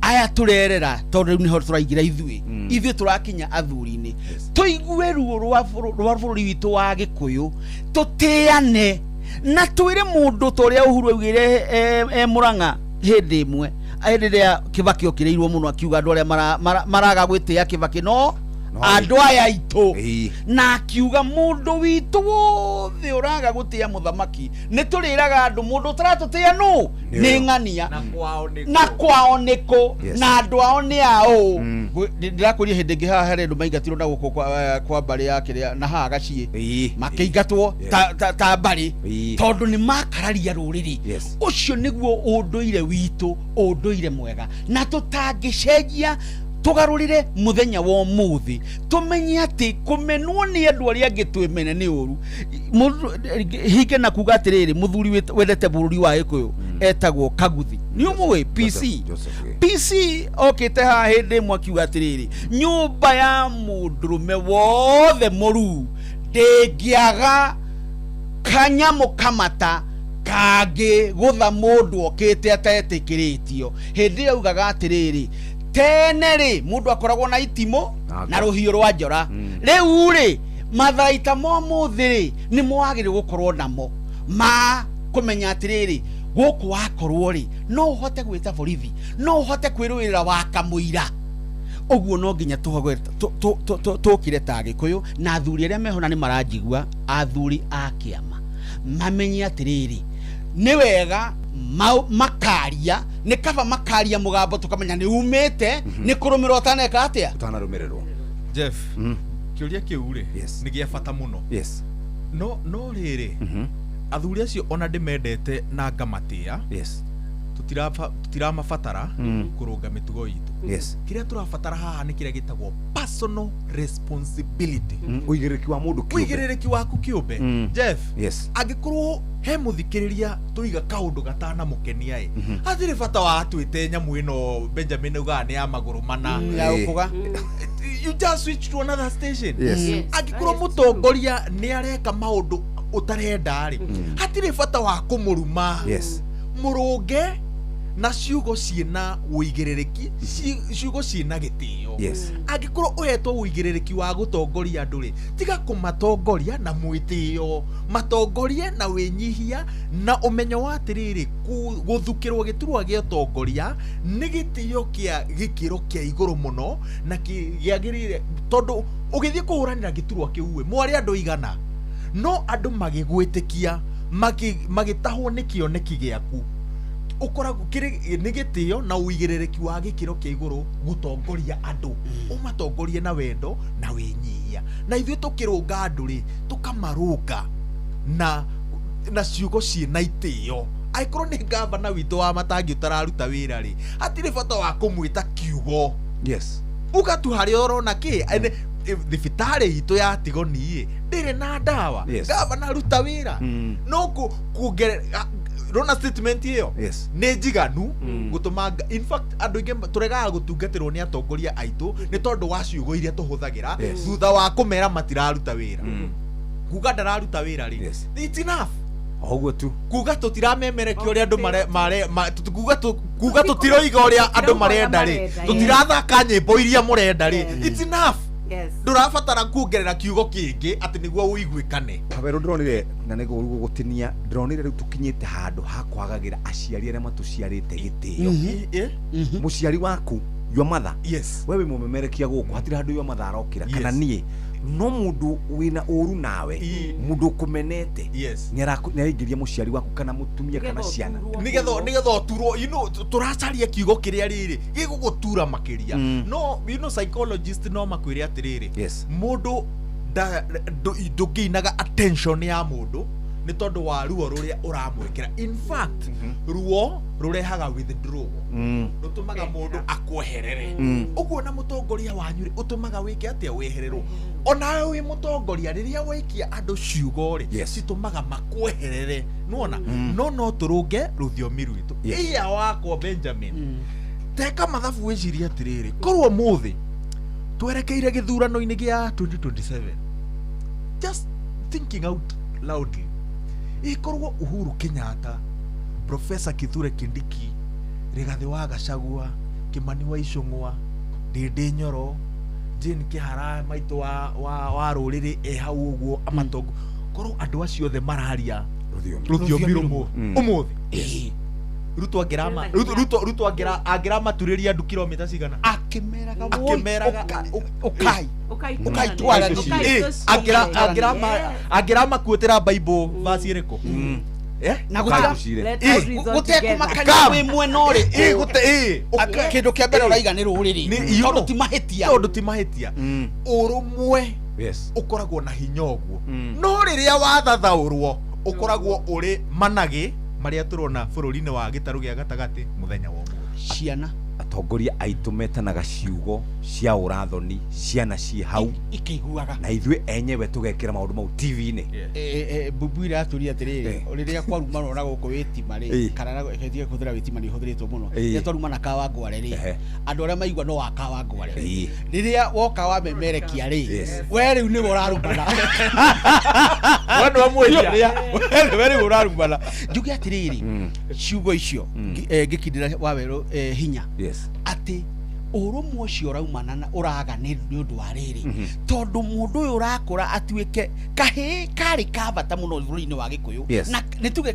aya tũrerera, tondũ rĩu nĩho tũraingĩra ithuĩ, ithuĩ tũrakinya athuri-inĩ, tũigue ruo rwa bũrũri witũ wa Gĩkũyũ, tũtĩane na twĩre mũndũ ta ũrĩa Uhuru augire e Mũrang'a hĩndĩ ĩmwe, hĩndĩ ĩrĩa Kibaki okĩrĩirwo mũno, akiuga andũ arĩa maraga gwĩtĩa Kibaki no andũ aya aitũ, na akiuga mũndũ witũ wothe ũraga gũtĩa mũthamaki, nĩ tũrĩraga andũ mũndũ ũtaratũtĩa nũ? Nĩ ng'ania. Na kwao nĩ kũ? Na andũ ao nĩ aũ? Ndĩrakũria hĩndĩ ĩngĩ haha harĩ andũ maingatirwo na gũkũ kwa mbarĩ ya kĩrĩa na haha gaciĩ, makĩingatwo ta mbarĩ tondũ nĩ makararia rũrĩrĩ. Ũcio nĩguo ũndũire witũ, ũndũire mwega, na tũtangĩcenjia tũgarũrĩre mũthenya wa ũmũthĩ, tũmenye atĩ kũmenwo nĩ andũ arĩa angĩ twĩmene nĩ ũru. Hinge na kuga atĩrĩrĩ, mũthuri wendete bũrũri wa Gĩkũyũ etagwo Kaguthi, nĩ ũmũĩ? PC PC okĩte haha hĩndĩ ĩmwe akiuga atĩrĩrĩ, nyũmba ya mũndũrũme wothe mũruu ndĩngĩaga kanyamũ kamata kangĩgũtha mũndũ okĩte atetĩkĩrĩtio. Hĩndĩ ĩyo augaga atĩrĩrĩ, tene rĩ mũndũ akoragwo na itimũ na rũhiũ rwa njora, rĩu rĩ matharaita ma ũmũthĩ rĩ nĩ mwagĩrĩirwo gũkorwo namo ma kũmenya atĩrĩrĩ, gũkũ wakorwo rĩ no ũhote gwĩta borithi, no ũhote kwĩrũĩrĩra wakamũira. Ũguo no nginya tũkire ta Agĩkũyũ na athuri arĩa meho na nĩ maranjigua, athuri a kĩama mamenye atĩrĩrĩ, nĩ wega makaria, nĩ kaba makaria mũgambo tũkamenya nĩ umĩte, nĩ kũrũmĩrwo ũtaneka atĩa? Ũtanarũmĩrĩrwo. Jeff, kĩũria kĩu rĩ nĩ gĩa bata mũno. No rĩrĩ, athuri acio ona ndĩmendete na ngamatĩa, tũtiramabatara kũrũnga mĩtugo itũ. Kĩrĩa tũrabatara haha nĩ kĩrĩa gĩtagwo personal responsibility. Ũigĩrĩrĩki wa mũndũ kĩũmbe. Ũigĩrĩrĩki waku kĩũmbe. Jeff, angĩkorwo he mũthikĩrĩria tũiga kaũndũ gatanamũkenia ĩ, hatirĩ bata wa atwĩte nyamũ ĩno Benjamin augaga nĩ ya magũrũ mana. Ya ũkũga. You just switch to another station. Angĩkorwo mũtongoria nĩ areka maũndũ ũtarenda rĩ, hatirĩ bata wa kũmũruma. Mũrũnge na ciugo ciĩna ũigĩrĩrĩki, ciugo ciĩna gĩtĩo. Angĩkorwo ũhetwo ũigĩrĩrĩki wa gũtongoria andũ rĩ, tiga kũmatongoria na mwĩtĩo, matongorie na wĩnyihia na ũmenyo wa atĩrĩrĩ, gũthukĩrwo gĩturwa gĩa ũtongoria nĩ gĩtĩo kĩa gĩkĩro kĩa igũrũ mũno na kĩagĩrĩire, tondũ ũgĩthiĩ kũhũranĩra gĩturwa kĩu ĩ, mwarĩ andũ igana, no andũ magĩgwĩtĩkia, magĩtahwo nĩ kĩoneki gĩaku. Ũkoragwo kĩrĩ nĩ gĩtĩo na ũigĩrĩrĩki wa gĩkĩro kĩa igũrũ gũtongoria andũ, ũmatongorie na wendo na wĩnyihia. Na ithuĩ tũkĩrũnga andũ rĩ, tũkamarũnga na ciugo ciĩna itĩo. Angĩkorwo nĩ gavana witũ wa Matangi ũtararuta wĩra rĩ, hatirĩ bata wa kũmwĩta kiugo. Uga tu harĩa ũrona kĩ thibitarĩ itũ ya Tigoni ĩ ndĩrĩ na ndawa. Yes. Gavana ruta wĩra. No kuongerera rona statement ĩyo Yes. nĩ njiganu gũtũma in fact andũ aingĩ tũregaga gũtungatĩrwo nĩ atongoria aitũ nĩ tondũ wa ciugo iria tũhũthagĩra Yes. thutha wa kũmera matiraruta wĩra. Kuga ndararuta wĩra rĩ, Yes. it's enough. Oguo tu. Kuga tũtiramemerekia ũrĩa andũ mare mare kuga kuga tũtiroiga ũrĩa andũ marenda rĩ, tũtirathaka nyĩmbo iria mũrenda rĩ, it's enough. Yes. Ndũrabatara kuongerera kiugo kĩngĩ atĩ nĩguo ũiguĩkane. Kawerũ ndĩronire na nĩ gũru gũgũtinia, ndĩronire rĩu tũkinyĩte handũ ha kwagagĩra aciari arĩa matũciarĩte gĩtĩo. Mũciari waku, your mother, yes, we wĩ mũmemerekia gũkũ hatirĩ handũ your mother arokĩra kana niĩ, no mũndũ wĩna ũru nawe, mũndũ ũkũmenete, Yes. nĩ araingĩria mũciari waku kana mũtumia kana ciana Nĩgetha ũturwo, you know, tũracaria kiugo kĩrĩa rĩrĩ gĩgũgũtura makĩria. No you know, psychologist no makwĩre atĩrĩrĩ, Yes. mũndũ ndũngĩinaga attention ya mũndũ nĩ tondũ wa ruo rũrĩa ũramwĩkĩra. In fact, ruo rũrehaga withdrawal, rũtũmaga mũndũ akweherere. Ũguo na mũtongoria wanyu rĩ, ũtũmaga wĩke atĩa? Wehererwo. Onawe wĩ mũtongoria, rĩrĩa waikia andũ ciugo rĩ, Yes. citũmaga makweherere, nĩwona. No no tũrũnge rũthiomi rwitũ. Yes. Iya wakwa Benjamin, teka mathabu wĩcirie atĩrĩrĩ, korwo mũthĩ twerekeire gĩthurano-inĩ gĩa 2027, just thinking out loudly, ĩkorwo Uhuru Kenyatta, Professor Kithure Kindiki, Rigathi wa Gachagua, Kimani wa Ichung'wa, Ndindi Nyoro, Jane Kihara maitũ wa rũrĩrĩ e hau ũguo amatongo, korwo andũ acio othe mararia rũthiomi rũmwe ũmũthĩ, Ruto angĩrama Ruto angĩramaturĩria andũ kilomita cigana? Akĩmeraga akĩmeraga ũkai Ũkai twaranĩrie. Angĩramakuĩtĩra Bible verse ĩrĩkũ? Na gũtekũmakania wĩ mwena ũrĩkũ, kĩndũ kĩa mbere ũraiga nĩ rũrĩrĩ, tondũ ti mahĩtia. Tondũ ti mahĩtia. Ũrũmwe Yes. ũkoragwo na hinya ũguo, no rĩrĩa wathathaũrwo ũkoragwo ũrĩ managĩ marĩa tũrona bũrũri-inĩ wa gĩtarũ gĩa gatagatĩ mũthenya wa ũmũthĩ. Ciana Atongoria aitũ metanaga ciugo cia ũrathoni, ciana ciĩ hau ikĩiguaga, na ithuĩ enyewe tũgekĩra maũndũ mau TV-inĩ. Mbubu iratũria atĩrĩrĩ, rĩrĩa kwarumanwo na gũkũ wĩtima rĩ, kana tige kũhũthĩra wĩtima nĩ ũhũthĩrĩtwo mũno, rĩrĩa twarumana Kawangware rĩ, andũ arĩa maigua no wa Kawangware, rĩrĩa woka wamemerekia rĩ, we rĩu nĩwe ũrarumana. We nĩwe mwĩhia. We rĩu ũrarumana. Njuge atĩrĩrĩ, ciugo icio ngĩkindĩra Wawerũ hinya Yes. atĩ ũrũmwe ũcio ũraumana na ũraga nĩ ũndũ wa rĩrĩ, tondũ mũndũ ũyũ ũrakũra atuĩke kahĩĩ karĩ ka bata mũno bũrũri-inĩ wa Gĩkũyũ. Yes. Na nĩ tuge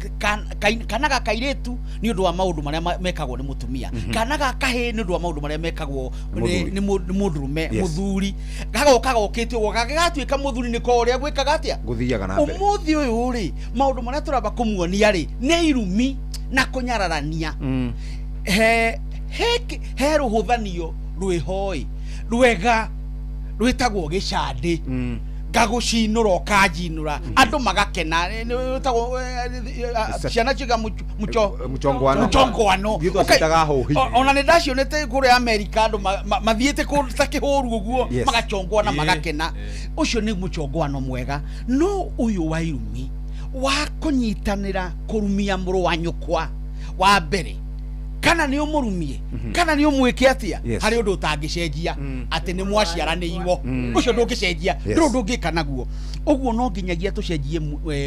kana ga kairĩtu nĩ ũndũ wa maũndũ marĩa mekagwo nĩ mũtumia, kana ga kahĩĩ nĩ ũndũ wa maũndũ marĩa mekagwo nĩ mũndũrũme mũthuri, gagoka gokĩte ũguo gagĩgatuĩka mũthuri nĩ ko ũrĩa gwĩkaga atĩa Gũthiaga na mbere. Ũmũthĩ ũyũ rĩ, maũndũ marĩa tũramba kũmuonia rĩ nĩ irumi na kũnyararania. He rũhũthanio rwĩhoĩ rwega rwĩtagwo gĩcandĩ, ngagũcinũra ũkanjinũra, andũ magakena, rwĩtagwo ciana ciuga Mũchongwano. Mũchongwano. Ithuĩ twacitaga hũhi. Ona nĩ ndacionete kũrĩa Amerika andũ mathiĩte kũndũ ta kĩhũru ũguo, Yes. magachongwana magakena. Ũcio nĩ mũchongwano mwega. No ũyũ wa irumi wa kũnyitanĩra kũrumia mũrũ wa nyũkwa wa mbere, kana nĩ ũmũrumie kana nĩ ũmwĩke atĩa, Yes. harĩ ũndũ ũtangĩcenjia atĩ nĩ mwaciaranĩirwo, ũcio ndũngĩcenjia, Yes. ndũrĩ ũndũ ũngĩka naguo. Ũguo no nginyagia tũcenjie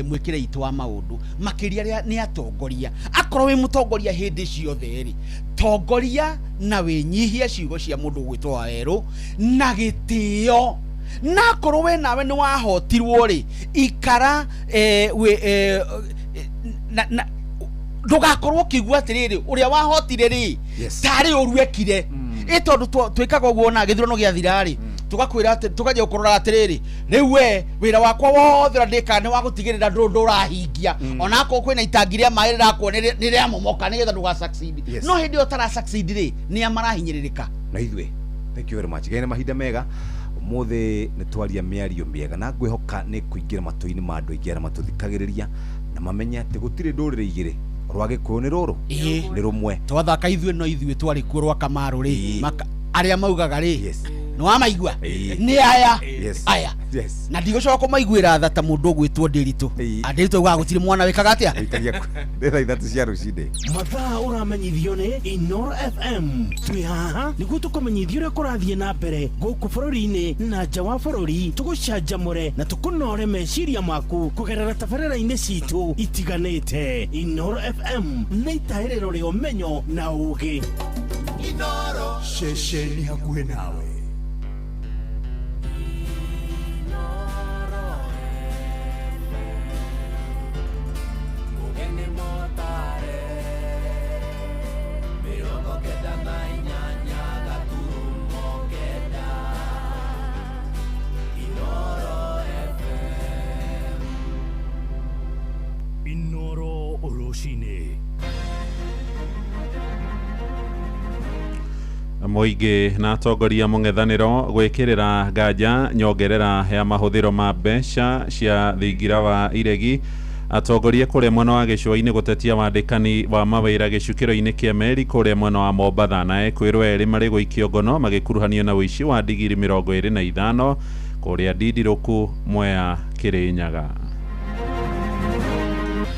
mwĩkĩre itũ wa maũndũ, makĩria arĩa nĩ atongoria. Akorwo wĩ mũtongoria hĩndĩ ciothe rĩ, tongoria na wĩnyihie ciugo cia mũndũ ũgwĩtwo Wawerũ na gĩtĩo, na akorwo we nawe nĩ wahotirwo rĩ, ikara na ndũgakorwo ũkĩigua atĩrĩrĩ ũrĩa wahotire rĩ Yes. tarĩ ũru ekire, ĩ tondũ twĩkaga ũguo na gĩthurano gĩathira rĩ, tũgakwĩra atĩ tũkanjia gũkũrora atĩrĩrĩ, rĩu we wĩra wakwa wothe ũrĩa ndĩkaga nĩ wa gũtigĩrĩra ndũrahingia, ona akorwo kwĩna itangi rĩa maĩ rĩrakwo nĩ rĩamomoka nĩgetha ndũga succeed. Yes. No hĩndĩ ĩyo ũtara succeed rĩ, nĩa marahinyĩrĩrĩka. Na ithuĩ thank you very much. Gĩa na mahinda mega. Ũmũthĩ nĩ twaria mĩario mĩega na ngwĩhoka nĩ kũingĩra matũ-inĩ ma andũ aingĩ arĩa matũthikagĩrĩria, na mamenye atĩ gũtirĩ ndũrĩrĩ igĩrĩ, rwa Gĩkũyũ nĩ rũrũ nĩ rũmwe. Twathaka ithuĩ no ithuĩ twarĩ kuo rwa Kamaru rĩ, arĩa maugaga rĩ, Yes. Nĩ wamaigua nĩ aya aya. Yes. Na ndigũcoka kũmaiguĩra tha ta mũndũ ũgwĩtwo Ndĩritũ. Andĩritũ augaga gũtirĩ mwana wĩkaga atĩa? Nĩ thaa 3 cia rũcinĩ. Mathaa ũramenyithio nĩ Inoro FM. Twĩ haha nĩguo tũkũmenyithia ũrĩa kũrathiĩ na mbere gũkũ bũrũri-inĩ na nja wa bũrũri, tũgũcanjamũre na tũkũnore meciria maku kũgerera tabarĩra-inĩ citũ itiganĩte. Inoro FM nĩ itahĩrĩro rĩa ũmenyo na ũgĩ. Inoro ceceni hakuhĩ nawe. Mugeni motare 98.9 Inoro FM. Inoro rũcinĩ. Mũingĩ na atongoria mũng'ethanĩro gwĩkĩrĩra nganja nyongerera ya mahũthĩro ma mbeca cia thingira wa iregi. Atongoria kũrĩa mwena wa gĩcũa-inĩ gũtetia wandĩkani wa mawĩra gĩcukĩro-inĩ kĩa meri kũrĩa mwena wa Mombatha, na ekwĩrwo erĩ marĩ gũikio ngono magĩkuruhanio na ũici wa ndigiri 25 kũrĩa Ndindirũku, Mwea, Kĩrĩnyaga.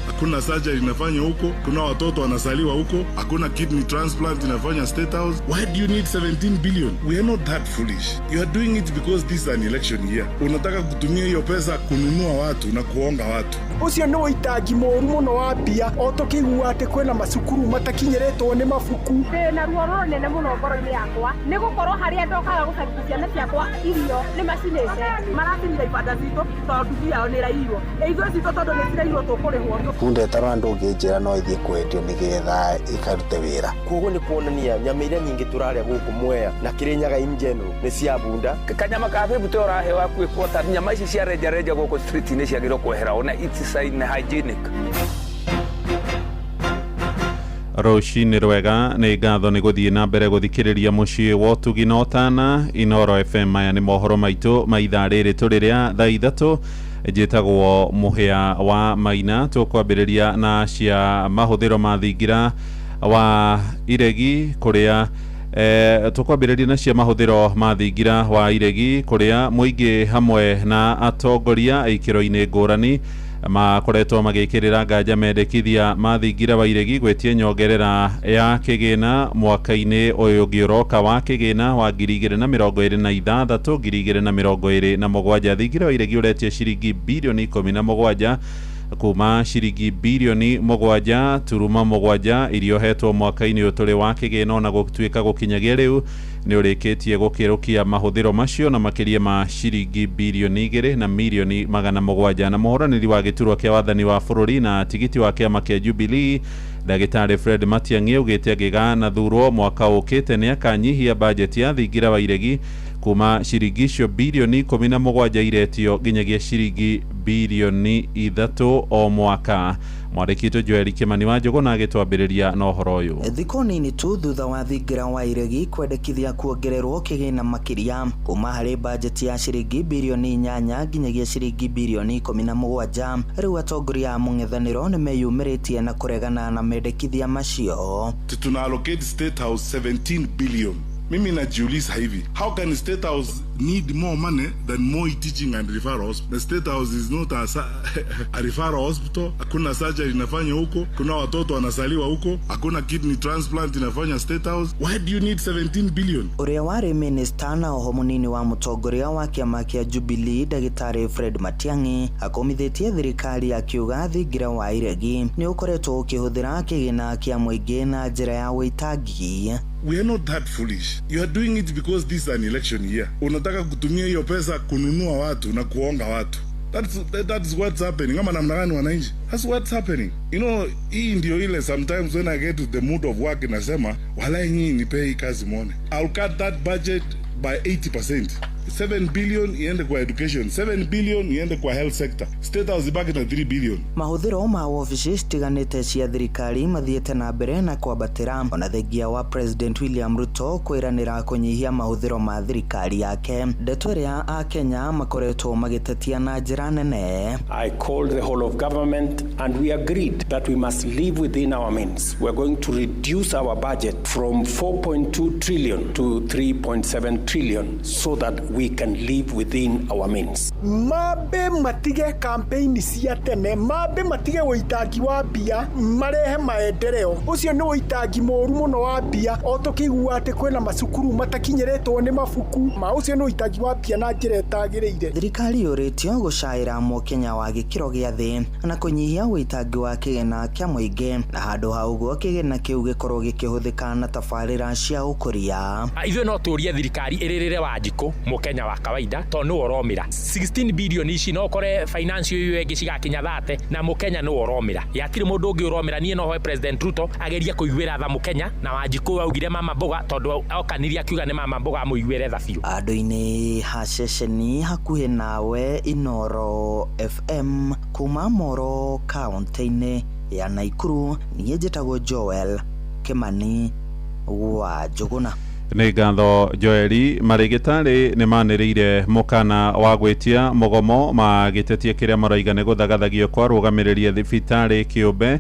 Hakuna surgery inafanywa huko, kuna watoto wanazaliwa huko, hakuna kidney transplant inafanywa State House. Why do you need 17 billion? We are not that foolish. You are doing it because this is an election year. Unataka kutumia hiyo pesa kununua watu na kuonga watu. Ũcio nĩ ũitangi mũru mũno wa mbia o tũkĩigua atĩ kwĩna macukuru matakinyĩrĩtwo nĩ mabuku. Ndĩ na ruo rũnene mũno ngoro-inĩ yakwa nĩ gũkorwo harĩa ndokaga gũcarĩria ciana ciakwa irio nĩ macinĩte. Maracinire ibanda citũ tondũ nduthi yao nĩ ĩraiyirwo, ithuĩ citũ tondũ nĩ ciraiyirwo tũkũrĩhwo. Bunda ĩtarora ndũngĩnjĩra no ĩthiĩ kwendio nĩgetha ĩkarute wĩra. Koguo nĩ kuonania nyama iria nyingĩ tũrarĩa gũkũ Mwea na Kĩrĩnyaga in general nĩ cia bunda. Kanyama ka 50 ũraheo hakuhĩ quarter, nyama ici cia rejareja gũkũ street-inĩ ciagĩrĩirwo kwehera, ona it's unhygienic. Rũcinĩ rwega, nĩ ngatho nĩ gũthiĩ na mbere gũthikĩrĩria mũciĩ wa ũtugi na ũtana Inoro FM. Maya nĩ mohoro maitũ ma ithaa rĩrĩ tũrĩ rĩa thaa 3. Njĩtagwo Mũhĩa wa Maina. Tũkwambĩrĩria na cia mahũthĩro ma thingira wa iregi kũrĩa tũkwambĩrĩria na cia mahũthĩro ma thingira wa iregi kũrĩa mũingĩ hamwe na atongoria ikĩro-inĩ ngũrani makoretwo magĩkĩrĩra nganja mendekithia ma thingira wa iregi gwĩtia nyongerera ya kĩgĩna mwaka-inĩ ũyũ ũngĩ ũroka wa kĩgĩna wa 2026 2027. Thingira wa iregi ũretia ciringi birioni 17 kuma ciringi birioni 7.7 iria ũhetwo mwaka-inĩ ũyũ tũrĩ wa kĩgĩna, ona gũtuĩka gũkinyagia rĩu nĩ ũrĩkĩtie gũkĩrũkia mahũthĩro macio na makĩria ma ciringi birioni 2 na mirioni 700. Na mũhũranĩri wa gĩturwa kĩa wathani wa bũrũri na tigiti wa kĩama kĩa Jubilee Ndagĩtarĩ Fred Matiang'i augĩte angĩganathurwo mwaka ũkĩte nĩ akanyihia bajeti ya thingira wa iregi kuma ciringi icio birioni 17 iretio nginyagia ciringi birioni 3 o mwaka. Mwandĩki witũ Joel Kimani wa Njũgũna agĩtwambĩrĩria na ũhoro ũyũ. Thikũ nini tu thutha wa thingira wa iregi kwendekithia kuongererwo kĩgĩna makĩria kuma harĩ bajeti ya ciringi birioni 8 nginyagia ciringi birioni 17, rĩu atongoria a mũng'ethanĩro nĩ meyumĩrĩtie na kũregana na mendekithia macio. Tuna allocate State House 17 billion. Mimi najiuliza hivi, how can State House need more money than Moi Teaching and Referral Hospital? The State House is not a referral hospital. Hakuna surgery inafanywa huko, kuna watoto wanazaliwa huko, hakuna kidney transplant inafanywa State House. Why do you need 17 billion? Ũrĩa warĩ minista na oho mũnini wa mũtongoria wa kĩama kĩa Jubilee Ndagĩtarĩ Fred Matiang'i akomithĩtie thirikari akiuga thingira wa iregi nĩ ũkoretwo ũkĩhũthĩra kĩgĩna kĩa mũingĩ na njĩra ya ũitangi. We are not that foolish. You are doing it because this is an election year. Unataka kutumia hiyo pesa kununua watu na kuonga watu. That's what's happening. Kama namna gani wananchi? That's what's happening. You know, hii ndio ile sometimes when I get to the mood of work nasema, walai nyinyi nipe hii kazi muone. I'll cut that budget by 80%. 7 billion iende kwa education, 7 billion iende kwa health sector, State House ibaki na 3 billion. Mahũthĩro ma wabici citiganĩte cia thirikari mathiĩte na mbere na kwambatĩra ona thengia wa President William Ruto kwĩranĩra kũnyihia mahũthĩro ma thirikari yake, ndeto ĩrĩa akenya makoretwo magĩtetia na njĩra nene. I called the whole of government and we agreed that we must live within our means. We are going to reduce our budget from 4.2 trillion to 3.7 trillion so that we can live within our means. Mambe matige campaign cia tene, mambe matige ũitangi wa mbia, marehe maendeleo. Ũcio nĩ ũitangi mũru mũno wa mbia, o tũkĩigua atĩ kwĩna macukuru matakinyĩrĩtwo nĩ mabuku, ma ũcio nĩ ũitangi wa mbia na njĩra ĩtagĩrĩire. Thirikari yũrĩtio gũcaĩra mũkenya wa gĩkĩro gĩa thĩ na kũnyihia ũitangi wa kĩgĩna kĩa mũingĩ, na handũ ha ũguo kĩgĩna kĩu gĩkorwo gĩkĩhũthĩka na tabarĩra cia ũkũria. Ithuĩ no tũrie thirikari ĩrĩrĩre Wanjikũ mũkenya wa kawaida tondũ nĩwe ũromĩra 16 billion ici, no ũkore finance ĩyo ĩngĩ cigakinya 30 na mũkenya nĩwe ũromĩra, yatirĩ mũndũ ũngĩ ũromĩra. Niĩ no hoe President Ruto agerie kũiguĩra tha mũkenya, na Wanjikũ augire mama mboga tondũ okanirie akiuga nĩ mama mboga amũiguĩre tha biũ. Andũ-inĩ ha ceceni hakuhĩ nawe Inoro FM kuma Moro kaunti-inĩ ya Naikuru, niĩ njĩtagwo Joel Kimani wa Njũgũna. Nĩ ngatho Joeli. Marĩgĩtarĩ nĩ manĩrĩire mũkana wa gwĩtia mũgomo magĩtetia kĩrĩa maraiga nĩ gũthagathagio kwa rũgamĩrĩria thibitarĩ kĩũmbe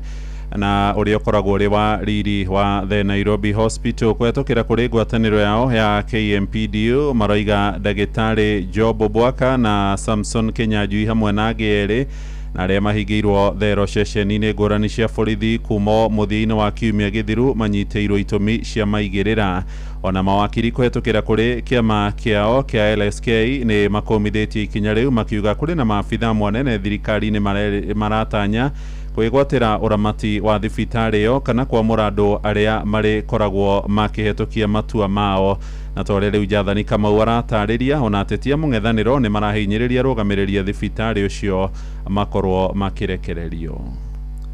na ũrĩa ũkoragwo ũrĩ wa riri wa The Nairobi Hospital kũhetũkĩra kũrĩ ngwatanĩro yao ya KMPDU. Maraiga ndagĩtarĩ Job Obwaka na Samson Kinyanjui hamwe na angĩ erĩ na arĩa mahingĩirwo thero ceceni-inĩ ngũrani cia borithi kuma mũthia-inĩ wa kiumia gĩthiru manyitĩirwo itũmi cia maigĩrĩra. Ona mawakiri kũhetũkĩra kũrĩ kĩama kĩao kĩa LSK nĩ makũmithĩtie ikinya rĩu makiuga kũrĩ na maabitha mwanene thirikari-inĩ maratanya kwĩgwatĩra ũramati wa thibitarĩ ĩyo kana kwamũra andũ arĩa marĩkoragwo makĩhetũkia matua mao. Na tore rĩu Jathani Kamau aratarĩria ona atetia mũng'ethanĩro nĩ marahinyĩrĩria rũgamĩrĩria thibitarĩ ũcio makorwo makĩrekererio.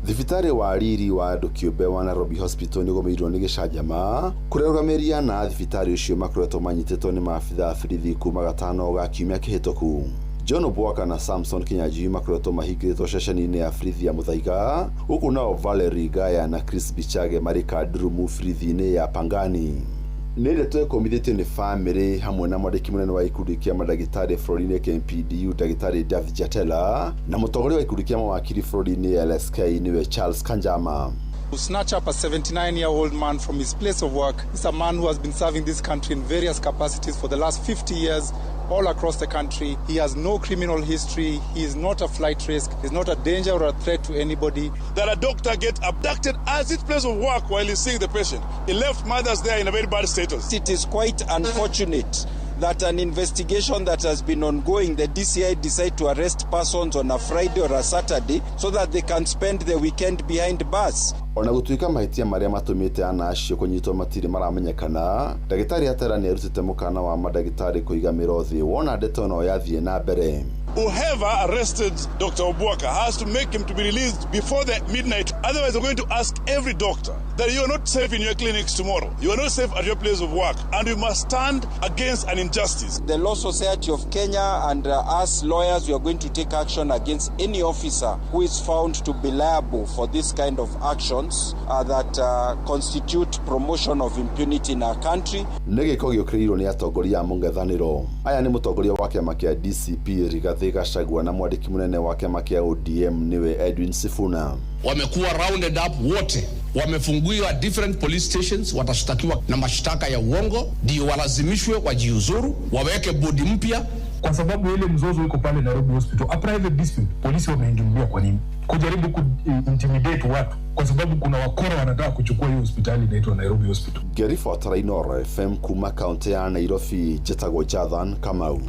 Thibitarĩ wa riri wa andũ kĩũmbe wa Nairobi Hospital nĩ ũgũmĩirwo nĩ gĩcanjama kũrĩa rũgamĩrĩria na thibitarĩ ũcio makoretwo manyitĩtwo nĩ maabitha a borithi kuma gatano ga kiumia kĩhĩtũku. John Obwaka na Samson Kinyanjui makoretwo mahingĩrĩtwo ceceni-inĩ ya borithi ya Muthaiga, gũkũ nao Valerie Gaya na Chris Bichage marĩ kandurumu borithi-inĩ ya Pangani. Nĩ ndeto ĩkũmithĩtio nĩ bamĩrĩ hamwe na mwandĩki mũnene wa gĩkundi kĩa mandagĩtarĩ bũrũri-inĩ KMPDU ndagĩtarĩ David Jatela na mũtongoria wa gĩkundi kĩa mawakiri bũrũri-inĩ LSK nĩwe Charles Kanjama. To snatch up a 79-year-old man from his place of work is a man who has been serving this country in various capacities for the last 50 years all across the country. He has no criminal history. He is not a flight risk. He's not a danger or a threat to anybody. That a doctor gets abducted at his place of work while he's seeing the patient. He left mothers there in a very bad status. It is quite unfortunate that an investigation that has been ongoing, the DCI decide to arrest persons on a Friday or a Saturday so that they can spend the weekend behind bars. Ona gũtuĩka mahĩtia marĩa matũmĩte ana acio kũnyitwo matirĩ maramenyekana, ndagĩtarĩ Atera nĩ arutĩte mũkana wa mandagĩtarĩ kũiga mĩro thĩ wona ndeto no yathiĩ na mbere. Whoever arrested Dr. Obwaka has to make him to be released before the midnight. Otherwise, we're going to ask every doctor that you are not safe in your clinics tomorrow. You are not safe at your place of work. And we must stand against an injustice. The Law Society of Kenya and us lawyers, we are going to take action against any officer who is found to be liable for this kind of actions that constitute promotion of impunity in our country. Nĩ gĩko gĩũkĩrĩirwo nĩ atongoria a mũng'ethanĩro. Aya nĩ mũtongoria wa kĩama kĩa DCP Rigathi Gachagua na mwandĩki mũnene wa kĩama kĩa ODM nĩwe Edwin Sifuna. Wamekuwa rounded up wote, wamefunguliwa different police stations, watashtakiwa na mashtaka ya uongo, ndio walazimishwe wajiuzuru, waweke bodi mpya. Kwa sababu ile mzozo iko pale Nairobi Hospital, a private dispute, polisi wameingililia. Kwa nini? Kujaribu ku intimidate watu, kwa sababu kuna wakora wanataka kuchukua hiyo hospitali inaitwa Nairobi Hospital. Ngĩribotera Inoro FM kuma kaunti ya Nairobi, njĩtagwo Jathan Kamau.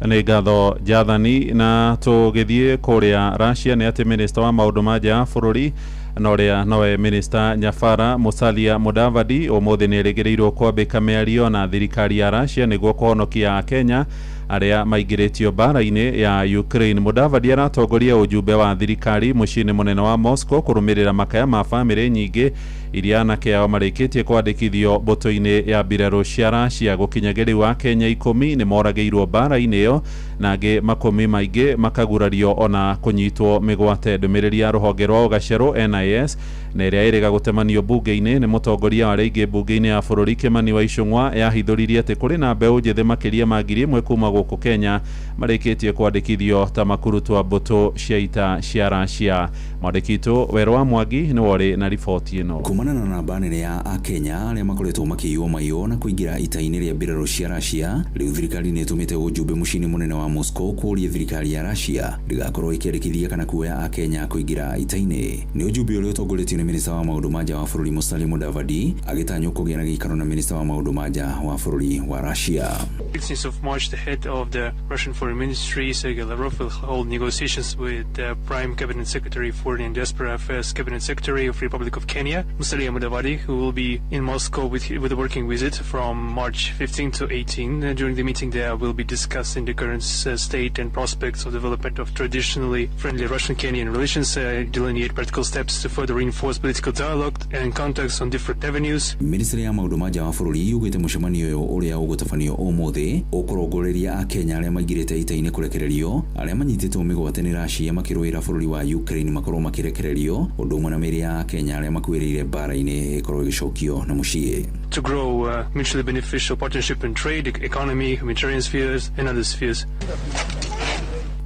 Nĩ ngatho Jathani. Na tũgĩthiĩ kũrĩa Russia nĩ atĩ minista wa maũndũ ma nja ya bũrũri na ũrĩa nowe minista Nyabara Musalia Mudavadi ũmũthĩ nĩ erĩgĩrĩirwo kwambĩka mĩario na thirikari ya Russia nĩguo kũhonokia Akenya arĩa maingĩrĩtio mbara-inĩ ya Ukraine. Mudavadi aratongoria ujumbe wa thirikari mũciĩ-inĩ mũnene wa Moscow kũrũmĩrĩra makaya ma bamĩrĩ nyingĩ Iria anake ao marĩkĩtie kwandĩkithio mbũtũ-inĩ ya mbirarũ cia Russia. Gũkinyagia rĩu Akenya 10 nĩ moragĩirwo mbara-inĩ ĩyo na angĩ makũmi maingĩ makagurario ona kũnyitwo mĩgwate. Ndũmĩrĩri ya rũhonge rwa ũgacerũ NIS na ĩrĩa ĩrĩga gũtemanio mbunge-inĩ nĩ mũtongoria wa arĩa aingĩ mbunge-inĩ ya bũrũri Kimani wa Ichung'wa yahithũririe atĩ kũrĩ na mbeũ njĩthĩ makĩria ma 1000 kuma gũkũ Kenya marĩkĩtie kwandĩkithio ta makurutwa mbũtũ cia ita cia Russia. Mwandĩki witũ Werũ wa Mwangi nĩwe ũrĩ na riboti ĩno. Kumana na namba nene ya Akenya arĩa makoretwo makĩiywo maiyo na kũingĩra ita-inĩ rĩa mbirarũ cia Russia, rĩu thirikari nĩ ĩtũmĩte ũjumbe mũciĩ-inĩ mũnene wa Moscow kũũria thirikari ya Russia ndĩgakorwo ĩkĩandĩkithia kana kuoya Akenya kũingĩra ita-inĩ. Nĩ ũjumbe ũrĩa ũtongoretio nĩ minista wa maũndũ ma nja wa bũrũri Musalia Mudavadi agĩtanywo kũgĩa na gĩikaro na minista wa maũndũ ma nja wa bũrũri wa Russia. 16th of March, the head of the Russian Foreign Ministry, Sergei Lavrov, will hold negotiations with the Prime Cabinet Secretary, Foreign and Diaspora Affairs Cabinet Secretary of Republic of Kenya, Musalia Mudavadi, who will be in Moscow with a working visit from March 15 to 18. During the meeting, there will be discussing the current state and prospects of development of traditionally friendly Russian-Kenyan relations, delineate practical steps to further reinforce political dialogue and contacts on different avenues. Ministry ya maũndũ ma nja wa bũrũri yugĩte mũcemanio ũyũ ũrĩa ũgũtabanio ũmũthĩ ũkũrongoreria Akenya arĩa maingĩrĩte ita-inĩ kũrekererio, arĩa manyitĩtwo mĩgwate nĩ Russia makĩrũĩra bũrũri wa Ukraine makorwo makĩrekererio, ũndũ ũmwe na mĩĩrĩ ya Akenya arĩa makuĩrĩire mbara-inĩ ĩkorwo ĩgĩcokio na mũciĩ. To grow mutually beneficial partnership in trade, economy, humanitarian spheres and other spheres.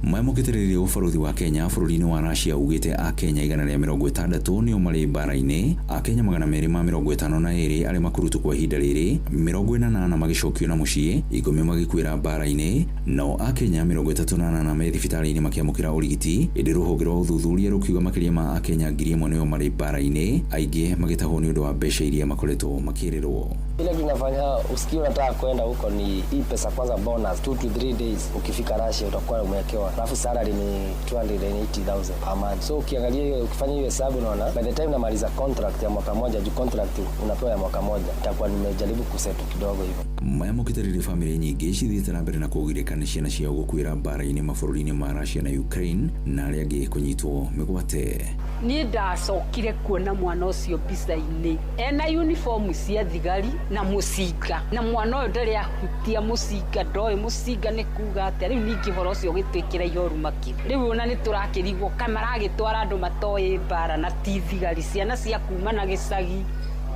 Maya mokĩtĩrĩria ũbarũthi wa Kenya bũrũri-inĩ wa Russia ugĩte Akenya 160 nĩo marĩ mbara-inĩ, Akenya 252 arĩa makurutwo kwa ihinda rĩrĩ, 48 magĩcokio na mũciĩ, 10 magĩkuĩra mbara-inĩ, nao Akenya 38 me thibitarĩ-inĩ makĩamũkĩra ũrigiti. Ĩndĩ rũhonge rwa ũthuthuria rũkiuga makĩria ma Akenya 1000 nĩo marĩ mbara-inĩ, aingĩ magĩtahwo nĩ ũndũ wa mbeca iria makoretwo makĩrĩrwo. Ile kinafanya usikie unataka kwenda huko ni hii pesa kwanza, bonus 2 to 3 days ukifika Russia utakuwa umewekewa, alafu salary ni 280,000 per month. So ukiangalia hiyo, ukifanya hiyo hesabu unaona by the time namaliza contract ya mwaka moja, juu contract unapewa ya mwaka moja, itakuwa nimejaribu kusetu kidogo hivyo. Maya mokĩtarĩria bamĩrĩ nyingĩ cithiĩte na mbere na kũgirĩka nĩ ciana ciao gũkuĩra mbara-inĩ mabũrũri-inĩ ma Russia na Ukraine na arĩa angĩ kũnyitwo mĩgwate. Niĩ ndacokire kuona mwana ũcio mbica-inĩ ena uniform cia thigari na mũcinga, na mwana ũyũ ndarĩ ahutia mũcinga, ndoĩ mũcinga nĩ kuga atĩa. Rĩu ningĩ ũhoro ũcio ũgĩtwĩkĩra ihoru makĩria. Rĩu ona nĩ tũrakĩrigwo ka maragĩtwara andũ matoĩ mbara na ti thigari, ciana cia kuma na gĩcagi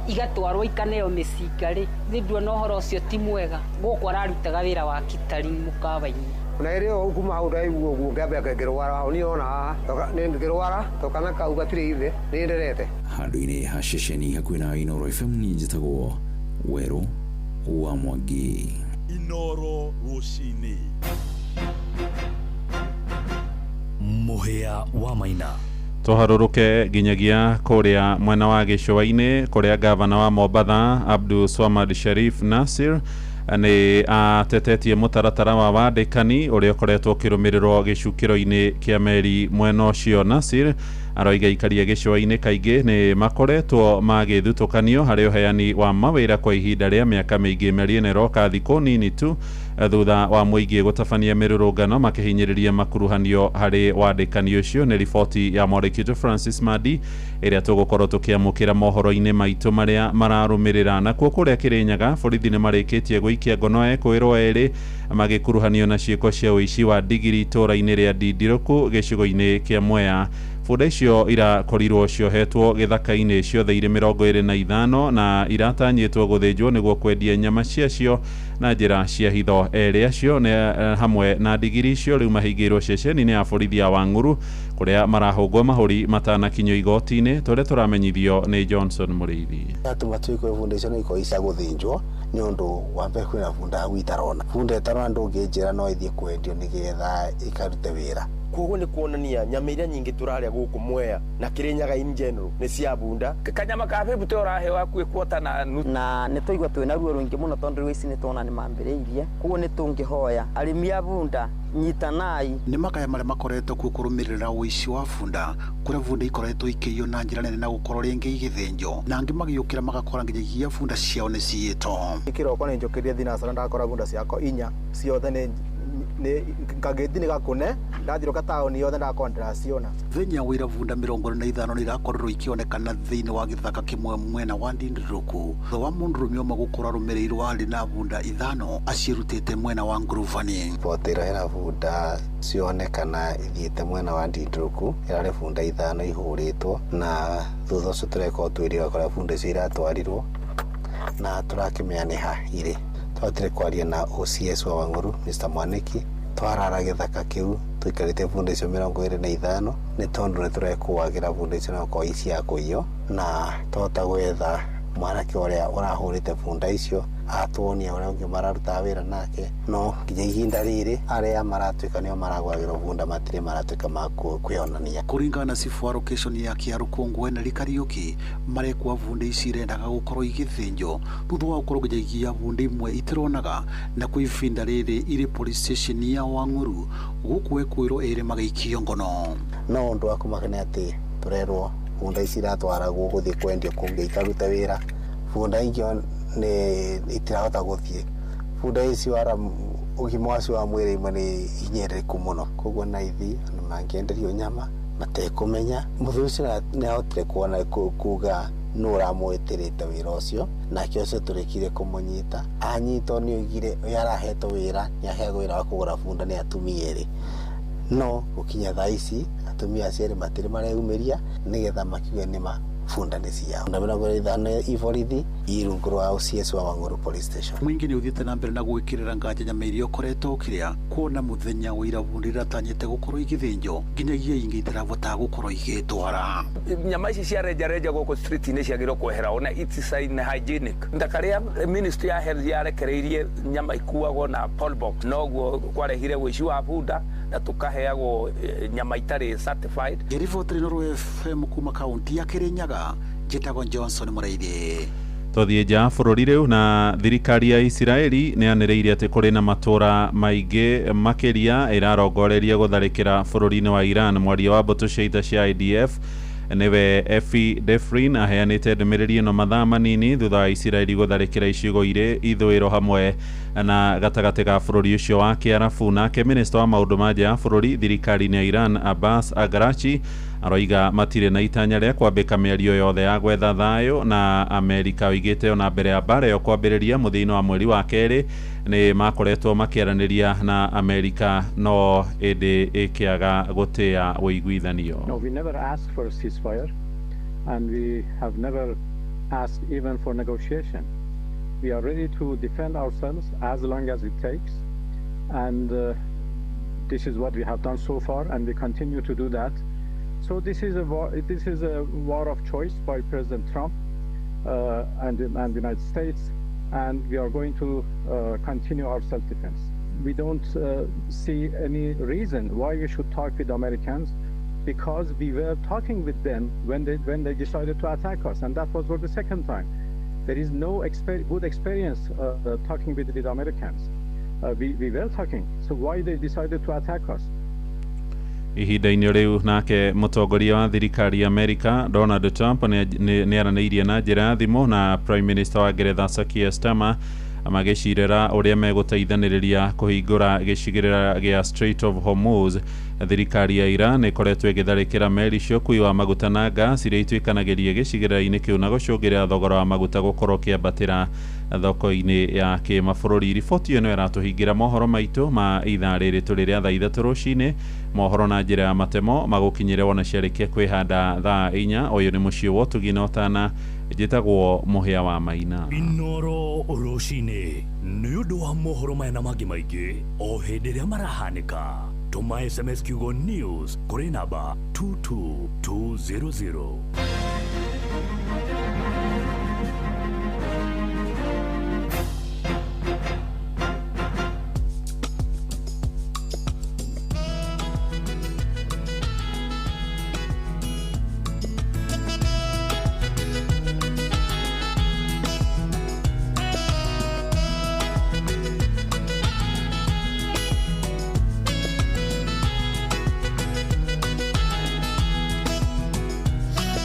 igatwarwo ikaneo mĩcinga rĩ, nĩ nduona ũhoro ũcio ti mwega. Gũkũ ararutaga wĩra wa kitari mũkawa-inĩ. Na ĩrĩ kuma hau ndaigua ũguo ngĩambia ngĩrwara hau niĩ ona haha ngĩrwara tokana kau gatirĩ ithe nĩ nderete. Handũ-inĩ ha ceceni hakuhĩ na Inooro FM niĩ njĩtagwo Werũ wa Mwangi. Inooro rũcinĩ. Mũhĩa wa Maina. Tũharũrũke nginyagia kũrĩa mwena wa gĩcũa-inĩ kũrĩa gavana wa Mombatha Abdul Swamad Sharif Nasir nĩ atetetie mũtaratara wa wandĩkani ũrĩa ũkoretwo ũkĩrũmĩrĩrwo gĩcukĩro-inĩ kĩa meri mwena ũcio. Nasir aroiga aikaria gĩcũa-inĩ kaingĩ nĩ makoretwo magĩthutũkanio harĩ ũheani wa mawĩra kwa ihinda rĩa mĩaka mĩingĩ. Meri ĩno ĩroka thikũ nini tu thutha wa mũingĩ gũtabania mĩrũrũngano makĩhinyĩrĩria makuruhanio harĩ wandĩkani ũcio. Nĩ riboti ya mwandĩki witũ Francis Madi ĩrĩa tũgũkorwo tũkĩamũkĩra mohoro-inĩ maitũ marĩa mararũmĩrĩra. Nakuo kũrĩa Kĩrĩnyaga borithi nĩ marĩkĩtie gũikia ngono ekũĩrwo erĩ magĩkuruhanio na ciĩko cia ũici wa ndigiri itũũra-inĩ rĩa Ndindirũku gĩcigo-inĩ kĩa Mwea. Bunda icio irakorirwo ciohetwo gĩthaka-inĩ ciothe irĩ 25 na iratanyĩtwo gũthĩnjwo nĩguo kwendia nyama ciacio na njĩra cia hitho. Erĩ acio nĩ hamwe na ndigiri icio rĩu mahingĩirwo ceceni-inĩ ya borithi ya Wang'uru kũrĩa marahũngwo mahũri matanakinyio igoti-inĩ, tũrĩa tũramenyithio nĩ Johnson Mũrĩithi. Atuma twikwe bunda icio nĩ ikorwo cia gũthĩnjwo nĩ ũndũ wa mbere kwĩna bunda hau itarona, bunda ĩtarona ndũngĩnjĩra no ĩthiĩ kwendio nĩgetha ĩkarute wĩra. Koguo nĩ kuonania nyama iria nyingĩ tũrarĩa gũkũ Mwea na Kĩrĩnyaga in general nĩ cia bunda. Kanyama ka bĩbute ũraheo hakuhĩ kuota na nuthu. Na nĩ twaigua twĩna ruo rũingĩ mũno tondũ rĩu ici nĩ tuona nĩ mambĩrĩirie, koguo nĩ tũngĩhoya arĩmi a bunda nyitanai. Nĩ makaya marĩa makoretwo kuo kũrũmĩrĩra ũici wa bunda, kũrĩa bunda ikoretwo ikĩiywo na njĩra nene na gũkorwo rĩngĩ igĩthĩnjwo, na angĩ magĩũkĩra magakora nginyagia bunda ciao nĩ ciyĩtwo. Kĩroko nĩ njũkĩrire thinacara ndakora bunda ciakwa inya ciothe nĩ Nĩ kageti nĩ gakũne ndathiũrũka taũni yothe ndakora ndĩraciona. Thenya wira bunda 45 nĩ irakorirwo ikĩonekana thĩinĩ wa gĩthaka kĩmwe mwena wa Ndindiruku thutha wa mũndũrũme ũmwe gũkorwo arũmĩrĩirwo arĩ na bunda 5 acirutĩte mwena wa Ngurubani. Riboti ĩrĩa hena bunda cionekana ithiĩte mwena wa Ndindiruku ĩrarĩ bunda 5 ihũrĩtwo, na thutha ũcio tũreka ũtuĩria wa kũrĩa bunda icio iratwarirwo na tũrakĩmenya nĩ ha irĩ. Twahotire kwaria na OCS wa Wang'ũrũ Mr Mwaniki, twarara gĩthaka kĩu tũikarĩte bunda icio 25 nĩ tondũ nĩ tũrekũagĩra bunda icio no gũkorwo i cia kũiywo, na twahota gwetha mwanake ũrĩa ũrahũrĩte bunda icio atuonia ũrĩa ũngĩ mararutaga wĩra nake, no nginya ihinda rĩrĩ arĩa maratuĩka nĩo maragũragĩrwo bunda matirĩ maratuĩka ma kwĩonania. Kũringana na cibu wa location ya Kĩarũkũngũ Henry Kariuki, marekwa bunda ici irendaga gũkorwo igĩthĩnjwo thutha wa gũkorwo nginyagia bunda imwe itironaga, na kwa ihinda rĩrĩ irĩ police station ya Wang'ũrũ gũkũ ekwĩrwo ĩrĩ magĩikio ngono. No ũndũ wa kũmakania atĩ tũrerwo bunda ici iratwaragwo gũthiĩ kwendio kũngĩ ikarute wĩra, bunda ingĩ nĩ itirahota gũthiĩ. Bunda ici wara ũgima wacio wa mwĩrĩ imwe nĩ hinyĩrĩrĩku mũno, koguo na ithi andũ mangĩenderio nyama matekũmenya. Mũthuri ũcio nĩ ahotire kuona kuga nũ ũramwĩtĩrĩte wĩra ũcio, nake ũcio tũrĩkire kũmũnyita. Anyitwo nĩ oigire ũyũ arahetwo wĩra nĩ aheagwo wĩra wa kũgũra bunda nĩ atumia erĩ, no gũkinya thaa ici atumia acio erĩ matirĩ mareyumĩria nĩgetha makiuge nĩma bunda nĩ ciao. Bunda 25 i borithi i rungu rwa OCS wa Wang'ũrũ police station. Mũingĩ nĩ ũthiĩte na mbere na gwĩkĩrĩra nganja nyama iria ũkoretwo ũkĩrĩa, kuona mũthenya wa ira bunda iratanyĩte gũkorwo igĩthĩnjwo nginyagia ingĩ itirabota gũkorwo igĩtwara. Nyama ici cia rejareja gũkũ street-inĩ ciagĩrĩirwo kwehera, ona it's unhygienic. Ndakarĩa ministry ya health yarekereirie nyama ikuagwo na pole box, noguo kwarehire ũici wa bunda na tukaheagwo nyama itarĩ certified. Riboti Inooro FM kuma kaunti ya Kirinyaga, njĩtagwo Johnson Mũraithi. Tũthiĩ nja bũrũri rĩu, na thirikari ya Isiraeli nĩ yanĩrĩire atĩ kũrĩ na matũra maingĩ makĩria ĩrarongoreria gũtharĩkĩra bũrũri-inĩ wa Iran. Mwaria wa mbũtũ cia ita cia IDF nĩwe Effie Defrin aheanĩte ndũmĩrĩri ĩno mathaa manini thutha wa Isiraeli gũtharĩkĩra icigo irĩ ithũĩro hamwe na gatagatĩ ga bũrũri ũcio wa Kĩarabu. Nake minista wa maũndũ ma nja ya bũrũri thirikari-inĩ ya Iran Abbas Araghchi aroiga matirĩ na itanya rĩa kwambĩka mĩario yothe ya gwetha thayũ na Amerika. Oigĩte ona mbere ya mbara ĩyo kwambĩrĩria mũthia-inĩ wa mweri wa kerĩ nĩ makoretwo makĩaranĩria na Amerika, no ĩndĩ ĩkĩaga gũtĩa ũiguithanio. No, we never asked for a ceasefire, and we have never asked even for negotiation. We are ready to defend ourselves as long as it takes, and this is what we have done so far, and we continue to do that. So this is a war of choice by President Trump and the United States, and we are going to continue our self-defense. We don't see any reason why we should talk with Americans, because we were talking with them when they decided to attack us, and that was for the second time. There is no good experience talking with Americans. We were talking, so why they decided to attack us? Ihinda-inĩ rĩu nake mũtongoria wa thirikari ya Amerika Donald Trump nĩ aranĩirie na njĩra ya thimũ na Prime Minister wa Ngeretha Sir Keir Starmer magĩcirĩra ũrĩa megũteithanĩrĩria kũhingũra gĩcigĩrĩra gĩa Strait of Hormuz. Thirikari ya Iran ĩkoretwo ĩgĩtharĩkĩra meri cia ũkuui wa maguta na gas iria ituĩkanagĩria gĩcigĩrĩra-inĩ kĩu na gũcũngĩrĩra thogora wa maguta gũkorwo ũkĩambatĩra thoko-inĩ ya kĩmabũrũri. Riboti ĩno ĩratũhingĩra mohoro maitũ ma ithaa rĩrĩ tũrĩ rĩa thaa 3 rũcinĩ. Mohoro na njĩra ya matemo magũkinyĩre wona ciarĩkia kwĩhanda thaa 4. Ũyũ nĩ mũciĩ wa ũtugi na ũtana, njĩtagwo Mũhĩa wa Maina. Inooro rũcinĩ nĩ ũndũ wa mohoro maya na mangĩ maingĩ o hĩndĩ ĩrĩa marahanĩka. Tũma SMS kiugo news kũrĩ namba 22200.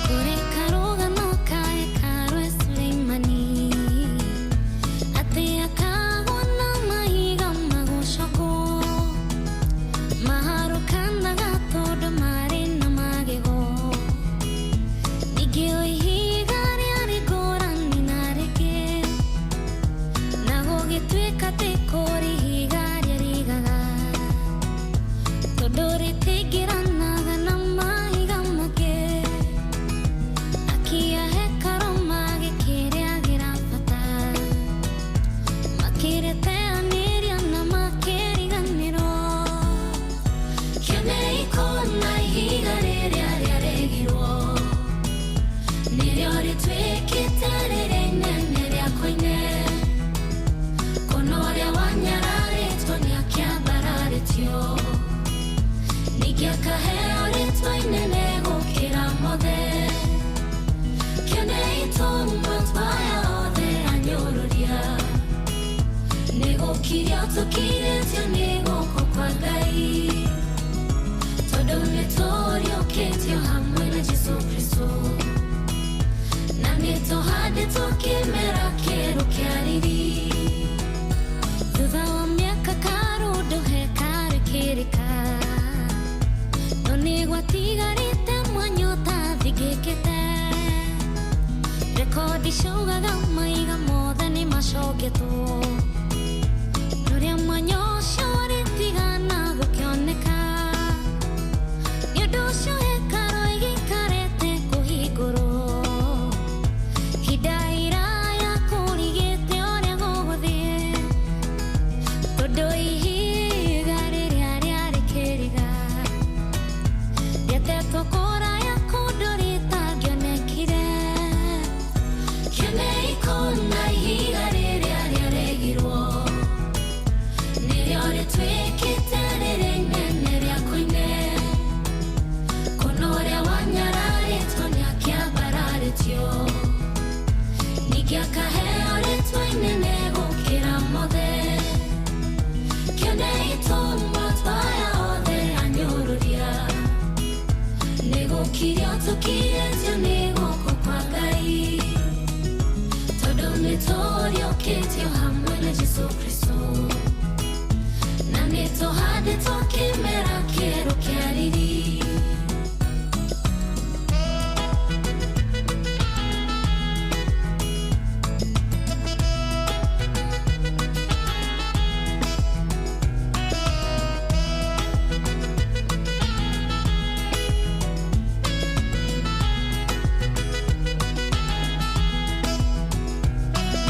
Kuri Rĩtingĩranaga na mahiga mangĩ. Akia hekarũ magĩkĩrĩagĩra bata, makĩrĩteanĩria na makĩriganĩrwo. Kĩonei kũna ihiga rĩrĩa rĩaregirwo, nĩrĩo rĩtuĩkĩte rĩrĩa inene rĩa koine. Kũna ũrĩa wanyararĩtwo nĩakĩambararĩtio, ningĩ akaheo rĩtwa inene gũkĩra mothe. Kĩonei tũnua twaya othe anyũrũria, nĩgũkirio tũkirĩtio nĩ guoko kwa Ngai, tondũ nĩtũriũkĩtio hamwe na Jesũ Kristũ, na nĩtũhandĩtwo kĩmera kĩerũ kĩa riri. Thutha wa mĩaka karũndũ hekarũ ĩkĩrĩka, no nĩgwatigarĩte mwanya ũtathingĩkĩte. Rekondi ciaugaga maiga mothe nĩmacongetwo, rũrĩa mwanya ũcio ũrĩtigana gũkĩoneka. Nĩ ũndũ ũcio hekarũ ĩgĩikarĩte kũhingũrwo ihinda iraya kũrigĩte ũrĩa gũgũthiĩ, tondũ ihiga rĩrĩa rĩarĩ kĩriga rĩatetwo kũraya kũndũ rĩtangĩonekire. Kĩonei kũna ihiga rĩrĩa rĩaregirwo, nĩrĩo rĩtuĩkĩte rĩrĩa inene rĩa koine. Kũna ũrĩa wanyararĩtwo nĩakĩambararĩtio, ningĩ akaheo rĩtwa inene gũkĩra mothe. Kĩonei tũnua twaya othe anyũrũria, nĩgũkirio tũkirĩtio nĩ guoko kwa Ngai, tondũ nĩtũriũkĩtio hamwe na Jesũ Kristũ, na nĩtũhandĩtwo kĩmera kĩerũ kĩa riri.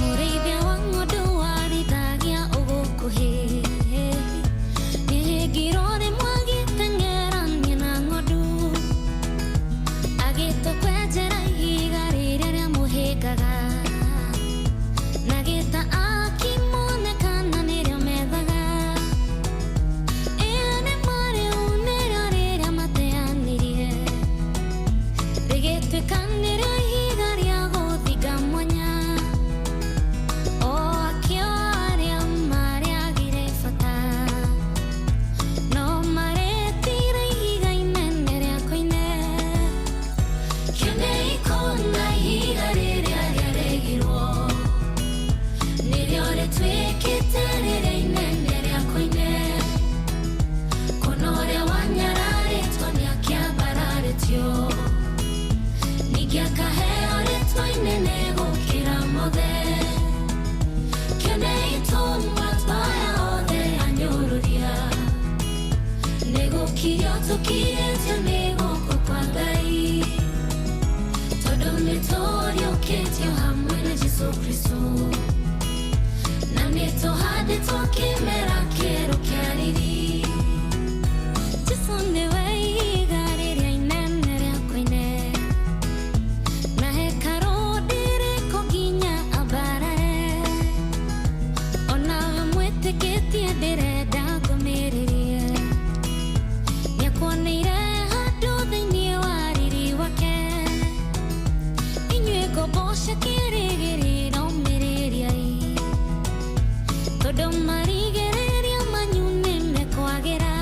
Mũrĩithia wa ng'ondu warĩithagia ũgũkuhĩ, nĩhĩngirwo rĩmwe agĩteng'erania na ng'ondu, agĩtũkwenjera ihiga rĩrĩa rĩamũhĩngaga, na gĩta akĩmonekana nĩrĩo methaga. Ĩyo nĩ marĩu nĩrĩo rĩrĩa mateanĩrie, rĩgĩtuĩka nĩrĩo ihiga rĩa gũthinga mwanya. O akĩo arĩa marĩagire bata, no marĩtire ihiga inene rĩa koine. Kĩonei kũna ihiga rĩrĩa rĩaregirwo, nĩrĩo rĩtuĩkĩte rĩrĩa inene rĩa koine. Kũna ũrĩa wanyararĩtwo nĩakĩambararĩtio, ningĩ akaheo rĩtwa inene gũkĩra mothe. Kĩonei tũnua twaya othe anyũrũria, nĩgũkirio tũkirĩtio nĩ guoko kwa Ngai, tondũ nĩtũriũkĩtio hamwe na Jesũ Kristũ, na nĩtũhandĩtwo kĩmera kĩerũ kĩa riri. Jesũ nĩwe ihiga rĩrĩa inene rĩa koine, na hekarũ ndĩrĩkwo nginya ambarare. Onawe mwĩtĩkĩtie ndĩrenda ngũmĩrĩrie, nĩakuoneire handũ thĩinĩ wa riri wake. Inyuĩ ngombo cia kĩĩrĩgĩrĩro ũmĩrĩriai, tondũ marigĩrĩrio manyu nĩmekwagĩra.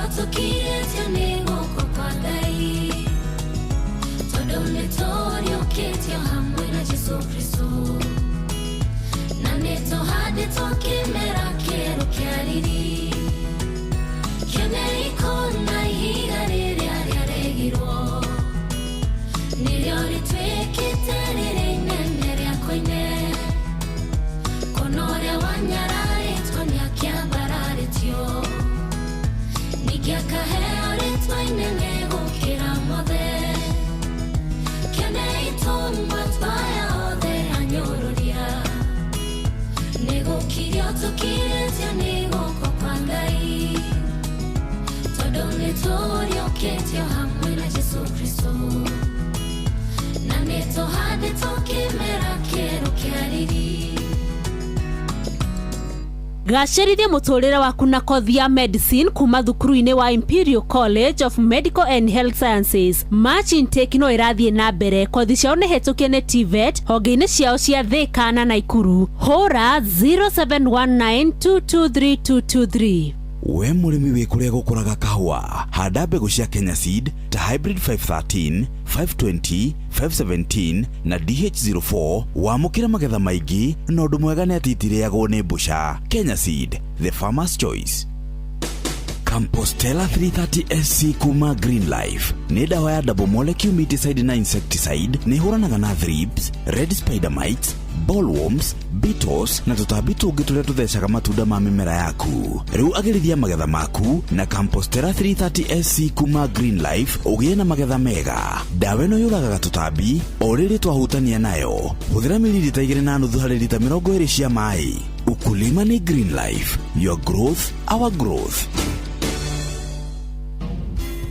Tũkirĩtio nĩ guoko kwa Ngai, tondũ nĩ tũriũkĩtio hamwe na Jesũ Kristũ, na nĩ tũhandĩtwo kĩmera kĩerũ kĩa riri, kĩoneriko na ihiga rĩrĩa rĩaregirwo, nĩrĩo rĩtuĩkĩte rĩrĩ inene rĩa koine, kũna ũrĩa wanyararĩtwo nĩakĩambararĩtio, ningĩ akaheo rĩtwa inene gũkĩra mothe, kĩonei tũnua twa aya othe anyũrũria, nĩgũkirio tũkirĩtio nĩ guoko kwa Ngai, tondũ nĩ tũriũkĩtio hamwe na Jesũ Kristũ, na nĩ tũhandĩtwo kĩmera kĩerũ kĩa riri. Gacĩrithia mũtũrĩre waku na kothi ya medicine kuma thukuru-inĩ wa Imperial College of Medical and Health Sciences. March intake no ĩrathiĩ na mbere. Kothi ciao nĩ hetũkie nĩ TVET honge-inĩ ciao cia Thika na Naikuru. Hũra 0719223223. We mũrĩmi wĩ kũrĩa gũkũraga kahũa, handa mbegũ cia Kenya Seed ta Hybrid 513, 520, 517 na DH04 wamũkĩre magetha maingĩ na ũndũ mwega nĩ atĩ itirĩagwo nĩ mbũca. Kenya Seed, the farmer's choice. Compostela 330 SC kuma Green Life nĩ ndawa ya double molecule miticide na insecticide, nĩ ĩhũranaga na thrips, red spider mites, bollworms, beetles na tũtambi tũngĩ tũrĩa tũthecaga matunda ma mĩmera yaku. Rĩu agĩrithia magetha maku na Compostela 330 SC kuma Green Life ũgĩe na magetha mega. Ndawa ĩno yũragaga tũtambi o rĩrĩ twahutania nayo. Hũthĩra mililita 2.5 harĩ lita 20 cia maĩ. Ukulima ni Green Life, your growth, our growth.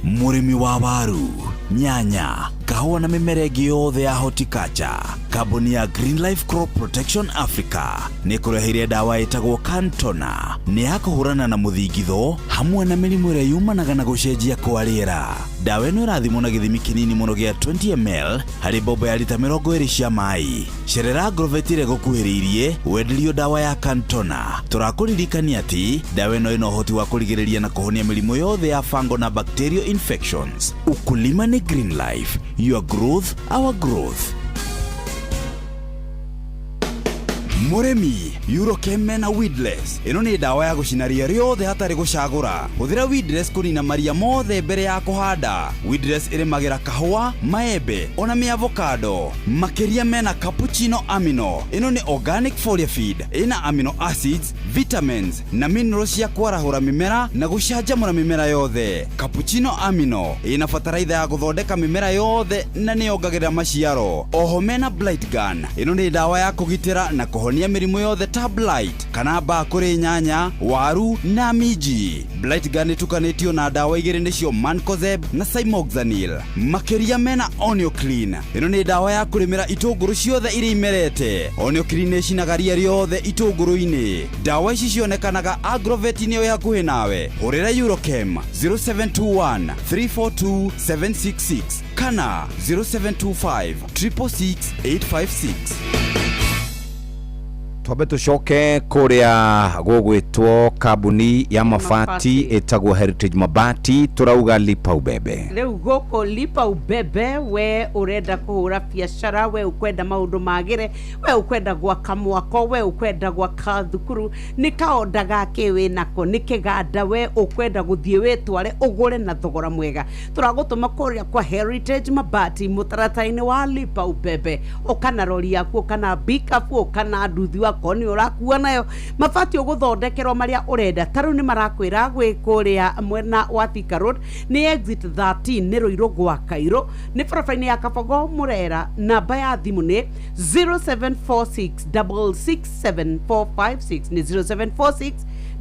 Mũrĩmi wa waru, nyanya, kahũa na mĩmera ĩngĩ yothe ya horticulture, kambuni ya Green Life Crop Protection Africa nĩ kũreheire ndawa ĩtagwo Cantona, nĩ ya kũhũrana na mũthingitho hamwe na mĩrimũ ĩrĩa yumanaga na gũcenjia kwa rĩera. Ndawa ĩno ĩrathimwo na gĩthimi kĩnini mũno gĩa 20 ml harĩ mbombo ya lita 20 cia maĩ. Cerera Agrovet ĩrĩa ĩgũkuhĩrĩirie wenderio ndawa ya Cantona. Tũrakũririkania atĩ ndawa ĩno ĩna ũhoti wa kũrigĩrĩria na kũhonia mĩrimũ yothe ya fungal na bacterial infections. Ukulima ni Green Life, your growth, our growth. Mũrĩmi, Eurochem mena weedless. Ĩno nĩ ndawa ya gũcina ria rĩothe hatarĩ gũcagũra. Hũthĩra weedless kũnina maria mothe mbere ya kũhanda. Weedless ĩrĩmagĩra kahũa, maembe ona mĩavocado. Makĩria mena cappuccino amino. Ĩno nĩ organic foliar feed. Ĩna amino acids, vitamins na minerals cia kwarahũra mĩmera na gũcanjamũra mĩmera yothe. Cappuccino amino ĩna bataraitha ya gũthondeka mĩmera yothe na nĩyongagĩrĩra maciaro. Oho mena blight gun. Ĩno nĩ ndawa ya kũgitĩra na kũhonia mĩrimũ yothe ta blight kana mbaa kũrĩ nyanya, waru na minji. Blight gun ĩtukanĩtio na ndawa igĩrĩ nĩcio mancozeb na cymoxanil. Makĩria mena Onioclean. Ĩno nĩ ndawa ya kũrĩmĩra itũngũrũ ciothe iria imerete. Onioclean nĩĩcinaga ria rĩothe itũngũrũ-inĩ. Ndawa ici cionekanaga Agrovet-inĩ ĩyo ĩ hakuhĩ nawe. Hũrĩra Eurochem 0721 342 766 kana 0725 666 856. Twambe tũcoke kũrĩa gũgwĩtwo kambuni ya mabati ĩtagwo Heritage Mabati, tũrauga lipa ubebe. Rĩu gũkũ lipa ubebe, we ũrenda kũhũra biacara, we ũkwenda maũndũ magĩre, we ũkwenda gwaka mwako, we ũkwenda gwaka thukuru, nĩ kaonda gake wĩ nako, nĩ kĩganda we ũkwenda gũthiĩ wĩtware ũgũre na thogora mwega, tũragũtũma kũrĩa kwa Heritage Mabati mũtaratara-inĩ wa lipa ubebe. Ũka na rori yaku, ũka na pickup, ũka na nduthi waku nĩ ũrakua nayo, mabati ũgũthondekerwo marĩa ũrenda. Ta rĩu nĩ marakwĩra gwĩ kũrĩa mwena wa Thika Road, nĩ exit 13, nĩ Rũirũ gwa Kairũ, nĩ barabara-inĩ ya Kabogo Mũrera. Namba ya thimũ nĩ 0746667456, nĩ 0746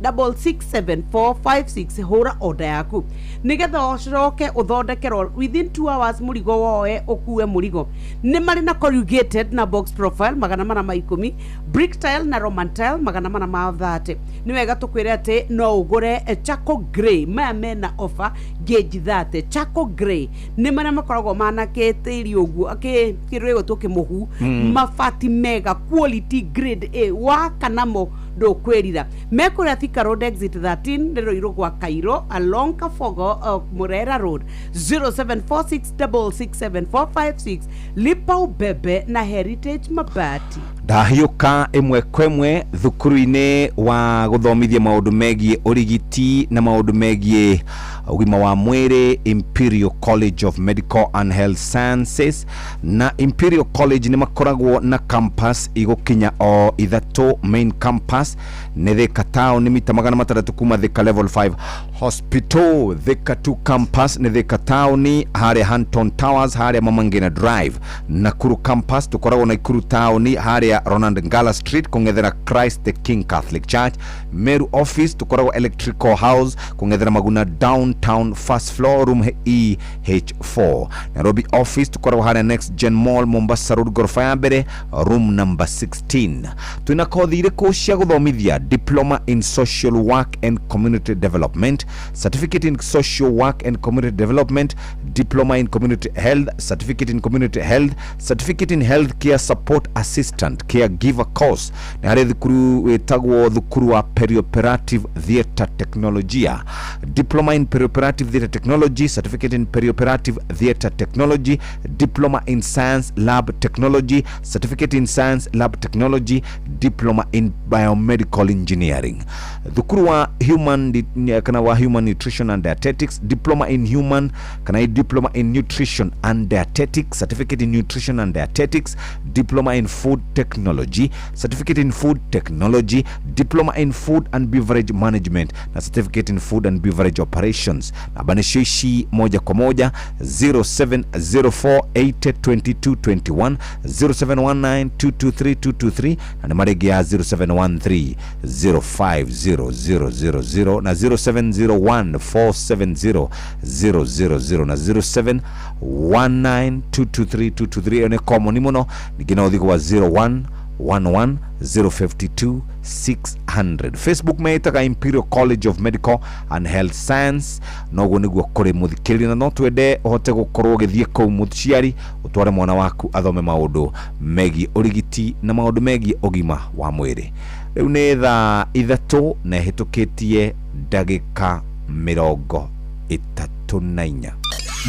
667456. Hũra order yaku nĩgetha ũcoke ũthondekerwo within 2 hours mũrigo woe ũkue mũrigo. Nĩ marĩ na corrugated na box profile 410, brick tile na roman tile 430. Nĩ wega tũkwĩre atĩ no ũgũre charcoal grey, maya mena offer gauge 30. Charcoal grey nĩ marĩa makoragwo manakĩtĩirio ũguo kĩndũ gĩgwĩtwo kĩmũhu. Mabati mega, quality grade A, waka namo. Ndũkwĩrira. Mekũrĩa Thika Road exit 13 nĩ Rũirũ gwa Cairo along Kabogo Murera Road, 0746667456. Lipa Ubebe na Heritage Mabati. Ndahiũka ĩmwe kwa ĩmwe thukuru-inĩ wa gũthomithia maũndũ megiĩ ũrigiti na maũndũ megiĩ ũgima wa mwĩrĩ, Imperial College of Medical and Health Sciences. Na Imperial College nĩ makoragwo na campus igũkinya o ithatũ. Main campus nĩ Thika town, mita 600 kuma Thika Level 5 Hospital. Thika 2 campus nĩ Thika town, harĩa Hanton Towers, harĩa Mama Ngina Drive. Nakuru campus tũkoragwo Nakuru town, harĩa Ronald Ngala Street, kũng'ethera Christ the King Catholic Church. Meru office tũkoragwo Electrical House, kũng'ethera Maguna Downtown, first floor, room EH4. Nairobi office tũkoragwo harĩa Next Gen Mall, Mombasa Road, gorofa ya mbere, room number 16. Twĩna kothi irĩkũ cia gũthomithia? Diploma in Social Work and Community Development, Certificate in Social Work and Community Development, Diploma in Community Health, Certificate in Community Health, Certificate in Healthcare Support Assistant Caregiver course, nĩ harĩ thukuru wĩtagwo thukuru wa Perioperative Theatre Technologia, Diploma in Perioperative Theatre Technology, Certificate in Perioperative Theatre Technology, Diploma in Science Lab Technology, Certificate in Science Lab Technology, Diploma in Biomedical Engineering, thukuru wa human kana wa Human Nutrition and Dietetics, Diploma in Human kana Diploma in Nutrition and Dietetics, Certificate in Nutrition and Dietetics, Diploma in Food Technology, Certificate in Food Technology, Diploma in Food and Beverage Management na Certificate in Food and Beverage Operations. Namba nĩcio ici moja kwa moja: 0704802221, 0719223223, na nĩ marĩngĩ ya 0713 050000 na 0701 470 000 na 0719223223. Ĩyo nĩ common mũno. Ningĩ no ũthiĩ kwa 01 11 052 600. Facebook meĩtaga Imperial College of Medical and Health Science. Noguo nĩguo kũrĩ, mũthikĩrĩria, na no twende ũhote gũkorwo ũgĩthiĩ kũu, mũciari, ũtware mwana waku athome maũndũ megiĩ ũrigiti na maũndũ megiĩ ũgima wa mwĩrĩ. Rĩu nĩ thaa 3 na ĩhĩtũkĩtie ndagĩka 34.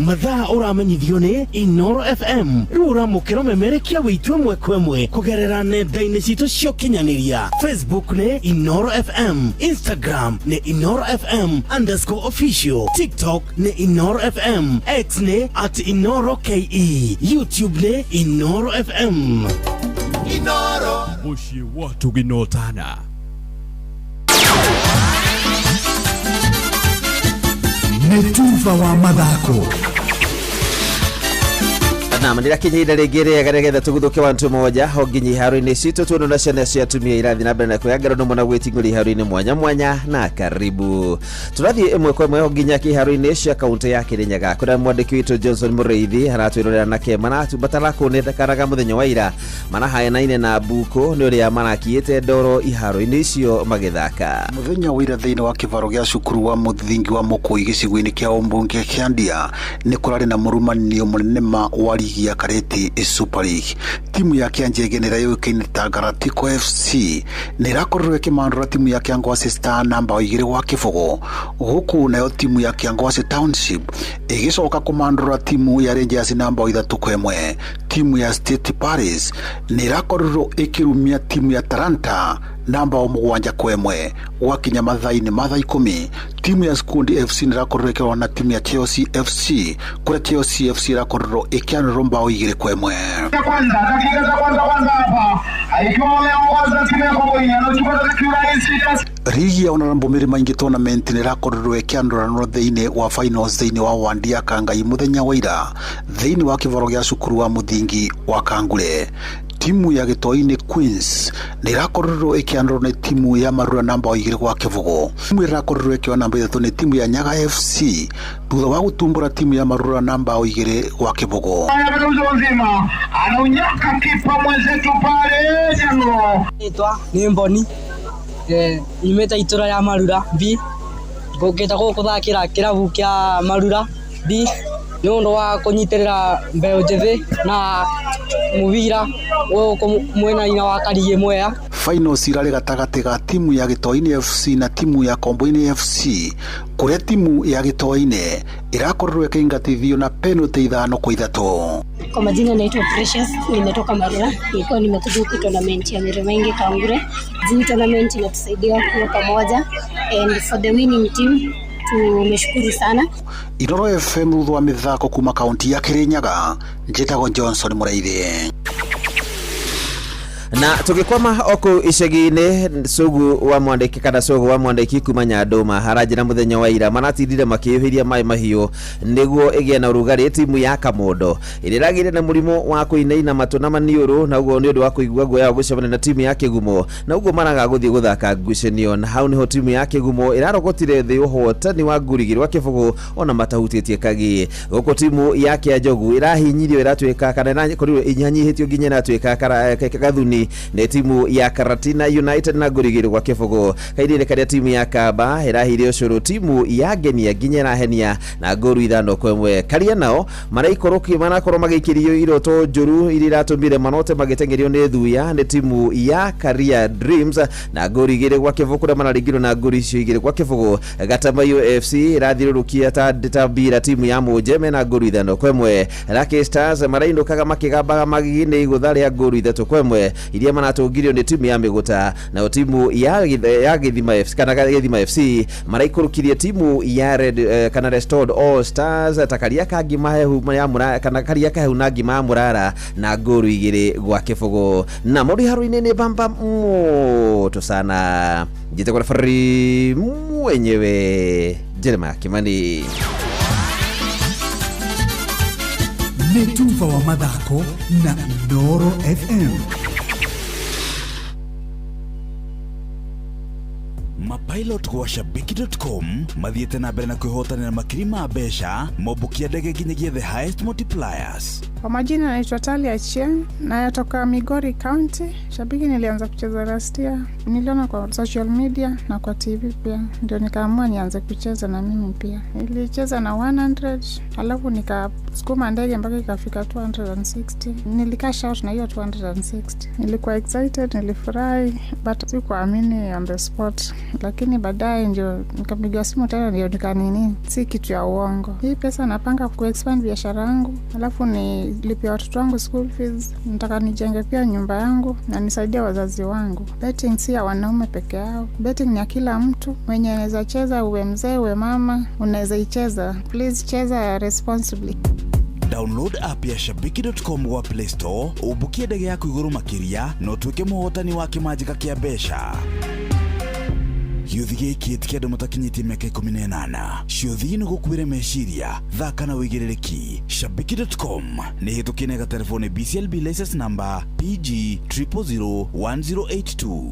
Mathaa ũramenyithio nĩ Inoro FM. Rĩu ũramũkĩra ũmemerekia wĩitũ ĩmwe kwa ĩmwe kũgerera nenda-inĩ citũ cia ũkinyanĩria. Facebook nĩ Inoro FM, Instagram nĩ InoroFM_official, TikTok nĩ Inoro FM, X nĩ @InoroKE, YouTube nĩ Inoro FM. Inoro mũciĩ wa tũginotana. Nĩ tuba wa mathako. Na ndĩrakinya ihinda rĩngĩ rĩega nĩgetha tũguthũke wantu moja ho nginya iharo-inĩ citũ, tuone na ciana cia atumia irathiĩ na mbere na kuoya ngero na gwĩting'ũria iharo-inĩ mwanya mwanya. Na karibu tũrathiĩ ĩmwe kwa ĩmwe ho nginya kĩharo-inĩ cia kaunti ya Kĩrĩnyaga, kũrĩa mwandĩki witũ Johnson Mũrĩithi aratwĩrorera nake maratumbata kũnĩndakaraga mũthenya wa ira marahayanaine na Buko nĩ ũrĩa marakiĩte ndoro iharo-inĩ icio magĩthaka. Mũthenya wa ira thĩinĩ wa kĩbaro gĩa cukuru wa mũthingi wa Mũkũi gĩcigo-inĩ kĩa ũmbunge kĩa Ndia nĩ kũrarĩ na mũrumanio mũnene ma wa ligi ya Kareti Super League. Timu ya Kĩanjege nĩrĩa yũĩkaine ta Garatiko FC nĩ ĩrakorirwo ĩkĩmandũra timu ya Kĩangwasi Star namba 2-0, gũkũ nayo timu ya Kĩangwasi Township ĩgĩcoka kũmandũra timu ya Rangers namba 3-1. Timu ya State Paris nĩ ĩrakorirwo ĩkĩrumia timu ya Taranta namba 7-1. Gwakinya mathaa-inĩ ma thaa 10, timu ya Skundi FC nĩ ĩrakorirwo ĩkĩrũa na timu ya Chelsea FC, kũrĩa Chelsea FC ĩrakorirwo ĩkĩanĩrwo mbao 2-1. Kwanza dakika za kwanza kwanza hapa ikiwa wameongoza timu ya Kongo anachukua kiurahisi. Rigi ya Honorable Mary Maingi tournament nĩ ĩrakorirwo ĩkĩandũranwo thĩinĩ wa finals thĩinĩ wa wandi ya Kangai mũthenya wa ira thĩinĩ wa kĩbaro gĩa cukuru wa mũthingi wa Kangure. Timu ya Gĩtoi-inĩ Queens nĩ ĩrakorirwo ĩkĩandũrwo nĩ timu ya Marura namba 2-0. Timu ĩrakorirwo ĩkĩoya namba 3 nĩ timu ya Nyaga FC thutha wa gũtumbũra timu ya Marura namba 2-0. Nzima anaunyaka kipa mwenzetu pale Jango. Nitwa nĩ Mboni, nyumĩte itũra rĩa Marura B, ngũkĩte gũkũ gũthakĩra kĩrabu kĩa Marura B nĩ ũndũ wa kũnyitĩrĩra mbeũ njĩthĩ na Muvira guku mwena-inĩ wa Kariĩ Mwea. Finals irarĩ gatagatĩ ga timu ya Gĩtoinĩ FC na timu ya Komboinĩ FC, kũrĩa timu ya Gĩtoinĩ ĩrakorirwo ĩkĩingatithio na penalty 5-3. Kwa majina naitwa Precious, nimetoka Marura. Nilikuwa nimekuja huku tournament ya Mirumaingi Kangure. Hii tournament inatusaidia kuwa pamoja and for the winning team tumeshukuru sana. Inoro FM thutha wa mĩthako kuma kaunti ya Kirinyaga, njĩtagwo Johnson Mũraithi. Na tugikwama oku icagi-inĩ, Cugu wa mwandĩki kana Cugu wa mwandĩki kuma Nyandũma haranjĩra mũthenya wa ira maratindire makĩyũhĩria maĩ mahiũ nĩguo ĩgĩe na ũrugarĩ timu ya Kamondo ĩrĩa ĩragĩire na mũrimũ wa kũinaina matũ na maniũrũ, na ũguo nĩ ũndũ wa kũigua guoya wa gũcemania na timu ya Kĩgumo, na ũguo maraga gũthiĩ gũthaka ngucanio, na hau nĩho timu ya Kĩgumo ĩrarogotire thĩ ũhotani wa nguri igĩrĩ wa kĩbũgũ ona matahutĩtie kagi. Gũkũ timu ya Kĩanjogu ĩrahinyirio ĩratuĩka kana ĩrakorirwo ĩnyihanyihĩtio nginya ĩratuĩka gathuni nĩ timu ya Karatina United na nguri igĩrĩ gwa kĩbũgũ. Kairĩrĩ karĩa timu ya Kamba ĩrahire ũcũrũ timu ya Ngenia nginya ĩrahenia na ngũru 5-1. Karia nao marakorwo magĩikĩrio iroto njũru iria iratũmire manote magĩteng'erio nĩ thuya nĩ timu ya Karia Dreams na ngũru igĩrĩ gwa kĩbũgũ, kũrĩa mararingirwo na ngũru icio igĩrĩ gwa kĩbũgũ. Gatamayo FC ĩrathiũrũrũkia ta mbira timu ya Mũnjeme na ngũru 5-1. Lucky Stars marainũkaga makĩgambaga magigi nĩ igũtha rĩa ngũru 3-1 iria maratũngirio nĩ timu ya Mĩgũta. Nayo timu ya Gĩthima FC kana Gĩthima FC maraikũrũkirie timu ya Red kana Restored All Stars ta karia ka ngima hehu ya mũra kana karia kahehu na ngima ya mũrara na ngũru 2-0. Na maũndũ iharo-inĩ nĩ bamba moto sana. Njĩtagwo referee mwenyewe Jeremiah Kimani. Nĩ tuba wa mathako na Inooro FM. Mapilot gwa shabiki.com mathiĩte na mbere na kwĩhotanĩra makiri ma mbeca mombũkia ndege nginyagia the highest multipliers. Kwa majina naitwa Talia Achieng, natoka Migori County. Shabiki nilianza kucheza last year. Niliona kwa social media na kwa TV pia. Ndio nikaamua nianze kucheza na mimi pia. Nilicheza na 100, alafu nikasukuma ndege mpaka ikafika 260. Nilikash out na hiyo 260. Nilikuwa excited, nilifurahi, but sikuamini on the spot. Lakini baadaye ndio nikapiga simu tena, ndio nikanini, si kitu ya uongo. Hii pesa napanga kuexpand biashara yangu, alafu nilipia watoto wangu school fees, nataka nijenge pia nyumba yangu na nisaidie wazazi wangu. Betting si ya wanaume peke yao, betting ni ya kila mtu. Mwenye anaweza cheza, uwe mzee uwe mama, unaweza icheza. Please cheza responsibly. Download app ya shabiki.com gwa Play Store, ubukie ndege yaku iguru makiria na utuike muhotani wa kimanjika kia mbeca. Gĩũthi gĩkĩ ti kĩa andũ matakinyĩtie mĩaka 18. Ciũthi nĩ gũkuĩre meciria, thaka na wĩigĩrĩrĩki. Shabiki.com nĩ hĩtũkie na gatelefoni BCLB license number PG 0001082.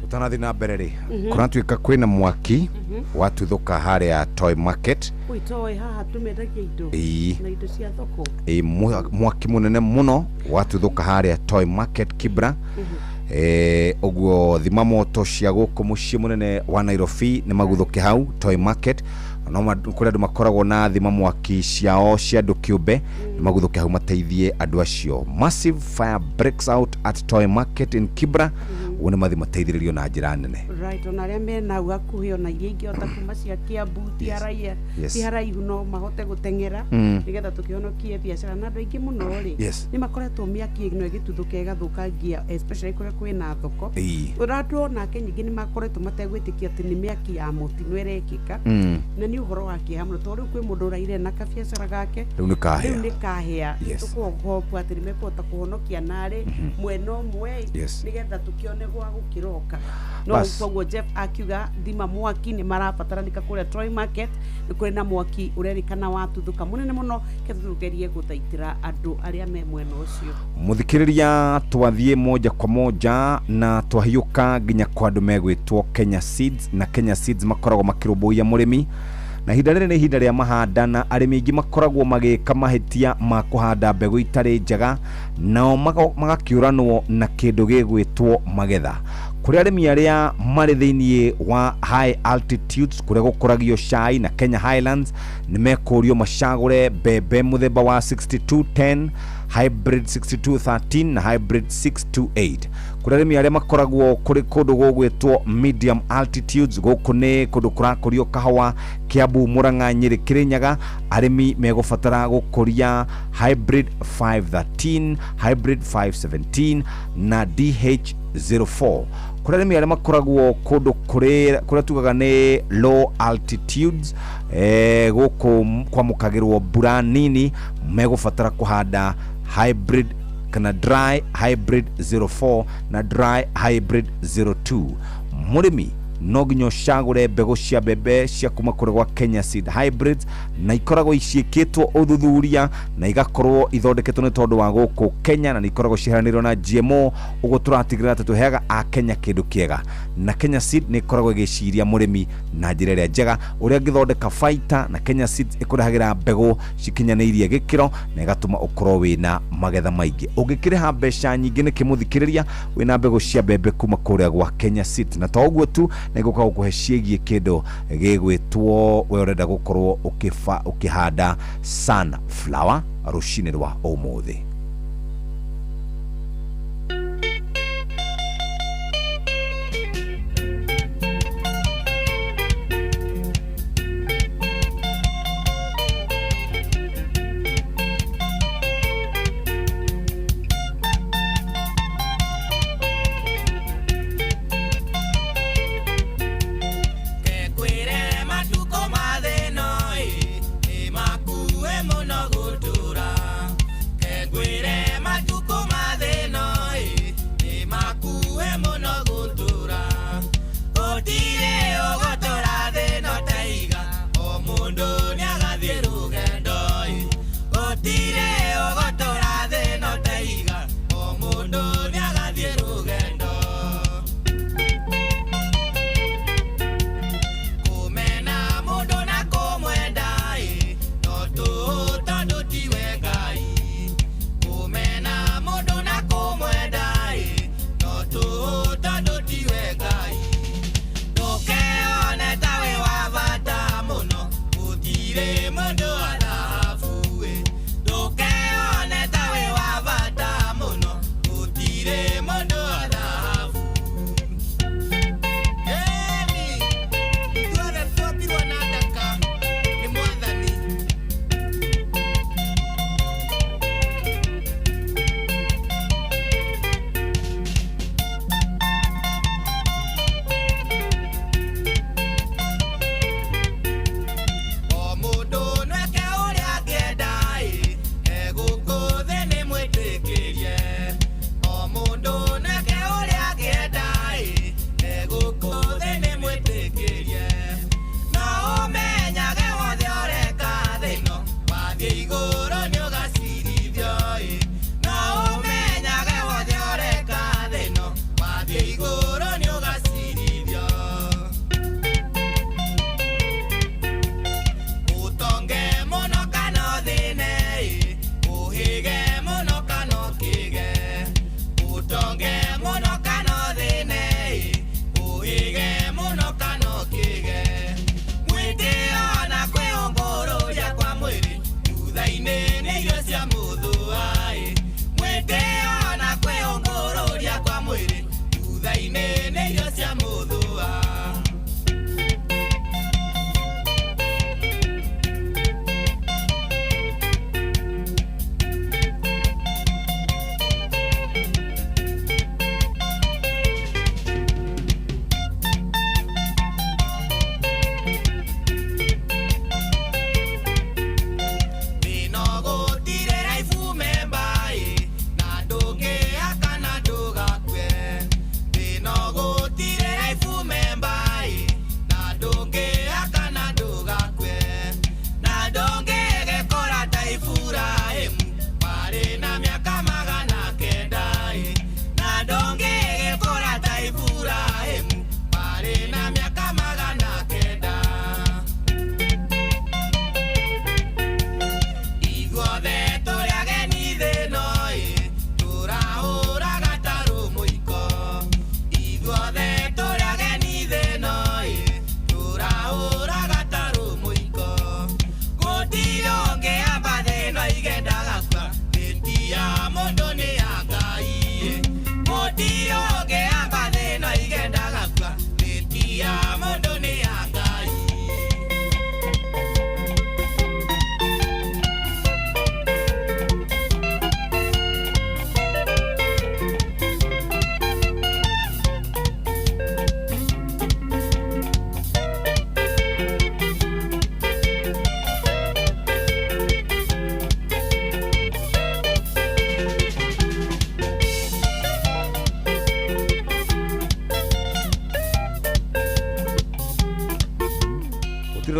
Tutanathi na mbere ri, kũratuĩka kwĩna mwaki watuthũka harĩa Toy Market. Kũu Toy haha tũmendagia indo Ĩĩ. na indo cia thoko. Ĩ, mwaki mũnene mũno watuthũka harĩa Toy Market Kibra. Ũguo thima moto cia gũkũ mũciĩ mũnene wa Nairobi nĩ maguthũke hau Toy Market. No kũrĩ andũ makoragwo na thima mwaki ciao cia andũ kĩũmbe, nĩ maguthũke hau mateithie andũ acio. Massive fire breaks out at Toy Market in Kibra Ũguo nĩ mathiĩ mateithĩrĩrio na njĩra nene. Right, ona arĩa mena hau hakuhĩ, ona iria ingĩhota kuma cia Kiambu, ti haraiha, ti haraihu, no mahote gũteng'era nĩgetha tũkĩhonokie biacara. Na andũ aingĩ mũno rĩ, nĩ makoretwo mĩaki ĩno ĩgĩtuthũka ĩgathũkangia, especially kũrĩa kwĩna thoko. Ũrĩa onake nyingĩ nĩ makoretwo mategwĩtĩkia atĩ nĩ mĩaki ya mũtino ĩrekĩka. Na nĩ ũhoro wa kĩeha mũno, tondũ rĩu kwĩ mũndũ ũraire na kabiacara gake, Rĩu nĩ kahĩa. Rĩu nĩ kahĩa. Tũkũhopu atĩ nĩ mekũhota kũhonokia narĩ mwena ũmwe, nĩgetha tũkĩone gwa gũkĩroka no. Koguo Jeff akiuga thima mwaki nĩ marabataranĩka kũrĩa Troy Market, nĩ kũrĩ na mwaki ũrerĩkana watuthũka mũnene mũno. Ketha tũgerie gũthaitĩra andũ arĩa me mwena ũcio. Muthikiriria, twathiĩ moja kwa moja na twahiũka nginya kwa andũ megwĩtwo Kenya Seeds, na Kenya Seeds makoragwo makĩrũmbũiya mũrĩmi, na ihinda rĩrĩ nĩ ihinda rĩa mahanda, na arĩmi aingĩ makoragwo magĩka mahĩtia ma kũhanda mbegũ itarĩ njega, nao magakĩũranwo na kĩndũ gĩgwĩtwo magetha. Kũrĩ arĩmi arĩa marĩ thĩiniĩ wa high altitudes, kũrĩa gũkũragio cai na Kenya Highlands, nĩ mekũrio macagũre mbembe mũthemba wa 6210, hybrid 6213 na hybrid 628. Kũrĩ arĩmi arĩa makoragwo kũrĩ kũndũ gũgwĩtwo medium altitudes, gũkũ nĩ kũndũ kũrakũrio kahũa, Kiambu, Murang'a, Nyĩrĩ, Kĩrĩnyaga, arĩmi megũbatara gũkũria hybrid 513, hybrid 517 na DH04. Kũrĩ arĩmi arĩa makoragwo kũndũ kũrĩa tugaga nĩ low altitudes, gũkũ kwamũkagĩrwo mbura nini, megũbatara kũhanda hybrid kana dry hybrid 04 na dry hybrid 02. Mũrĩmi no nginya ũcagũre mbegũ cia mbembe cia kuma kũrĩ gwa Kenya Seed Hybrids, na ikoragwo ciĩkĩtwo ũthuthuria na igakorwo ithondeketwo nĩ tondũ wa gũkũ Kenya, na nĩ ikoragwo ciheranĩirwo na GMO. Ũguo tũratigĩrĩra atĩ tũheaga a Kenya kĩndũ kĩega, na Kenya Seed nĩ ĩkoragwo ĩgĩciria mũrĩmi na njĩra ĩrĩa njega ũrĩa angĩthondeka baita, na Kenya Seeds ĩkũrehagĩra mbegũ cikinyanĩirie gĩkĩro na ĩgatũma ũkorwo wĩna magetha maingĩ. Ũngĩkĩrĩha mbeca nyingĩ nĩ kĩmũthikĩrĩria, wĩna mbegũ cia mbembe kuma kũrĩa gwa Kenya Seeds, na to ũguo tu, na ĩgũka gũkũhe ciĩgiĩ kĩndũ gĩgwĩtwo we ũrenda gũkorwo ũkĩhanda sunflower rũcinĩ rwa ũmũthĩ. Kekwĩre matukũ ma thĩno ĩ nĩ makuĩ mũno gũtũra. Kekwĩre matukũ ma thĩno ĩ nĩ makuĩ mũno gũtũra. Gũtirĩ ũgũtũra thĩno taiga, o mũndũ nĩagathiĩ rũgendo ĩ. Gũtirĩ ũgũtũra thĩno taiga, o mũndũ nĩagathiĩ rũgendo. Kũmena mũndũ na kũmwenda ĩ no tũhũ tondũ tiwe Ngai. Kũmena mũndũ na kũmwenda ĩ no tũhũ tondũ tiwe Ngai. Ndũkeone ta wĩ wa bata mũno, gũtirĩ mũndũ wa thahabu ĩ. Ndũkeone ta wĩ wa bata mũno, gũtirĩ mũndũ wa thahabu. Ĩni ithuothe twombirwo na ndaka nĩ Mwathani. O mũndũ nweke ũrĩa angĩenda ĩ, egũkũ thĩ nĩ mwĩtĩkĩrie. O mũndũ nweke ũrĩa angĩenda ĩ, egũkũ thĩ nĩ mwĩtĩkĩrie. No ũmenyage wothe ũreka thĩ ĩno, wathiĩ igũrũ nĩ ũgacirithio ĩ. No ũmenyage wothe ũreka thĩ ĩno, wathiĩ igũrũ nĩ ũgacirithio. Ũtonge mũno kana ũthĩne ĩ, ũhĩge mũno kana ũkĩge. Ũtonge mũno kana ũthĩne ĩ, ũhĩge mũno kana ũkĩge. Mwĩtĩo na kwĩũngũrũria kwa mwĩrĩ, thutha-inĩ nĩ irio cia mũthũa ĩ. Mwĩtĩo na kwĩũngũrũria kwa mwĩrĩ, thutha-inĩ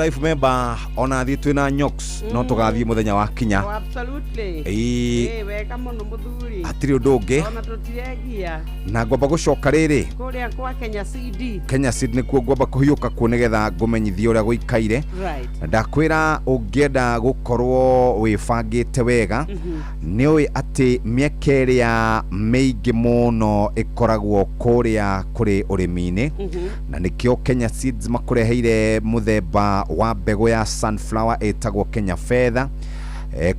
life member ona thiĩ twĩna nyox no tũgathiĩ mũthenya wa kinya. Oh, absolutely. Ĩĩ. Wega mũno mũthuri. Hatirĩ ũndũ ũngĩ. Ona tũtiregia. Na ngwamba gũcoka rĩrĩ kũrĩa kwa Kenya CD. Kenya Seed nĩkuo ngwamba kũhiũka kuo nĩgetha ngũmenyithie ũrĩa gũikaire. Right. Na ndakwĩra ũngĩenda gũkorwo wĩbangĩte wega nĩ ũĩ atĩ mĩeke ĩrĩa mĩingĩ mũno ĩkoragwo kũrĩa kũrĩ ũrĩmi-inĩ na nĩkĩo Kenya Seeds makũreheire mũthemba wa mbegũ ya sunflower ĩtagwo Kenya Feather.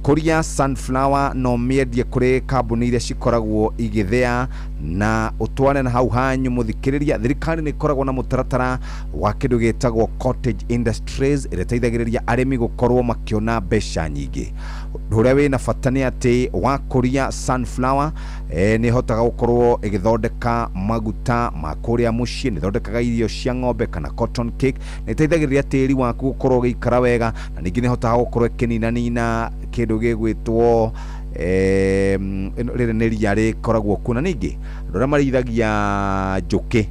Kũria sunflower no mĩendie kũrĩ kambuni iria cikoragwo igĩthĩa na ũtware na hau hanyu mũthikĩrĩria. Thirikari nĩ ĩkoragwo na mũtaratara wa kĩndũ gĩtagwo cottage industries ĩrĩa ĩteithagĩrĩria arĩmi gũkorwo makĩona mbeca nyingĩ. Ũndũ ũrĩa wĩna bata nĩ atĩ wakũria sunflower nĩ ĩhotaga gũkorwo ĩgĩthondeka maguta ma kũrĩa mũciĩ, nĩ ĩthondekaga irio cia ng'ombe kana cotton cake, nĩ ĩteithagĩrĩria tĩri waku gũkorwo ũgĩikara wega, na ningĩ nĩ ĩhotaga gũkorwo ĩkĩninanina kĩndũ gĩgwĩtwo rĩrĩ nĩ ria rĩkoragwo kuo. Na ningĩ andũ arĩa marĩithagia njũkĩ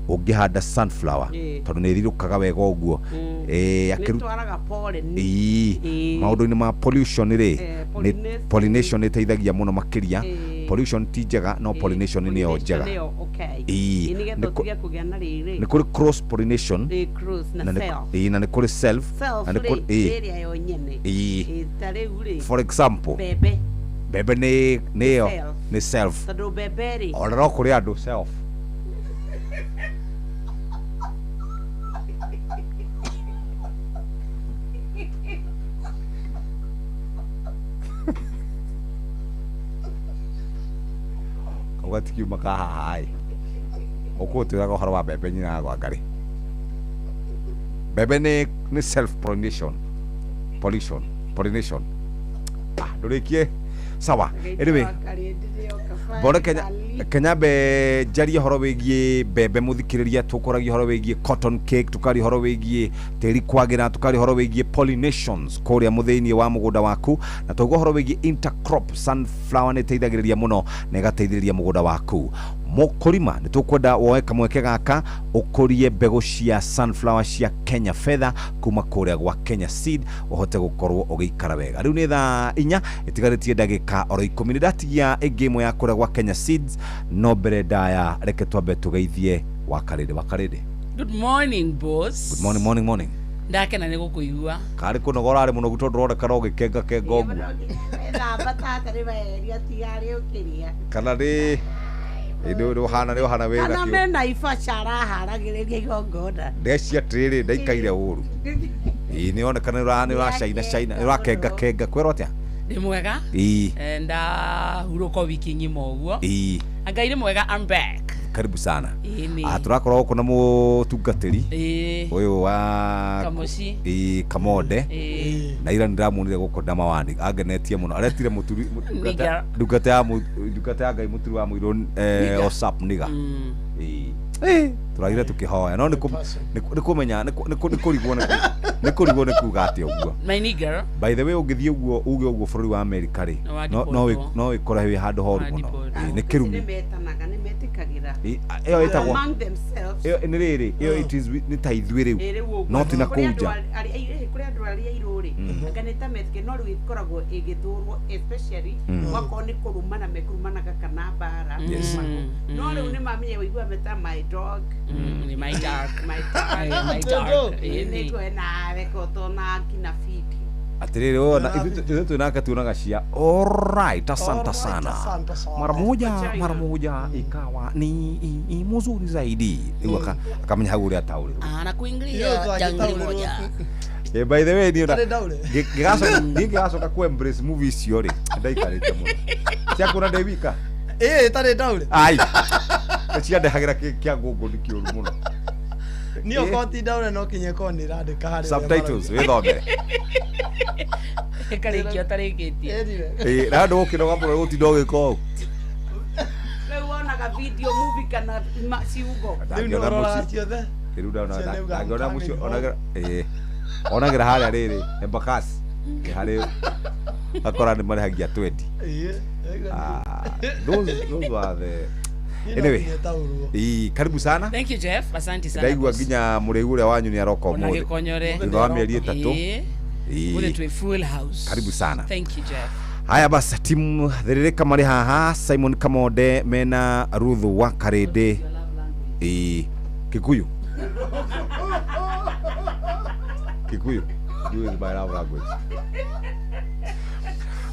ũngĩhanda sunflower tondũ nĩ ĩrirũkaga wega ũguo nĩtwaraga pollen. Ĩĩ, maũndũ-inĩ ma pollution rĩ, pollination nĩ ĩteithagia mũno makĩria. Pollution ti njega no pollination nĩyo njega. Nĩyo, okay. Ĩĩ, nĩgetha ũtige kũgĩa na rĩrĩ nĩ kũrĩ cross pollination cross na self. Ĩĩ, na nĩ kũrĩ self self na nĩ rĩ kũrĩ ĩĩ. ĩrĩa yo nyene. Ĩĩ. Ĩĩ, ta rĩu rĩ For example mbembe mbembe nĩ nĩyo Self. nĩ self tondũ mbembe rĩ ona no kũrĩ andũ self. Kauga tikiuma ka haha ĩ ũkũtwĩraga ũhoro wa mbembe nyina gwa ngarĩ. Mbembe nĩ self pollination pollution pollination. Ndũrĩkie sawa. Anyway, mbone Kenya mbe njarie ũhoro wĩgiĩ mbembe mũthikĩrĩria, tũkoragia ũhoro wĩgiĩ cotton cake, tũkaria ũhoro wĩgiĩ tĩri kwagĩra, tũkaria ũhoro wĩgiĩ pollinations kũrĩa mũthĩinĩ wa mũgũnda waku, na tauga ũhoro wĩgiĩ intercrop sunflower nĩ ĩteithagĩrĩria mũno na ĩgateithĩrĩria mũgũnda waku. Mũkũrima nĩ tũkwenda woe kamweke gaka ũkũrie mbegũ cia sunflower cia Kenya Feather kuma kũrĩa gwa Kenya Seed ũhote gũkorwo ũgĩikara wega. Rĩu nĩ thaa 4 ĩtigarĩtie ndagĩka oro 10. Nĩ ndatigia ĩngĩ ĩmwe ya kũrĩa gwa Kenya Seeds, no mbere ndaya reke twambe tũgeithie Wakarĩndĩ. Wakarĩndĩ. Good morning boss. Good morning, morning, morning. Ndakena nĩ gũkũigua. Karĩ kũnogora arĩ mũnogu tondũ ũronekana ũgĩkenga kenga ũguo. Kana nĩ nĩ ũhana wĩra kana mena ibaca araharagĩrĩria igongona. Ndecia atĩrĩrĩ ndaikaire ũru. Ĩĩ nĩ onekana nĩ ũracaina caina nĩ ũrakenga kenga kwĩrwo atĩa? Ndĩ mwega. Ĩĩ. Ndahurũka wiki ng'ima ũguo. Ĩĩ. Ngai nĩ mwega, I'm back. Karibu sana. Ĩĩ. Tũrakorwo gũkũ na mũtungatĩri ũyũ wa Kamoci. Ĩĩ, Kamonde. Na ira nĩndĩramuonire gũkũ na mawani angenetie mũno aretire mũturi ndungata ya Ngai mũturi wa mũirũ Osap niga. Ĩĩ. Tũragire tũkĩhoya no nĩ kũmenya nĩ kũrigwo nĩ kũrigwo nĩ kuga atĩa ũguo. My nigger. By the way ũngĩthiĩ ũguo uge ũguo bũrũri wa Amerika rĩ no ĩkore wĩ handũ horu mũno. Nĩ kĩrumi. Nĩmetanaga nĩmetĩkagĩra. Ĩyo ĩtagwo among themselves. Ĩyo nĩ rĩrĩ ĩyo it is nĩ ta ithuĩ rĩu no ti na kũu nja. Kũrĩ andũ arĩa airũ rĩ anga nĩ ta metĩkĩra no rĩu ĩkoragwo ĩgĩthũrwo especially wakorwo nĩ kũrumana mekũrumanaga kana mbara. No rĩu nĩ mamenya wĩigua meta my dog. My dog. My dog. Nĩ nawe kotona nginya fiti. Atiriri ona ithuĩ twĩnake tuonaga cia alright, asante sana, mara moja ikawa ni mzuri zaidi. Rĩu akamenya hau ũrĩa ataũrĩrwo. Na kuingilia jangili moja. By the way niĩ ngĩgacoka ku embrace movie icio rĩ ndaikarĩte mũno cia kuona ndĩ wika. Ĩĩ ĩtarĩ ndaũre. Ai ciandehagĩra kĩa ngũngũ nĩ kĩũru mũno. Niĩ okorwo ti ndaũre no kinya ĩkorwo nĩ ĩrandĩka harĩa subtitles wĩthomere. Ĩkarĩkia ũtarĩkĩtie. Ĩĩ na andũ gũkĩnoga mũno gũtinda ũgĩka ũũ. Rĩu wonaga video movie kana ciugo. Rĩu nĩ ũroraga ciothe. Rĩu ndangĩona mũcio onagĩra ĩĩ onagĩra harĩa rĩrĩ Embakasi nĩ harĩ akora nĩ marĩhagia 20. Ĩĩ. Those were the Anyway, karibu sana. Thank you, Jeff. Asante sana. Ndaigua Boss. nginya mũrĩu ũrĩa wanyu nĩ aroka Ona ũmũthĩ gĩkonyore. thutha wa mĩeri 3. Ĩĩ. Ũmũthĩ twĩ full house. Karibu sana. Thank you, Jeff. Haya basi, timu Thĩrĩrĩka marĩ haha, Simon Kamonde mena Ruth wa Karĩndĩ. Ĩĩ, Kikuyu. Kikuyu. Kikuyu is my love language.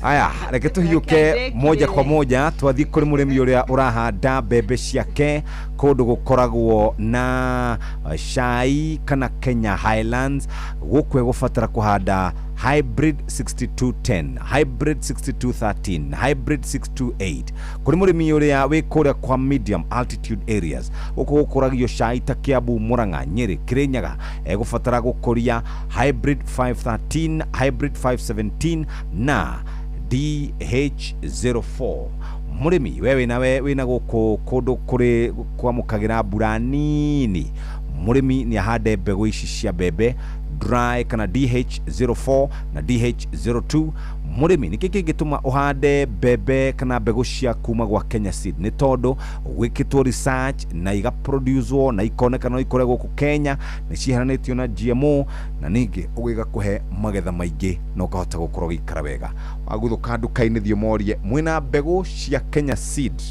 Aya, reke tũhiũke moja kwa moja twathiĩ kũrĩ mũrĩmi ũrĩa ũrahanda mbembe ciake kũndũ gũkoragwo na cai kana Kenya Highlands. Gũkũ egũbatara kũhanda hybrid 6210, hybrid 6213, hybrid 628. Kũrĩ mũrĩmi ũrĩa wĩ kũrĩa kwa medium altitude areas, gũkũ gũkũragio cai ta Kiambu, Murang'a, Nyĩrĩ, Kĩrĩnyaga, egũbatara gũkũria hybrid 513, hybrid 517 na DH04. Mũrĩmi we wĩna wĩna gũkũ kũndũ kũrĩ kwamũkagĩra mbura nini, mũrĩmi nĩ ahande mbegũ ici cia mbembe dry kana DH04 na DH02. Mũrĩmi nĩkĩ kĩngĩtũma ũhande mbembe kana mbegũ cia kuma gwa Kenya Seed? Nĩ tondũ gwĩkĩtwo research na igaproducwo na ikoneka no ikũre gũkũ Kenya, nĩ ciheranĩtio na GMO, na ningĩ ũgĩgakũhe magetha maingĩ na ũkahota gũkorwo ũgĩikara wega. Waguthũka nduka-inĩ thiĩ ũmorie mwĩna mbegũ cia Kenya Seed,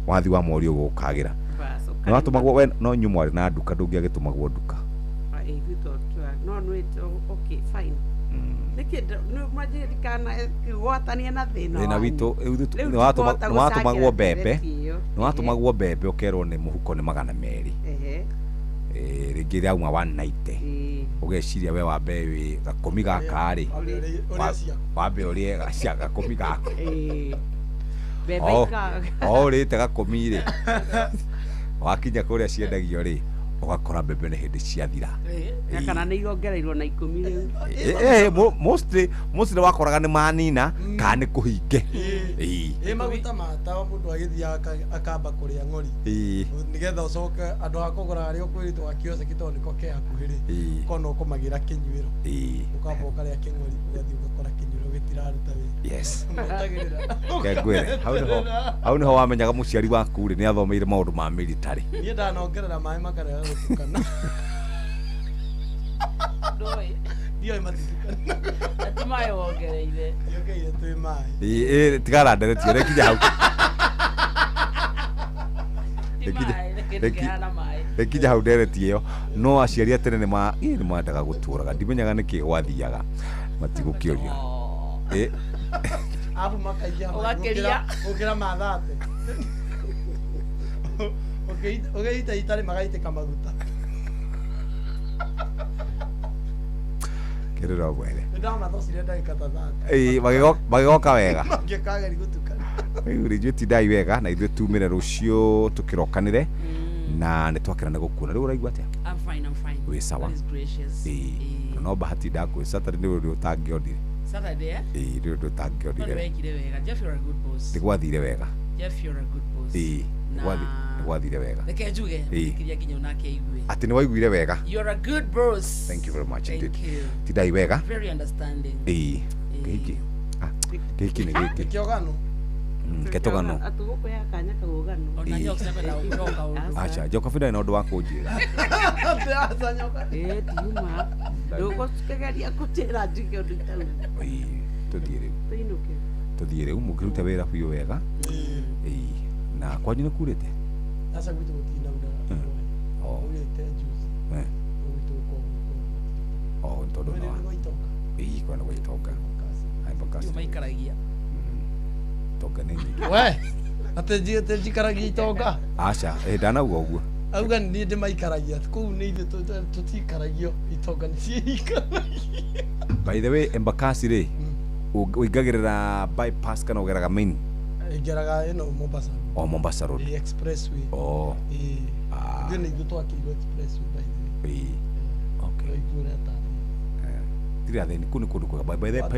wathi wa morio gũkagĩra. Nĩ watũmagwo we no inyuĩ mwarĩ na nduka, ndũngĩagĩtũmagwo nduka. No no it okay fine. Nĩkĩ nĩ gwatania na thĩna thĩna witũ Rĩu nĩ watũmagwo tũkũhota mbembe, gũcangĩra ndereti ĩyo. nĩ watũmagwo mbembe ũkerwo nĩ mũhuko nĩ 200, Ehe. rĩngĩ rĩauma 190, ũgeciria we wambe wĩ gakũmi gaka rĩ, wambe ũrĩe cia gakũmi gaku. Mbembe O ũrĩte gakũmi rĩ, wakinya kũrĩa ciendagio rĩ, ũgakora mbembe nĩ hĩndĩ ciathira. Na kana nĩ irongereirwo na 10 rĩu. Mostly wakoraga nĩ manina kana nĩ kũhinge. Ĩ maguta ma tawa mũndũ agĩthiaga akamba kũrĩa ng'ori nĩgetha ũcoke andũ a kũgũra harĩa ũkwĩrĩtwo gakioseki tondũ nĩko ke hakuhĩ rĩ, ũkona ũkũmagĩra kĩnyuĩro, ũkamba ũkarĩa kĩng'ori ũgathiĩ ũgakora kĩnyuĩro gĩtiraruta wĩra. Yes. Ũmetagĩrĩra. Ngwĩre hau nĩho wamenyaga mũciari waku rĩ nĩ athomeire maũndũ ma military. Niĩ ndanongerera maĩ makarega gũtukana. Ndũĩ. Ndiũĩ matitukana. Ati maĩ wongereire. Ndiongereire twĩ maĩ. Tigara ndereti ĩyo rĩkinya hau. Rĩkinya hau ndereti ĩyo, no aciari a tene nĩ mendaga gũtũraga, ndimenyaga nĩkĩ gwathiaga matigũkĩũria. Arabu makaingĩha Ũgakĩria. gũkĩra mathate. Ũgĩita itarĩ magaitĩka maguta. Kĩrĩra mwene. Nĩ ndamathocire ndagĩka ta 30. Magĩgoka wega. Mangĩkageri gũtukana. Rĩu rĩ ithuĩ tindai wega na ithuĩ tumĩre rũciũ tũkĩrokanĩre na nĩ twakena nĩ gũkuona. Rĩu ũraigua atĩa? I'm fine, I'm fine. Wĩ sawa? God is gracious. Ĩĩ. No bahati ndakwĩ Saturday nĩ ũndũ ũtangĩonire. Saturday, eh? Ĩĩ, nĩ ũndũ No ũtangĩonire. nĩ wekire wega. Jeff, you're a good boss. Nĩ gwathire wega. Jeff, you're a good boss. Ĩĩ, nĩ gwathire wega. Reke njuge, Ĩĩ. mũthikĩria nginya onake aigue. Atĩ nĩ waiguire wega. You're a good boss. Thank you very much Thank indeed. you. Tindai wega. Very understanding. Ĩĩ. Gĩkĩ. Gĩkĩ nĩ gĩkĩ. Kĩogano. Ketogano. Atũgũkũhe kanya kagũgano. Ona nyoka sinapenda gũkĩra ũndũ. Acha, Njoka ndarĩ na ũndũ wa kũnjĩra. Aca nyoka. Ĩĩ ndiuma. Ndũgũgeria kũnjĩra njuge ũndũ itauga. Ĩĩ, tũthiĩ rĩu. Tũinũke. Tũthiĩ rĩu mũkĩrute wĩra biũ wega. Ĩĩ. Na kwanyu nĩ kurĩte? Aca gwitũ gũtinaura. Urĩte juice. Gwitũ gũkoragwo O nĩ tondũ Mwene no. nĩ gwa itonga. Ĩĩ, kwena gwa itonga. Ai, Embakasi. Maikaragia. Itonga nĩ nyingĩ. We, atĩ njikaragia itonga. Aca, ndanauga ũguo. Auga nĩ niĩ ndĩmaikaragia kũu nĩ ithuĩ tũtiikaragio itonga nĩ ciikaragia. By the way, Embakasi rĩ, ũingagĩrĩra bypass kana ũgeraga main? Ngeraga ĩno Mombasa. O Mombasa Road. Ĩĩ, expressway. Oh. Ĩĩ. Ithuĩ nĩ ithuĩ twakĩirwo expressway by the way. Ĩĩ. Okay. Ithuĩ ũrĩa ta Tirĩ athĩni, kũu nĩ kũndũ kwega. By the way,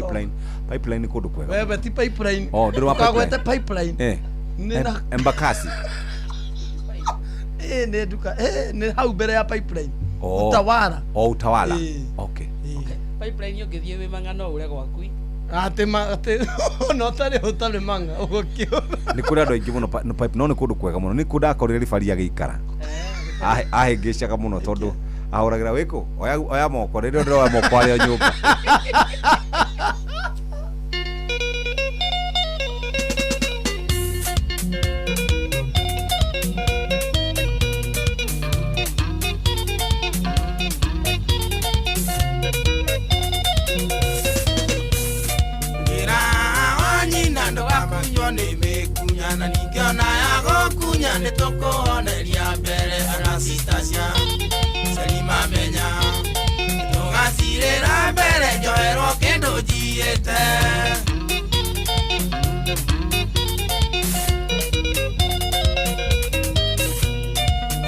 pipeline nĩ kũndũ kwega. Wewe ti pipeline. Oh, ndũrĩ wa Ndũkagwete pipeline. pipeline. Nĩ na Embakasi. Ĩĩ nĩ nduka. Ĩĩ nĩ hau mbere ya pipeline. Oh. Utawala. Oh, Utawala. Ĩĩ. Okay. Pipeline ũngĩthiĩ wĩ mang'a no ũre gwaku. Atĩ atĩ ona ũtarĩ ũtarĩ manga ũgũkĩũra. Nĩ kũrĩ andũ aingĩ mũno no pipe no nĩ kũndũ kwega mũno. Nĩ kũ ndakorire ribari agĩikara. Ahĩngĩcaga mũno tondũ ahũragĩra wĩkũ oya oya moko rĩrĩa ndĩroya moko arĩ o nyũmba. Njĩra wa nyina ndũgakunywo nĩ mĩkunya na ningĩ ona ya gũkunya nĩ tũkũhoneria mbere Anastasia Selimamenya tũgacirĩra mbere njoherwo kĩndũ njiĩte.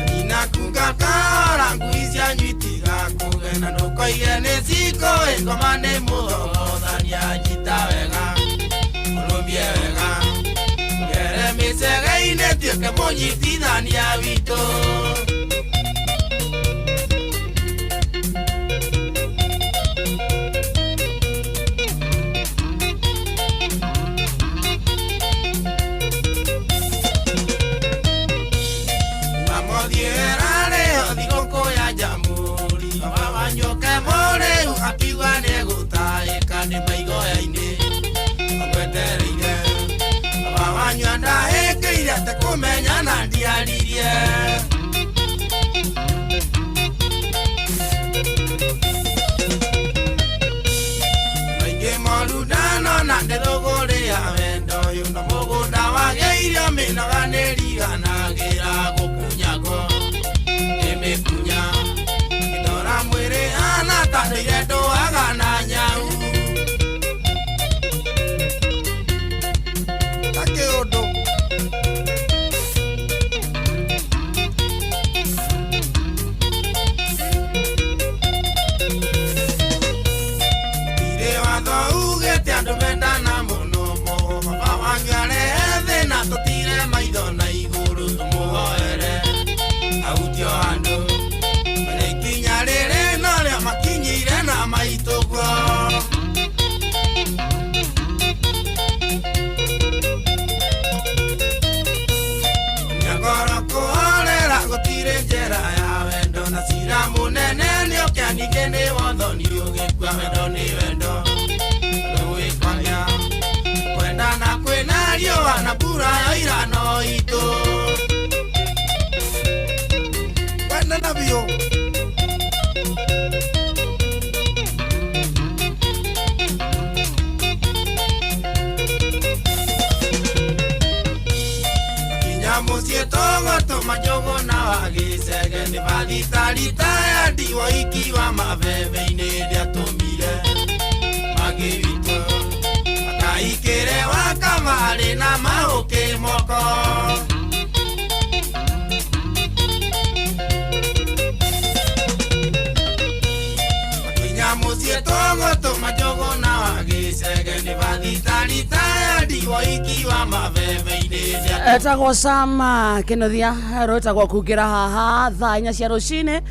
Nyina kuga kahora ngui cianyu itigakũgena ndũkoige nĩ cikũĩ ngoma nĩ mũthogothania nyita wega ũrũmie wega ngere mĩcege-inĩ tuĩke mũnyitithania witũ. Mamothiĩra rĩo thigũkũ ya Jamhuri baba wanyoke mũrĩu akiuga nĩegũtaĩka nĩ maigoya-inĩ agwetereire baba wanyu andahĩkĩire atekũmenya na ndiaririe. Maingĩ moru ndanona ndĩrũgũrĩa wendo ũyũ na mũgũnda wagĩirio mĩnoga nĩriganagĩra gũkunyagwo ĩmĩkunya ndora mwĩrĩ hana ta ndũire ndũaga na nyau. Ta kĩũndũ. Gũtirĩ watho ugĩte andũ mendana mũno moho baba wanyu arehe thĩna tũtire maitho na igũrũ tũmũhoere ahutio andũ mene ikinya rĩrĩ norĩo makinyire na maitũguo. Nyagoro kũhorera gũtirĩ njĩra ya wendo na cira mũnene nĩũkĩa ningĩ nĩ wothoni ũgĩkua wendo nĩ wendo rũĩkwanya kwendana kwĩna riũa na mbura yoira no itũ. Kwendana biũ. Kinya mũciĩ tũgũtũma njũgũ na wagĩcege nĩ bathitarita ya ndiwa ikiwa mabebe-inĩ ndĩatũmire mangĩ witũ akaikĩre wa kamarĩ na mahũkĩ moko. Kinya mũciĩ tũgũtũma njũgũ na wagĩcege nĩ bathitarita ya ndiwa ikiwa mabebe-inĩ ndĩatũmire. Etagwo Sama Kenothia rwetagwo kungĩra haha thaa 4 cia rũcinĩ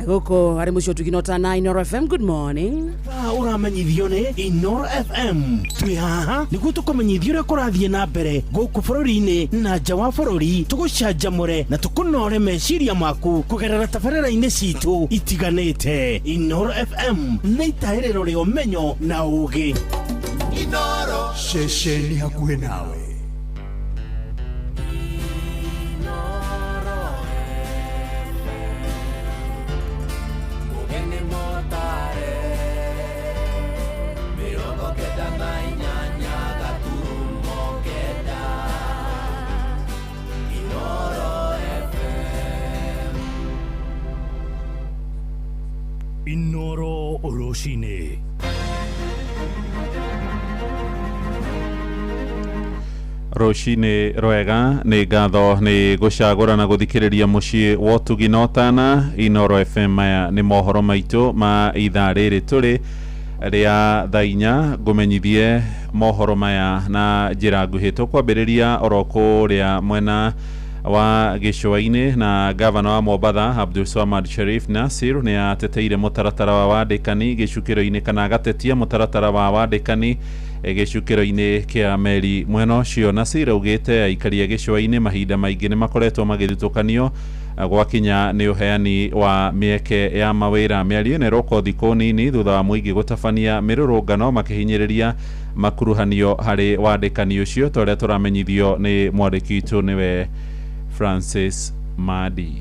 gũkũ harĩ mũciĩ ũtugi na Inooro FM. Good morning. Ũramenyithio nĩ Inooro FM. Twĩ haha nĩguo tũkũmenyithia ũrĩa kũrathiĩ na mbere gũkũ bũrũri-inĩ na nja wa bũrũri, tũgũcanjamũre na tũkũnore meciria maku kũgerera tabarĩra-inĩ citũ itiganĩte. Inooro FM nĩ itahĩrĩro rĩa ũmenyo na ũũgĩ. Inooro ceceni hakuhĩ nawe. Inooro rũcinĩ. Rũcinĩ rwega nĩ ngatho nĩ gũcagũra na gũthikĩrĩria mũciĩ wa ũtugi na ũtana. Inooro FM maya nĩ mohoro maitũ ma ithaa rĩrĩ tũrĩ rĩa thaa 4 ngũmenyithie mohoro maya na njĩra nguhĩ. Tũkwambĩrĩria oro kũrĩa mwena wa gĩcũa-inĩ na gavana wa Mombatha Abdul Swamad Sharif Nasir nĩ ateteire mũtaratara wa wandĩkani gĩcukĩro-inĩ kana agatetia mũtaratara wa wandĩkani gĩcukĩro-inĩ kĩa meri mwena ũcio. Nasir augĩte aikari a gĩcũa-inĩ mahinda maingĩ nĩ makoretwo magĩthutũkanio gwakinya nĩ ũheani wa mĩeke ya mawĩra. Mĩario ĩno ĩroka thikũ nini thutha wa mũingĩ gũtabania mĩrũrũngano makĩhinyĩrĩria makuruhanio harĩ wandĩkani ũcio ta ũrĩa tũramenyithio nĩ mwandĩki witũ nĩwe Francis Madi.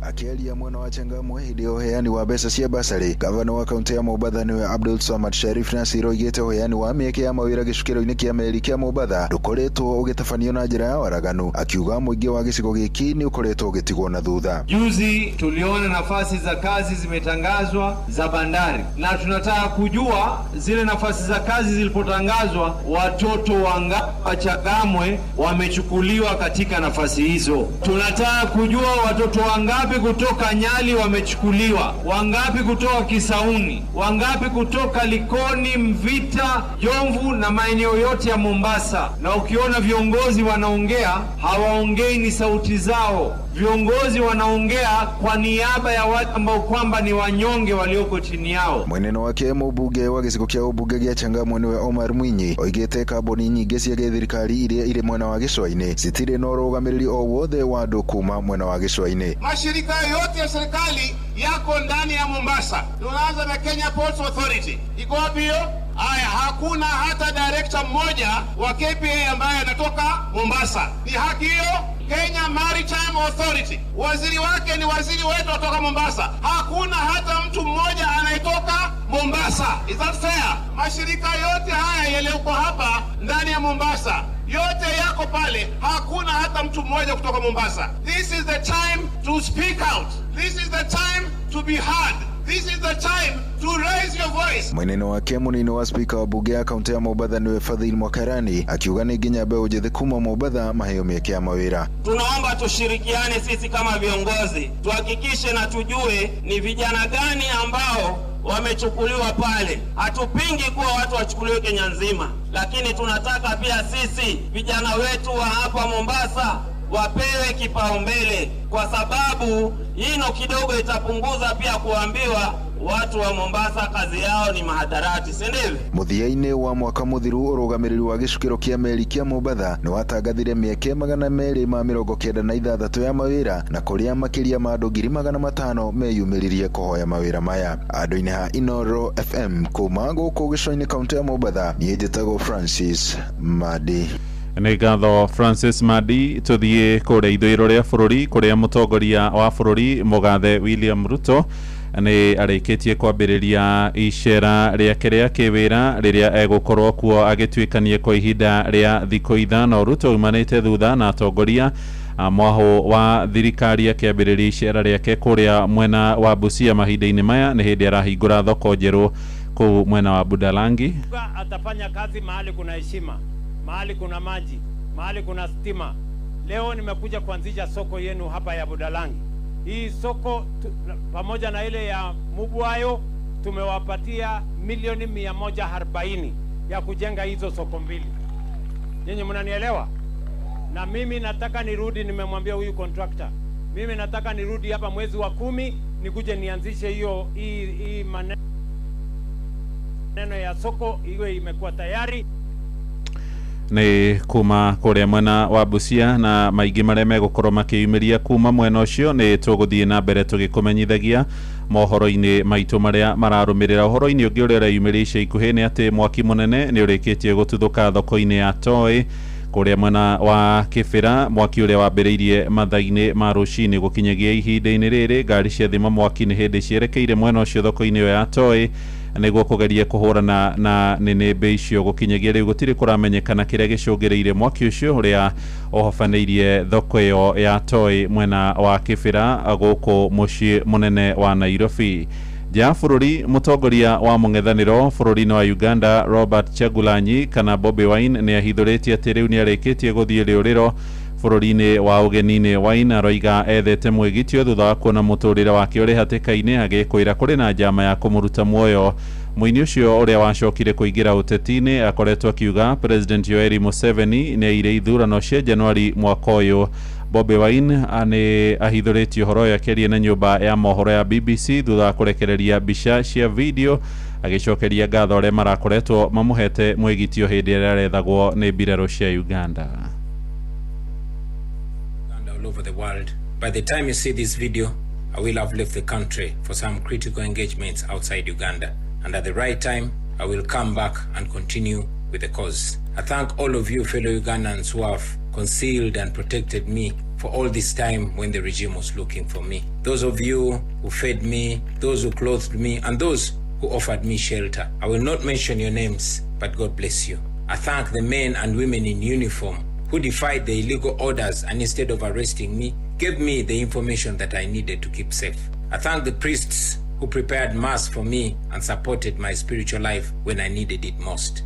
Akĩaria mwena wa Changamwe hĩndĩ ya ũheani wa mbeca cia basarĩ, gavana wa kaunti ya Mombatha nĩwe Abdul Samad Sharif Nasir oigĩte ũheani wa mĩeke ya mawĩra gĩcukĩro-inĩ kĩa meri kĩa Mombatha ndũkoretwo ũgĩtabanio na njĩra ya waraganu, akiuga mũingĩ wa gĩcigo gĩkĩ nĩ ũkoretwo ũgĩtigwo na thutha. Juzi tuliona nafasi za kazi zimetangazwa za bandari, na tunataka kujua zile nafasi za kazi zilipotangazwa, watoto wangapi wa Changamwe wamechukuliwa katika nafasi hizo. Tunataka kujua watoto wangapi kutoka Nyali wamechukuliwa, wangapi kutoka Kisauni, wangapi kutoka Likoni, Mvita, Jomvu na maeneo yote ya Mombasa. Na ukiona viongozi wanaongea, hawaongei ni sauti zao. Viongozi wanaongea kwa niaba ya watu ambao kwamba ni wanyonge walioko chini yao. Mweneno wake mũmbunge wa gĩcigo kĩa ũmbunge gĩa Changamwe nĩwe Omar Mwinyi oigĩte kambuni nyingĩ cia gĩthirikari iria irĩ mwena wa gĩcũa-inĩ citirĩ na ũrũgamĩrĩri o wothe wa andũ kuma mwena wa gĩcũa-inĩ. Mashirika yote ya serikali yako ndani ya Mombasa. Tunaanza na Kenya Ports Authority. Iko wapi hiyo? Haya, hakuna hata director mmoja wa KPA ambaye anatoka Mombasa. Ni haki hiyo? Kenya Maritime Authority, waziri wake ni waziri wetu kutoka Mombasa. Hakuna hata mtu mmoja anayetoka Mombasa. Is that fair? Mashirika yote haya yaliyoko hapa ndani ya Mombasa yote yako pale, hakuna hata mtu mmoja kutoka Mombasa. This is the time to speak out. This is the time to be heard. This is the time to raise your voice. Mweneno wake mũnini wa spika wa bunge ya kaunti ya Mombatha nĩwe Fadhili Mwakarani akiuga nĩ nginya mbeũ njĩthĩ kuma Mombatha maheo mĩeke ya mawĩra. Tunaomba tushirikiane sisi kama viongozi, tuhakikishe na tujue ni vijana gani ambao wamechukuliwa pale. Hatupingi kuwa watu wachukuliwe Kenya nzima, lakini tunataka pia sisi vijana wetu wa hapa Mombasa wapewe kipaumbele, kwa sababu hino kidogo itapunguza pia kuambiwa watu wa Mombasa kazi yao ni mahadarati, si ndivyo? Mũthia-inĩ wa mwaka mũthiru ũrũgamĩrĩri wa gĩcukĩro kĩa meri kĩa Mombatha nĩ watangathire mĩeke 296 ya mawĩra na kũrĩa makĩria ma andũ 500,000 meyumĩririe kũhoya mawĩra maya. Andũ-inĩ ha Inoro FM kuma gũkũ gĩcũa-inĩ kaunti ya Mombatha, niĩ njĩtagwo Francis Madi. Nĩ ngatho Francis Madi. Tũthiĩ kũrĩa ithũĩro rĩa bũrũri kũrĩa mũtongoria wa bũrũri mũgathe William Ruto nĩ arĩkĩtie kwambĩrĩria icera rĩake rĩa kĩwĩra rĩrĩa egũkorwo kuo agĩtuĩkania kwa ihinda rĩa thikũ 5. Ruto aumanĩte thutha na atongoria mwahũ wa thirikari akĩambĩrĩria icera rĩake kũrĩa mwena wa Busia mahinda-inĩ maya nĩ hĩndĩ arahingũra thoko njerũ kũu mwena wa Budalangi. Atafanya kazi mahali kuna heshima, mahali kuna maji, mahali kuna stima. Leo nimekuja kuanzisha soko yenu hapa ya Budalangi. Hii soko pamoja na ile ya Mubwayo tumewapatia milioni 140 ya kujenga hizo soko mbili. Nyinyi mnanielewa? Na mimi nataka nirudi, nimemwambia huyu contractor, mimi nataka nirudi hapa mwezi wa 10 nikuje nianzishe hiyo hii maneno ya soko iwe imekuwa tayari. Nĩ kuma kũrĩa mwena wa Busia na maingĩ marĩa megũkorwo makĩyumĩria kuma mwena ũcio nĩ tũgũthiĩ na mbere tũgĩkũmenyithagia mohoro-inĩ maitũ marĩa mararũmĩrĩra. Ũhoro-inĩ ũngĩ ũrĩa ũreyumĩria ica ikuhĩ nĩ atĩ mwaki mũnene nĩ ũrĩkĩtie gũtuthũka thoko-inĩ ya Toi kũrĩa mwena wa Kĩbĩra, mwaki ũrĩa wambĩrĩirie mathaa-inĩ ma rũcinĩ gũkinyagia ihinda-inĩ rĩrĩ ngari cia thima mwaki nĩ hĩndĩ cierekeire mwena ũcio thoko-inĩ ĩyo ya Toi nĩguo kũgeria kũhũrana na nĩnĩmbĩ icio. Gũkinyagia rĩu gũtirĩ kũramenyekana kĩrĩa gĩcũngĩrĩirie mwaki ũcio ũrĩa ũhobanĩirie thoko ĩyo ya Toi mwena wa Kĩbĩra gũkũ mũciĩ mũnene wa Nairobi. Nja ya bũrũri, mũtongoria wa mũng'ethanĩro bũrũri-inĩ wa Uganda Robert Kyagulanyi kana Bobi Wine nĩ ahithũrĩtie atĩ rĩu nĩ arĩkĩtie gũthiĩ rĩũrĩro bũrũri-inĩ wa ũgeni-inĩ. Wine aroiga ethete mwĩgitio thutha wa kuona mũtũrĩre wake ũrĩ hatĩka-inĩ agĩkwĩra kũrĩ na njama ya kũmũruta muoyo. Mũini ũcio ũrĩa wacokire kũingĩra ũteti-inĩ akoretwo akiuga President Yoweri Museveni nĩ aire ithurano cia Januari mwaka ũyũ Bobi Wine nĩ ahithũrĩtie ũhoro ũyũ akĩaria na nyũmba ya mohoro ya BBC thutha wa kũrekereria mbica cia video agĩcokeria ngatho arĩa marakoretwo mamũhete mwĩgitio hĩndĩ ĩrĩa arethagwo nĩ mbirarũ cia Uganda. Uganda all over the world. By the time you see this video, I will have left the country for some critical engagements outside Uganda. And at the right time, I will come back and continue with the cause. I thank all of you fellow Ugandans who have concealed and protected me for all this time when the regime was looking for me. Those of you who fed me, those who clothed me, and those who offered me shelter. I will not mention your names, but God bless you. I thank the men and women in uniform who defied the illegal orders and instead of arresting me, gave me the information that I needed to keep safe. I thank the priests who prepared mass for me and supported my spiritual life when I needed it most.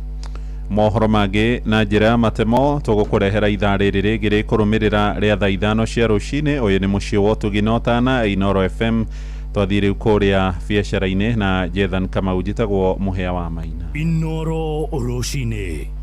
Mohoro mangĩ na njĩra ya matemo tũgũkũrehera ithaa rĩrĩ rĩngĩ rĩkũrũmĩrĩra rĩa thaa 5 cia rũcinĩ. Ũyũ nĩ mũciĩ wa ũtugi na ũtana, Inooro FM. Twathiĩ rĩu kũrĩa biacara-inĩ na Jethan Kamau. Njĩtagwo Mũhĩa wa Maina. Inoro rũcinĩ.